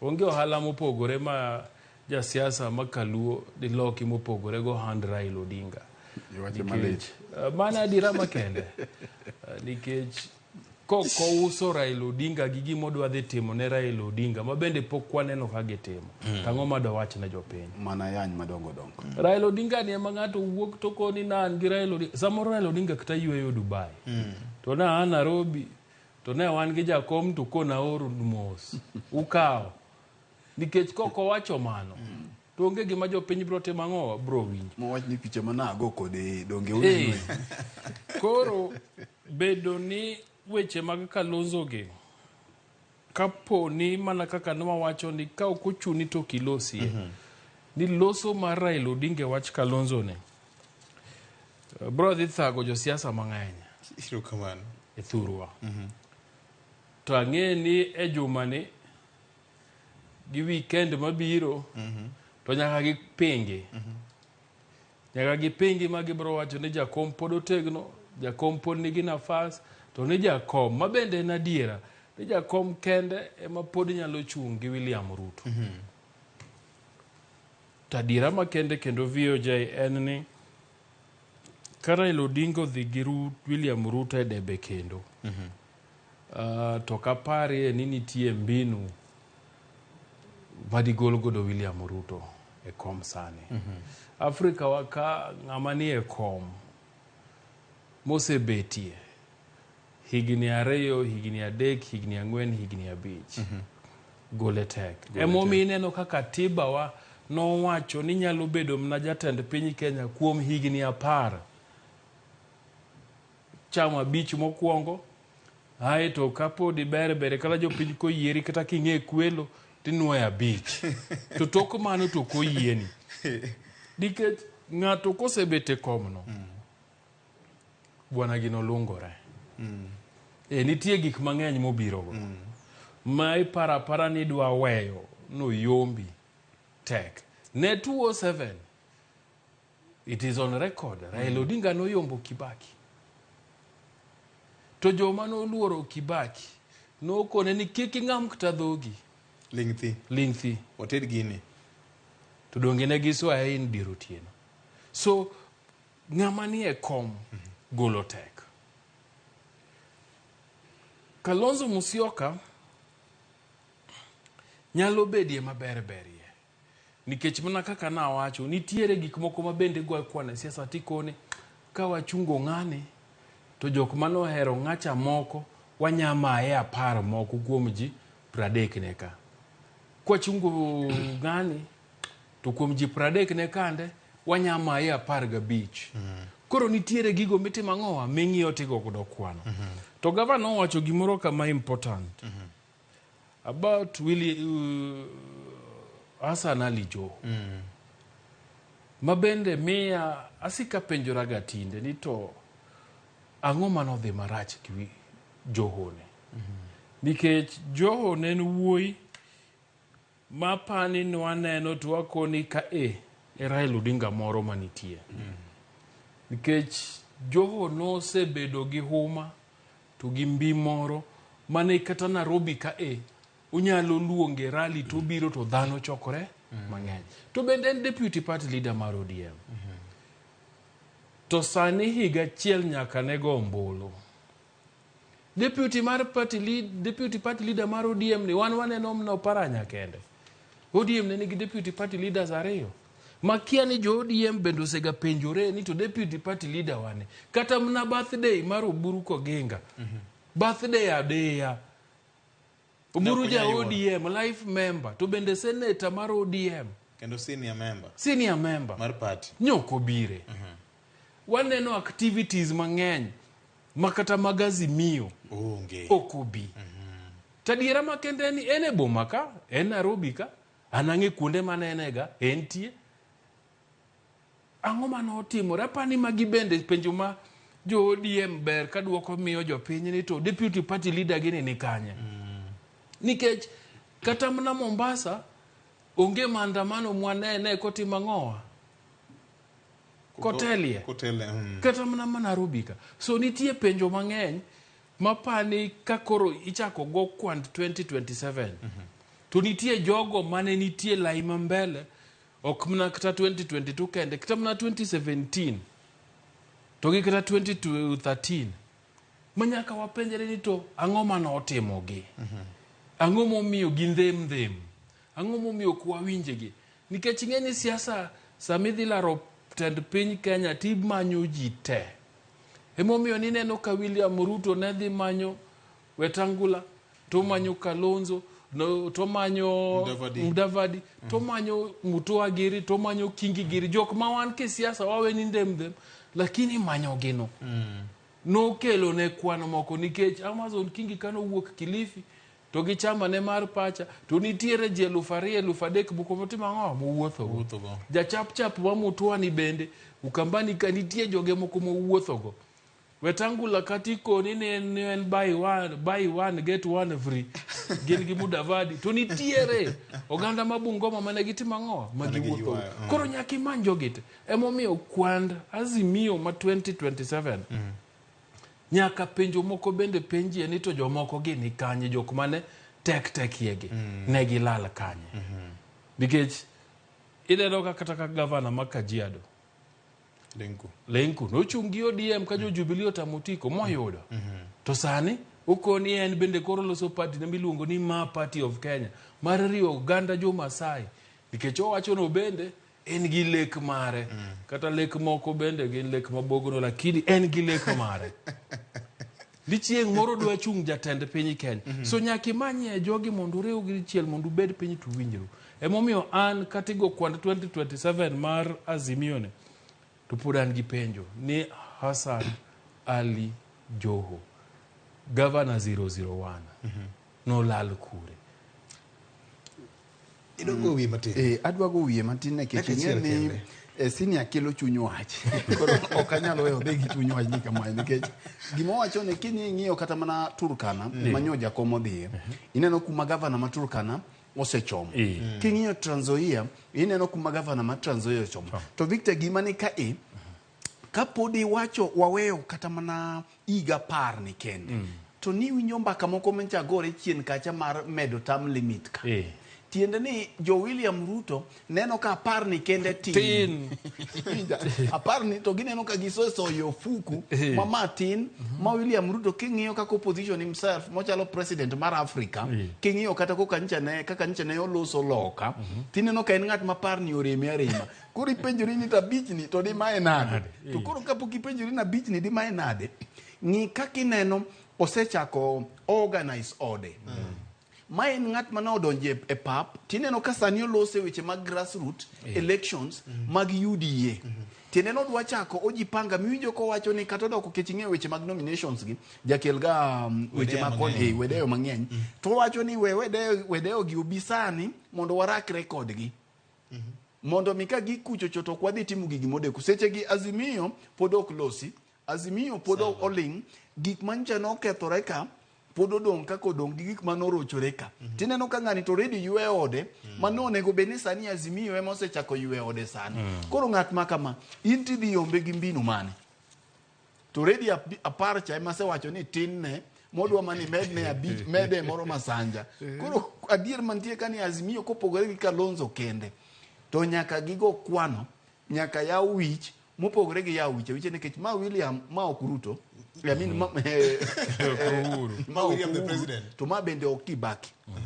Onge ohala mopogore ma jasiasa ma Kaluo diloki mopogore go hand Raila Odinga. Iwache malit. Mano adiera makende. Nikech kokouso Raila Odinga gi gima odwa dhi timo ne Raila Odinga ma bende pok waneno ka gitimo. Tang'o ma dowach ne jopiny? Mana yany madongo dongo. Raila Odinga ni ema ng'ato wuok to koni na an gi Raila Odinga. Samoro Raila Odinga kata yueyo Dubai. To na an Nairobi to ne wan gi jakom to kona oro mos. Ukawo. Nikech kok owacho mano to onge gima jopiny biro timo ang'o biro winjo. Mowach ni picha mana ago kode donge uneno. Koro bedo ni weche mag Kalonzo gi kapo ni mana kaka nwawacho ni ka ok ochuni to ok ilosie. Ni loso mar Raila Odinga e wach Kalonzo ni biro dhi thago josiasa mang'eny Erokamano. e thurwa. To ang'e ni e juma ni gi weekend mabiro to nyaka gipingi. Nyaka gipingi ma gibiro wacho ni jakom pod otegno, jakom pod nigi nafas, to ni jakom ma bende en adiera ni jakom kende ema pod nyalo chung' gi William Ruto. To adiera makende kendo VOJ en ni ka Raila Odinga odhi gi William Ruto e debe kendo, to ok aparie ni nitie mbinu madigol godo William Ruto. e kom sani. Afrika wa ka ng'ama ni e kom mosebetie higni 2, higni 3, higni 4, higni 5 gole tek. Emomiyo ineno kaka katiba wa nowacho ni nyalo bedo mana jatend piny Kenya kuom higni 10. Chamo 5 mokwongo, aeto kapod iber ber kata jopiny koyieri kata king'e kwelo tinuoyo 5. To tok mano to ok oyieni. Nikech ng'ato kosebet e komno, bwana gino lungore. Nitie gik mang'eny mobirogo. Ma iparo apara ni idwa weyo noyombi tek. Ne 2007, it is on record, Raila Odinga noyombo Kibaki. To joma noluoro Kibaki nokone ni kik ing'am kata dhogi. Ling' thi. Ling' thi. Oted gini. To donge ne giswaye in dier otieno. So, ng'ama nie kom golo tek. Kalonzo Musyoka nyalo bedie maber berie. Nikech mana kaka nawacho, nitiere gik moko ma bende goyo kwan e siasa tikone, ka wachungo ng'ani, to jok manohero ng'acha moko, wanyamaye 10 moko kuom ji 30 ne ka. Kwachungo ng'ani, to kuom ji 30 ne kande, wanyamaye 15. Koro nitiere gigo mitimo ang'owa, ming'iyo tigo godo kwano. To gavana owacho gimoro kama important. About Hassan Ali Joho. Ma bende miya asika penjoraga tinde ni to ang'o manodhi marach gi Joho ni. Nikech Joho ne en wuoyi mapani nwaneno to wakoni ka e Raila Odinga moro manitie. Nikech Joho nosebedo gi huma to gi mbi moro mane kata Nairobi ka e unyalo luonge rally to obiro to dhano chokore mang'eny. To bende en deputy party leader mar ODM. To sani higa achiel nyaka ne go ombulu. Deputy party leader mar ODM ni wan waneno mna Oparanya kende. ODM ne nigi deputy party leaders 2. Makia ni jo ODM bende osega penjore ni to deputy party leader wane. Kata mna birthday mar Oburu Koginga. Birthday adeya. Oburu ja ODM, life member, to bende senator mar ODM. Kendo senior member. Senior member. Mar party. Nyoko bire. Waneno activities mang'eny makata mag Azimio. Onge. Ok obi. Tadiera makende ni en e boma ka, en Nairobi ka, an ang'e kuonde manenega, entie. Ang'o mane otimore? Apani magi bende penjo ma jo ODM ber ka duoko miyo jopiny ni to deputy party leader gini ni kanye. Nikech kata mana Mombasa onge maandamano mwanene kotimo ang'owa. Kotelie. Kotele. Kata mana Nairobi ka. So nitie penjo mang'eny mapani ka koro ichako go kwand 2027. To nitie jogo mane nitie lai mambele ok mana kata 2022 kende, kata mana 2017 to gi kata 2013. Manyaka wapenjre ni to ang'o mane otimogi? Ang'o momiyo gindhem dhem? Ang'o momiyo ok wawinjgi? Nikech ing'e ni siasa sama idhi laro tend piny Kenya timanyo ji te. Emomiyo nineno ka William Ruto ne dhi manyo Wetangula, to manyo Kalonzo, no, to manyo Mudavadi, to manyo Mutua giri, to manyo Kingi giri. Jok ma wan kisiasa wawe ni ndem ndem, lakini manyo gino. Nokelo ne kwan moko nikech Amazon Kingi kano wuok Kilifi to gi chama ne mar pacha to nitiere ji 2000 3000 moko motimo ang'o mowuothogo. Jachap chap wa Mutua ni bende Ukambani ka nitie joge moko mowuothogo. Wetangula kati koni ni en buy one get one free gin gi Mudavadi to nitiere oganda ma Bungoma mane gitimo ang'o ma giwuothogo. Koro nyaka imany jogi te. Emomiyo kwand Azimio ma 2027 nyaka penjo moko bende penjie ni to jomoko gi ni kanye, jok mane tek tek yegi ne gilal kanye. Nikech ineno ka kata ka gavana ma Kajiado Lenku nochung' gi ODM ka jo Jubilee otamo tiko moyudo. To sani okoni en bende koro loso party ne miluongo ni Ma Party of Kenya mar riwo oganda jo Masai Nikech owacho no bende en gi lek mare. Kata lek moko bende gin lek mabogno, lakini en gi lek mare. Ni chieng' moro dwa chung' jatend piny Kenya. So nyaka imanyie jogi mondo uriw gi dichiel mondo ubed piny to uwinjru. Emomiyo an kata igo kwand 2027 mar Azimio ni, to pod an gi penjo ni Hassan Ali Joho, Governor 001, nolal kure? Idwa go wiye matin. Adwa go wiye matin nikech Dakika ing'e achiel ni kende. Senior kelo chuny wach. Koro ok anyal weyo odhi gi chuny wach ni kamae nikech gima owacho ni king'iyo kata mana Turkana ma nyo jakom odhiye, ineno kuma gavana ma Turkana osechomo. King'iyo Trans Nzoia, ineno kuma gavana ma Trans Nzoia ochomo. To Victor, gima ni kae, kapod iwacho waweyo kata mana higa 10 ni kende, to niwinjo mbaka moko mancha gore chien kacha mar medo term limit ka. Tiende ni jo William Ruto neno ka 10 ni kende tin. Tin. Winja, 10 ni to gineno ka gisesoyo ofuku ma ma tin ma William Ruto king'iyo kaka opposition himself mochalo president mar Africa, king'iyo kata kaka nyicha ne kaka nyicha ne oloso loka, tineno ka en ng'at ma par ni oreme arema. Koro ipenjori ni to 5 ni to dimaye nade? To koro kapok ipenjori ni 5 ni dimaye nade, ng'i kaka ineno osechako organize ode. Ma en ng'at mane odonjo e pap, tineno ka sani olose weche mag grassroot elections mag UDA. Tiende nodwa chako ojipanga miwinjo kowacho ni kata odok kech ing'eyo weche mag nominations gi jakel ga weche Wedeyo mag koni mang'eny. Wedeyo mang'eny. To owacho ni we wedeyo wedeyo gi obi sani mondo warakre kodgi. Mondo mi ka gikuchocho to ok wadhi timo gigi modeko. Seche gi Azimio pod ok losi, Azimio pod oling', gik manyocha nokethore ka pod odong' kaka odong' gi gik manorochore ka. Tineno ka ng'ani to already ywe ode, mano onego bed ni sani Azimio ema osechako ywe ode sani. Koro ng'at ma kama, in tidhi yombe gi mbinu mane? To already 10 cha ema asewacho ni tin ne, modwa mani medne 5, mede moro masanja. Koro adier mantie ka ni Azimio kopogore gi Kalonzo kende, to nyaka gigo kwano, nyaka yaw wich, mopogore gi yaw wich awicha nikech ma William ma ok Ruto, I mean, ma, ma ok William the Uhuru, president. to ma bende ok Kibaki. Ma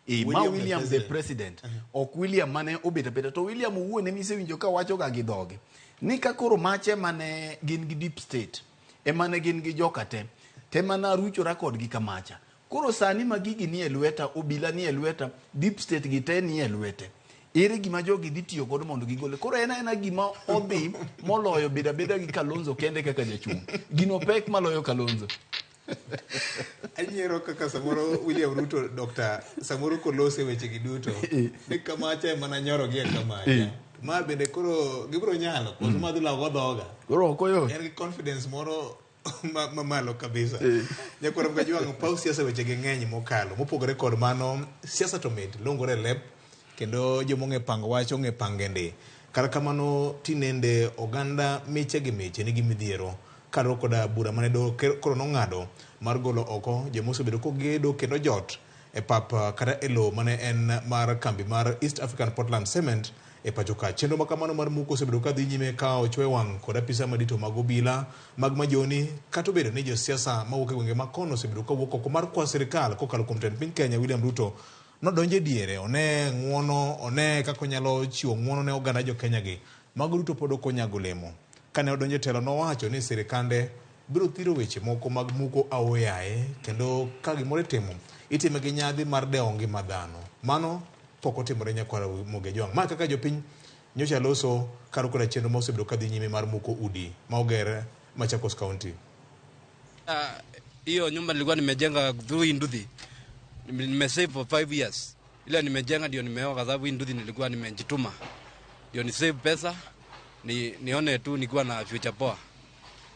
William the William the president, ok William mane obet abeta. To William owuon ema isewinjo ka wacho ga gi dhoge ni ka koro mache mane gin gi deep state ema ne gin gi joka te te mana aruchora kodgi kamacha. Koro sani ma gigi nie lweta, obila nie lweta, deep state gi te nie lwete. Ere gima jogi dhi tiyo godo mondo gigole? Koro en aena gima odhi moloyo bedo abeda gi Kalonzo kende kaka jachung'. Gino pek maloyo Kalonzo. Anyiero kaka samoro William Ruto Dr. samoro kolose weche gi duto ni kamacha ema nanyoro gi e kamacha. Ma bende koro gibiro nyalo koso ma dhi lawo go dhoga. Koro ok oyot. En gi confidence moro ma malo kabisa. Nyakwar Mgajwang' paw siasa weche gi ng'eny mokalo. Mopogore kod mano, siasa to mit longore e lep kendo joma ong'e pango wach ong'e pange ndi. Kata kamano tinende oganda miche gi miche nigi midhiero kaluwore koda bura mane doho koro nong'ado mar golo oko joma osebedo kogedo kendo jot e pap kata e lowo mane en mar kambi mar East African Portland Cement e pacho ka. Chenro ma kamano mar muko osebedo ka dhi nyime ka ochwe wang' kod apisa madito mag obila mag majoni kata obedo ni josiasa mawuok e gwenge ma kono osebedo kawuok oko mar kwa sirikal kokalo kuom tend piny Kenya William Ruto nodonjo e diere one ng'uono one kaka onyalo chiwo ng'uono ne oganda jo Kenya gi. Mago duto pod ok onyago olemo. Kane odonjo e telo nowacho ni sirikande biro thiro weche moko mag muko aoyaye kendo ka gimoro itimo itime gi nyadhi mar dewo ngima dhano. Mano pok otimore nyakwar Muge Jwang'. Ma kaka jopiny nyocha loso kar koda chenro ma osebedo kadhi nyime mar muko udi ma oger Machakos County. Hiyo nyumba nilikuwa nimejenga through hii nduthi, nimesave for 5 years. Ile nimejenga ndio nimeoa, kwa sababu hii nduthi nilikuwa nimejituma ndio ni save pesa nione tu nikiwa na future poa,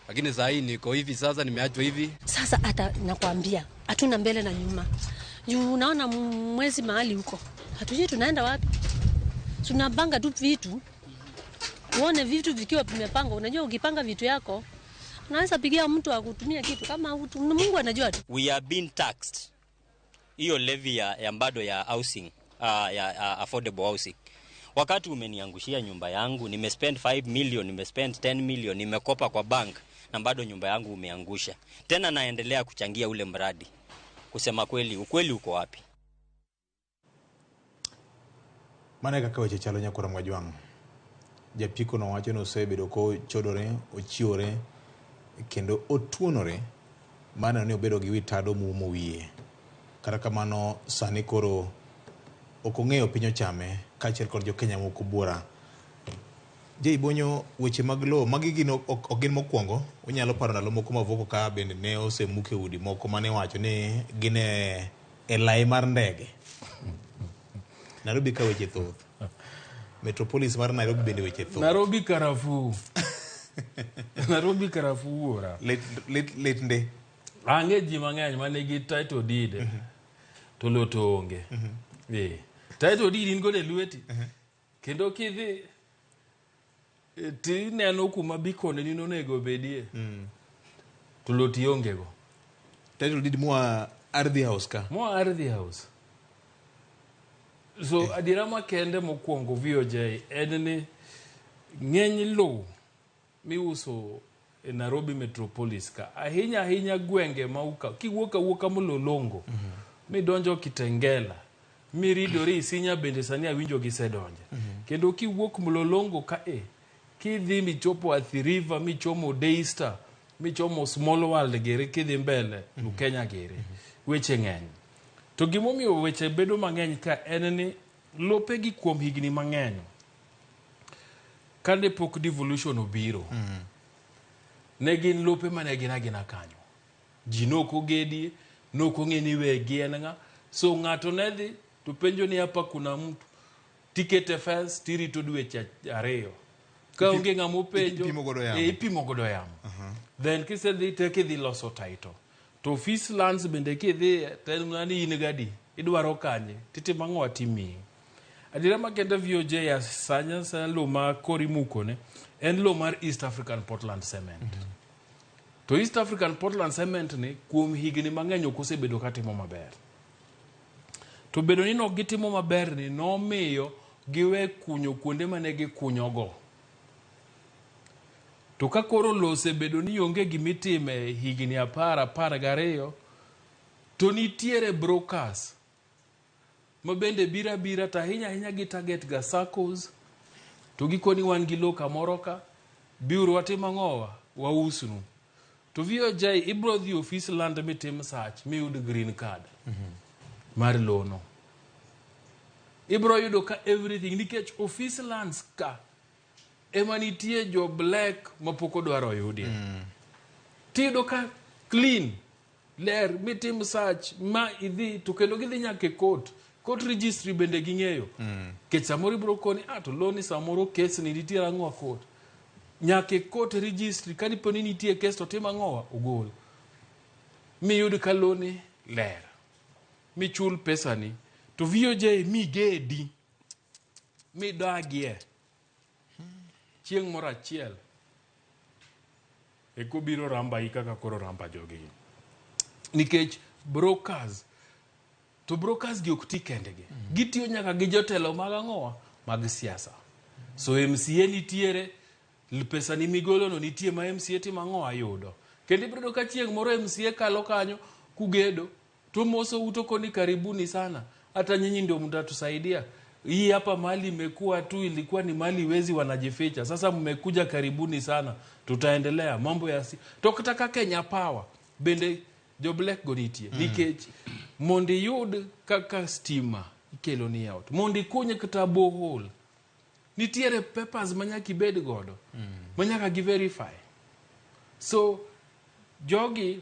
lakini saa hii niko hivi sasa, nimeachwa hivi. Sasa hata nakwambia hatuna mbele na nyuma. Juu unaona mwezi mahali huko, hatujui tunaenda wapi. Tunapanga tu vitu, uone vitu vikiwa vimepangwa. Unajua ukipanga vitu yako unaweza pigia mtu akutumia kitu kama utu, Mungu anajua tu. We are being taxed hiyo levy ya bado ya housing, ya affordable housing. Wakati umeniangushia nyumba yangu, nimespend 5 million, nimespend 10 million, nimekopa kwa bank na bado nyumba yangu umeangusha. Tena naendelea kuchangia ule mradi. Kusema kweli, ukweli uko wapi? Mano e kaka weche chalo nyakwar Mwajwang'. Japiko no wacho ni osebedo kochodore, ochiwore kendo otuonore mar neno ni obedo gi wi tado moumo wiye. Kata kamano sani koro ok ong'eyo piny ochame kaachiel kod jokenya moko buora. Jay Bonyo, weche mag lowo magi gin ok gin mokwongo. Unyalo paro ndalo moko Mavoko ka bende ne osemuke udi moko mane iwacho ni gin e lai mar ndege. Nairobi ka weche thoth. Metropolis mar Nairobi bende weche thoth. Nairobi karafuu. Nairobi karafuu wuora. Lit ndi. Ang'e ji mang'eny ma nigi title deed to lowo to onge. Eh. Title deed in godo e lweti. Kendo kidhi tineno kuma bikone ni nonego obedie. To lowo to ionge go. Title deed moa Ardhi House ka. Moa Ardhi House. So adiera makende mokwongo VOJ en ni ng'eny lowo miuso e Nairobi Metropolis ka ahinya ahinya gwenge ma uka kiwuok awuoka Mlolongo midonjo Kitengela miridori Isinya bende sani awinjo gisedonje. Kendo kiwuok Mlolongo ka e kidhi michopo Athi River michomo Daystar michomo Small World giri kidhi mbele Lukenya giri weche ng'eny. To gimomiyo weche bedo mang'eny ka en ni lopegi kuom higni mang'eny kane pok devolution obiro ne gin lope mane gin agina kanyo. Ji nok ogedie, nok ong'e ni wegi en ng'a. So ng'ato ne dhi to penjo ni hapa kuna mtu tikete fence tirito dweche 2. Ka onge ng'ama openjo ipimo godo yamo. Ipimo godo yamo. Then kisedhi te kidhi loso title. To office lands bende kidhi to en mana ni in gadi idwaro kanye titimo ang'o atimiyi. Adiera makende VOJ ya sanya sa lowo ma koro imukone en lowo mar East African Portland Cement. To East African Portland Cement ni kuom higni mang'eny ok osebedo katimo maber. To bedo ni nok gitimo maber ni nomiyo giwe kunyo kuonde mane gikunyogo. To ka koro lowo osebedo ni onge gimitime higni 10, 12 to nitiere brokers ma bende biro abira to ahinya ahinya gi target ga SACCOs to gikoni wan gi lowo kamoro ka biuru watim ang'owa wausnu. To VOJ ibro dhi office land mitim search miyud green card mar lono. Ibro yudo ka everything nikech office lands ka ema nitie jo black mapok odwaro oyudie. Tiyudo ka clean ler mitim search ma idhi to kendo gidhi nyaka e court. Court registry bende ging'eyo. Nikech samoro ibro koni to loni samoro case ni nitie ang'o court. Nyaka e court registry ka dipo ni nitie case to tim ang'owa ogol. Miyud ka loni ler. Michul pesani to VOJ migedi midagie chieng' moro achiel eko biro rambai kaka koro ramba jogi. Nikech brokers to brokers gi ok ti kendgi. Gitiyo nyaka gi jotelo mag ang'owa mag siasa. So MCA nitiere pesa ni migolo no nitie ma MCA timo ang'owa yudo. Kendo ibiro yudo ka chieng' moro MCA kalo kanyo kugedo to moso uto koni karibuni sana. Hata nyinyi ndio mtatusaidia. Hii hapa mali imekuwa tu ilikuwa ni mali wezi wanajificha. Sasa mmekuja karibuni sana. Tutaendelea mambo ya si. To kata ka Kenya Power bende jo black go nitie. Nikech mondo iyud kaka stima ikelo ni e ot. Mondo ikuny kata borehole. Nitiere papers ma nyaka ibed godo. Ma nyaka gi verify. So jogi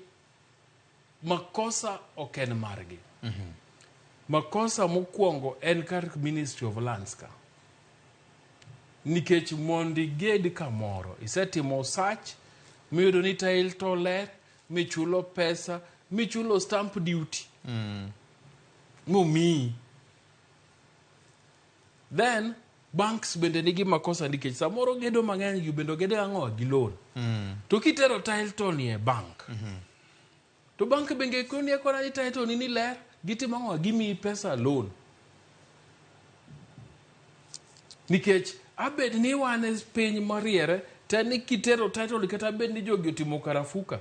makosa ok en margi. Makosa mokwongo en kar Ministry of Lands ka. Nikech mondo iged kamoro, isetimo search, miyudo ni title ler, michulo pesa, michulo stamp duty. Momiyi. Then banks bende nigi makosa nikech samoro gedo mang'eny gi bende ogedo ang'o gi loan. To kitero title ni e bank. To bank bende koni akona ni title ni ni ler, gitimo ang'o gimiyi pesa loan. Nikech abed ni wan e piny mariere, te ni kitero title kata bed ni jogi otimo karafuka.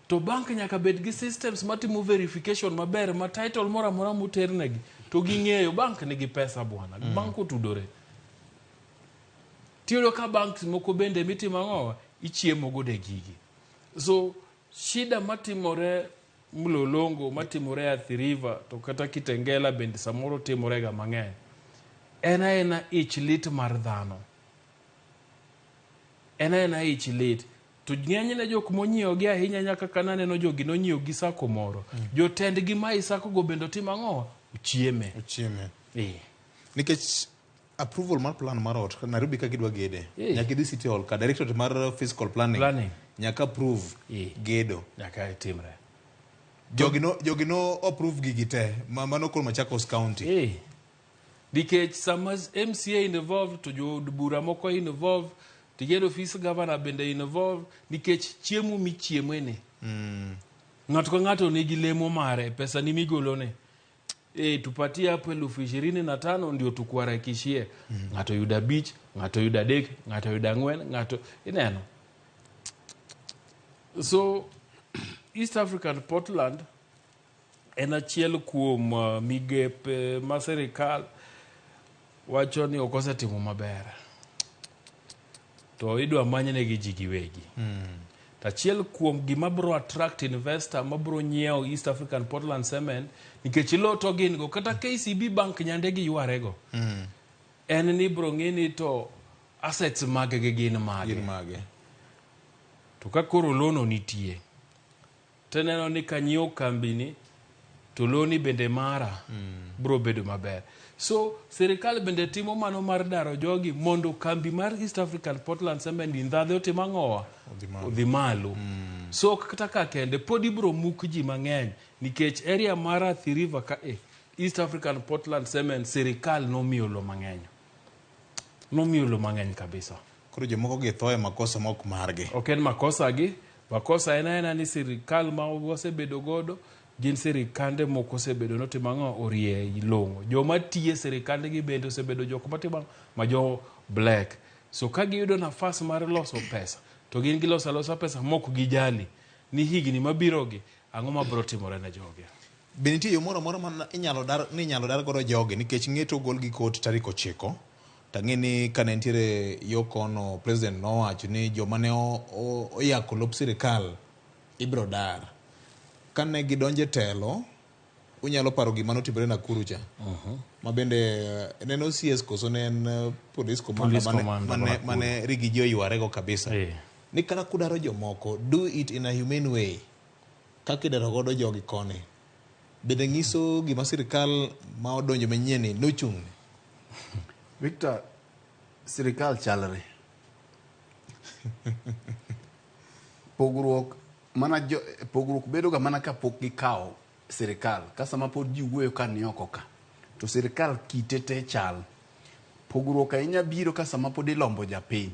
To bank nyaka bed gi systems matimo verification maber ma title moro amora moternegi To ging'eyo bank nigi pesa bwana. Bank otudore. Tiyudo ka banks moko bende mitimo ang'owa ichiemo godo e gigi. So shida matimore Mlolongo, matimore Athi River to kata Kitengela bende samoro timore ga mang'eny. En aena ich lit mar dhano. En aena ich lit. To ng'enyne jok monyiewo gi ahinya nyaka ka naneno jogi nonyiewo gi sako moro. Jotendgi ma i sako go bende otimo ang'owa? Ochieme. Ochieme. Eh. Nikech approval mar plan mar ot Nairobi ka gidwa gede Eh. nyaka idhi City Hall ka directorate mar physical planning, Planning. nyaka approve gedo nyaka itimre jogi no jogi no approve gigi te ma mano koro Machakos County eh. Nikech sama MCA involved to jood bura moko involved tigeno ofis governor bende involved nikech chiemo michiemeni ng'ato ka ng'ato nigi lemo mare pesa ni migolone e, tupatie hapo 25,000 ndio tukuharakishie. Ng'ato yudo 5, ng'ato yudo 3, ng'ato yudo 4, ng'ato ineno. So East African Portland en achiel kuom migepe ma sirikal wacho ni ok osetimo maber to idwa manynegi ji giwegi. To achiel kuom gima bro attract investor mabro nyiewo East African Portland Cement nikech lo to gin go kata KCB Bank nyande giywarego en ni bro ng'i ni to assets mag-gi gin mage. Gin mage. To ka koro lono nitie tineno ni kanyiewo kambini to loni bende mara bro bedo maber. So sirikal bende timo mano mar daro jogi mondo kambi mar East African Portland Cement ndhadhe otim ang'owa odhi malo. So ok kata ka kende pod ibro muk ji mang'eny nikech area mar Athi River ka e East African Portland Cement sirikal nomiyo lo mang'eny. Nomiyo lo mang'eny kabisa. Koro jomoko gi tho e makosa ma ok margi. Ok en makosa gi, makosa en aena ni sirikal ma wasebedo godo gin sirikande moko osebedo notimo ang'o orie long'o. Joma tiye sirikande gi bende osebedo jok matimo ang'o ma jo black. So ka giyudo nafas mar loso pesa to gin giloso alosa pesa mok gijali ni higni mabiro gi ang'o mabiro timore ne jogi. Be nitie yo moro amora ma inyalo dar ni inyalo dar godo jogi nikech ng'eto ogol gi kot tarik 9 tang'e ni kane nitiere yo kono president nowacho ni joma ne oyako lop sirikal ibiro dar. Kane gidonje telo unyalo paro gima notimore Nakuru cha ma bende ne en OCS koso ne en police commander Police commander ma Nakuru. mane rigi ji oywarego kabisa ni kata kudaro jomoko do it in a humane way kaka idaro godo jogi koni bende nyiso gima sirikal ma odonjo manyien ni nochung'ne. Victor, sirikal chalre. Pogruok mana jo, pogruok bedo ga mana kapok gikawo sirikal ka sama pod ji wuoyo ka ni oko ka to sirikal kite te chal. Pogruok ahinya biro ka sama pod ilombo japiny,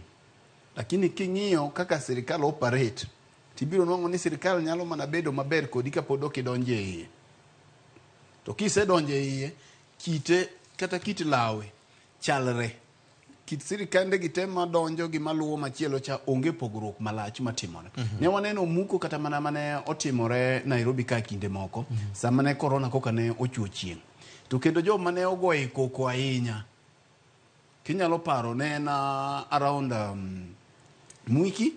lakini king'iyo kaka sirikal operate tibiro nwang'o ni sirikal nyalo mana bedo maber kodi kapod ok idonjo e iye. To kisedonjo e iye, kite kata kit lawe chalre. Kit sirikande gi te madonjo gi maluwo machielo cha onge pogruok malach matimore. Ne waneno muko kata mana mane otimore Nairobi ka kinde moko, sama ne corona koka ne ochuo chieng'. To kendo joma ne ogoye koko ahinya, kinyalo paro ne en around Mwiki.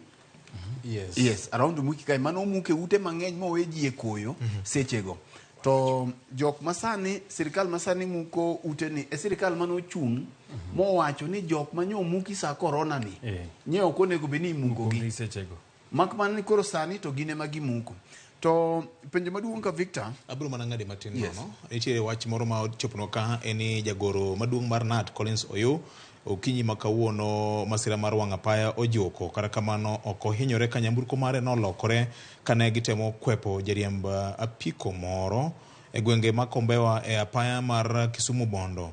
Yes. Yes, around Mwiki kae mano omuke ute mang'eny mowe ji e koyo sechego. To jok masani, sirikal masani muko ute ni e sirikal mane ochung' mowacho ni jok manyo omuki sa corona ni nye ok onego bed ni imuko gi sechego. Mak mana ni koro sani to gin ema gimuko. To penjo maduong' ka Victor, abiro mana ng'ade matin Yes. nono. Nitiere wach moro ma ochoponwa ka en ni jagoro maduong' mar KNUT Collins Oyo okinyi ma kawuono masira mar wang' apaya ojuko. Kata kamano ok ohinyore ka nyamburko mare nolokore kane gitemo kwepo jariemb apiko moro e gwenge ma Kombewa e apaya mar Kisumu Bondo.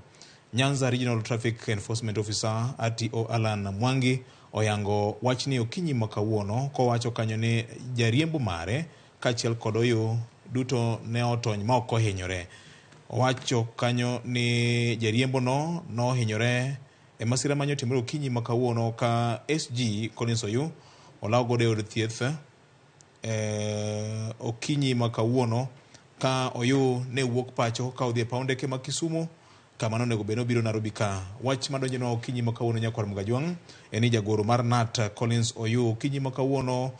Nyanza Regional Traffic Enforcement Officer RTO Alan Mwangi oyango wachni okinyi ma kawuono kowacho kanyo ni jariembo mare kaachiel kod Oyo duto ne otony ma ok ohinyore. Owacho kanyo ni jariembo no nohinyore e masira mane otimore okinyi ma kawuono ka SG Collins Oyo olaw godo e od thieth okinyi ma kawuono Ka Oyuu ne wuok pacho ka odhi e paw ndeke ma Kisumu kama nonego bed ni obiro Nairobi ka. Wach madonjonwa okinyi ma kawuono nyakwar Mgajwang' en ni jagoro mar KNUT Collins Oyuu okinyi ma kawuono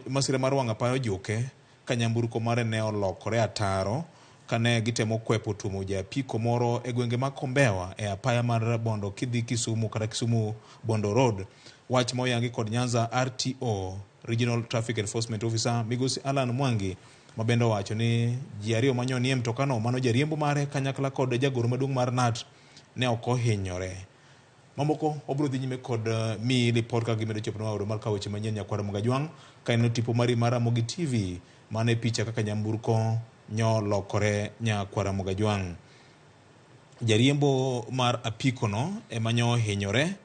masira mar wang' apaya ojuke ka nyamburko mare ne olokore ataro kane gitemo kwepo tuomo jaapiko moro e gwenge ma Kombewa e apaya mar Bondo kidhi Kisumu kata Kisumu Bondo Road. Wach ma oyangi kod Nyanza RTO Regional Traffic Enforcement Officer Migosi Alan Mwangi ma bende owacho ni ji ariyo manyo nie mtokano mano jariembo mare kanyakla kod jagoro maduong' mar KNUT ne ok ohinyore. Mamoko wabiro dhi nyime kod miyi lipot kaka gimedo choponwa e odwa mar kawo weche manyien nyakwar Mugajwang' ka ineno tipo mari mar Ramogi TV mano e picha kaka nyamburko nyolokore nyakwar Mugajwang'. Jariembo mar apiko no ema nyo ohinyore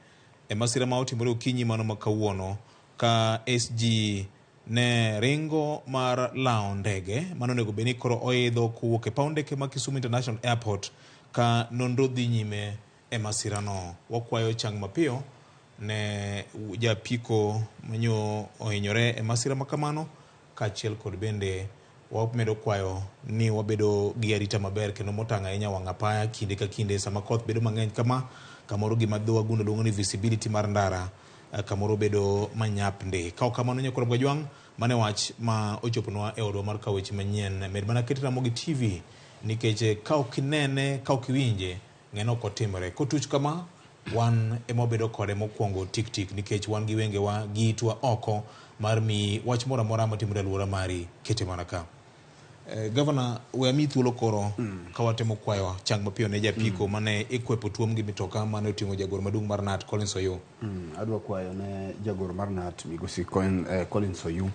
e masira ma otimore okinyi mano ma kawuono ka SG ne ringo mar lawo ndege mano onego bed ni koro oidho kowuok e paw ndeke ma Kisumu International Airport ka nonro dhi nyime e masirano. Wakwayo chang mapiyo ne japiko manyo ohinyore e masira ma kamano kaachiel kod bende wamedo kwayo ni wabedo gi arita maber kendo motang' ahinya wang' apaya kinde ka kinde sama koth bedo mang'eny kama kamoro gima dho wagunda luongo ni visibility mar ndara kamoro bedo manyap ndi. Ka ok kamano nyakwar Mgajwang' mane wach ma ochoponwa e odwa mar kawo weche manyien. Med mana ket Ramogi TV nikech ka ok inene ka ok iwinje ng'e ni ok otimore. Kotuch kama wan ema wabedo kode mokwongo tik tik nikech wan gi wengewa gi itwa oko mar miyi wach moro amora matimore e alwora mari kete mana ka. Gavana, we amiyi thuolo koro ka watemo kwayo chang mapiyo ne japiko mane ikwepo tuom gi mitoka mane oting'o jagoro maduong' mar KNUT Collins Oyuu. Adwa kwayo ne jagoro mar KNUT migosi Collins Oyuu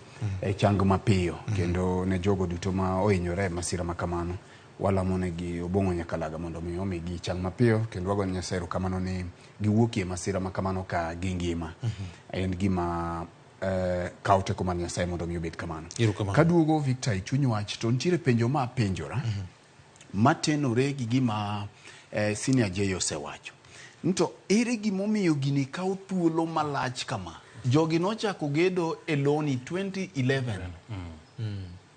chang mapiyo kendo ne jogo duto ma ohinyore e masira ma kamano walamo negi Obong'o Nyakalaga mondo mi omigi chang mapiyo kendo wago ne Nyasaye erokamano ni giwuokie masira ma kamano ka gingima. En gima kawo teko mar Nyasaye mondo mi obed kamano. Kaduogo Victor e chuny wach to nitiere penjo ma apenjora matenore gi gima Senior J osewacho. To ere gimomiyo gini kawo thuolo malach kama? Jogi nochako gedo e loni 2011.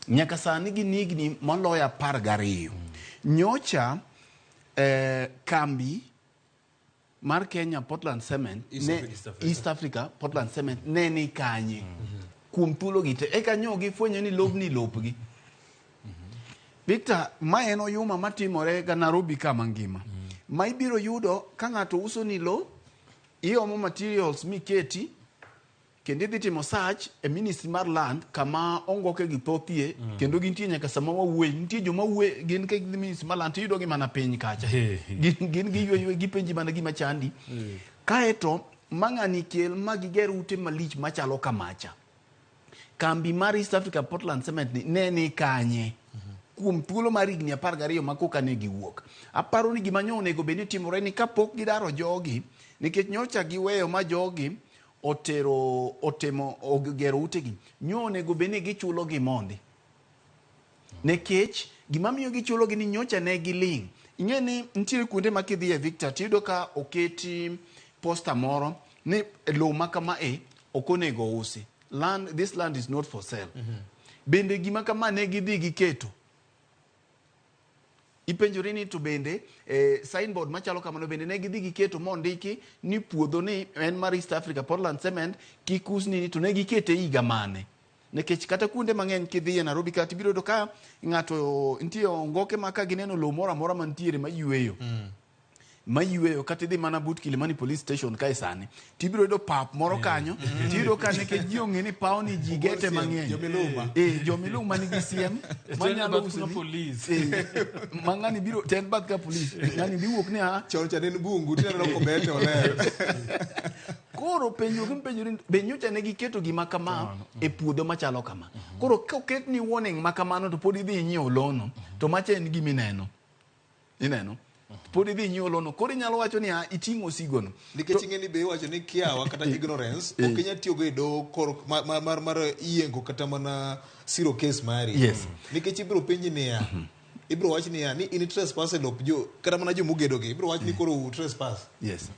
Nyaka sani gin higni maloyo 12. Nyocha kambi mar Kenya Portland Cement East ne, Africa. East Africa Portland Cement ne ni kanye kuom thuolo gi te eka nyo gifwenyo ni lobni lopgi. Victor, ma en oyuma matimore ga Nairobi ka mangima. Ma ibiro yudo ka ng'ato uso ni lo, iomo materials miketi, kendo idhi timo search e ministry mar land kama ongoke gi thothie kendo gintie nyaka sama wawuoye nitie joma wuoye gin ka gidhi ministry mar land tiyudo gi mana piny kacha gin giywe ywe gipenji mana gima chandi kaeto ma ng'ani kel ma giger ute malich machalo kamacha kambi mar East Africa Portland Cement ni ne ni kanye kuom thuolo mar higni 12 ma koka ne giwuok. Aparo ni gima nyo onego bed ni timore ni kapok gidaro jogi nikech nyocha giweyo ma jogi otero otemo ogero utegi nyo onego bed ni gichulo gi mondi nikech gima miyo gichulo gi ni nyocha ne giling' ing'e ni nitiere kuonde ma kidhiye Victor tiyudo ka oketi posta moro ni lowo ma kama e ok onego usi land, this land is not for sale. Bende gima kama ne gidhi giketo ipenjori ni to bende signboard machalo kamano bende ne gidhi giketo mondiki ni puodho ni en mar East Africa Portland Cement kik usni ni to ne gikete higa mane nikech kata kuonde mang'eny kidhi e Nairobi ka tibiro yudo ka ng'ato nitie ongoke ma ka gineno lowo moro amora mantiere mayweyo mayweyo kata idhi mana but Kilimani police station kae sani tibiro yudo pap moro kanyo tiyudo ka nikech ji ong'e ni pawni ji gete mang'eny Jomiluma. Jomiluma nigi siem manyalo bath uso ni ma ng'ani biro ten bath ka police ng'ani dhi wuok ni a chon cha ne en bungu tineno kobete oler koro penjo gimpenjori be nyocha ne giketo gima kama e puodho machalo kama koro koket ni warning ma kamano to pod idhi inyiewo lono to macha en gima ineno ineno pod idhi inyiewo lono koro inyalo wacho ni a iting'o osigono nikech ing'e ni be iwacho ni kiawa kata ignorance ok inyal tiyogo e doho kor mar yiengo kata mana siro case mari. Yes. Nikech ibiro penji niya, ibiro wach niya ni in trespass e lop jo kata mana jomogedo gi ibiro wach ni koro u trespass. Yes.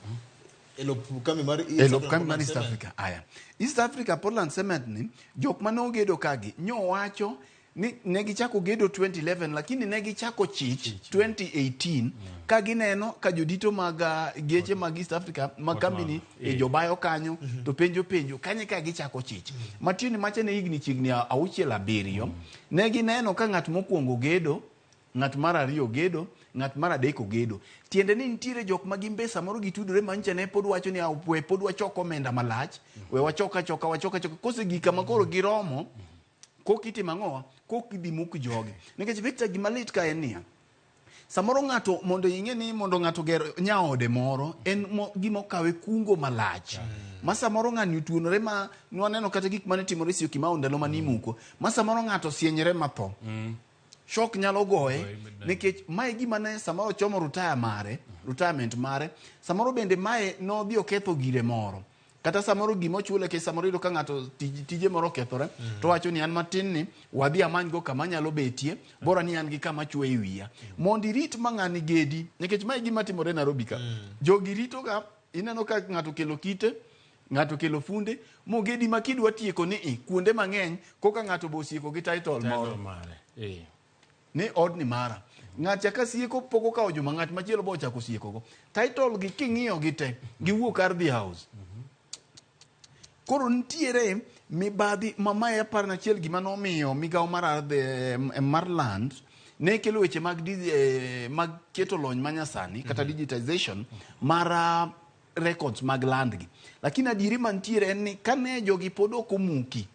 E lop kambi mar e lop kambi mar East Africa. Aya. East Africa Portland Cement ni jok mane ogedo kagi nyo wacho Ni ne gichako gedo 2011 lakini ne gichako chich 2018 ka gineno ka jodito mag geche mag East Africa mag kambi e jobayo kanyo to penjo penjo kanye ka gichako chich. Matieni macha ne higni chiegni 6 7 ne gineno ka ng'at mokwongo gedo, ng'at mar ariyo gedo, ng'at mar adek ogedo. Tiende ni nitiere jok ma gin be samoro gitudore manyicha ne pod wacho ni we pod wachok omenda malach, we wachok achoka, wachok achoka. Kose gik kama koro giromo, kok itimo ang'owa, kok idhi muk jogi. Nikech Victor gima lit ka en niya, samoro ng'ato mondo ing'e ni mondo ng'ato ger nyaode moro en gima okawe kungo malach. Ma samoro ng'ani otuonore ma nwaneno kata gik mane timore Syokimau ndalo mane imuko. Ma samoro ng'ato osienyre matho. Shock nyalo goye nikech mae gima ne samoro chomo retire mare, retirement mare. Samoro bende mae nodhi oketho gire moro. Kata samoro gima ochule ke samoro iyudo ka ng'ato tije moro okethore to wacho ni an matin ni wadhi amany go kama anyalo betie bora ni an gi kama chwe e wiya. Mondo irit ma ng'ani gedi nikech mae gima timore Nairobi ka. Jogi rito ga ineno ka ng'ato okelo kite, ng'ato okelo funde mogedi ma kidwa tieko ni i kuonde mang'eny koka ng'ato bo osieko gi title moro. Ni odni mara. Ng'at cha ka sieko pok okawo juma ng'at machielo bo ochako sieko go. Title gi king'iyo gi te giwuok Ardhi House. Koro nitiere mibadhi ma mae aparo ni achiel gima nomiyo migawo mar ardhi mar land ne kelo weche mag mag keto lony manyasani kata digitization mar records mag land gi. Lakini adieri mantiere en ni kane jogi pod ok omuki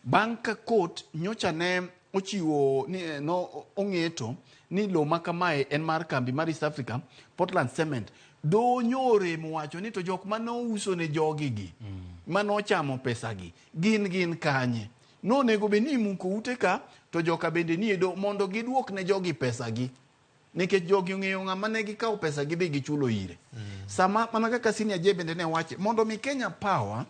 bang' ka court nyocha ne ochiwo ni no ong'eto ni lowo ma kamae en mar kambi mar East Africa Portland Cement doho nyorem wacho ni to jok mane ouso ne jogi gi mane ochamo pesa gi gin kanye. Nonego bed ni imuko ute ka to joka bende nie doho mondo giduok ne jogi pesa gi. Nikech jogi ong'eyo ng'ama ne gikawo pesa gidhi gichulo ire. Sama mana kaka Senior J bende ne wache mondo mi Kenya Power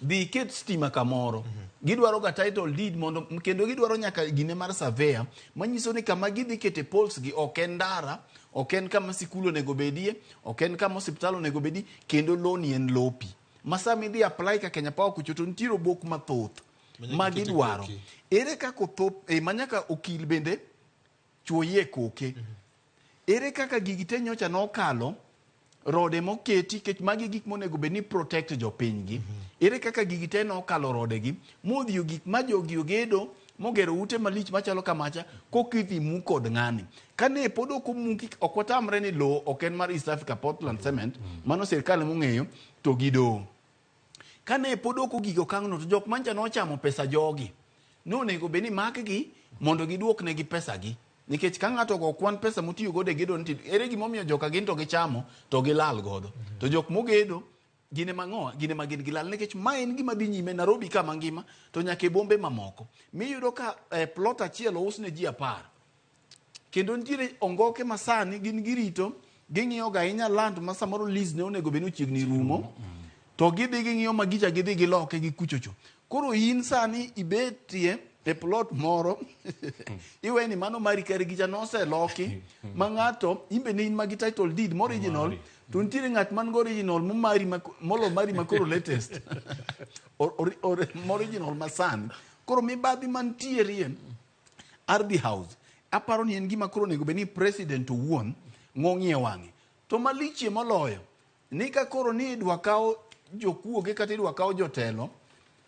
dhi ket stima kamoro gidwaro ga title deed mondo kendo gidwaro nyaka gine mar surveyor manyiso ni kama gidhi kete poles gi ok en ndara, ok en kama sikul onego bedie, ok en kama osiptal onego bedie, kendo loni en lopi. Ma sama idhi apply ka Kenya Power kucho to nitiere obok mathoth ma gidwaro. Ere kaka othop ma nyaka okil bende chuoyie koke. Ere kaka gigi te nyocha nokalo rode moketi kech magi gik monego bed ni protect jopiny gi. Ere kaka gigi te nokalo rode gi modhiyo gik ma jogi ogedo mogero ute malich machalo kamacha kokidhi mu kod ng'ani. Kane pod ok omuki ok watamre ni lowo ok en mar East Africa Portland Cement mano sirkal emong'eyo to gidoho. Kane pod ok ogik okang'no to jok mancha nochamo pesa jogi nonego bed ni makgi mondo giduok negi pesa gi. Nikech ka ng'ato ogo kwan pesa motiyo godo e gedo ni ere gimomiyo joka gin to gichamo to gilal godo. To jok mogedo gin ema ng'owa, gin ema gin gilal nikech ma en gima dhi nyime Nairobi ka mangima to nyaka e bombe mamoko. Miyudo ka plot achiel ous ne ji 10. Kendo nitiere ongoke ma sani gin girito ging'iyo ga ahinya land ma samoro lease ne onego bed ni ochiegni rumo to gidhi ging'iyo ma gicha gidhi giloke gi kuchocho. Koro in sani ibetie e plot moro iwe ni mano mari kare gicha noseloki ma ng'ato in be ne in magi title deed mo original to nitiere ng'at man go original momari molo mari ma koro latest mo original masani. Koro mibadhi mantiere Ardhi House aparo ni en gima koro onego bed ni president owuon ng'ong'ie wang'e. To malichie moloyo ni ka koro ni idwa kaw jokuoge kata idwa kaw jotelo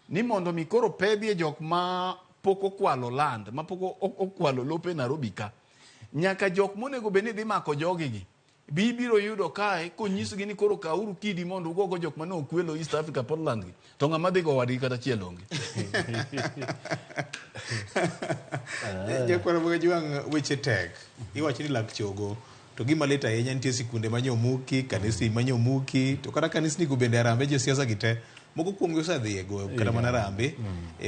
ni mondo mi koro pedhie jok ma pok okwalo land ma pok okwalo lope Nairobi ka nyaka jok monego bed ni dhi mako jogi gi bi biro yudo kae konyisgi ni koro kawuru kidi mondo ugogo jok mane okwelo East Africa Portland gi to ng'ama dhi go wadgi kata achiel onge. Jakwara Mwajwang' weche tek. Iwacho ni lak chogo to gima lit ahinya nitie sikunde manyomuki, kanisni manyomuki, to kata kanisni go bende arambe josiasa gi te moko kuomgi osedhiye go kata mana arambe,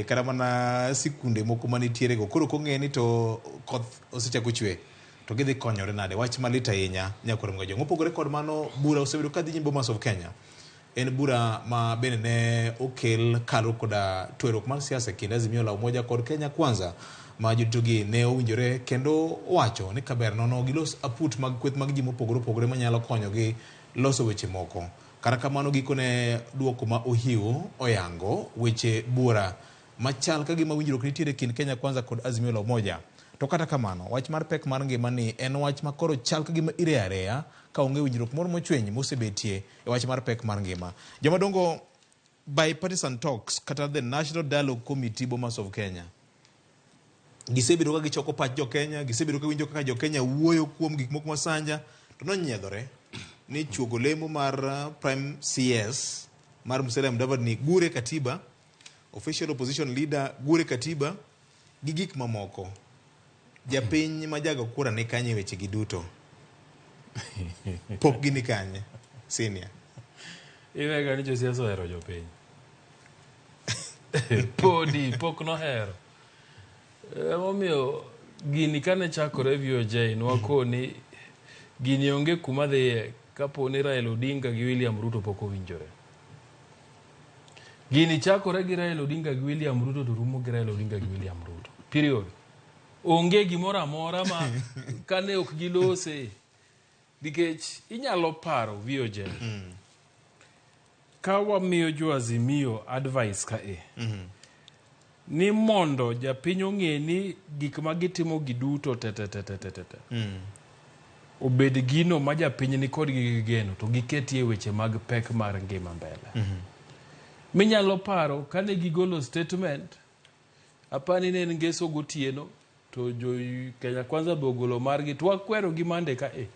kata mana sikunde moko manitiere go. Koro kong'e ni to koth osechako chwe to gidhi konyore nade? Wach malit ahinya Nyakwar Mwajwang'. Mopogore kod mano, bura osebedo kadhi nyime Bomas of Kenya. En bura ma bende ne okel kaluwore koda tweruok mar siasa e kind Azimio la Umoja kod Kenya Kwanza ma joditogi ne owinjore kendo wacho ni kaber nono gilos aput mag kweth mag ji mopogore opogore manyalo konyogi loso weche moko. Kata kamano gikone duoko ma Ohiu oyango weche bura Machal ka gima winjruok nitiere kind Kenya Kwanza kod Azimio la Umoja. To kata kamano, wach mar pek mar ngima ni en wach ma koro chal ka gima ireyo areya ka onge winjruok moro mochwiny mosebetie e wach mar pek mar ngima. Jomadongo bipartisan talks kata the National Dialogue Committee Bomas of Kenya gisebedo ka gichoko pach jo-Kenya, gisebedo ka winjo kaka jo-Kenya wuoyo kuom gik moko masanja, to nonyiedhore ni chuogo lemo mar Prime CS mar Musalia Mudavadi ni gure katiba, official opposition leader gure katiba gi gik mamoko. Japiny ma jago kura ni kanye e wechegi duto? Pok gi ni kanye? Senior. Iwega ni josiasa ohero jopiny. Podi pok nohero. Emomiyo gini kane chakore VOJ nwakoni gini onge kuma dhiye kapo ni Raila Odinga gi William Ruto pok owinjore. Gini chakore gi Raila Odinga gi William Ruto to rumo gi Raila Odinga gi William Ruto. Period. Onge gimoro amora ma kane ok gilose nikech inyalo paro VOJ. Ka wamiyo jo Azimio advice ka e ni mondo japiny ong'e ni gik ma gitimo gi duto te te te te te te te obed gino ma japiny ni kodgi gi geno to giketie weche mag pek mar ngima mbele. Minyalo paro kane gigolo statement apani ne en ngeso gotieno to jo Kenya Kwanza be ogolo margi to wakwero gi mande ka e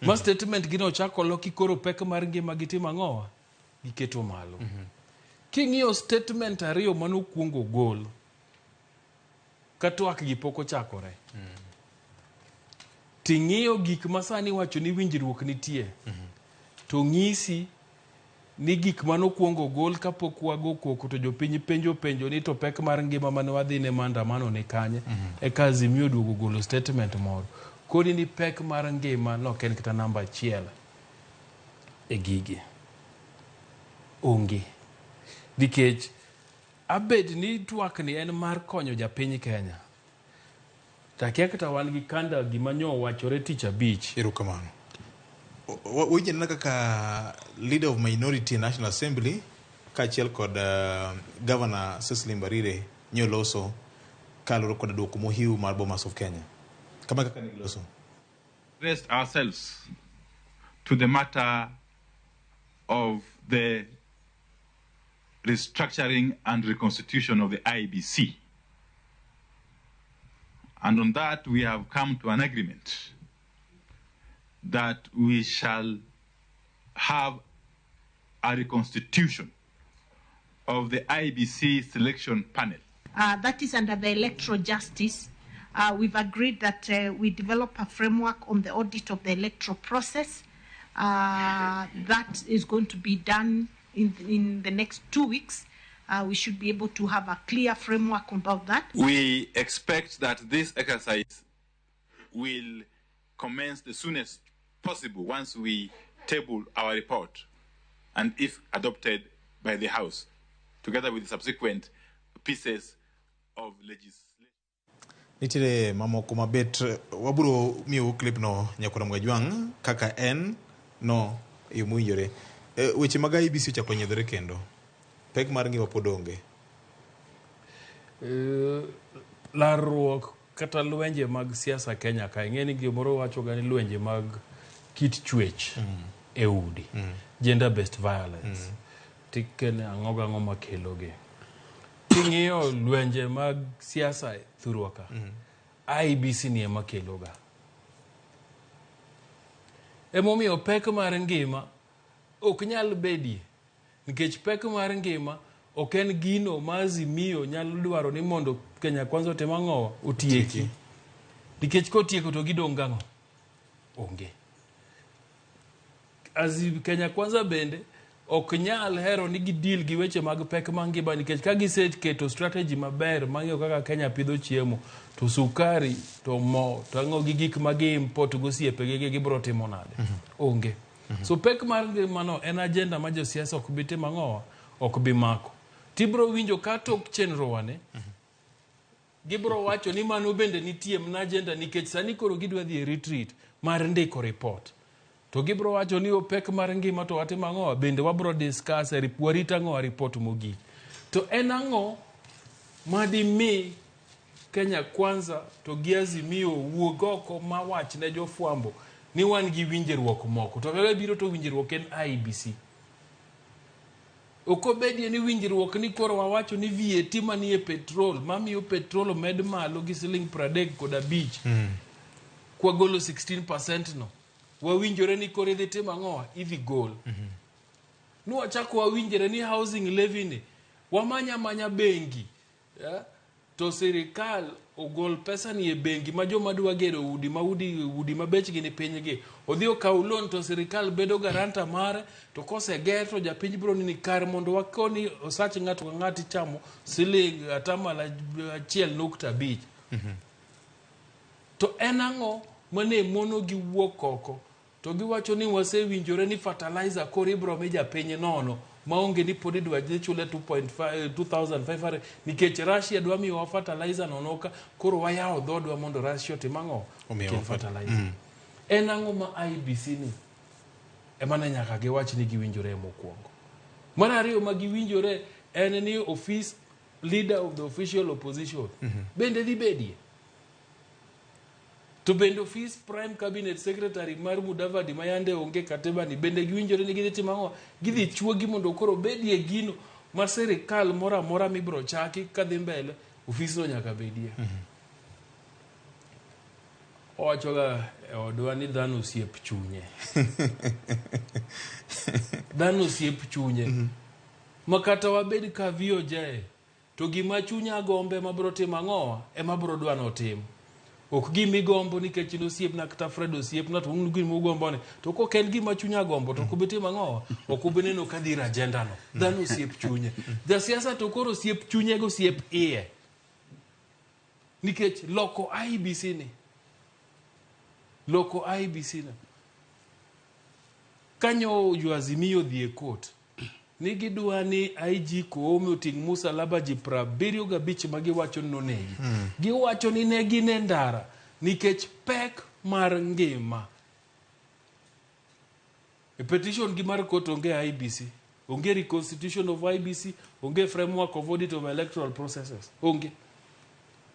ma statement gino ochako loki koro pek mar ngima gitimo ang'owa giketo malo. King'iyo statement ariyo manokwongo gol ka twak gi pok ochakore ting'iyo gik ma sani iwacho ni winjruok nitie to ng'isi ni gik manokwongo gol kapok wago koko to jopiny penjo penjo ni to pek mar ngima mane wadhine maandamano ni kanye eka Azimio oduogo golo statement moro koni ni pek mar ngima nok en kata namba achiel e gigi onge nikech abed ni twak ni en mar konyo japiny Kenya takia kata wan gi kanda gima nyo owachore tich abich Erokamano. Winjo anena kaka leader of minority e National Assembly kaachiel kod Governor Cecily Mbarire nyoloso kaluwore kod duoko mohiu mar Bomas of Kenya. Kama kaka ne giloso. Rest ourselves to the matter of the restructuring and reconstitution of the IEBC. And on that, we have come to an agreement that we shall have a reconstitution of the IEBC selection panel. That is under the electoral justice. We've agreed that we develop a framework on the audit of the electoral process. That is going to be done in the next 2 weeks. We should be able to have a clear framework about that. We expect that this exercise will commence the soonest possible once we table our report and if adopted by the House, together with the subsequent pieces of legislation. Nitiere mamoko mabet wabiro miyou clip no nyakwar Mgajwang' kaka en no e yo mowinjore. Weche mag IEBC ochako nyiedhore kendo. Pek mar ngima pod onge. Larruok kata lwenje mag siasa Kenya ka ing'e ni gimoro wacho ga ni lwenje mag kit chwech e udi gender based violence tikene ang'o gang'o makelogi king'iyo lwenje mag siasa thurwa ka IEBC ni ema keloga emomiyo pek mar ngima ok nyal bedie nikech pek mar ngima ok en gino ma Azimio nyalo dwaro ni mondo Kenya Kwanza otim ang'o otieki nikech kotieko to gidong' gang'o onge Kenya Kwanza bende ok nyal hero ni gidil gi weche mag pek mar ngima nikech ka giseketo strategy maber mang'iyo kaka Kenya pidho chiemo to sukari to mo to ang'o gi gik ma gi import gosiepegi gibiro timo nade onge so pek mar ngima no en agenda ma josiasa ok bi timo ang'owa ok bi mako tibiro winjo ka tok chenro wane gibiro wacho ni mano bende nitie mana agenda nikech sani koro gidwa dhi e retreat mar ndiko report to gibiro wacho ni pek mar ngima to watimo ang'owa bende wabiro discuss e warit ang'owa report mogik to en ang'o Madimi Kenya Kwanza to gi Azimio wuog oko ma wach ne jofwambo ni wan gi winjruok moko. To kaka biro to winjruok en IEBC. Ok obedie ni winjruok ni koro wawacho ni VAT manie petrol mamiyo petrol omed malo gi siling 35 kwagolo 16% no wawinjore ni koro idhi timo ang'owa idhi gol nwachako wawinjore ni housing levy ni wamanya amanya bengi yeah? to sirikal ogol pesa ni e bengi ma joma dwa gero udi ma udi, udi ma bechgi ni piny gi odhi okaw loan to sirikal bedo guarantor mare to koseger to japiny biro ni kar mondo wakoni osach ng'ato ka ng'ato ichamo siling atamalo 1.5 to en ang'o mane mono gi wuok oko to giwacho ni wasewinjore ni fertilizer koro ibro mi japiny nono maonge ni pod idwa dhi chule 2.5 2500 nikech Russia dwa miyowa fertilizer nono ka koro wayawo dhodwa mondo Russia otim ang'o Omiyowa Kel fertilizer en ang'o ma IEBC ni ema ne nyaka giwach ni giwinjore mokwongo mar ariyo ma giwinjore en ni office leader of the official opposition bende dhi bedie to bende ofis prime cabinet secretary mar Mudavadi ma yande onge katiba ni bende giwinjore ni gidhi timo ang'o gidhi chuogi mondo koro obedie gino ma sirikal moro amora mibro chaki kadhi mbele ofisno nyaka bedie owachoga e odwa ni dhano osiep chunye dhano osiep chunye ma kata wabed ka VOJ to gima chunya gombe ema bro timo ang'owa ema bro dwa notim ok gima igombo nikech in osiepna kata Fred osiepna to un gima ugombo ni to kok en gima chunya gombo to ok ubi timo ang'owa ok ubi neno ka dhir agenda no dhano osiep chunye jasiasa to koro osiep chunye gi osiep iye nikech loko IEBC ni loko IEBC ni kanyo jo Azimio odhi e court ni gidwa ni IG Koome oting' musalaba ji 75 ma giwacho ni nonegi. Giwacho ni ne gin e ndara nikech pek mar ngima. E petition gi mar court onge IEBC, onge reconstitution of IEBC, onge framework of audit of electoral processes, onge.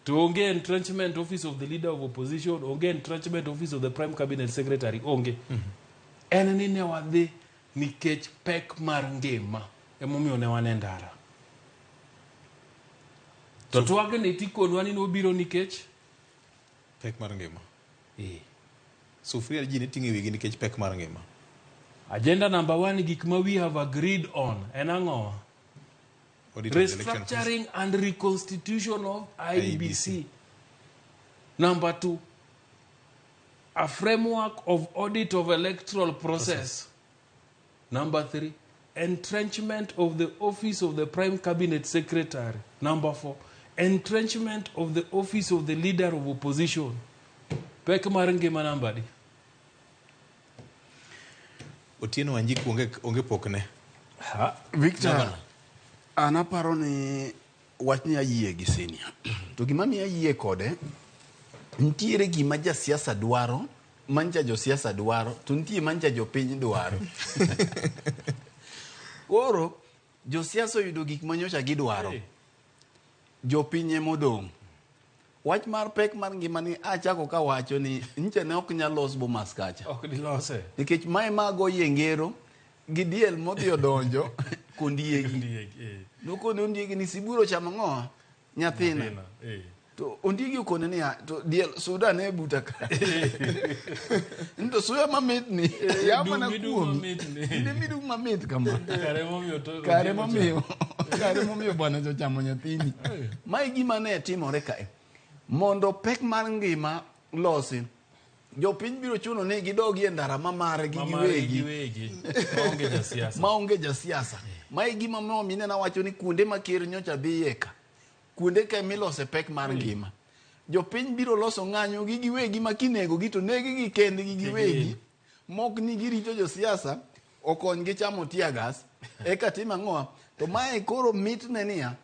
To onge entrenchment office of the leader of opposition, onge entrenchment office of the prime cabinet secretary, onge. En ni ne wadhi nikech pek mar ngima emomiyo ne wan e ndara. To twagni tikonwa ni nobiro nikech pek mar ngima eh. Sufuria ji ne ting'o e wigi nikech pek mar ngima. Agenda number one gik ma we have agreed on en ang'o? Audit of the election Restructuring and reconstitution of IEBC. IEBC. Number two, a framework of audit of electoral process. Number three, entrenchment of the office of the prime cabinet secretary. Number four, entrenchment of the office of the leader of opposition. Pek mar ngima namba adi? Otieno Wanjiku onge, onge pokne. Victor, an aparo ni wachni ayie gi senior. To gima miyo ayie kode, nitiere gima jasiasa dwaro, mancha josiasa dwaro, to nitie mancha jopiny dwaro. Koro, josiasa oyudo gik manyocha gidwaro. Jopiny emodong'. Wach mar pek mar ngima ni achako kawacho ni nyicha ne ok nyal los Bomas kacha. Ok dilose. Nikech mae magoyie ngero gi diel modhi odonjo kondiegi. Nokone ondiegi ni sibuor ochamo ang'owa? Nyathina. To ondiegi okone niya, to diel suda ane buta ka. Ni to suya mamit ni, ya mana dum kuomi. mamit ni. Inde midum mamit kama. Kare momiyo to- Kare momiyo, kare momiyo bwana ochamo nyathini. Mae gima ne timore kae. Mondo pek mar ngima losi, jopiny biro chuno ni gidogi e ndara ma margi Ma margi giwegi. giwegi. Maonge jasiasa. Maonge jasiasa. Mae gima momiyo minena wacho ni kuonde ma ker nyocha dhiye ka, kuonde ka milose pek mar ngima. Jopiny biro loso ng'anyo gi giwegi ma kinego gi to neg gi kendgi giwegi. Mok ni girito josiasa okonygi chamo tear gas eka tim ang'owa. To mae koro mitne niya,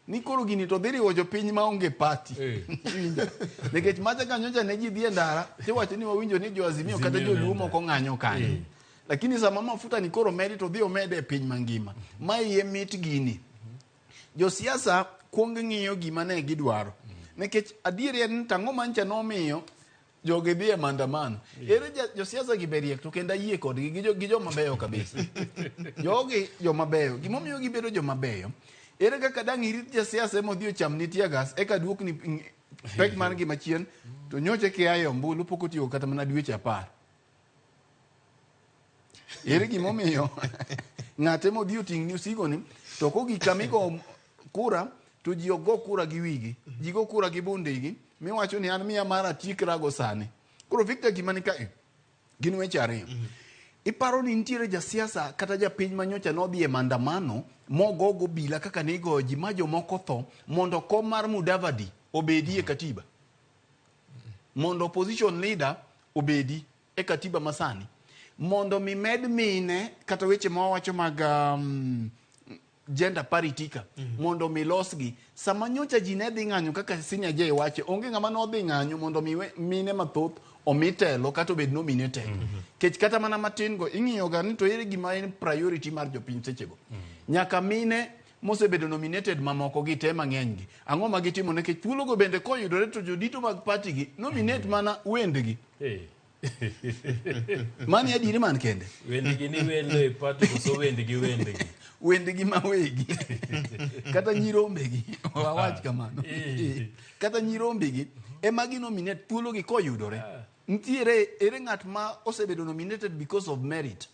ni koro gini to dhi riwo jopiny maonge party. Iwinjo? Nikech macha ka nyocha ne ji dhi e ndara, tiwacho ni wawinjo ni jo Azimio kata Azimio joluo ne moko ng'anyo kanyo. Lakini sama mafuta ni koro medi to dhi omede e piny mangima. Mae ye mit gini. Josiasa kuong ng'iyo gima ne gidwaro. Nikech adieri en ni tang'o mancha nomiyo jogi dhi e maandamano. Ere josiasa gi beriek to kendo ayie kodgi gi gi joma beyo kabisa. Jogi joma beyo. Gimomiyo gibedo joma beyo, ere kaka dang' irit jasiasa ema odhi ochamni tear gas eka duokni pek mar ngima chien to nyocha kia e ombulu pok otieko kata mana dweche 10. Ere gimomiyo ng'ate modhi oting'ni osigoni to kogik kama igo kura to ji ok go kura gi wigi, ji go kura gi bundigi miwacho ni an miya mara atiekra sani. Koro Victor gima ni kae gin weche ariyo. Iparo ni nitiere jasiasa kata japiny ma nyocha nodhi e maandamano mogogo bila kaka ne igoyo ji ma jomoko tho mondo kom mar Mudavadi obedi e katiba. Mondo opposition leader obedi e katiba masani. Mondo mi med mine kata weche ma wawacho mag gender parity ka mondo mi losgi. Sama nyocha ji ne dhi ng'anyo kaka Senior J wacho, onge ng'ama nodhi ng'anyo mondo mi mine mathoth omi telo kata obed nominated. Kech kata mana matin go ing'iyo ga ni to ere gima en priority mar jopiny sechego. Nyaka mine mosebedo nominated mamoko gi te mang'eny gi. Ang'o ma gitimo nikech thuolo go bende koyudore to jodito mag party gi nominate mana wendgi. Mani adieri man kende. Wendgi ni wendo e party koso wendgi wendgi. Wendgi ma wegi. Kata nyirombegi. Wawach kamano. Kata nyirombegi ema gi nominate thuolo gi koyudore. Nitiere ere ng'at ma osebedo nominated because of merit.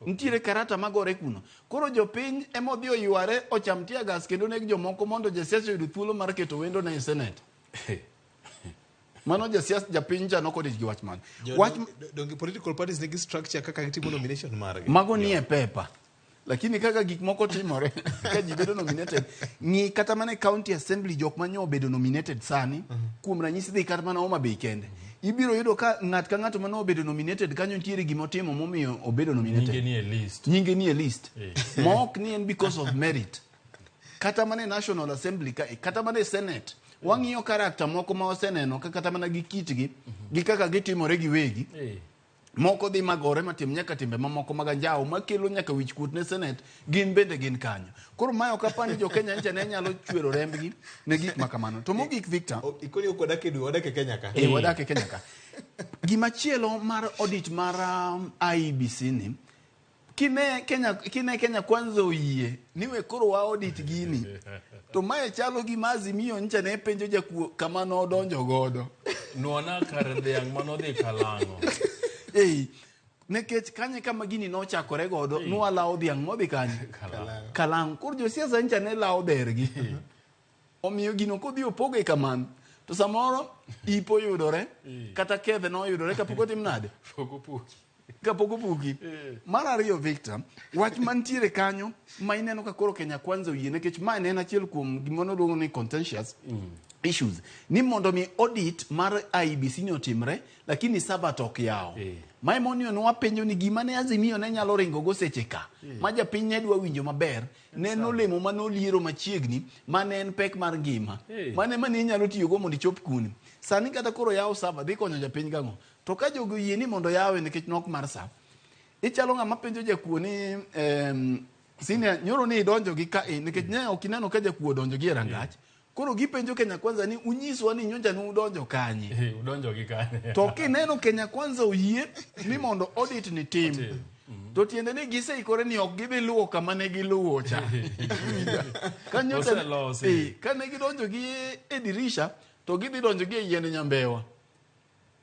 Nitiere karata magore kuno. Koro jopiny ema odhi oyware ocham tear gas kendo neg jomoko mondo jasiasa oyud thuolo mar keto wendo ne e senate. Mano jasiasa japiny cha nokodich gi wach mano. Wach Donge political parties nigi structure kaka gitimo nomination margi? Mago nie paper. Lakini kaka gik moko timore ka ji bedo nominated, ng'i kata mana e county assembly jok manyo obedo nominated sani, kuom ranyisi dhi kata mana Homa Bay kende. Ibiro yudo ka ng'at ka ng'ato mane obedo nominated kanyo nitiere gima otimo momiyo obedo nominated. Nyinge nie list. Nyinge nie list. Ma ok ni en because of merit. Kata mana e National Assembly ka, kata mana e Senate, wang'iyo character moko ma waseneno ka kata mana gi kitgi, gi kaka gitimore giwegi. Moko dhi magore matim nyaka timbe mamoko mag anjawo makelo nyaka wichkuot ne Senate, gin bende gin kanyo. Koro mae ok apar ni jo Kenya ncha ne nyalo chwero rembgi ne gik ma kamano. To mogik Victor, Ikoni ok wadak e dwe, wadak e Kenya ka. Wadak e Kenya ka. Gimachielo mar audit mar IEBC ni, kine Kenya Kwanza oyie ni we koro wa audit gini, to mae chalo gima Azimio ncha ne penjo jakuo kama nodonjo godo. Nuona kar dhiang' manodhi kalang'o. Nikech kanye kama gini nochakore godo, nwalawo dhiang' modhi kanye? Kalang'o. Koro josiasa ncha ne lawo bergi. Omiyo gino kodhi opoge kamano, to samoro ipo yudore, kata kethe noyudore kapok otim nade? Pok opuki. Kapok opuki. Mar ariyo Victor, wach mantiere kanyo ma ineno ka koro Kenya Kwanza oyie nikech ma ne en achiel kuom gima noluongo ni contentious issues ni mondo mi audit mar IEBC ni otimre lakini server to ok yaw. Ma emomiyo ne wapenjo ni gima ne Azimio ne nyalo ringo go seche ka ma japiny ne dwa winjo maber ne en olemo mane oliero machiegni mane en pek mar ngima mane mane inyalo tiyogo mondo ichop kuni. Sani kata koro yaw server dhi konyo japiny gang'o? To ka jogi oyie ni mondo yawe nikech nok mar sa, ichalo ng'ama penjo jakuo ni senior nyoro ni idonjo gi ka nikech ne ok ineno ka jakuo odonjo gi e rangach. Koro gipenjo Kenya Kwanza ni unyiswa ni nyocha ne udonjo kanye. Udonjo gi kanye. To kineno Kenya Kwanza oyie ni mondo audit ni tim, to tiende ni giseikore ni ok gidhi luwo kama ne giluwo cha. Ka nyocha Oselosi. Ka ne gidonjo gi e dirisha to gidhi donjo gi e yiend nyambewa.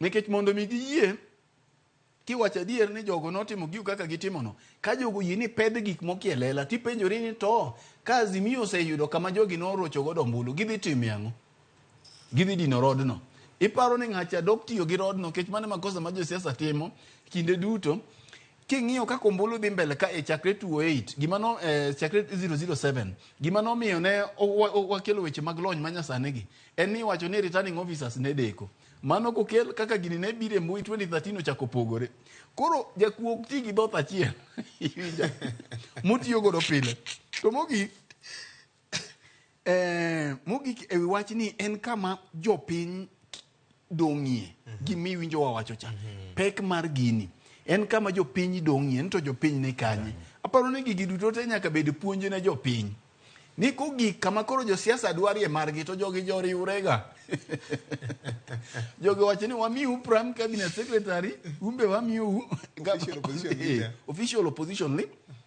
Nikech mondo mi giyie kiwacho adier ni jogo notimo gigo kaka gitimono, ka jogo oyie ni pedh gik moko e lela, tipenjori ni to ka Azimio oseyudo kama jogi norocho godo ombulu, gidhi timo ang'o? Gidhi dino rodno. Iparo ni ng'acha dok tiyo gi rodno, nikech mano e makosa ma josiasa timo kinde duto. King'iyo kaka ombulu dhi mbele ka e chakre 208, gima no, chakre 007, gima nomiyo ne wakelo weche mag lony manyasani gi, en ni iwacho ni returning officers ne deko. Mano kokel kaka gini ne biro e mbui 2013 ochako pogore. Koro jakuo ok ti gi dhoth achiel. Motiyo godo pile. To mogik, mogik ewi wach ni en kama jopiny dong'ie gima iwinjo wawacho cha. Pek mar gini en kama jopiny dong'ie, en to jopiny ni kanye. Aparo ni gigi duto te nyaka bed puonj ne jopiny. Ni kogik kama koro josiasa dwarie margi to jogi joriwrega. Jogi wacho ni wamiu prime cabinet secretary, umbe wamiu Official opposition leader. Official opposition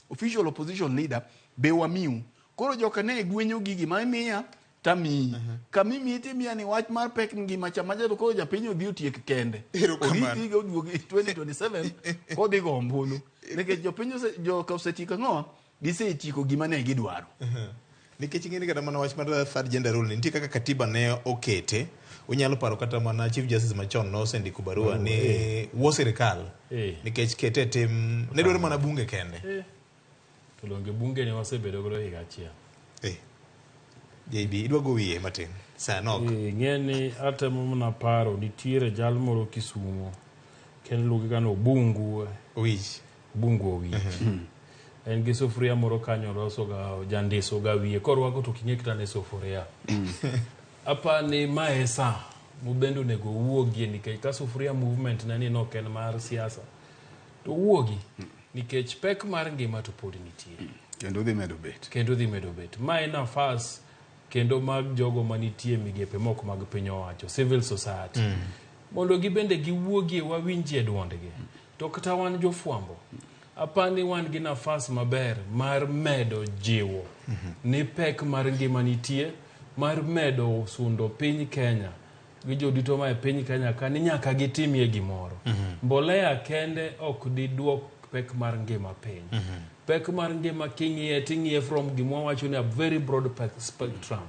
official opposition leader be wamiu. Koro joka ne gwenyo gigi ma imiya tamiyi. Kama imiyi timiya ni wach mar pek ngima cha macha to koro japiny odhi otiek kende. Erokamano. Oriti higa oduogi 2027 kodhi go ombulu. Nikech jopiny joka osetieko ang'owa? Gisetieko gima ne gidwaro. Nikech ing'e ni kata mana wach mar third gender rule ni nitie kaka katiba ne okete. Unyalo paro kata mana Chief Justice machon nosendiko barua ni wuo sirikal nikech kete e tim ne dwaro mana bunge kende. To donge bunge ne wasebedo godo higa achiel. JB idwa go wiye matin. Sa nok. Ing'e ni atemo mana paro nitiere jal moro Kisumo kendo iluonge ga ni Obungu Owich. Obungu Owich. En gi sufuria moro kanyo oloso ga jandiso ga wiye korwako to ok ing'e kata ni sufuria. Apani ma e sa mubende onego wuogie nikech ka sufuria movement ne ni nok en mar siasa to wuogi nikech pek mar ngima to pod nitie. Kendo dhi medo bet. Kendo dhi medo bet. Ma e nafas kendo mag jogo manitie migepe mok mag piny owacho, civil society. Mondo gibende giwuogie wawinjie duondgi. To kata wan jofwambo, apani wan gi nafas maber mar medo jiwo ni pek mar ngima nitie, mar medo sundo piny Kenya gi joduto ma e piny Kenya ka ni nyaka gitimie gimoro. Mbolea kende ok diduok pek mar ngima piny. Pek mar ngima king'iye ting'iye from gima wawacho ni a very broad spectrum.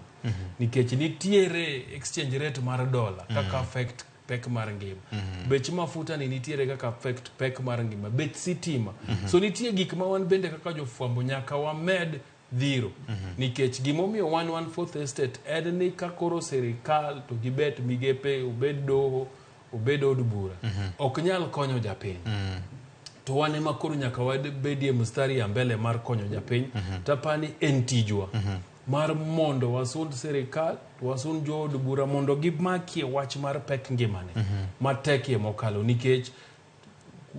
Nikech nitiere exchange rate mar dollar kaka affect pek mar ngima. Bech mafuta ni nitiere kaka affect pek mar ngima. Bech sitima. So nitie gik ma wan bende kaka jofwambo nyaka wamed dhiro. Nikech gimomiyo wan fourth estate en ni ka koro sirikal to gibet migepe, obed doho, obed od bura, ok nyal konyo japiny. To wan ema koro nyaka wabedie mstari ya mbele mar konyo japiny. Tapani en tijwa mar mondo wasund sirikal, wasund jood bura mondo gimakie wach mar pek ngimani matekie mokalo nikech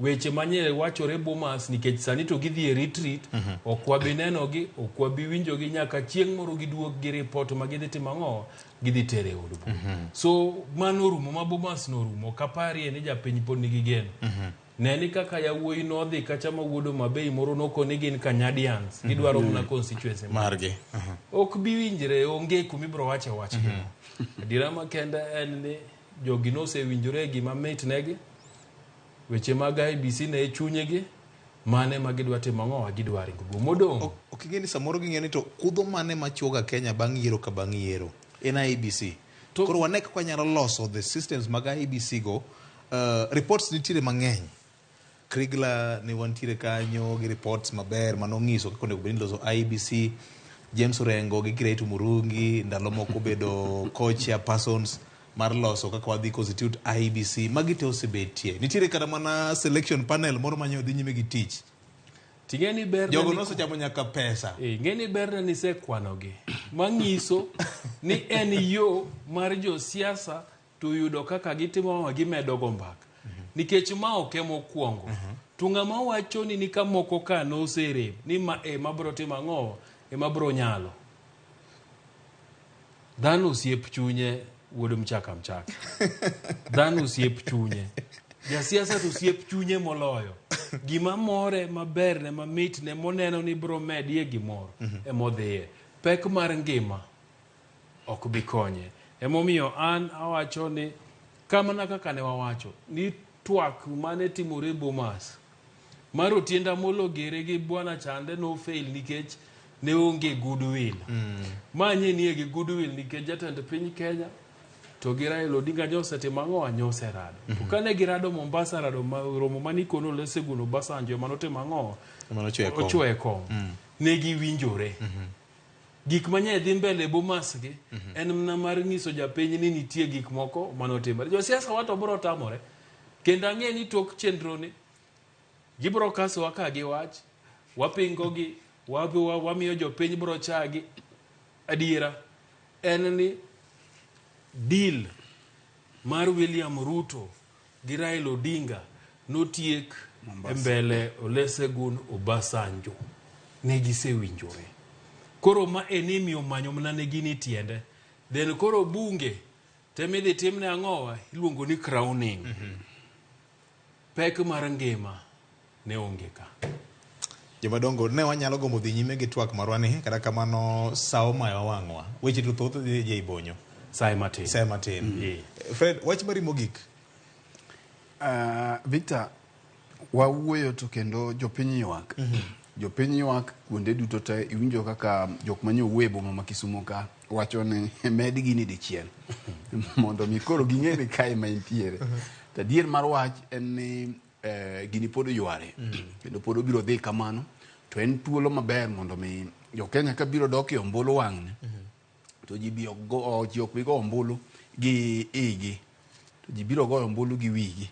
weche manye wachore Bomas nikech sani to gidhi e retreat. Ok wabi nenogi, ok wabi winjogi nyaka chieng' moro giduog gi report ma gidhi timo ang'o, gidhi tere e od bura. So mano orumo ma Bomas norumo kaparie ni japiny pod nigi geno. Ne ni kaka yawuoyi nodhi kacha ma wuod Homa Bay moro nokoni gin Kanyadians gidwaro mana constituency margi. Ok bi winjre, onge kuma ibiro wache wach gino. Adiera makende en ni jogi nosewinjore e gima mit negi, weche mag IEBC ne e chunygi, mane ma gidwa timo ang'o, gidwa ringo go modong'. Ok ing'e ni samoro ging'e ni to kudho mane machuoga Kenya bang' yiero ka bang' yiero en IEBC. Koro wane kaka wanyalo loso the systems mag IEBC go. Reports nitiere mang'eny. Kriegler ne wantiere kanyo gi reports maber manong'iso kaka onego bed ni iloso IEBC. James Orengo gi Kiraitu Murungi ndalo moko obedo co-chair persons mar loso kaka wadhi constitute IEBC. Magi te osebetie. Nitiere kata mana selection panel moro manye odhi nyime gi tich. Ting'e ni ber Jogo nosechamo nyaka pesa. Ing'e ni berne ni isekwanogi. Manyiso ni en yo mar josiasa to yudo kaka gitimo ma gimedo go mbaka. Nikech ma ok ema okwongo. To ng'ama wacho ni ka moko ka noserem ni ma ema bro timo ang'o, ema bro nyalo. Dhano osiep chunye wuod mchaka mchaka. Dhano osiep chunye. Jasiasa to osiep chunye moloyo. Gima more maberne mamitne moneno ni bro medie gimoro emodhiye. Pek mar ngima ok bi konye. Emomiyo an awacho ni kamana kaka ne wawacho ni twak mane timore Bomas mar Otiende Amollo Gere gi Bwana Chande no fail nikech ne onge goodwill. Ma nye nie gi goodwill nikech jatend piny Kenya to gi Raila Odinga nyosetimo ang'o nyoserado. To kane girado Mombasa rado ma, romo mane ikono Olusegun Obasanjo ema notimo ang'o Ema nochwoye kom. Ochwoye kom. Ne giwinjore. Gik manye dhi mbele Bomas gi en mana mar nyiso japiny ni nitie gik moko manotimore. Josiasa wa to biro tamore. Kendo ang'e ni tok chenro ni gibiro kasowa ka giwach, wapingo gi, wamiyo jopiny biro chagi. Adiera en ni deal mar William Ruto gi Raila Odinga notiek e mbele Olusegun Obasanjo. Ne gisewinjore. Koro ma enimi omanyo mana ne gini tiende. Then koro bunge temidhi timne ang'owa iluongo ni crowning. Pek mar ngima ne onge ka. Jomadongo ne wanyalo gombo dhi nyime gi twak marwa ni kata kamano sa omayo wang'wa. Weche to thoth dhi je ibonyo. Sa matin. Sa matin. Fred, wach mari mogik. Victor, wawuoyo to kendo jopiny ywak. Jopiny ywak kuonde duto te iwinjo kaka jok manye owuoyo e boma ma Kisumo ka wacho ni med gini dichiel mondo mi koro ging'e ni kae ma intiere. To adier mar wach en ni gini pod yware kendo pod obiro dhi kamano to en thuolo maber mondo mi jo Kenya ka biro dok e ombulu wang'ni to ji bi ji ok bi go ombulu gi igi to ji biro goyo ombulu gi wigi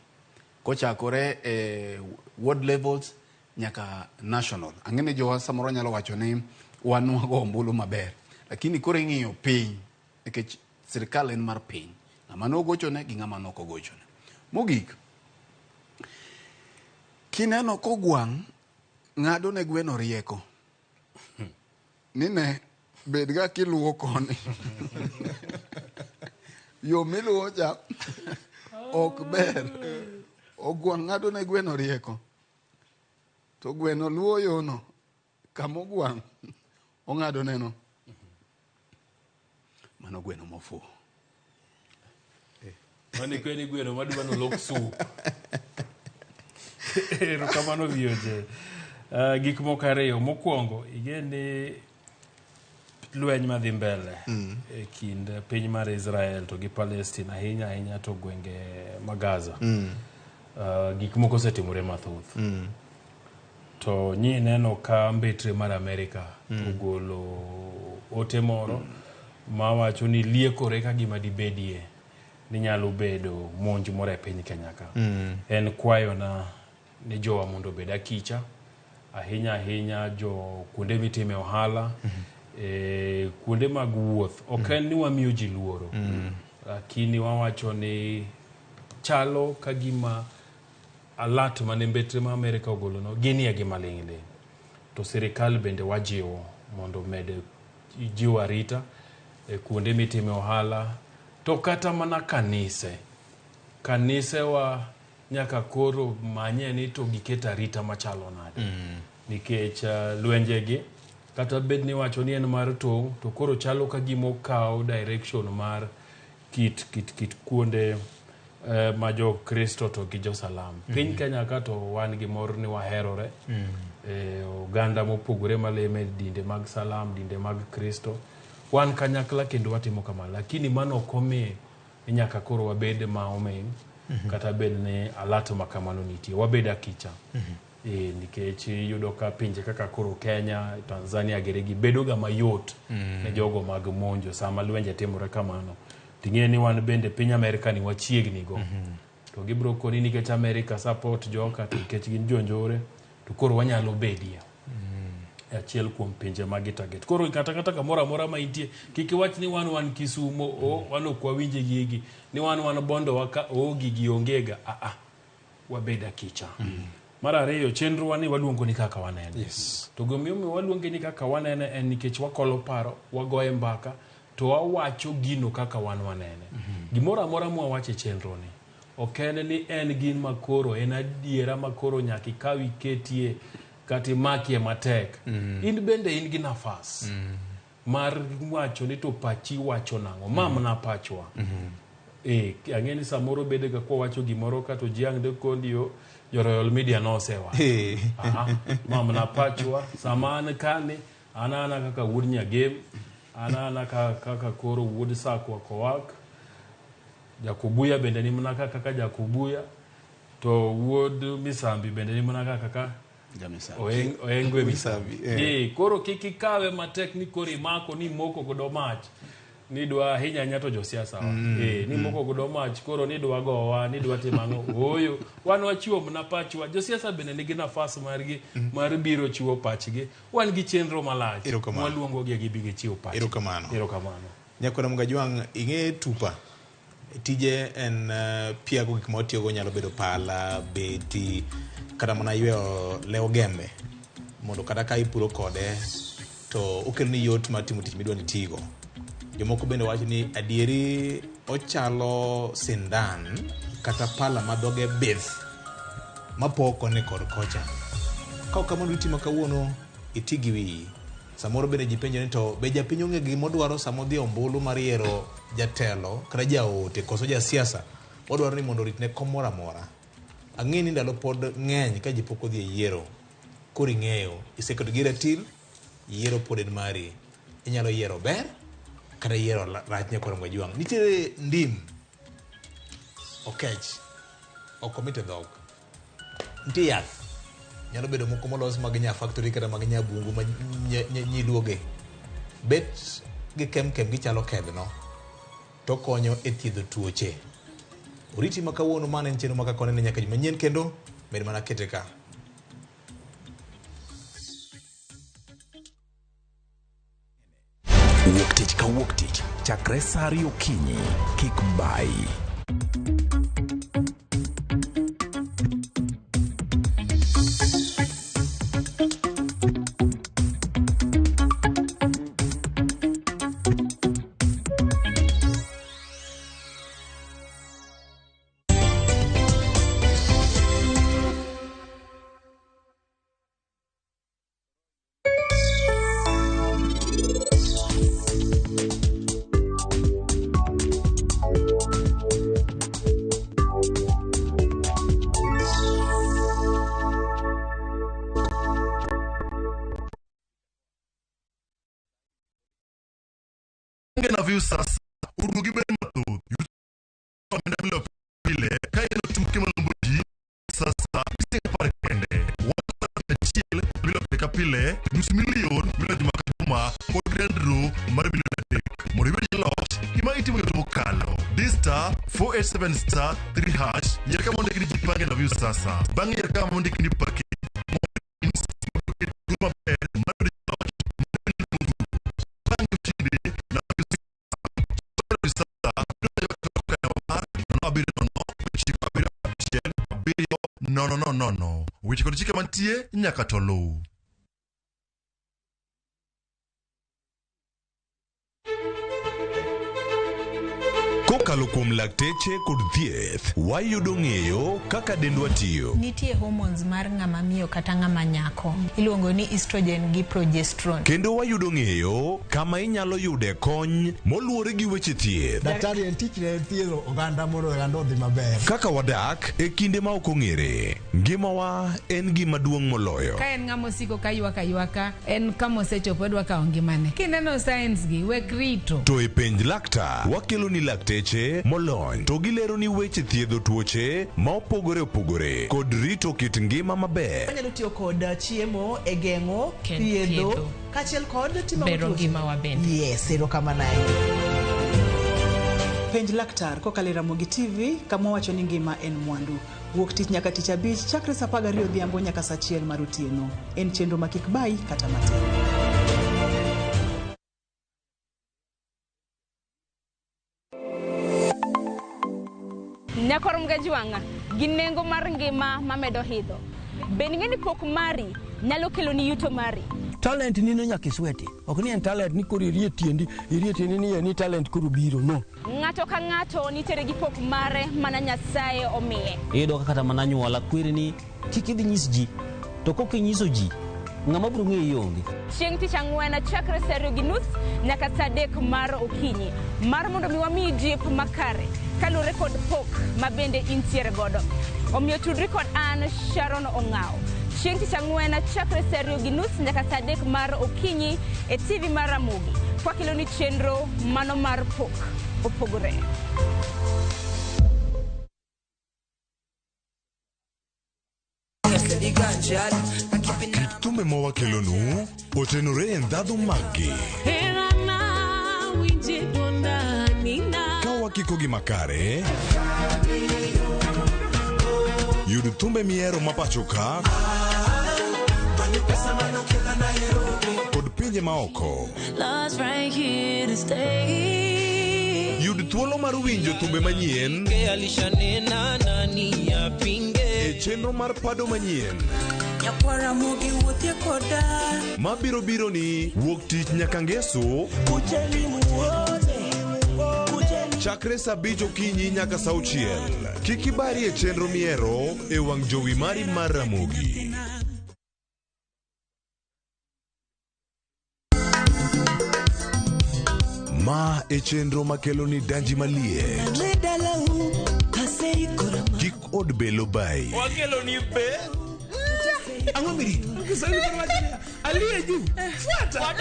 kochakore e ward levels nyaka national. Ang'e ni jowa samoro nyalo wacho ni wan wago ombulu maber, lakini koro ing'iyo piny nikech sirikal en mar piny, ng'ama nogochone gi ng'ama nok ogochone. Mogik, kineno kogwang' ng'ado ne gweno rieko ni ne bed ga kiluwo koni yo miluwo cha ok ber. Ogwang' ng'ado ne gweno rieko to gweno luwo yono kama ogwang' ong'ado neno mano gweno mofuwo. Mano ikwe ni gweno madwa nolok sup. Erokamano VOJ. Gik moko ariyo. Mokwongo, ing'e ni lweny madhi mbele e kind piny mar Israel to gi Palestine ahinya ahinya to gwenge ma Gaza. Gik moko osetimore mathoth. To nyi neno ka mbetre mar Amerika ogolo ote moro mawacho ni liekore ka gima dibedie ni nyalo bedo monj moro e piny Kenya ka. En kwayona ni jowa mondo obed akicha ahinya ahinya jo kuonde mitime ohala kuonde mag wuoth. Ok en ni wamiyo ji luoro, lakini wawacho ni chalo ka gima alert mane mbetre ma Amerika ogolo no ginie gi maling' ling'. To sirikal bende wajiwo mondo omed jiwo arita e kuonde mitime ohala to kata mana kanise. Kanisewa nyaka koro manye ni to giket arita machalo nade. Nikech lwenje gi kata bed ni wacho ni en mar tong' to koro chalo ka gima okawo direction mar kit kit kit kuonde ma jo Kristo to gi jo Salam. Piny Kenya ka to wan gi mor ni waherore. Oganda mopogore maleme dinde mag Salam, dinde mag Kristo. Wan kanyakla kendo watimo kamano. Lakini mano ok omiyo ni nyaka koro wabed ma omeng' kata bed ni alert ma kamano nitie. Wabed akicha. Nikech iyudo ka pinje kaka koro Kenya, Tanzania giri gi bedo ga mayot ne jogo mag monjo sama lwenje timore kamano. Ting'e ni wan bende piny Amerika ni wachiegni go. To gibiro koni nikech Amerika support joka to nikech gin jonjore to koro wanyalo bedie achiel kuom pinje ma gi target. Koro kata kata kamoro amora ma intie kik iwach ni wan wan Kisumo o wan ok wawinje gigi ni wan wan Bondo waka o gigi onge ga a a wabed akicha. Mar ariyo chenro wa ni waluongo ni kaka wanene. To gimomiyo waluonge ni kaka wanene en nikech wakolo paro, wagoye mbaka to wawacho gino kaka wan wanene. Gimoro amora mwawacho e chenro ni ok en ni en gima koro en adiera ma koro nyaka ikaw iketie kata imakie matek. In bende in gi nafas mar wacho ni to pachi wacho nang'o. Ma mana pachwa. Ang'e ni samoro bede ga kwawacho gimoro ka to ji ang' de kondi jo Royal Media nosewacho. Ma mana pachwa. Sama an kani, an ana kaka wuod Nyagem, an ana kaka koro wuod Sakwa Kowak, Jakubuya bende ni mana kaka Jakubuya, to wuod Misambi bende ni mana kaka Oengwe Misambi. Koro kik ikawe matek ni koro imako ni moko godo mach. Nidwa ahinya ahinya to josiasa wa. Ni moko godo mach koro nidwa gowa, nidwa timo ang'o. Ooyo, wan wachiwo mana pachwa. Josiasa bende nigi nafas margi mar biro chiwo pachgi. Wan gi chenro malach. Mwaluongo gi gibi gichiw pachgi. Erokamano. Erokamano. Nyakwara Mugajwang', ing'e tupa tije en piago gik ma watiyogo nyalo bedo pala, beti, kata mana yweyo lew gembe mondo kata ka ipuro kode To okeloni yot mar timo tich midwa ni itigo. Jomoko bende wacho ni adieri ochalo sindan kata pala ma dhoge bith mapoko koni kod kocha. Ka ok kamano itimo kawuono iti gi wiyi. Samoro bende ji penjo ni to be japiny ong'e gima odwaro sama odhi e ombulu mar yiero jatelo kata jaote koso jasiasa odwaro ni mondo oritne kom moro amora. Ang'e ni ndalo pod ng'eny ka ji pok odhi e yiero. Koro ing'eyo iseketo gi ratil yiero pod en mari. Inyalo yiero ber kata yiero rach nyakwar Mwajwang'. Nitiere ndim okech ok omit e dhok. Nitie yath nyalo bedo moko molos mag nya factory kata mag nya bungu ma nyiluoge. Bet gi kem gichalo kedhno to konyo e thiedho tuoche. Oriti ma kawuono mano en chenro ma kaka wanene nyaka juma manyien kendo med mana kete ka. Wuok tich ka wuok tich chakre sa 2 okinyi kik bayi. Na view sasa urugi ber mathoth yud omenda pile pile ka in otim malombo ji sasa siling apar kende wach achiel milo pile ka pile nus milion milo juma ka juma kod grand draw mar milion 3 mondo ibed jaloch gima itimo yot mokalo di star 487 star 3 hash yier kama ondiki ni jipange na view sasa bang' yier kama ondiki ni package mondo maber mar bedo jaloch bang' ushindi na 0 0 0 weche kod chike mantie nyaka to luw. Kokalo kuom lakteche kod thieth, wayudo ng'eyo kaka dendwa tiyo. Nitie hormones mar ng'ama miyo kata ng'ama nyako iluongo ni estrogen gi progesterone. Kendo wayudo ng'eyo kama inyalo yude kony moluwore gi weche thieth. Daktari en tichne en thiedho oganda mondo oganda odhi maber. Kaka wadak e kinde ma ok ong'ere, ngimawa en gima duong' moloyo. Ka en ng'ama osiko ka ywak aywaka, en kama osechopo odwa kawo ngimane. Kineno signs gi, wek rito. To e penj laktar, wakelo ni lakteche molony to gilero ni weche thiedho tuoche ma opogore opogore kod rito kit ngima maber. Wanyalo tiyo kod chiemo e geng'o, thiedho, thiedho. kaachiel kod timo Bero tuoche. ngimawa bende. Yes, erokamano ahinya. Penj laktar kokalo e Ramogi TV kama wacho ni ngima en mwandu. Wuok tich nyaka tich abich chakre saa 12 odhiambo nyaka saa 1 mar otieno. En chenro ma kik bayi kata matin. Nyakwar Mgajwang'a gi nengo mar ngima mamedo idho. Be ing'e ni pok mari nyalo keloni yuto mari? Talent nino nyaka isweti. Ok ni en talent ni koro irie tiendi, irie tiendi ni ni talent koro biro, no. Ng'ato ka ng'ato nitiere gi pok mare mana Nyasaye omiye. Iyudo ka kata mana anyuola kweri ni kik idhi nyis ji, to kok inyiso ji, ng'ama biro ng'eyi onge. Chieng' tich ang'wen chakre saa 2:30 nyaka saa 3 mar okinyi mar mondo mi wamiyi jip makare kaluwore kod pok ma bende intiere godo. Omiyo tudri kod an Sharon Ong'aw. Chieng' tich ang'wen chakre saa 2:30 nyaka saa 3 mar okinyi e TV mar Ramogi. Kwakeloni chenro mano mar pok opogore. Kit thumbe ma wakelonu otenore e ndhadhu maggi. Ka wakikogi makare, yud thumbe mihero ma pacho ka kod pinje maoko. Love's right here to stay. Yud thuolo mar winjo thumbe manyien e chenro mar pado manyien. Nyakwara mogi wuothie koda. Mabiro biro ni wuok tich nyaka ngeso chakre saa abich okinyi nyaka saa auchiel. Kik ibari e chenro miero e wang' jowi mari mar Ramogi. Ma e chenro makelo ni danji maliet. Kik od belo bai. Wakelo ni be. Ang'o mirito? Kiswahili koro wacho niya, aliye juu. Fuata.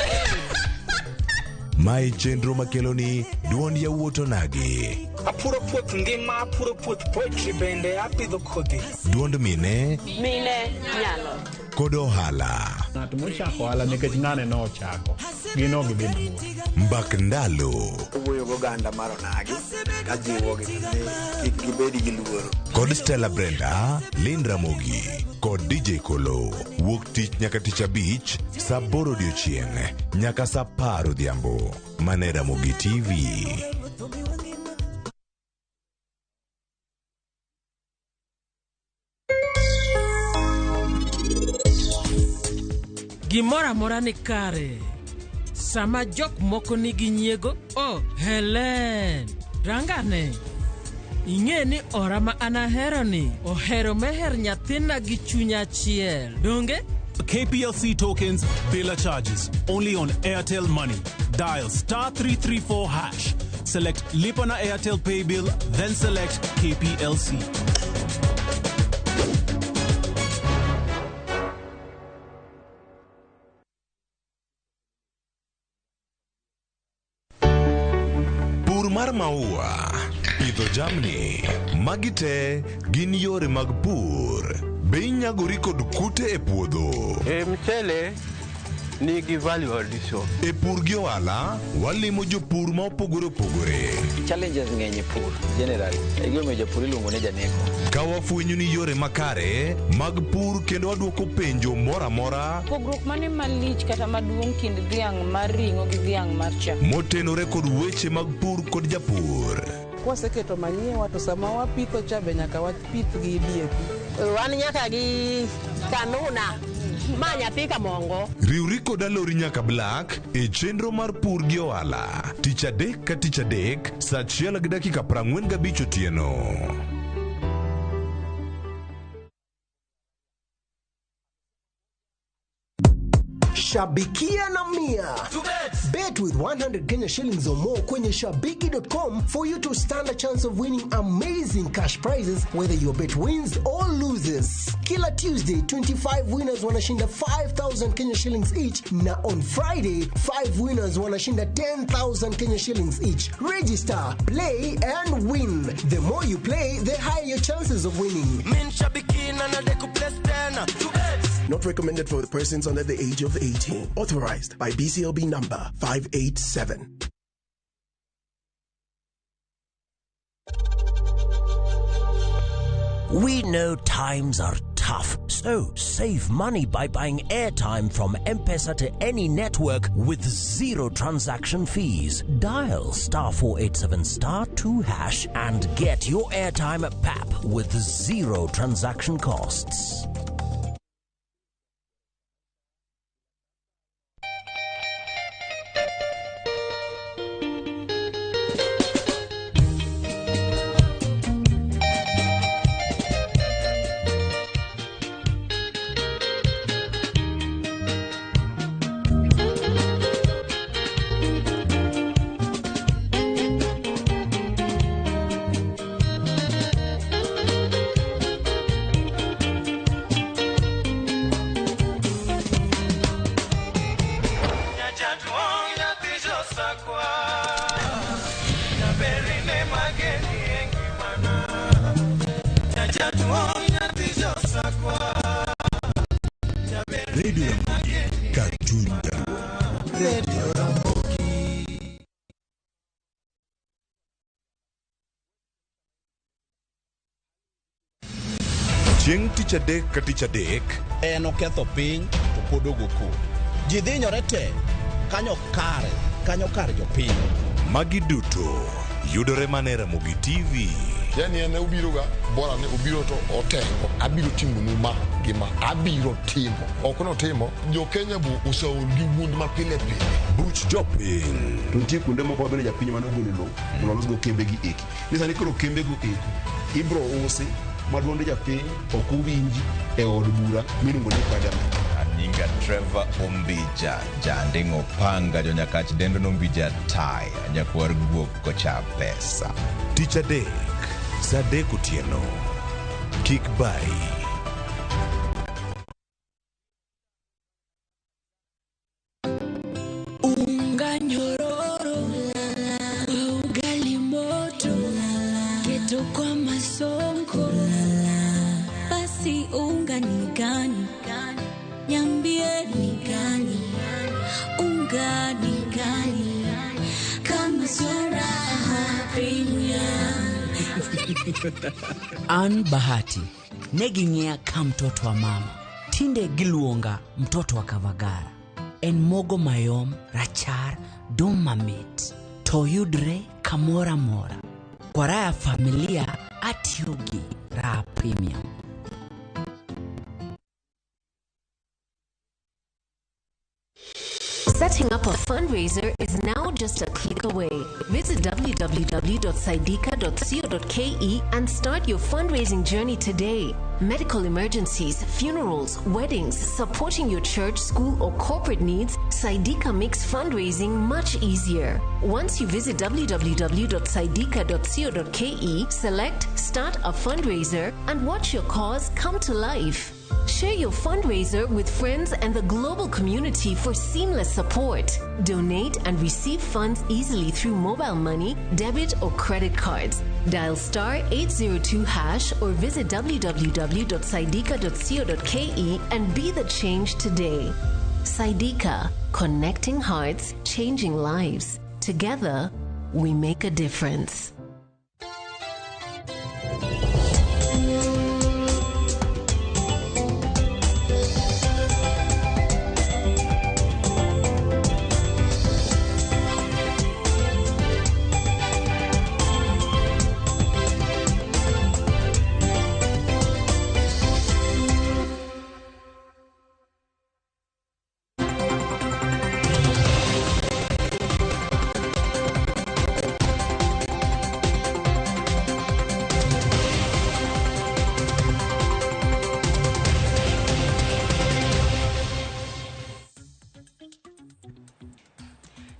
Ma e chenro makelo ni duond yawuot onagi. Apuro puoth ngima, apuro puoth poetry bende apidho kodhi. Duond mine Mine nyalo. kod ohala. Ng'at mochako ohala nikech ng'ane nochako, gin ok gidhi mabor. Mbak ndalo Owuoyo goganda mar onagi kajiwogi ni kik gibed gi luoro. kod Stella Brenda, Lynn Ramogi kod DJ Kolo. Wuok tich nyaka tich abich saa aboro odiochieng' nyaka saa apar odhiambo. Mane Ramogi TV. Gimoro amora ni kare. Sama jok moko nigi nyiego, oh, Helen, rangane. Ing'e ni ora ma an ahero ni ohero meher nyathina gi chuny achiel. Donge? KPLC tokens, biller charges. Only on Airtel Money. Dial star 334 hash. Select Lipana Airtel Pay Bill, then select KPLC. Pur mar maua, pidho jamni, magi te gin yore mag pur. Be inyagori kod kute e puodho? E mchele nigi value addition. E pur gi ohala, walimo jopur ma opogore opogore. Challenges ng'eny e pur generally. E gimomiyo japur iluongo ni janeko. Ka wafwenyo ni yore makare mag pur kendo wadwoko penjo moro amora Pogruok mane malich kata maduong' kind dhiang' mar ring'o gi dhiang' mar chak? motenore kod weche mag pur kod japur. Kwaseketo manyiwa to sama wapitho cha be nyaka wapith gi DAP. Wan nyaka gi kanuna ma nyathi kamongo. Riwri kod Alori nyaka Black e chenro mar pur gi ohala tich adek ka tich adek saa achiel gi dakika 45 otieno. Shabikia na Mia. Bet with 100 Kenya shillings or more kwenye shabiki.com for you to stand a chance of winning amazing cash prizes whether your bet wins or loses. Kila Tuesday 25 winners wanashinda 5000 Kenya shillings each na on Friday 5 winners wanashinda 10,000 Kenya shillings each. Register, play and win. The more you play, the higher your chances of winning. Min shabiki na nadeku place tena. Not recommended for persons under the age of 18. Authorized by BCLB number 587. We know times are tough, so save money by buying airtime from M-Pesa to any network with zero transaction fees. Dial star 487 star 2 hash and get your airtime at PAP with zero transaction costs. Nyajaduong' nyathi josakwa. Nyaberine mageni e ngimana. Nyajaduong' nyathi josakwa. Radio Ramogi, kachuny jaluo. Radio Ramogi. Chieng' tich adek ka tich adek En oketho piny to pod ogo koko. Ji dhinyore te kanyo kare, kanyo kar jopiny. Magi duto yudore mana e Ramogi TV. Yani en obiroga bora ni obiro to otengo abiro timonu ma gi gima abiro timo. Ok notimo, jo Kenya bu oseol gi wuond ma pile pile. Buch jopiny. To nitie kuonde moko mabende japiny mane ogolo lowo mondo olosgo kembegi eki. Ni sani koro kembego eko ibro usi ma duond japiny ok owinji e od bura miluongo ni parliament. Nyinga Trevor Ombija, janding'o panga jonyakach dendo nombija taya, nyakwar guok kocha pesa. Tich adek, saa 3 otieno. Kik bayi. Unga nyororo kwa ugali moto, keto kwa masonko. Basi unga ni gani? Niambie ni gani? Unga ni gani? Kama sio Raha Premium. An Bahati ne ging'iya ka mtoto wa mama, tinde giluonga mtoto wa Kavagara. En mogo mayom, rachar, dum mamit, to yudre kamoro amora. Kwa raha ya familia atiyo gi Raha Premium. Setting up a fundraiser is now just a click away. Visit www.saidika.co.ke and start your fundraising journey today. Medical emergencies, funerals, weddings, supporting your church, school, or corporate needs, Saidika makes fundraising much easier. Once you visit www.saidika.co.ke, select Start a Fundraiser and watch your cause come to life. Share your fundraiser with friends and the global community for seamless support. Donate and receive funds easily through mobile money, debit, or credit cards. Dial star 802 hash or visit www.saidika.co.ke and be the change today. Saidika, connecting hearts, changing lives. Together, we make a difference.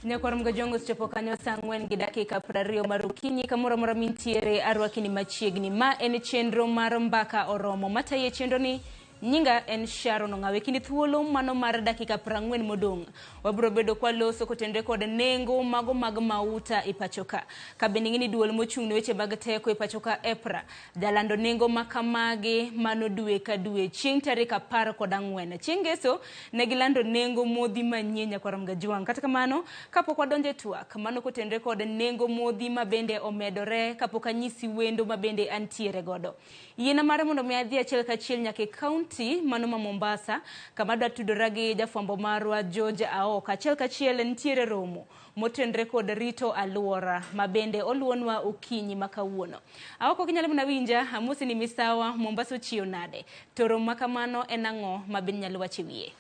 Nyakwar Mgajongo osechopo kanyo saa 4:20 mar okinyi kamoro amora mintiere arwakini machiegni. Ma en chenro mar Mbaka Oromo. Mataye chenro ni nyinga en Sharon Ong'awe. Kinde thuolo mano mar dakika 40 modong'. Wabiro bedo kwa loso kotenore kod nengo mago mag mauta e pacho ka. Ka bende ing'e ni duol mochung' ne weche mag teko e pacho ka EPRA jalando nengo makamagi mano dwe ka dwe chieng' tarik 14. Chieng' ngeso ne gilando nengo modhi manyien nyakwar Mgajwang'. Kata kamano kapok wadonjo e twak mano kotenore kod nengo modhi ma bende omedore kapok anyisi wendo ma bende antiere godo. Yiena mara mondo mi adhi achiel kachiel nyaka e kaunti mano ma Mombasa kama adwa tudora gi jafwambo marwa George Aoka. Achiel kachiel nitiere romo motenre kod rito aluora ma bende oluonwa okinyi ma kawuono. Aoko kinyalo mana winja, amosi ni misawa Mombasa ochiew nade? To romo ma kamano en ang'o ma bende nyalo wacho e wiye?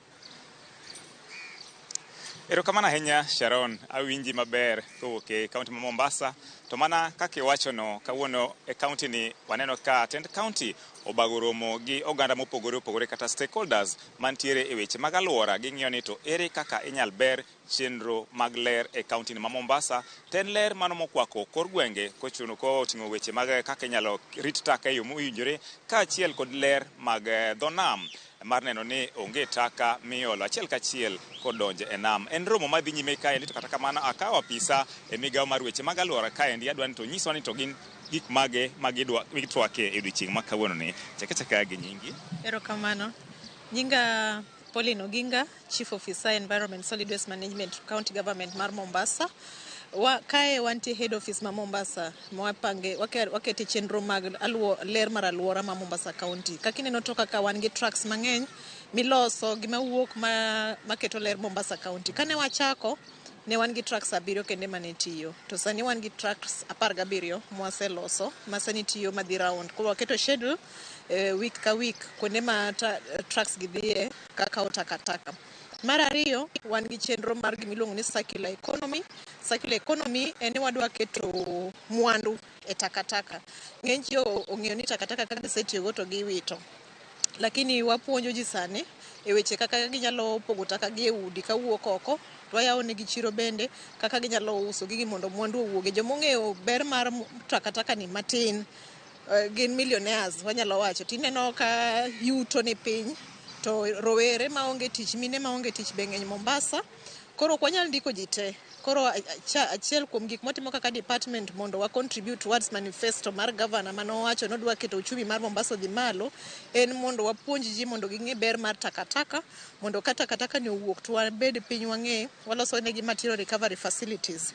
Erokamano ahinya Sharon, awinji maber kowuok e kaunti ma Mombasa. To mana kaka iwachono, kawuono e kaunti ni waneno ka tend kaunti obago romo gi oganda mopogore opogore kata stakeholders mantiere e weche mag alwora. Ging'iyo ni to ere kaka inyal ber chenro mag ler e kaunti ni ma Mombasa. Ten ler mano mokwako kor gwenge kochuno koting'o weche mag kaka inyalo rit taka e yo mowinjore kaachiel kod ler mag dho nam mar neno ni onge taka miolo achiel kachiel kodonjo e nam. En romo madhi nyime kaendi, to kata kamano akawo apisa e migawo mar weche mag alwora kaendi adwa ni to nyiswa ni to gin gik mage ma gitwake e odiochieng' ma kawuono ni. Chak achaka gi nyingi. Erokamano. Nyinga Pauline Oginga, Chief Officer Environment Solid Waste Management, County Government mar Mombasa. Kae wantie head office ma Mombasa ma wapange wakete chenro mag ler mar aluora ma Mombasa County. Kaka ineno to kaka wan gi trucks mang'eny miloso gima wuok maketo ler Mombasa County. Kane wachako ne wan gi trucks 7 kende mane tiyo, to sani wan gi trucks 17 mwaseloso ma sani tiyo madhi round. Koro waketo schedule week ka week kuonde ma trucks gi dhiye kakawo takataka. Mar ariyo, wan gi chenro mar gimiluongo ni circular economy. Circular economy en ni wadwa keto mwandu e takataka. Ng'eny ji ong'eyo ni takataka ka gisetiyogo to giwito. Lakini wapuonjo ji sani e weche kaka ginyalo pogo taka gi e udi kawuok oko, to wayawo negi chiro bende kaka ginyalo uso gigi mondo mwandu owuoge. Jomong'eyo ber mar takataka ni matin, gin millionaires wanyalo wacho. Tineno ka yuto ni piny, to rowere maonge tich, mine maonge tich be ng'eny Mombasa. Koro ok wanyal ndiko ji te. Koro achiel kuom gik mwatimo kaka department mondo wa contribute towards manifesto mar governor manowacho nodwa keto uchumi mar Mombasa odhi malo, en mondo wapuonj ji mondo ging'e ber mar takataka, mondo ka takataka ni owuok to wabed piny wang'e, waloso negi material recovery facilities.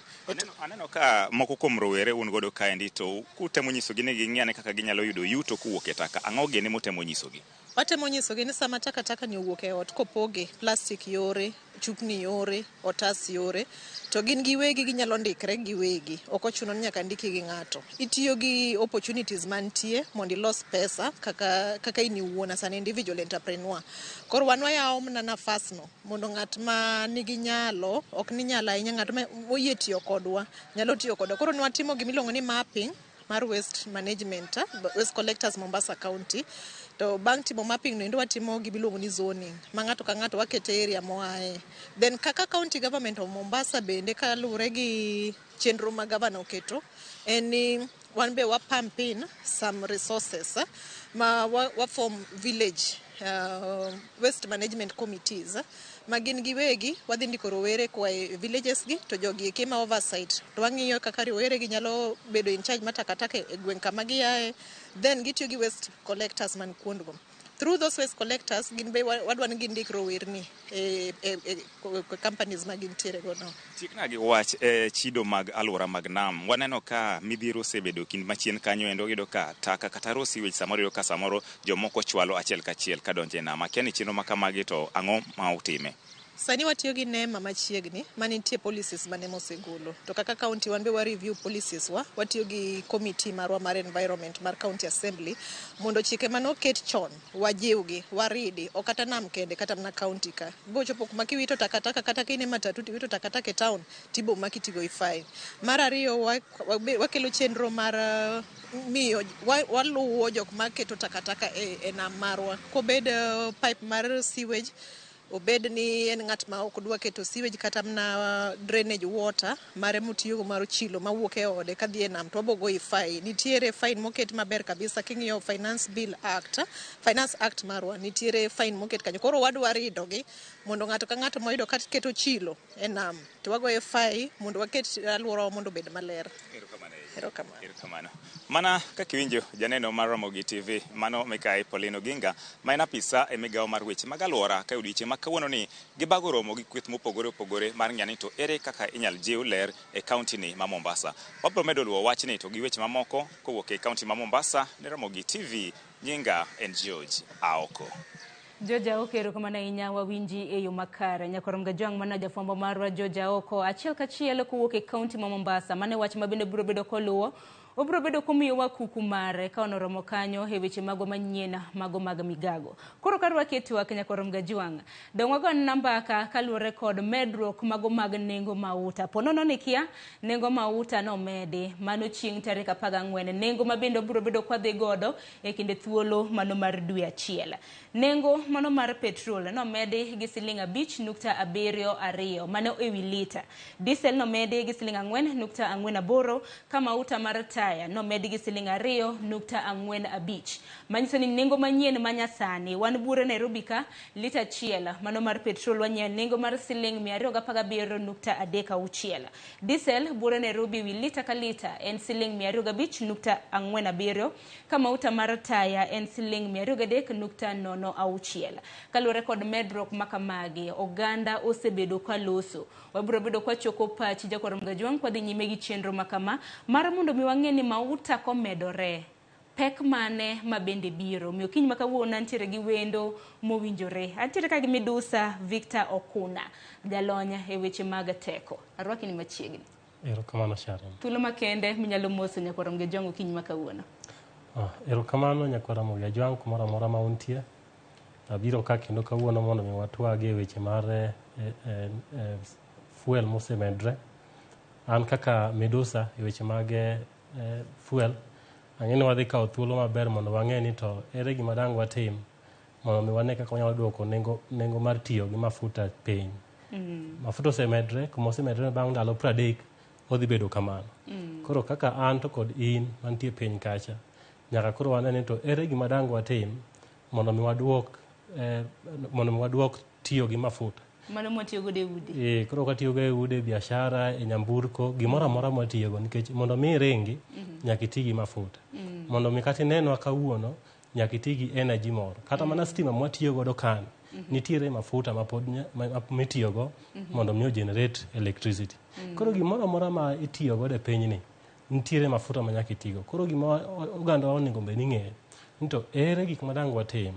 Aneno ka moko kuom rowere un godo kaendi to kutemo nyisogi ni ging'e ane kaka ginyalo yudo yuto kowuok e taka. Ang'o gini mutemo nyisogi? Watemo nyisogi ni sama takataka ni owuok e ot kopoge, plastic yore, chupni yore, otas yore, to gin giwegi ginyalo ndikre giwegi. Ok ochuno ni nyaka ndiki gi ng'ato. Itiyo gi opportunities mantie mondo ilos pesa kaka in iwuon as an individual entrepreneur. Koro wan wayawo mana nafas no mondo ng'at ma nigi nyalo, ok ni nyalo ahinya, ng'at ma oyie tiyo kodwa, nyalo tiyo kodwa. Koro nwatimo gimiluongo ni mapping mar waste management, waste collectors Mombasa County. To bang' timo mapping no endo watimo gimiluongo ni zoning, ma ng'ato ka ng'ato wakete area moaye. Then kaka county government of Mombasa bende kaluwore gi chenro ma governor oketo, en ni wan be wa pump in some resources ma wa form village waste management committees ma gin giwegi wadhi ndiko rowere koa e villages gi to jogi eki ma oversight to wang'iyo kaka rowere gi nyalo bedo in charge mar takataka e gweng' kama giaye, then gitiyo gi waste collectors man kuondgo. Through those waste collectors gin be wadwa ni gindik rowerni e companies ma gintiere go no. Tiekna gi wach chido mag alwora mag nam. Waneno ka midhiero osebedo kind machien kanyo endo iyudo ka taka kata raw sewage samoro iyudo ka samoro jomoko chwalo achiel kachiel kadonjo e nam. Akia ni chenro ma kamagi to ang'o ma utime? Sani watiyo gi NEMA machiegni manitie policies ma NEMA osegolo. To kaka county wan be wa review policies wa, watiyo gi committee marwa mar environment mar county assembly mondo chike manoket chon wajiwgi, waridi, ok kata nam kende kata mana county ka. Bochopo kuma kiwito takataka kata ka in e matatu tiwito takataka e town tibo maki tigoyi fine. Mar ariyo wakelo chenro mar miyo waluwo jok maketo takataka e nam marwa. Kobed pipe mar sewage, obed ni en ng'at ma ok dwa keto sewage kata mana drainage water mare motiyogo mar chilo mawuok e ode kadhi e nam to wabo goyi fine. Nitiere fine moket maber kabisa king'iyo Finance Bill Act, Finance Act marwa nitiere fine moket kanyo. Koro wadwa ridogi mondo ng'ato ka ng'ato moyudo ka keto chilo e nam to wagoye fine mondo waket alworawa mondo obed maler. Erokamano. Erokamano. Mana kaka iwinjo janeno mar Ramogi TV, mano Mikai Pauline Oginga, ma en apisa e migawo mar weche mag alwora ka odiochieng' ma kawuono ni gibago romo gi kweth mopogore opogore mar ng'iyo ni to ere kaka inyal jiw ler e kaunti ni ma Mombasa. Wabiro medo luwo wachni to gi weche mamoko kowuok e kaunti ma Mombasa ne Ramogi TV, nyinga en George Aoko. George Aoko, erokamano ahinya, wawinji e yo makare. Nyakwar Mgajwang' mana jafwambo marwa George Aoko, achiel kachiel kowuok e kaunti ma Mombasa. Mano e wach ma bende biro bedo koluwo. Obiro bedo komiyowa kuku mare ka onoromo kanyo e weche magwa manyien mago mag migago. Koro ka rwaki e twak Nyakwar Mgajwang', dong wagone mbaka kaluwore kod medruok mago mag nengo mauta. Po nono ni kia, nengo mauta nomedi mano chieng' tarik 14, nengo ma bende obiro bedo kwadhi godo e kinde thuolo mano mar dwe achiel. Nengo mano mar petrol nomedi gi siling 5.72 mano ewi lita. Diesel nomedi gi siling 4.48 ka mauta mar taya taya nomed gi siling 2.45. Manyiso ni nengo manyien manyasani wan buore Nairobi ka lita achiel mano mar petrol wanyiewo nengo mar siling 217.36. Diesel buore Nairobi wi lita ka lita en siling 205.47 ka mauta mar taya en siling 203.06. Kaluwore kod medruok makamagi, oganda osebedo ka loso. Wabiro bedo kwa choko pachi jakwar Mgajwang' kwadhi nyime gi chenro makama mar mondo mi wang'e ni mauta komedore pek mane ma bende biro. Omiyo kiny ma kawuono antiere gi wendo mowinjore. Antiere ka gi midusa Victor Okuna, jalony e weche mag teko. Arwaki ni machiegni. Erokamano Sharon. Thuolo makende minyalo moso nyakwar Mgajwang' okinyi ma kawuono. Erokamano nyakwar Mgajwang' kumoro amora ma untie. Abiro ka kendo kawuono mondo mi watwag e weche mar fuel mosemedre. An kaka midusa e weche mag fuel, ang'e ni wadhi kawo thuolo maber mondo wang'e ni to ere gima dang' watim mondo mi wane kaka wanyalo duoko nengo mar tiyo gi mafuta piny. Mafuta osemedre, kuma osemedre bang' ndalo 30 odhi bedo kamano. Koro kaka an to kod in mantie piny kacha, nyaka koro wane ni to ere gima dang' watim mondo mi waduok tiyo gi mafuta. Mano mwatiyo godo e udi. Koro katiyo go e ude, biashara, e nyamburko, gimoro amora mwatiyogo nikech mondo mi iringi nyaka iti gi mafuta. Mondo mi kata inenwa kawuono nyaka iti gi energy moro. Kata mana stima mwatiyo godo kan, nitiere mafuta ma pod mitiyogo mondo mi generate electricity. Koro gimoro amora ma itiyo godo e pinyni nitiere mafuta ma nyaka itigo. Koro gima oganda onego bed ni ng'eyo ni to ere gik ma dang' watim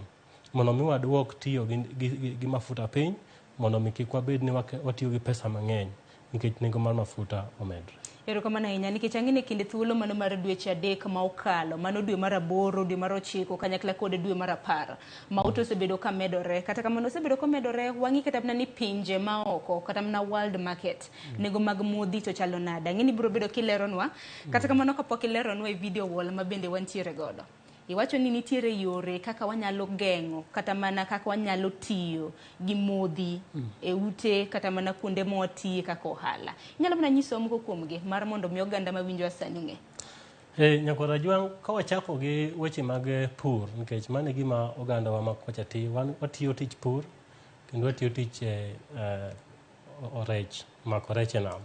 mondo mi waduok tiyo gi mafuta piny mondo mi kik wabed ni watiyo gi pesa mang'eny nikech nengo mar mafuta omedre. Erokamano ahinya nikech ang'e ni kinde thuolo mano mar dweche 3 ma okalo, mano dwe mar 8, dwe mar 9 kanyakla kod dwe mar 10, mauta osebedo ka medore. Kata kamano osebedo komedore, wang'i kata mana ni pinje ma oko, kata mana world market, nengo mag modhi to chalo nade. Ang'e ni biro bedo kileronwa, kata kamano kapok ileronwa e video wall ma bende wantiere godo. Iwacho ni nitiere yore kaka wanyalo geng'o kata mana kaka wanyalo tiyo gi modhi e ute kata mana kuonde ma watiye kaka ohala. Inyalo mana nyisowa moko kuomgi mar mondo mi oganda mawinjowa sani ong'e. Nyakwar Ajwang', ka wachako gi weche mag pur, nikech mano e gima ogandawa ma kocha tiyo, wan watiyo tich pur kendo watiyo tich rech, mako rech e nam.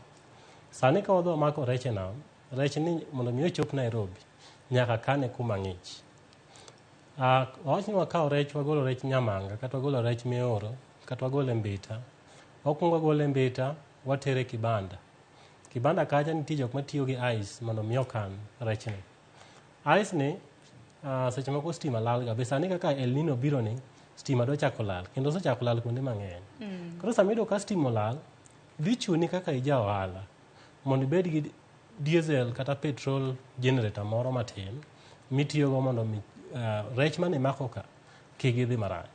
Sani ka wadhi mako rech e nam, rech ni mondo mi ochop Nairobi nyaka kane kuma ng'ich. Wawach ni wakawo rech, wagolo rech Nyamanga, kata wagolo rech Mioro, kata wagolo Mbita. Wakwongo wagolo Mbita, watere kibanda. Kibanda kacha nitie jok matiyo gi ice mondo mi okan rechni. Ice ni seche moko stima lal ga. Be sani kaka El Nino biro ni, stima dwa chako lal, kendo osechako lal kuonde mang'eny. Koro sama iyudo ka stima olal, dhi chuni kaka ija ohala mondo ibed gi diesel kata petrol generator moro matin mitiyogo mondo mi rech mane mako ka kik gidhi marach.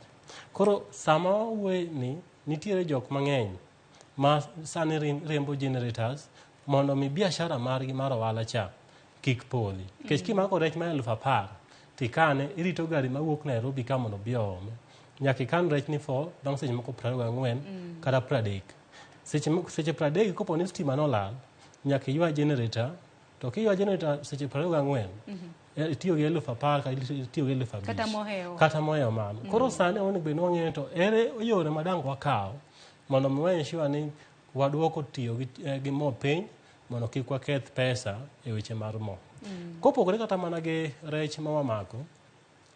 Koro sama wawuoye ni nitiere jok mang'eny ma sani riembo generators mondo mi biashara margi mar ohala cha kik podhi. Nikech kimako rech ma 10,000 tikane, irito gari mawuok Nairobi ka mondo obi oome. Nyaka ikan rech ni for bang' seche moko 24 kata 30. Seche 30 kopo ni stima nolal, nyaka iywa generator. To kiywa generator seche 24 itiyo gi 10,000 kata itiyo gi 5,000. Kata mohewo. Kata mohewo mano. Koro sani onego bed ni wang'eyo to ere yore ma dang' wakaw mondo mi wa ensure ni waduoko tiyo gi mo piny mondo kik waketh pesa e weche mar mo. Kopogore kata mana gi rech ma wamako,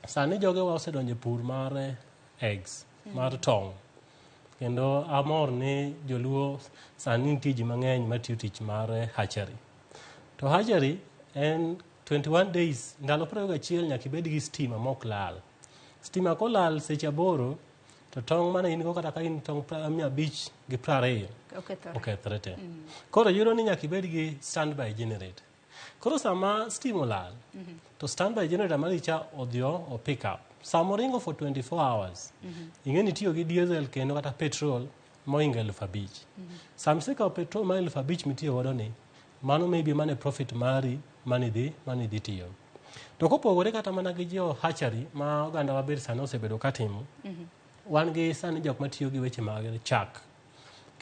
sani jogewa osedonjo e pur mar eggs, mar tong'. Kendo amor ni joluo sani nitie ji mang'eny matiyo tich mar hatchery. To hatchery en 21 days, ndalo 21 nyaka ibed gi stima mok lal. Stima kolal seche 8 to tong' mane in go kata ka in tong' 520 okethore te. Koro yudo ni nyaka ibed gi standby generator. Koro sama stima olal, to standby generator mari cha odhi o pick up. Sama oringo for 24 hours, ing'e ni itiyo gi diesel kendo kata petrol mohingo 5,000. Sama isekawo petrol mar 5,000 mitiyo godo ni, mano maybe mane profit mari mane idhi tiyo. To kopogore kata mana gi jo hatchery ma oganda waber sani osebedo katimo, wan gi sani jok matiyo gi weche mag chak.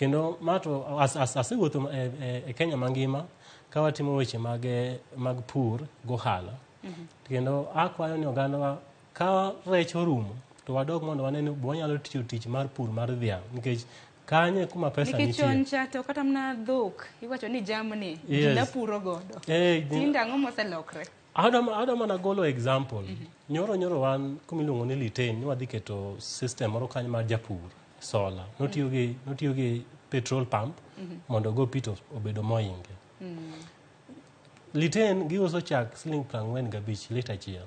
Kendo ma to asewuotho e Kenya mangima ka watimo weche mag pur gohala. Kendo akwayo ni ogandawa ka rech orumo to wadog mondo wane ni wanyalo tiyo tich mar pur mar dhiang' nikech kanye kuma pesa Nikech nitie. chon cha to kata mana dhok iwacho ni jamni ji Yes. ne puro godo. Tinde ang'o moselokre? Adwa mana golo example. Nyoro wan kuma iluongo ni Litein ni wadhi keto system moro kanyo mar japur solar. Notiyo gi petrol pump mondo ogo pi to obedo moinge. Litein giuso chak siling 45 lita achiel.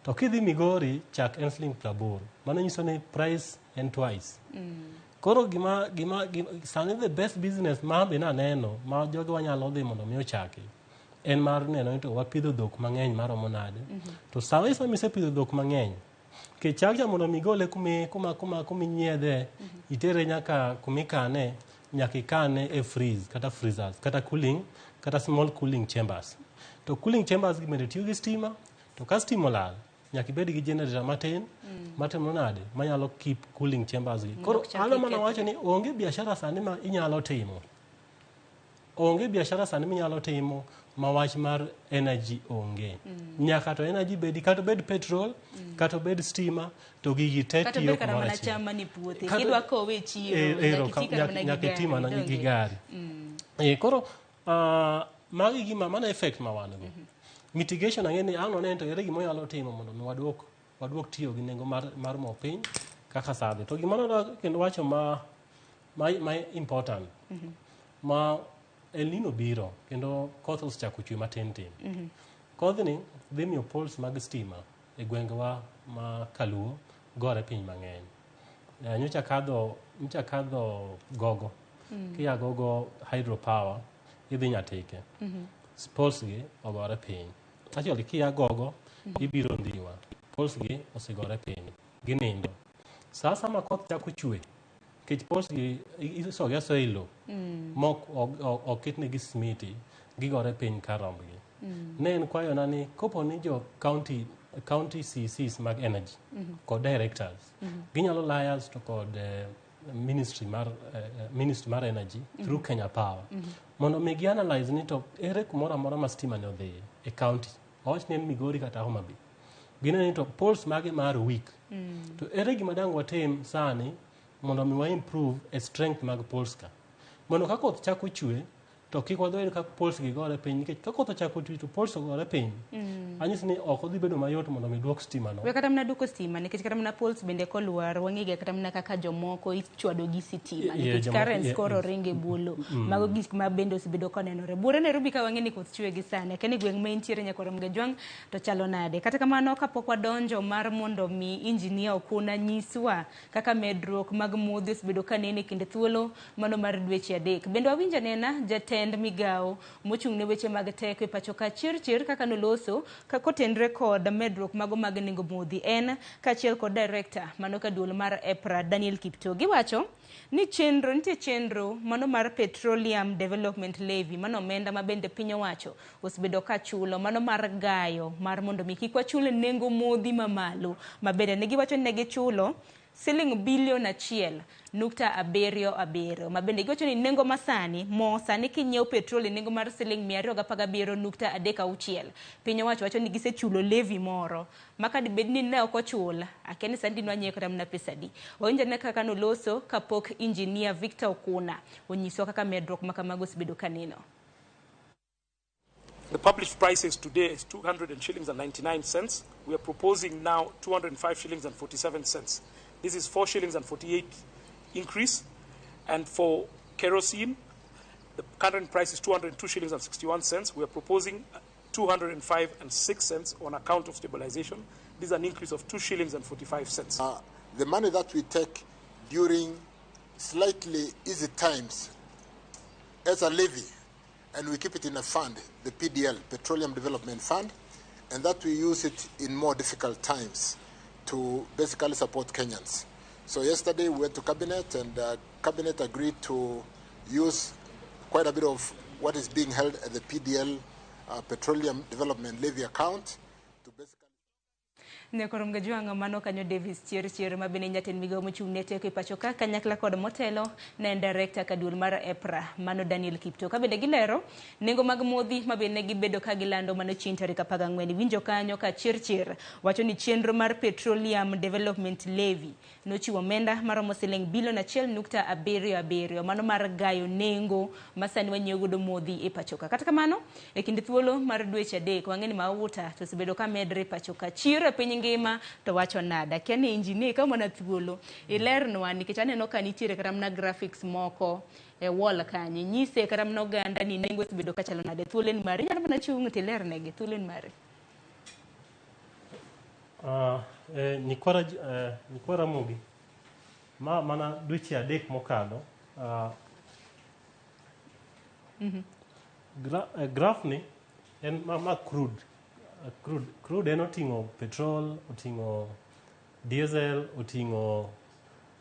To kidhi Migori chak en siling 80. Mano nyiso ni price en twice. Koro gima sani the best business ma be naneno ma jogewa nyalo dhi mondo mi ochaki en mar neno ni to wapidho dhok mang'eny maromo nade. To sama isepidho dhok mang'eny, nikech chak cha mondo mi igole kuma inyiedhe, itere nyaka kumikane, nyaka ikane e freeze kata freezers kata cooling kata small cooling chambers. To cooling chambers gi bende tiyo gi stima, to ka stima olal, nyaka ibed gi generator matin matimo nade manyalo keep cooling chambers gi. Koro adwa mana wacho ni onge biashara sani ma inyalo timo. Onge biashara sani minyalo timo ma wach mar energy onge. Nyaka to energy bedi, kata obed petrol, kata obed stima, to gigi te Kata tiyo obed kata kumoro mana achiel. cham manie puothe, kidwa kowe e chiro, nyaka iti kata mana gi Nyaka iti gari, mana gi donge? gari. Koro magi gima mano effect ma wan go. Mitigation ang'e ni ang' none to ere gima wanyalo timo mondo mi waduok tiyo gi nengo mar mo piny kaka sadhi. To gima nadwa kendo wacho ma important ma El Nino biro kendo koth osechako chwe matin tin. Kodhni dhi miyo poles mag stima e gwengewa ma Kaluo gore piny mang'eny. Nyocha kadho Gogo. Kia Gogo hydropower idhi Nyatike. Poles gi ogore piny. Actually kia Gogo ibiro Ndhiwa. Poles gi osegore piny. Ginindo. Sasa ma koth chako chwe, nikech poles gi isogi asoya e lowo, mok oketnegi simiti, gigore piny kar rombgi. Ne en kwayona ni kopo ni jo county CCs mag energy kod directors ginyalo liaise to kod ministry mar energy through Kenya Power mondo mi gi analyze ni to ere kumoro amora ma stima ne odhiye e county. Wawach ni en Migori kata Homa Bay. Gineno ni to poles mage mar weak. To ere gima dang' watim sani mondo mi wa improve e strength mag poles ka. Mondo ka koth chako chwe to kik wadhi ka poles gi gore piny, nikech ka koth ochako chwe to poles ogore piny. Anyisi ni ok odhi bedo mayot mondo mi duok stima no. We kata mana duoko stima nikech kata mana poles bende kolwar wang'ega kata mana kaka jomoko ichwado gi sitima nikech currents koro ringe bolo. Mago gik ma bende osebedo konenore. Buore Nairobi ka wang'e ni koth chwe gi sani, akia ni gweng' ma entiere nyakwar Mgajwang' to chalo nade. Kata kamano kapok wadonjo mar mondo mi injinia Okuna nyiswa kaka medruok mag modhi osebedo kanene kinde thuolo mano mar dweche 3. Bende wawinjo anena jatend migawo mochung' ne weche mag teko e pacho ka Chirchir kaka noloso kotenre kod medruok mago mag nengo modhi en kaachiel kod director mano ka duol mar EPRA Daniel Kiptoo. Giwacho ni nitie chenro mano mar Petroleum Development Levy mano omenda ma bende piny owacho osebedo ka chulo mano mar gayo mar mondo mi kik wachul nengo modhi mamalo ma bende ne giwacho ni ne gichulo siling bilion 1.77 ma bende giwacho ni nengo masani mo sani kinyiewo petrol e nengo mar siling 217.36 piny owacho wacho ni gisechulo levy moro ma kadibed ni ne ok ochul akia ni sani dinwanyiewo kata mana pesa adi. Wawinjo ane kaka noloso kapok injinia Victor Okuna onyiswa kaka medruok ma kamago osebedo kaneno. The published prices today is 200 shillings and 99 cents. We are proposing now 205 shillings and 47 cents. This is 4 shillings and 48 increase. And for kerosene, the current price is 202 shillings and 61 cents. We are proposing 205 and 6 cents on account of stabilization. This is an increase of 2 shillings and 45 cents. The money that we take during slightly easy times as a levy, and we keep it in a fund, the PDL, Petroleum Development Fund, and that we use it in more difficult times to basically support Kenyans. So yesterday we went to Cabinet, and Cabinet agreed to use quite a bit of what is being held at the PDL Petroleum Development Levy account. Nyakoro Mgajwang' mano kanyo Davis Chirchir ma bende jatend migawo mochung' ne teko e pacho ka kanyakla kod motelo ne en director kaduol mar EPRA mano Daniel Kiptoo. Ka bende gilero nengo mag modhi ma bende gibedo ka gilando mano chieng' tarik 14. Iwinjo kanyo ka Chirchir wacho ni chenro mar Petroleum Development Levy nochiwo omenda maromo siling bilion 1.77 mano mar gayo nengo ma sani wanyiewo godo modhi e pacho ka. Kata kamano, e kind thuolo mar dweche 3 wang'e ni mauta to osebedo ka medre e pacho ka. Chiro e piny ngima to wacho nade? Akia ni engineer ikaw mana thuolo ilernwa nikech aneno ka nitiere kata mana graphics moko e wall kanyo. Inyise kata mana oganda ni nengo osebedo ka chalo nade. Thuolo en mari. Inyalo mana chung' to ilernegi. Thuolo en mari. Nyikwa Ramogi, ma mana dweche 3 mokalo, graph ni en ma crude. Crude en oting'o petrol, oting'o diesel, oting'o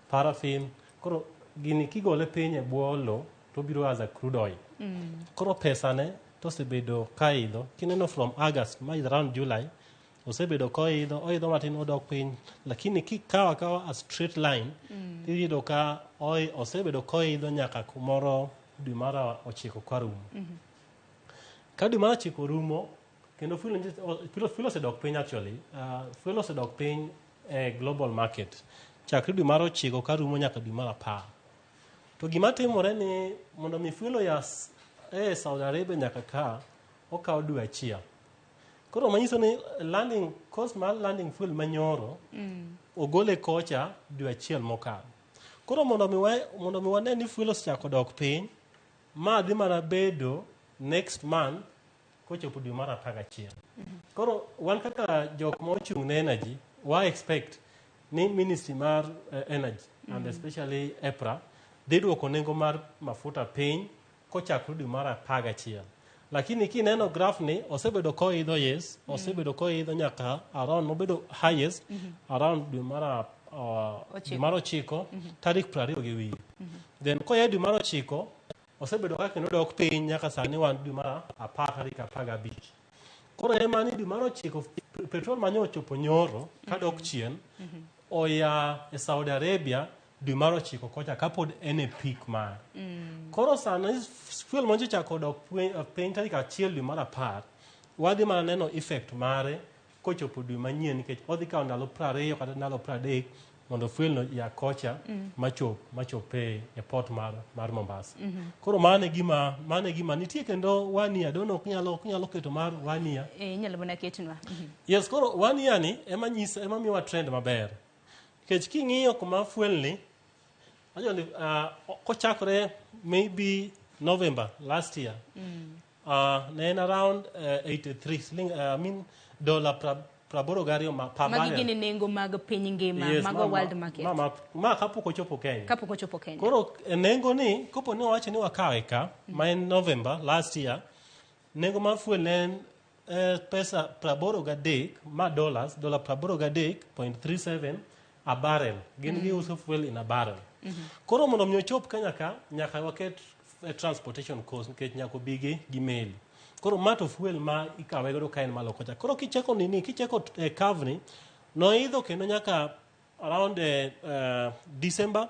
paraffin. Koro gini kigole piny e bwo lo to obiro as a crude oil. Koro pesa ne to osebedo ka idho. Kineno from August, ma is around July, osebedo koidho, oidho matin odok piny, lakini kikawo akawa a straight line, tiyudo ka osebedo koidho nyaka kumoro dwe mar 9 karumo. Ka dwe mar 9 rumo, kendo fuel osedok piny actually, fuel osedok piny e global market. Chakre dwe mar 9 karumo nyaka dwe mar 10. To gima timore ni mondo mi fuel oya e Saudi Arabia nyaka ka, okawo dwe 1. Koro manyiso ni landing cost mar landing fuel manyoro ogole kocha dwe 1 mokalo. Koro mondo mi wane ni fuel osechako dok piny, ma dhi mana bedo next month kochopo dwe mar 11. Koro wan kaka jok ma ochung' ne energy, wa expect ni ministry mar energy and especially EPRA dhi duoko nengo mar mafuta piny kochakore dwe mar 11. Lakini kineno graph ni osebedo koidho, yes, osebedo koidho nyaka around mobedo highest around dwe mar 9 tarik 22. Then koya dwe mar 9 osebedo ka kendo dok piny nyaka sani wan dwe mar 10 tarik 15. Koro ema ni dwe mar 9 petrol manyo ochopo nyoro kadok chien oya e Saudi Arabia dwe mar 9 kocha kapod en e peak mar. Koro sani fuel manyo chako dok piny tarik 1 dwe mar 10, wadhi mana neno effect mare kochopo dwe manyien nikech odhi kawo ndalo 20 kata ndalo 30 mondo fuel no ya kocha machop e port mar Mombasa. Koro mane gima nitie kendo 1 year, don't know kinyalo keto mar 1 year. Inyalo mana ketnwa. Yes, koro 1 year ni ema nyisa ema miwa trend maber. Nikech king'iyo kuma fuel ni actually kochakore maybe November last year. Ne en around 83 siling, I mean dollar 82 ma per barrel. Magi gin nengo mag piny ngima, mago world market. Ma kapok ochopo Kenya. Kapok ochopo Kenya. Koro nengo ni kopo ni wawacho ni wakawe ka ma en November last year, nengo mar fuel ne en pesa 83 ma dollars, dollar 83.37 a barrel. Gin giuso fuel in a barrel. Koro mondo mi ochop Kenya ka, nyaka waket transportation cost nikech nyaka obi gi meli. Koro ma to fuel ma ikawe godo ka en malo kocha. Koro kicheko nini, kicheko curve ni, noidho kendo nyaka around December,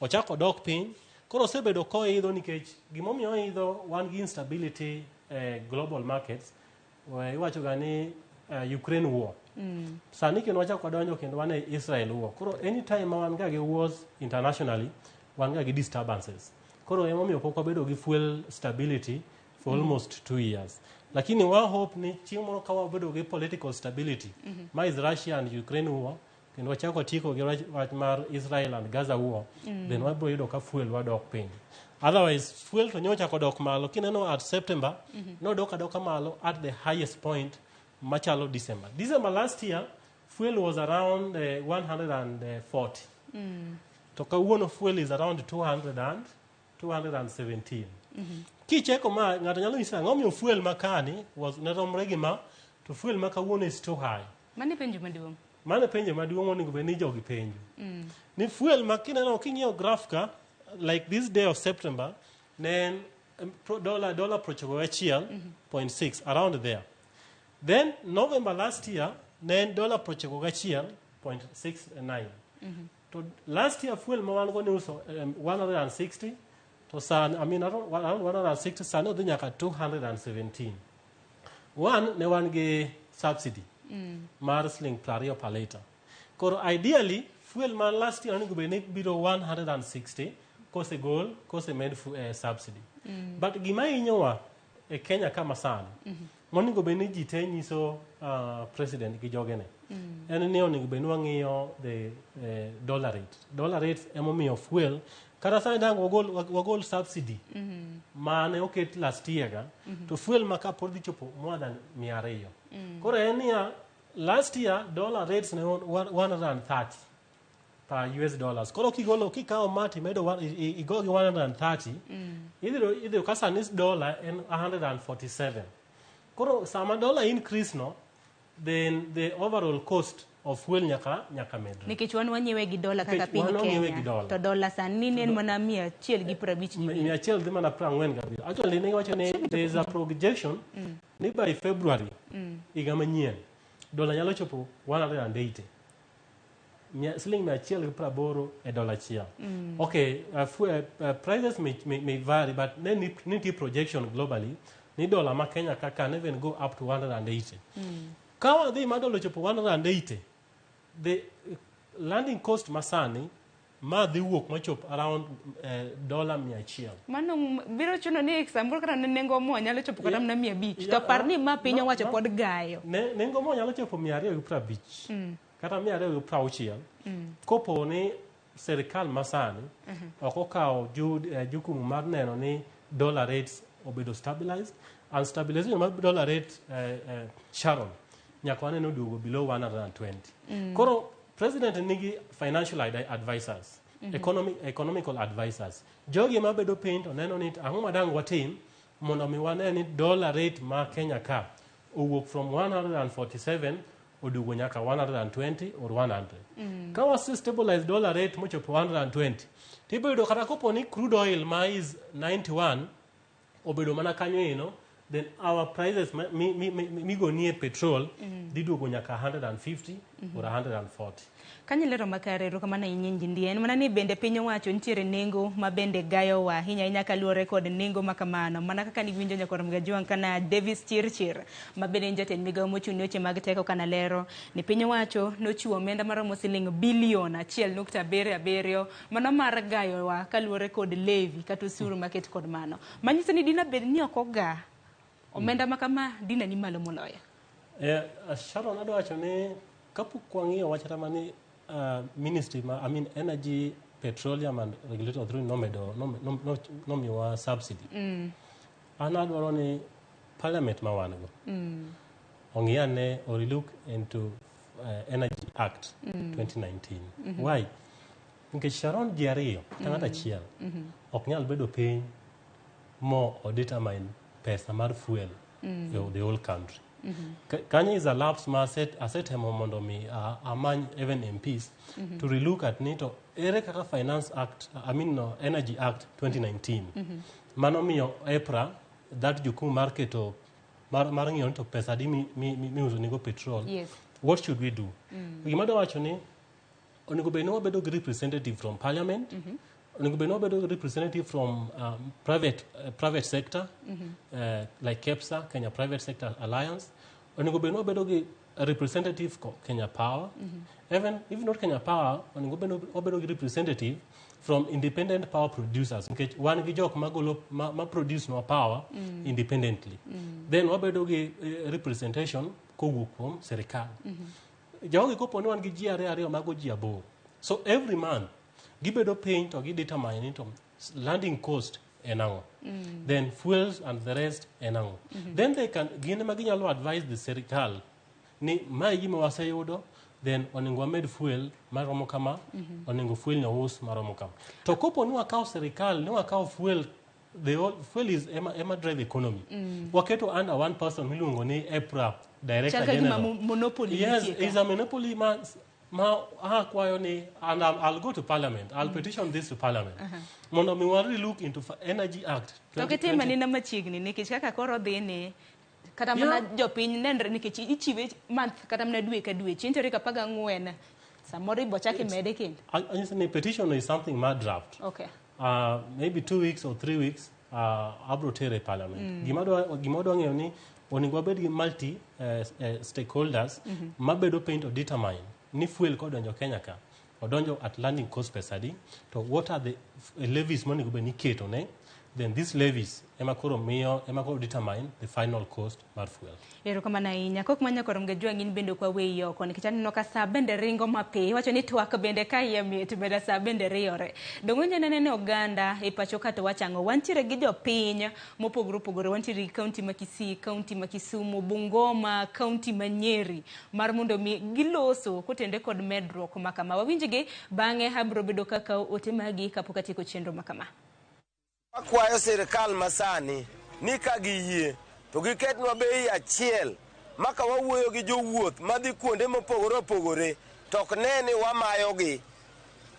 ochako dok piny. Koro osebedo koidho nikech gimomiyo oidho, wan gi instability global markets. Iwacho ga ni Ukraine war. Sani kendo wachako wadonjo kendo wan e Israel war. Koro anytime ma wan ga gi wars internationally, wan ga gi disturbances. Koro emomiyo pok wabedo gi fuel stability for almost 2 years. Lakini wa hope ni chieng' moro ka wabedo gi political stability, ma is Russia and Ukraine war, kendo wachako tieko gi wach mar Israel and Gaza war, then wabiro yudo ka fuel wadok piny. Otherwise, fuel to nyocha kodok malo. Kineno at September, nodok adoka malo at the highest point machalo December. December last year, fuel was around 140. To kawuono fuel is around 217. Kicheko ma ng'ato nyalo nyisi ang'o miyo fuel makani was ne romre gi ma, to fuel ma kawuono is too high. Mane penjo maduong'. Mane penjo maduong' onego bed ni jogi penjo. Ni fuel ma kineno king'iyo graph ka, like this day of September, ne en dollar 91.6 around there. Then November last year ne en dola 91.69. To last year fuel ma wan go ne uso 160 to sani, I mean around 160, sani odhi nyaka 217. One, ne wan gi subsidy mar siling 20 per liter. Koro ideally fuel ma last year onego bed ni biro 160 kosegol kosemed subsidy. But gima hinyowa e Kenya kama sani monego bed ni ji te nyiso president gi jogene en ni onego bed ni wang'iyo the dollar rate. Dollar rate emomiyo fuel kata sani dang' wagol subsidy mane oket last year ga to fuel ma ka pod dhi chopo more than 200. Koro en niya, last year dollar rates ne 130 per US dollars. Koro kigolo kikawo ma timedo igo gi 130 idhi ka sani dollar en 147. Koro sama dollar increase no, then the overall cost of fuel nyaka medre. Nikech wan wanyiewe gi dola kaka Nikech piny wan wang'iewe gi Kenya. dola. To dola sani ne en mana 157. 100 dhi mana 47. Actually ne giwacho ni there is a projection ni by February higa manyien dola nyalo chopo 180. Siling 180 e dola achiel. Okay, prices may vary, but ne nitie projection globally ni dola ma Kenya ka can even go up to 180. Ka wadhi ma dola ochopo 180, the landing cost masani ma dhi wuok machop around dola 100. Mano biro chuno ni samoro kata nengo mo nyalo chopo kata mana 500. To par ni ma piny owacho pod gayo. Nengo mo nyalo chopo 250 kata 260 kopo ni serikal masani ok okawo jukumu mar neno ni dollar rates obedo stabilized, and stabilization mar dollar rate Sharon nyaka waneno oduogo below 120. Koro president nigi financial advisors, economical advisors. Jogi mabedo piny to neno ni ang'o ma dang' watim mondo mi wane ni dollar rate ma Kenya ka owuok from 147 oduogo nyaka 120 or 100. Ka wase stabilize dollar rate mochopo 120, tibiro yudo kata kopo ni crude oil ma is 91 obedo mana kanyo eno, then our prices migonie petrol dhi duogo nyaka 150 or 140. Kanyo lero makare, erokamano ahinya Injindi. En mana ni bende piny owacho nitiere nengo ma bende gayowa ahinya ahinya kaluwore kod nengo ma kamano. Mana kaka niwinjo nyakwar Mgajwang' kana Davis Chirchir ma bende en jatend migawo mochung' ne weche mag teko kana lero ni piny owacho nochiwo omenda maromo siling bilion 1.77 mano mar gayowa kaluwore kod levy kata osuru maket kod mano. Manyiso ni dina bed ni ok oga omenda ma kama dina ni malo moloyo. Sharon, adwa wacho ni kapok wang'iyo wach kata mani ministry ma, I mean Energy, Petroleum and Regulatory Authority nomedo nomiyowa subsidy. An adwaro ni parliament ma wan go ong'i ane or look into Energy Act 2019. Why? Nikech Sharon ji ariyo kata ng'ato achiel ok nyal bedo piny mo o determine pesa mar fuel e the whole country. Kanyo is a lapse ma asetemo mondo mi amany even MPs to relook at ni to ere kaka Finance Act, I mean no, Energy Act 2019 mano miyo EPRA that jukumu mar keto mar ng'iyo ni to pesa adi miuso nigo petrol. What should we do? Gima adwa wacho ni onego bed ni wabedo gi representative from parliament, onego bed ni wabedo gi representative from private sector like KEPSA, Kenya Private Sector Alliance, onego bed ni wabedo gi representative Kenya Power, even if not Kenya Power, onego bed ni wabedo gi representative from independent power producers, nikech wan gi jok magolo ma produce nwa power independently. Then wabedo gi representation kowuok kuom sirikal. Jogi kopo ni wan gi ji ariyo mago ji 8. So every month gibedo piny to gi determine ni to landing cost en ang'o. Then fuels and the rest en ang'o. Then they can gin ema ginyalo advise the sirikal ni mae gima waseyudo, then onego wamed fuel maromo kama, onego fuel no us maromo kama. To kopo ni wakawo sirikal, ni wakawo fuel, the whole, fuel is ema drive economy. Waketo under one person miluongo ni EPRA Director Chal ka gima General. monopoly Yes, nitie ka. it's a monopoly ma akwayo ni, and I'll go to parliament. I'll petition this to parliament. Mondo mi wa relook into Energy Act. To ok itim anena machiegni nikech kaka koro dhi ni Kata mana jopiny nenre nikech ichiwe month kata mana dwe ka dwe. Chieng' tarik 14 samoro ibo chak imede kendo. Anyiso ni petition is something ma draft. Okay. Maybe 2 weeks or 3 weeks abro tere e parliament. Gima wadwa ng'eyo ni onego wabed gi multi stakeholders mabedo piny to determine ni fuel kodonjo Kenya ka odonjo at landing cost pesa adi, to what are the levies monego bed ni iketo ne, then these levies ema koro miyo ema koro determine the final cost mar fuel. Erokamano ahinya. Kok manya koro Mgajwang' in bende ok waweyi oko nikech aneno ka sa bende ringo mapiyo. Iwacho ni twak bende ka iye mit bende sa bende riyore. Donge winjo nene oganda e pacho ka to wacho ang'o? Wantiere gi jopiny mopogore opogore. Wantiere gi kaunti ma Kisii, kaunti ma Kisumu, Bungoma, kaunti ma Nyeri mar mondo mi giloso kotende kod medruok ma kama. Wawinjgi bang'e abiro bedo kaka ote magi kapok atieko chenro ma kama. Akwayo sirikal masani ni ka giyie to giketnwa bei achiel maka wawuoyo gi jowuoth madhi kuonde mopogore opogore to ok ne ni wamayogi,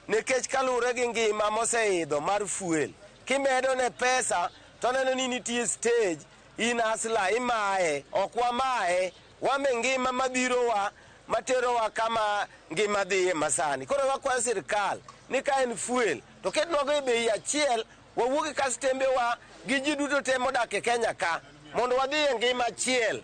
nikech kaluwore gi ngima moseidho mar fuel, kimedo ne pesa to neno ni nitie stage in asla imaye, ok wamaye, wame ngima mabirowa materowa kama ngima dhiye masani. Koro wakwayo sirikal ni ka en fuel to ketnwago e bei achiel, wawuog gi kastembewa gi ji duto te modak e Kenya ka mondo wadhi e ngima achiel.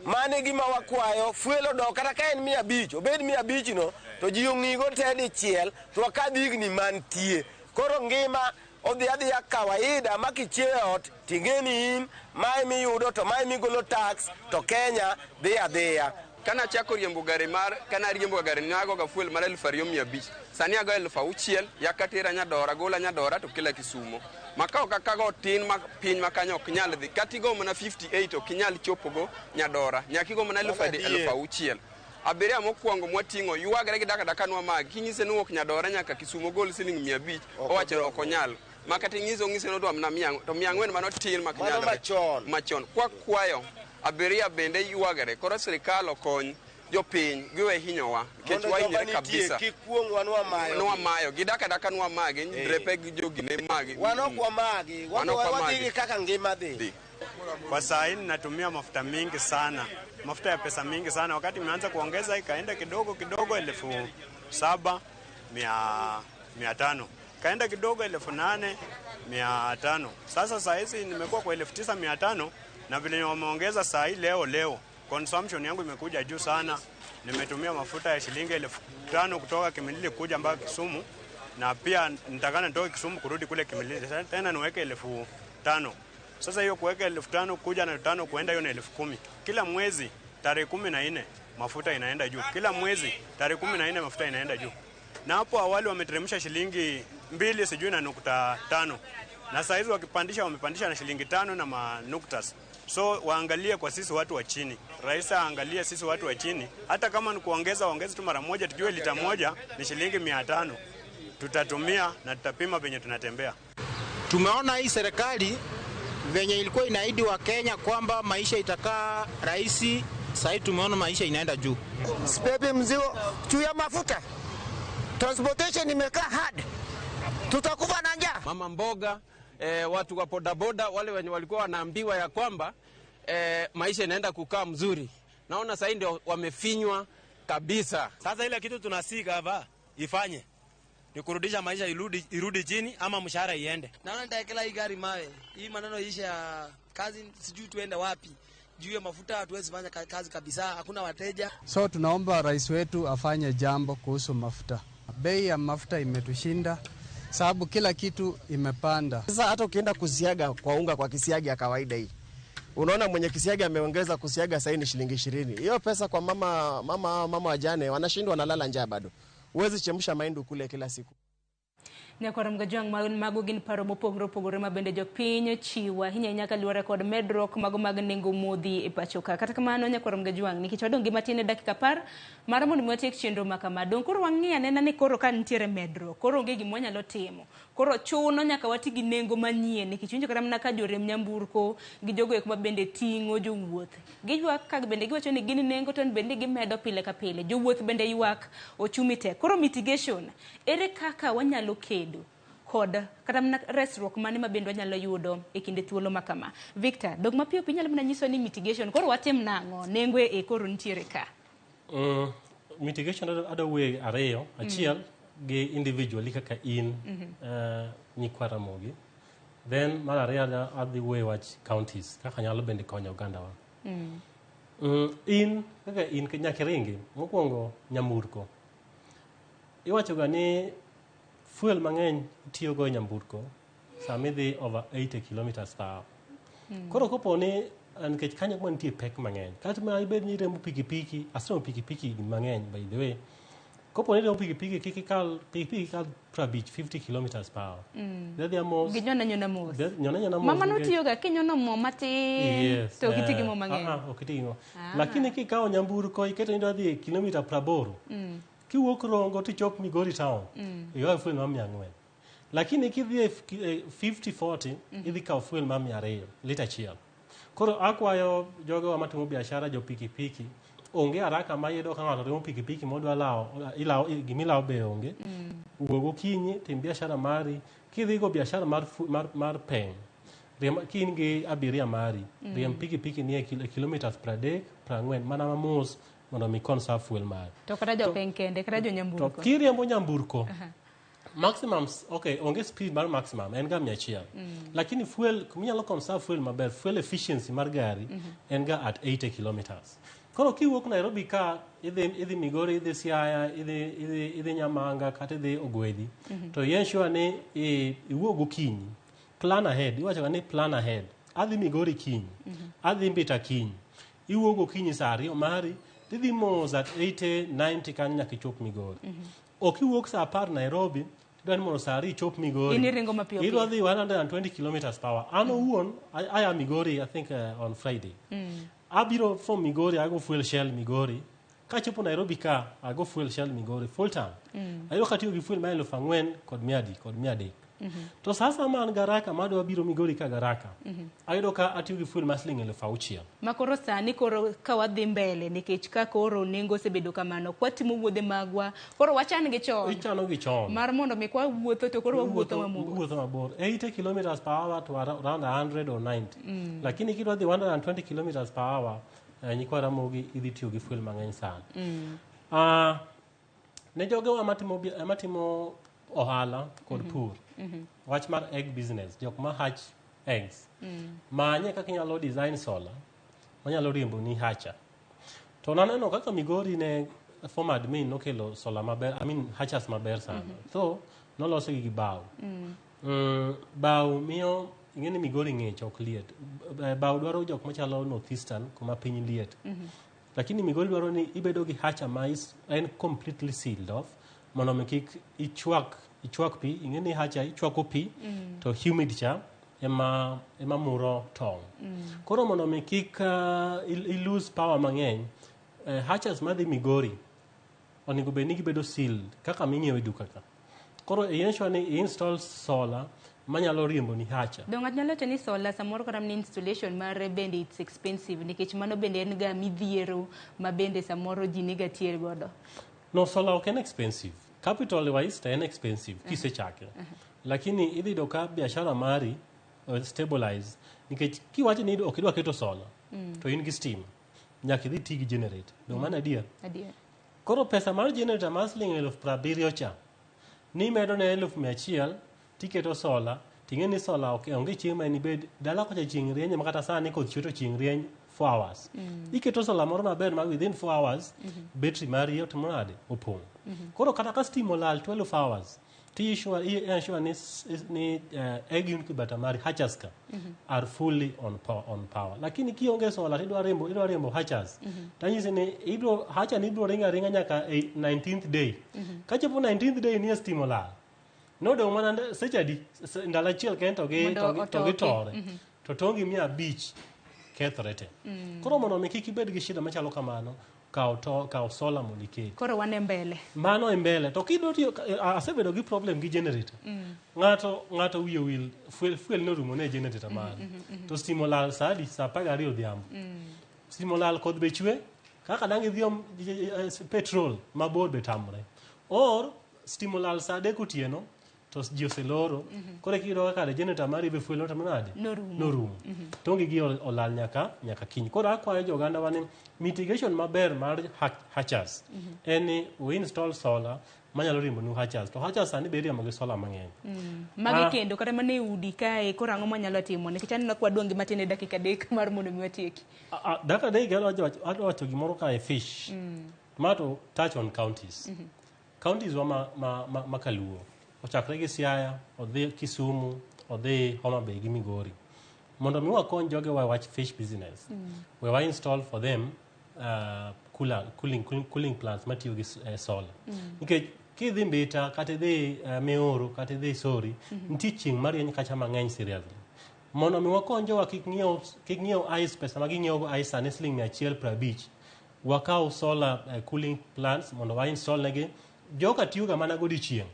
Mano e gima wakwayo. Fuel odok kata ka en 500, obed 500 no to ji ong'igo te dichiel to wakadh higni mantie. Koro ngima odhi adhiya kawaida ma kichiewo e ot ting'e ni in mae miyudo to mae migolo tax to Kenya dhi adhiya. Kana achako riembo gari mar kana riembo gari nago ga fuel mar 2500, sani ago 6000, yakatera Nyadora, gola Nyadora to kila Kisumo. Makao kakago tin ma piny makanyo ok nyal dhi, kata igo mana 58 ok inyal chopogo Nyadora, nyaka igo mana 6000. Abiria mokwongo mwating'o ywagre gi daka daka nwa magi, kinyise ni wuok Nyadora nyaka Kisumo gol siling 500, owacho ok onyal. Ma kata ing'iso ng'ise ni odwa mana 400, to 400 mano tin mak Mano nyalre. machon. Machon. Kwakwayo abiria bende ywagre, koro sirikal okony jopiny giwe hinyowa nikech Mondo joma wahinyore nitie kabisa. kik kuong'wa nwamayo. Nwamayo, gidak adaka nwamagi, drepe gi jogine magi. Wan ok wamagi, Wan ok wadhi wamagi. gi kaka ngima dhi. Kwa saa hii ninatumia mafuta mingi sana, mafuta ya pesa mingi sana. Wakati imeanza kuongeza ikaenda kidogo kidogo 7,500, kaenda kidogo 8,500. Sasa saa hizi nimekuwa kwa 9,500, na vile wameongeza saa hii leo consumption yangu imekuja juu sana. Nimetumia mafuta ya shilingi 5,000 kutoka Kimilili kuja mpaka Kisumu, na pia nitakana nitoke Kisumu kurudi kule Kimilili tena niweke 5,000. Sasa hiyo kuweka 5,000 kuja na 5,000 kuenda, hiyo ni 10,000. Kila mwezi tarehe 14 mafuta inaenda juu. Kila mwezi tarehe 14 mafuta inaenda juu. Na hapo awali wameteremsha shilingi 2 sijui na 5. Na saa hizi wakipandisha wamepandisha na shilingi 5 na manuktas. So waangalie kwa sisi watu wa chini. Rais aangalie sisi watu wa chini. Hata kama ni kuongeza waongeze tu mara moja, tujue lita moja ni shilingi 500. Tutatumia na tutapima venye tunatembea. Tumeona hii serikali venye ilikuwa inaahidi wa Kenya kwamba maisha itakaa rahisi, sasa tumeona maisha inaenda juu. Sipepi mzigo juu ya mafuta. Transportation imekaa hard. Tutakufa na njaa. Mama mboga, watu wa bodaboda wale wenye walikuwa wanaambiwa ya kwamba maisha inaenda kukaa mzuri. Naona sasa ndio wamefinywa kabisa. Sasa ile kitu tunasika hapa ifanye ni kurudisha maisha irudi chini ama mshahara iende. Naona nitaekela hii gari mawe. Hii maneno ishe ya kazi, sijui tuende wapi. Juu ya mafuta hatuwezi fanya kazi kabisa, hakuna wateja. So tunaomba rais wetu afanye jambo kuhusu mafuta. Bei ya mafuta imetushinda sababu kila kitu imepanda. Sasa hata ukienda kusiaga kwa unga kwa kisiagi ya kawaida hii, unaona mwenye kisiagi ameongeza kusiaga sasa ni shilingi 20. Hiyo pesa kwa mama wajane wanashindwa, wanalala njaa bado. Huwezi chemsha mahindi kule kila siku. Nyakwar Mgajwang' mago gin paro mopogore opogore ma bende jopiny chiwo ahinya ahinya kaluwore kod medruok mago mag nengo modhi e pacho ka. Kata kamano Nyakwar Mgajwang' nikech wadong' gi matin e dakika 10 mar mondo mi watiek chenro ma kama. Dong' koro wang'i anena ni koro ka nitiere medruok, koro onge gima wanyalo timo. Koro chuno nyaka wati gi nengo manyien nikech winjo kata mana ka jorem nyamburko gi jogo eko ma bende ting'o jowuoth. Giywak ka bende giwacho ni gin nengo to bende gimedo pile ka pile. Jowuoth bende ywak ochumi tek. Koro mitigation, ere kaka wanyalo kedo kod kata mana resruok mane ma bende wanyalo yudo e kinde thuolo ma kama. Victor, dog mapiyo piyo inyalo mana nyiso ni mitigation koro watim nang'o? Nengo e koro nitiere ka. Mitigation adwa wuoye ariyo. Achiel gi individually kaka in nyikwa Ramogi. Then mar ariyo adhi wuoye wach counties kaka nyalo bende konyo ogandawa. In kaka in nyaka iringi mokwongo nyamburko. Iwacho ga ni fuel mang'eny itiyogo e nyamburko sama idhi over 80 kilometers per hour. Koro kopo ni nikech kanyo kuma nitie pek mang'eny kata ma ibed ni iriembo pikipiki aseriembo pikipiki mang'eny by the way kopo ni iriembo pikipiki kik ikal pikipiki kal 50 50 kilometers per hour. Dhi adhiya mos. Ginyona nyona mos. Nyona nyona mos. Mama notiyoga kinyono mo matin Yes, to ok iti gi mo mang'eny. Ok iti gi mo. Lakini kikawo nyamburko iketo ni idwa dhi e kilomita 80 kiwuok Rongo tichop Migori town ikawo fuel mar 400. Lakini kidhi e 50 40 idhi kawo fuel mar 200 lita achiel. Koro akwayo jogewa matimo biashara jo pikipiki onge haraka ma iyudo ka ng'ato riembo pikipiki modwa lawo ilawo gimilawo be onge. Wuog okinyi tim biashara mari kidhi go biashara mar, mar, mar peng riemb ka in gi abiria mari riemb pikipiki ni e kilometers 30 40 mana mamos mondo mi conserve fuel mari. To kata jopeng kende kata jo To nyamburko. kiriembo nyamburko maximum okay onge speed mar maximum en ga 100. Lakini fuel kuminyalo conserve fuel maber fuel efficiency mar gari en ga at 80 kilometers. Koro kiwuok Nairobi ka idhi Migori idhi Siaya idhi Nyamanga kata idhi Ogwedhi to i ensure ni iwuog gokinyi plan ahead iwacho ga ni plan ahead adhi Migori kiny adhi Mbita kiny iwuok gokinyi saa 2 mari tidhi mos at 80 90 kanyo nyaka ichop Migori. Ok iwuok saa 10 Nairobi idwa ni mondo saa 2 ichop Migori. In iringo mapiyo Idwa dhi 120 kilometers per hour. An owuon I am Migori I think on Friday. Abiro from Migori I go fuel Shell Migori. Kachopo Nairobi ka I go fuel Shell Migori full tank. Ayudo katiyo gi fuel ma 4,000 kod 300 kod 300. To sasa ma an garaka madwa biro Migori ka garaka ayudo ka atiyo gi fuel mar siling 6,000. Ma koro sani koro ka wadhi mbele nikech ka koro nengo osebedo kamano kwatimo wuodhe magwa koro wachan gi chon. Ichano gi chon. Mar mondo mi kwa wuotho to koro wawuotho mabor. Wuotho mabor. 80 kilometers per hour to around 100 or 90. Lakini kidwa dhi 120 kilometers per hour nyikwa Ramogi idhi tiyo gi fuel mang'eny sana. Ne jogewa matimo ohala kod pur. Wach mar egg business, jok ma hatch eggs. Manye kaka inyalo design solar manyalo riembo ni hatcher. To naneno kaka Migori ne former admin nokelo solar maber, I mean hatchers maber sana. So noloso gi bao. Bao miyo ing'e ni Migori ng'ich ok liet. Bao dwaro jok machalo northeastern kuma piny liet. Lakini Migori dwaro ni ibedo gi hatcher ma en completely sealed off mondo mi kik ichwak pi. Ing'e ni hatcher ichwako pi to humid cha ema muro tong'. Koro mondo mi kik i lose power mang'eny, hatchers madhi Migori onego bed ni gibedo sealed kaka ming'iewo e duka ka. Koro i ensure ni i install solar manyalo riembo ni hatcher. Dong ng'ato nyalo wacho ni solar samoro kata mana installation mare bende it's expensive nikech mano bende en ga midhiero ma bende samoro ji niga tiere godo. No, solar ok en expensive. Capital wise to en expensive kisechake. Lakini idhi yudo ka biashara mari stabilize nikech kiwacho ni ok idwa keto solar to in gi stima nyaka idhi ti gi generator. Dong mano adier? Adier. Koro pesa mar generator mar siling 70,000 cha nimedo ne 100,000 tiketo solar ting'e ni solar ok onge chieng' ma inibed dala kocha chieng' rieny ma kata sani koth chwe to chieng' rieny 4 hours. Iketo solar moro maber ma within 4 hours battery mari otimo nade opong'. Koro kata ka stima olal 12 hours ti ensure ni egg incubator mari hatchers ka are fully on power. Lakini kionge solar tidwa riembo hatchers. Tanyisi ni ibro hatcher ni ibro ringa ringa nyaka 19th day. Kachopo 19th day ni stima olal. Nodong' mana seche adi ndalo achiel kende to gi tore. To tongi 500 kethore te. Koro mondo mi kik ibed gi shida machalo kamano, kaw solar mondo iket. Koro wan e mbele. Mano e mbele. To kidwa tiyo, asebedo gi problem gi generator. Ng'ato wiye wil fuel norumo ne generator mare. To stima olal saa adi? Saa 12 odhiambo. Stima olal koth be chwe, kaka dang' idhi om petrol mabor be tamre. Or stima olal saa 3 otieno, To ji oseloro. Koro kiyudo kaka kare generator mari be fuel notimo nade? Norumo. Norumo. To onge gi olal nyaka kiny. Koro akwayo jo oganda wa ni mitigation maber mar hatchers en ni we install solar manyalo riembo nu hatchers. To hatchers sani be iriembo gi solar mang'eny. Magi kendo kata mana e udi kae koro ang'o mwanyalo timo nikech aneno ka wadong' gi matin e dakika 3 mar mondo mi watieki. Dakika 3 adwa wacho gimoro kae fish. Ma to touch on counties. Counties wa ma Kaluo ochakre gi Siaya, odhi Kisumu, odhi Homa Bay gi Migori. Mondo mi wakony jogewa e wach fish business, we wa install for them cooling plants matiyo gi solar. Nikech kidhi Mbita, kata idhi Miuru, kata idhi Sori, nitie chieng' marieny kacha mang'eny seriously. Mondo mi wakony jowa kik ng'iew ice, pesa ma ging'iewo go ice sani siling 150, wakaw solar cooling plants mondo wa install negi. Joka tiyoga mana godiochieng'.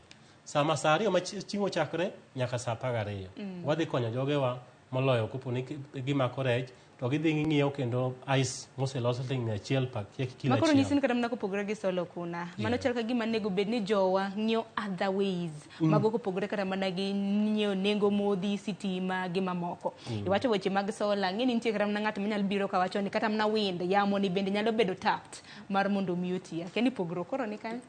Sama saa 2 ma chieng' ochakre nyaka saa 12. Wadhi konyo jogewa moloyo kopo ni gimako rech to gidhi ging'iewo kendo ice moselos siling 100 pa kilo Makoro achiel. nyisi ni kata mana kopogore gi solar kuna. Mano chal ka gima nego bed ni jowa ng'iewo other ways. Mago kopogore kata mana gi ng'iewo nengo modhi, sitima gi mamoko. Iwacho weche mag solar, ng'e ni nitie kata mana ng'at manyalo biro kawacho ni kata mana wind, yamo ni bende nyalo bedo tapped mar mondo mi oti. Akia ni pogruok koro ni kanyo.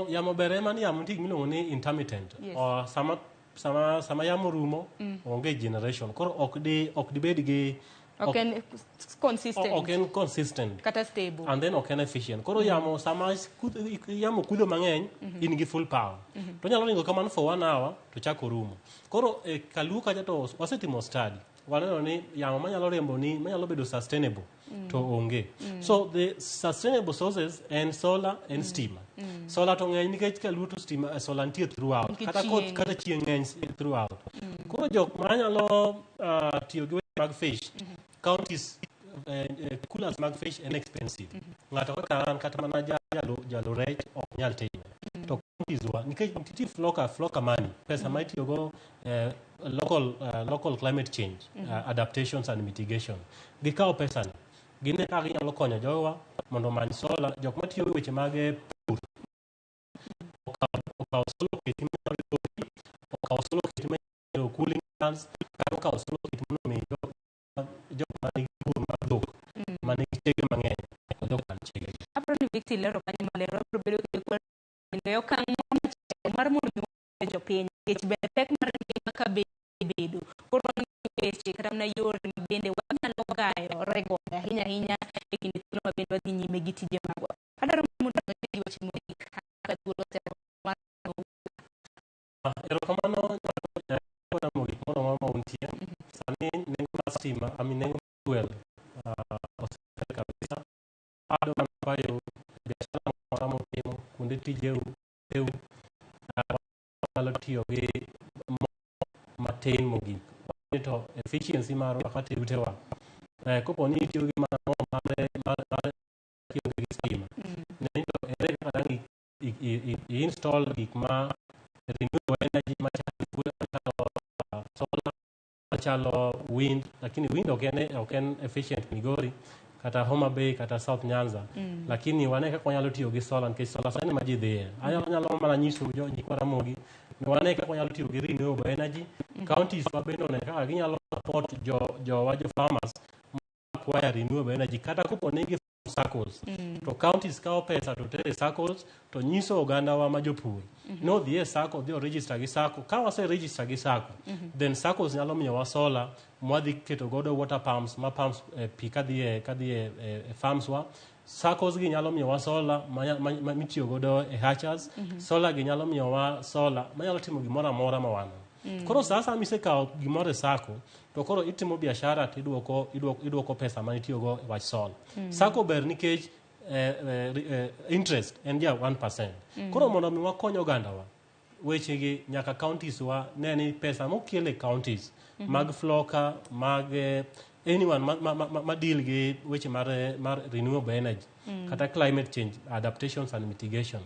Yamo ber ema ni yamo nitie gima iluongo ni intermittent. Sama yamo rumo, onge generation. Koro ok dibed gi Ok en consistent. Ok en consistent. Kata stable. And then ok en efficient. Koro yamo sama yamo kudho mang'eny, in gi full power. To nyalo ringo kamano for 1 hour to chako rumo. Koro Kaluo kacha to wasetimo study. Waneno ni yamo manyalo riembo ni manyalo bedo sustainable to onge. So the sustainable sources en solar en stima. Solar to ng'eny nikech Kaluo to stima solar nitie throughout. Nikech Kata koth chieng'. kata chieng' ng'eny throughout. Koro jok manyalo tiyo gi weche mag fish, counties coolers mag fish en expensive. Ng'ato kaka an kata mana jalo rech ok nyal time. To counties wa nikech nitie FLLoCA money, pesa ma itiyogo local climate change adaptations and mitigation. Gikawo pesa ni, gine kaka ginyalo konyo jowa mondo omany solar, jok matiyo gi weche mag pur okaw solar oketi manyalo pi, okaw solar oketi manyalo cooling plants, kata okaw solar oketi mondo mi jok manigi pur mar dhok manigi chege mang'eny odhi okan chege. Aparo ni Victor lero kanyo maler, wabiro bedo kod kendo e okang' moro machielo mar mondo mi wapuonj jopiny nikech bende pek mar ngima ka bedo. Koro wang'iyo weche kata mana yore ma bende wanyalo gayo regodo ahinya ahinya e kinde thuolo ma bende wadhi nyime gi tije magwa. Adwaro mondo wabed gi weche mogik kaka thuolo oseromo mar Erokamano Ramogi moro amora ma untie. Sani nengo mar stima, I mean nengo mar fuel oseber kabisa. Adwa mana kwayo biashara moro amora mutimo, kuonde tijeu, wanyalo tiyo gi mo matin mogik. To efficiency marwa kata e utewa. Kopo ni itiyo gi mana mo mar kionge gi stima. Ne ni to ere kaka dang' i install gik ma renewable energy machalo fuel, machalo solar, machalo wind, lakini wind ok en efficient Migori kata Homa Bay kata South Nyanza. Lakini wane kaka wanyalo tiyo gi solar nikech solar sani ma ji dhiye. Anyalo mana nyiso jo nyikwa Ramogi ni wane kaka wanyalo tiyo gi renewable energy. Counties wa bende one kaka ginyalo support jowa jo farmers acquire renewable energy kata kopo ni gi SACCOs. To counties kawo pesa to tere SACCOs to nyiso oganda wa ma jopur. No dhi e SACCO, dhi o register gi SACCO. Ka wase register gi SACCO, then SACCOs nyalo miyowa solar mwadhi keto godo water pumps ma pumps pi kadhi e farms wa. SACCOs gi nyalo miyowa solar mitiyo godo e hatchers. Solar gi nyalo miyowa solar manyalo timo gimoro amora ma wan. Koro sasa misekawo gimoro e SACCO, to koro itimo biashara to idwoko pesa ma itiyogo e wach solar. SACCO ber nikech interest en ja 1%. Koro mondo mi wakony ogandawa, wechegi nyaka counties wa ne ni pesa mokel e counties mag FLLoCA, mag anyone ma deal gi weche mar renewable energy kata climate change adaptations and mitigation.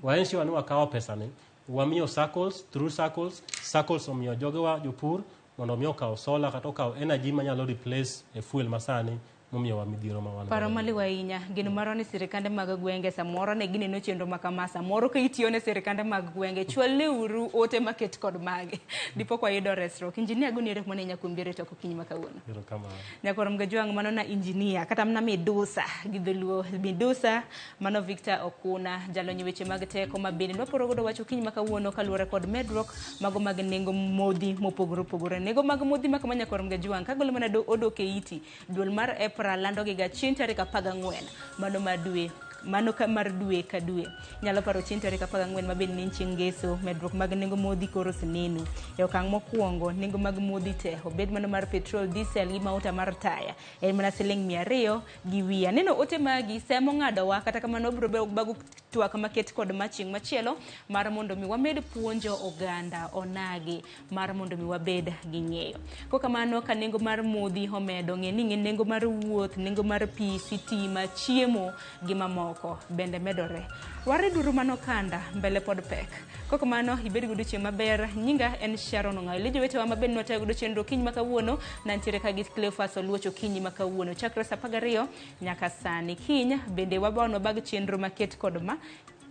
Wa ensure ni wakawo pesa ni, wamiyo SACCOs, through SACCOs, SACCOs omiyo jogewa jopur mondo mi okaw solar kata okaw energy manyalo replace e fuel masani Momiyowa midhiero ma wan Paro godo. maliw ahinya. Geno marwa ni sirikande mag gwenge samoro ne gineno chenro ma kama, samoro ka itiyo ne sirikande mag gwenge, chwaleuru ote maket kod mage. Dipo kwa yudo resruok. Injinia agoni erokamano ahinya kuom biro e tok okinyi ma kawuono. Erokamano. Nyakwar Mgajwang' mano na injinia kata mana midusa gi dholuo midusa mano Victor Okuna jalony e weche mag teko ma bende nwaporo godo wach okinyi ma kawuono kaluwore kod medruok mago mag nengo modhi mopogore opogore. Nengo mag modhi ma kama Nyakwar Mgajwang' kagolo mana odok e iti duol mar EPRA lando giga chieng' tarik 14 mano mar dwe mano ka mar dwe ka dwe. Nyalo paro chieng' tarik 14 ma bende ne en chieng' ngeso, medruok mag nengo modhi koro oseneno. E okang' mokwongo, nengo mag modhi te, obed mano mar petrol, diesel gi mauta mar taya, en mana siling' 200 gi wiye. Aneno ote magi, semo ng'adowa, kata kamano wabiro bago twak maket kod ma chieng' machielo mar mondo mi wamed puonjo oganda onagi mar mondo mi wabed gi ng'eyo. Kokamano ka nengo mar modhi omedo, ng'e ni nengo mar wuoth, nengo mar pi, sitima, chiemo gi mamoko bende medore. Wariduru mano kanda, mbele pod pek. Kokamano ibed gi odiochieng' maber. Nyinga en Sharon Ong'ayo. Le jowetewa ma bende nwatayo godo chenro okinyi ma kawuono, nantiere ka gi Cleophas Oluoch okinyi ma kawuono. Chakre saa 12 nyaka sani. Kiny bende wabawno bag chenro maket kod ma.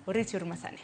Oriti uru masani.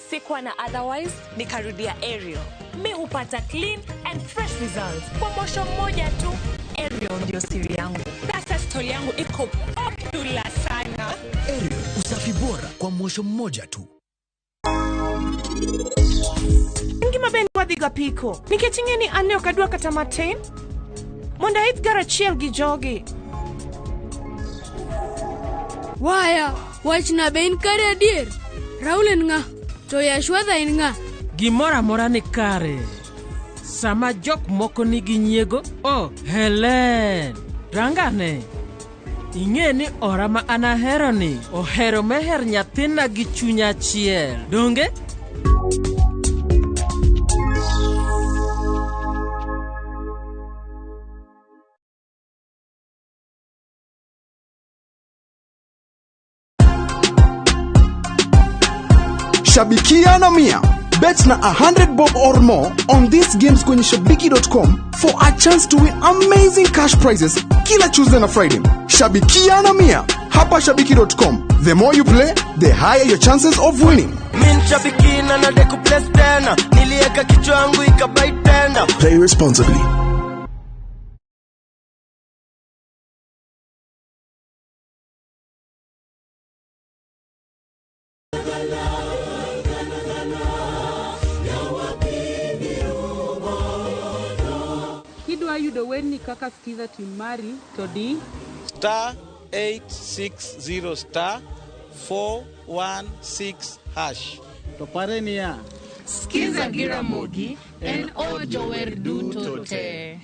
Sikuwa na otherwise, nikarudia Ariel. Mi hupata clean and fresh results kwa mosho mmoja tu. Ariel ndio siri yangu. Sasa stori yangu iko popular sana. Ariel, usafi bora kwa mwosho mmoja tu. Ngima be wadhi ga piko nikech ing'e ni an ne ok adwa kata matin mondo aidh gar achiel gi jogi. Waya, wachna be in kare adier? Raul en ng'a? To Yashwadha en ng'a? Gimoro amora ni kare. Sama jok moko nigi nyiego, oh, Helen, rangane. Ing'e ni ora ma an ahero ni ohero meher nyathina gi chuny achiel. Donge? Shabikia na Mia. Bet na 100 bob or more on these games kwenye shabiki.com for a chance to win amazing cash prizes kila Tuesday na Friday. Shabikia na Mia hapa shabiki.com. The more you play, the higher your chances of winning. Min shabiki na nadeku place tena, nilieka kichwa yangu ikabai tena. Play responsibly. Kidwa yudo werni kaka skiza team mari to di star 860 star 416 hash. To pare niya, Skiza gi Ramogi en od jower duto te.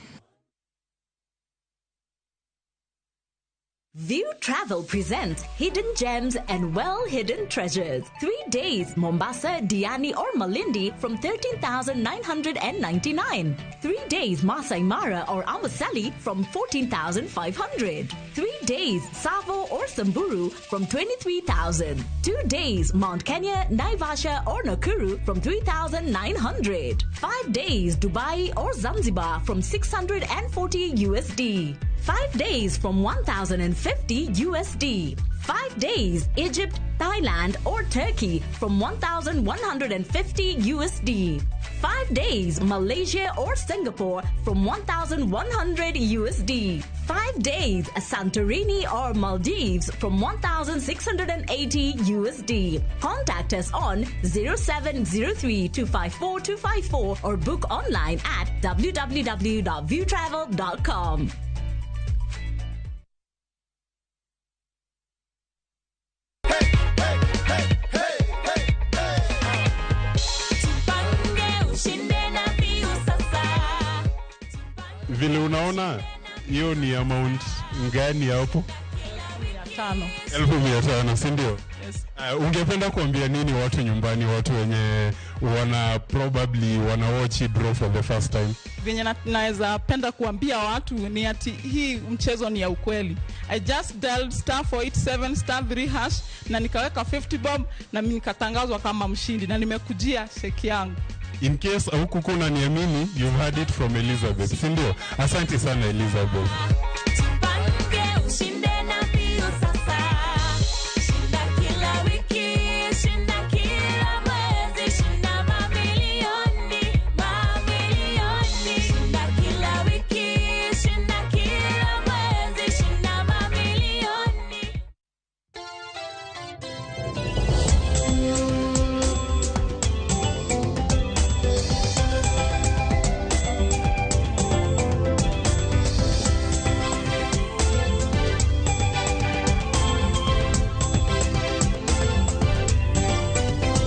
View Travel presents Hidden Gems and Well-Hidden Treasures. 3 days, Mombasa, Diani or Malindi from 13,999. 3 days, Masai Mara or Amboseli from 14,500. 3 days, Tsavo or Samburu from 23,000. 2 days, Mount Kenya, Naivasha or Nakuru from 3,900. 5 days, Dubai or Zanzibar from 640 USD. 5 days from 1050 USD. 5 days Egypt, Thailand or Turkey from 1150 USD. 5 days Malaysia or Singapore from 1100 USD. 5 days Santorini or Maldives from 1680 USD. Contact us on 0703 254 254 or book online at www.viewtravel.com. Ushinde na Viusasa. Vile unaona hiyo ni amount gani hapo? 500. 500,000, si ndio? Yes. Ungependa kuambia nini watu nyumbani, watu wenye wana probably wana watch hii draw for the first time? Venye naweza penda kuambia watu ni ati hii mchezo ni ya ukweli. I just dialed star 487 star 3 hash na nikaweka 50 bob na mimi nikatangazwa kama mshindi na nimekujia sheki yangu. In case haukukuwa unaniamini, you've heard it from Elizabeth, si ndio? Asante sana Elizabeth. Jipange ushinde na Viusasa. Shinda kila wiki, shinda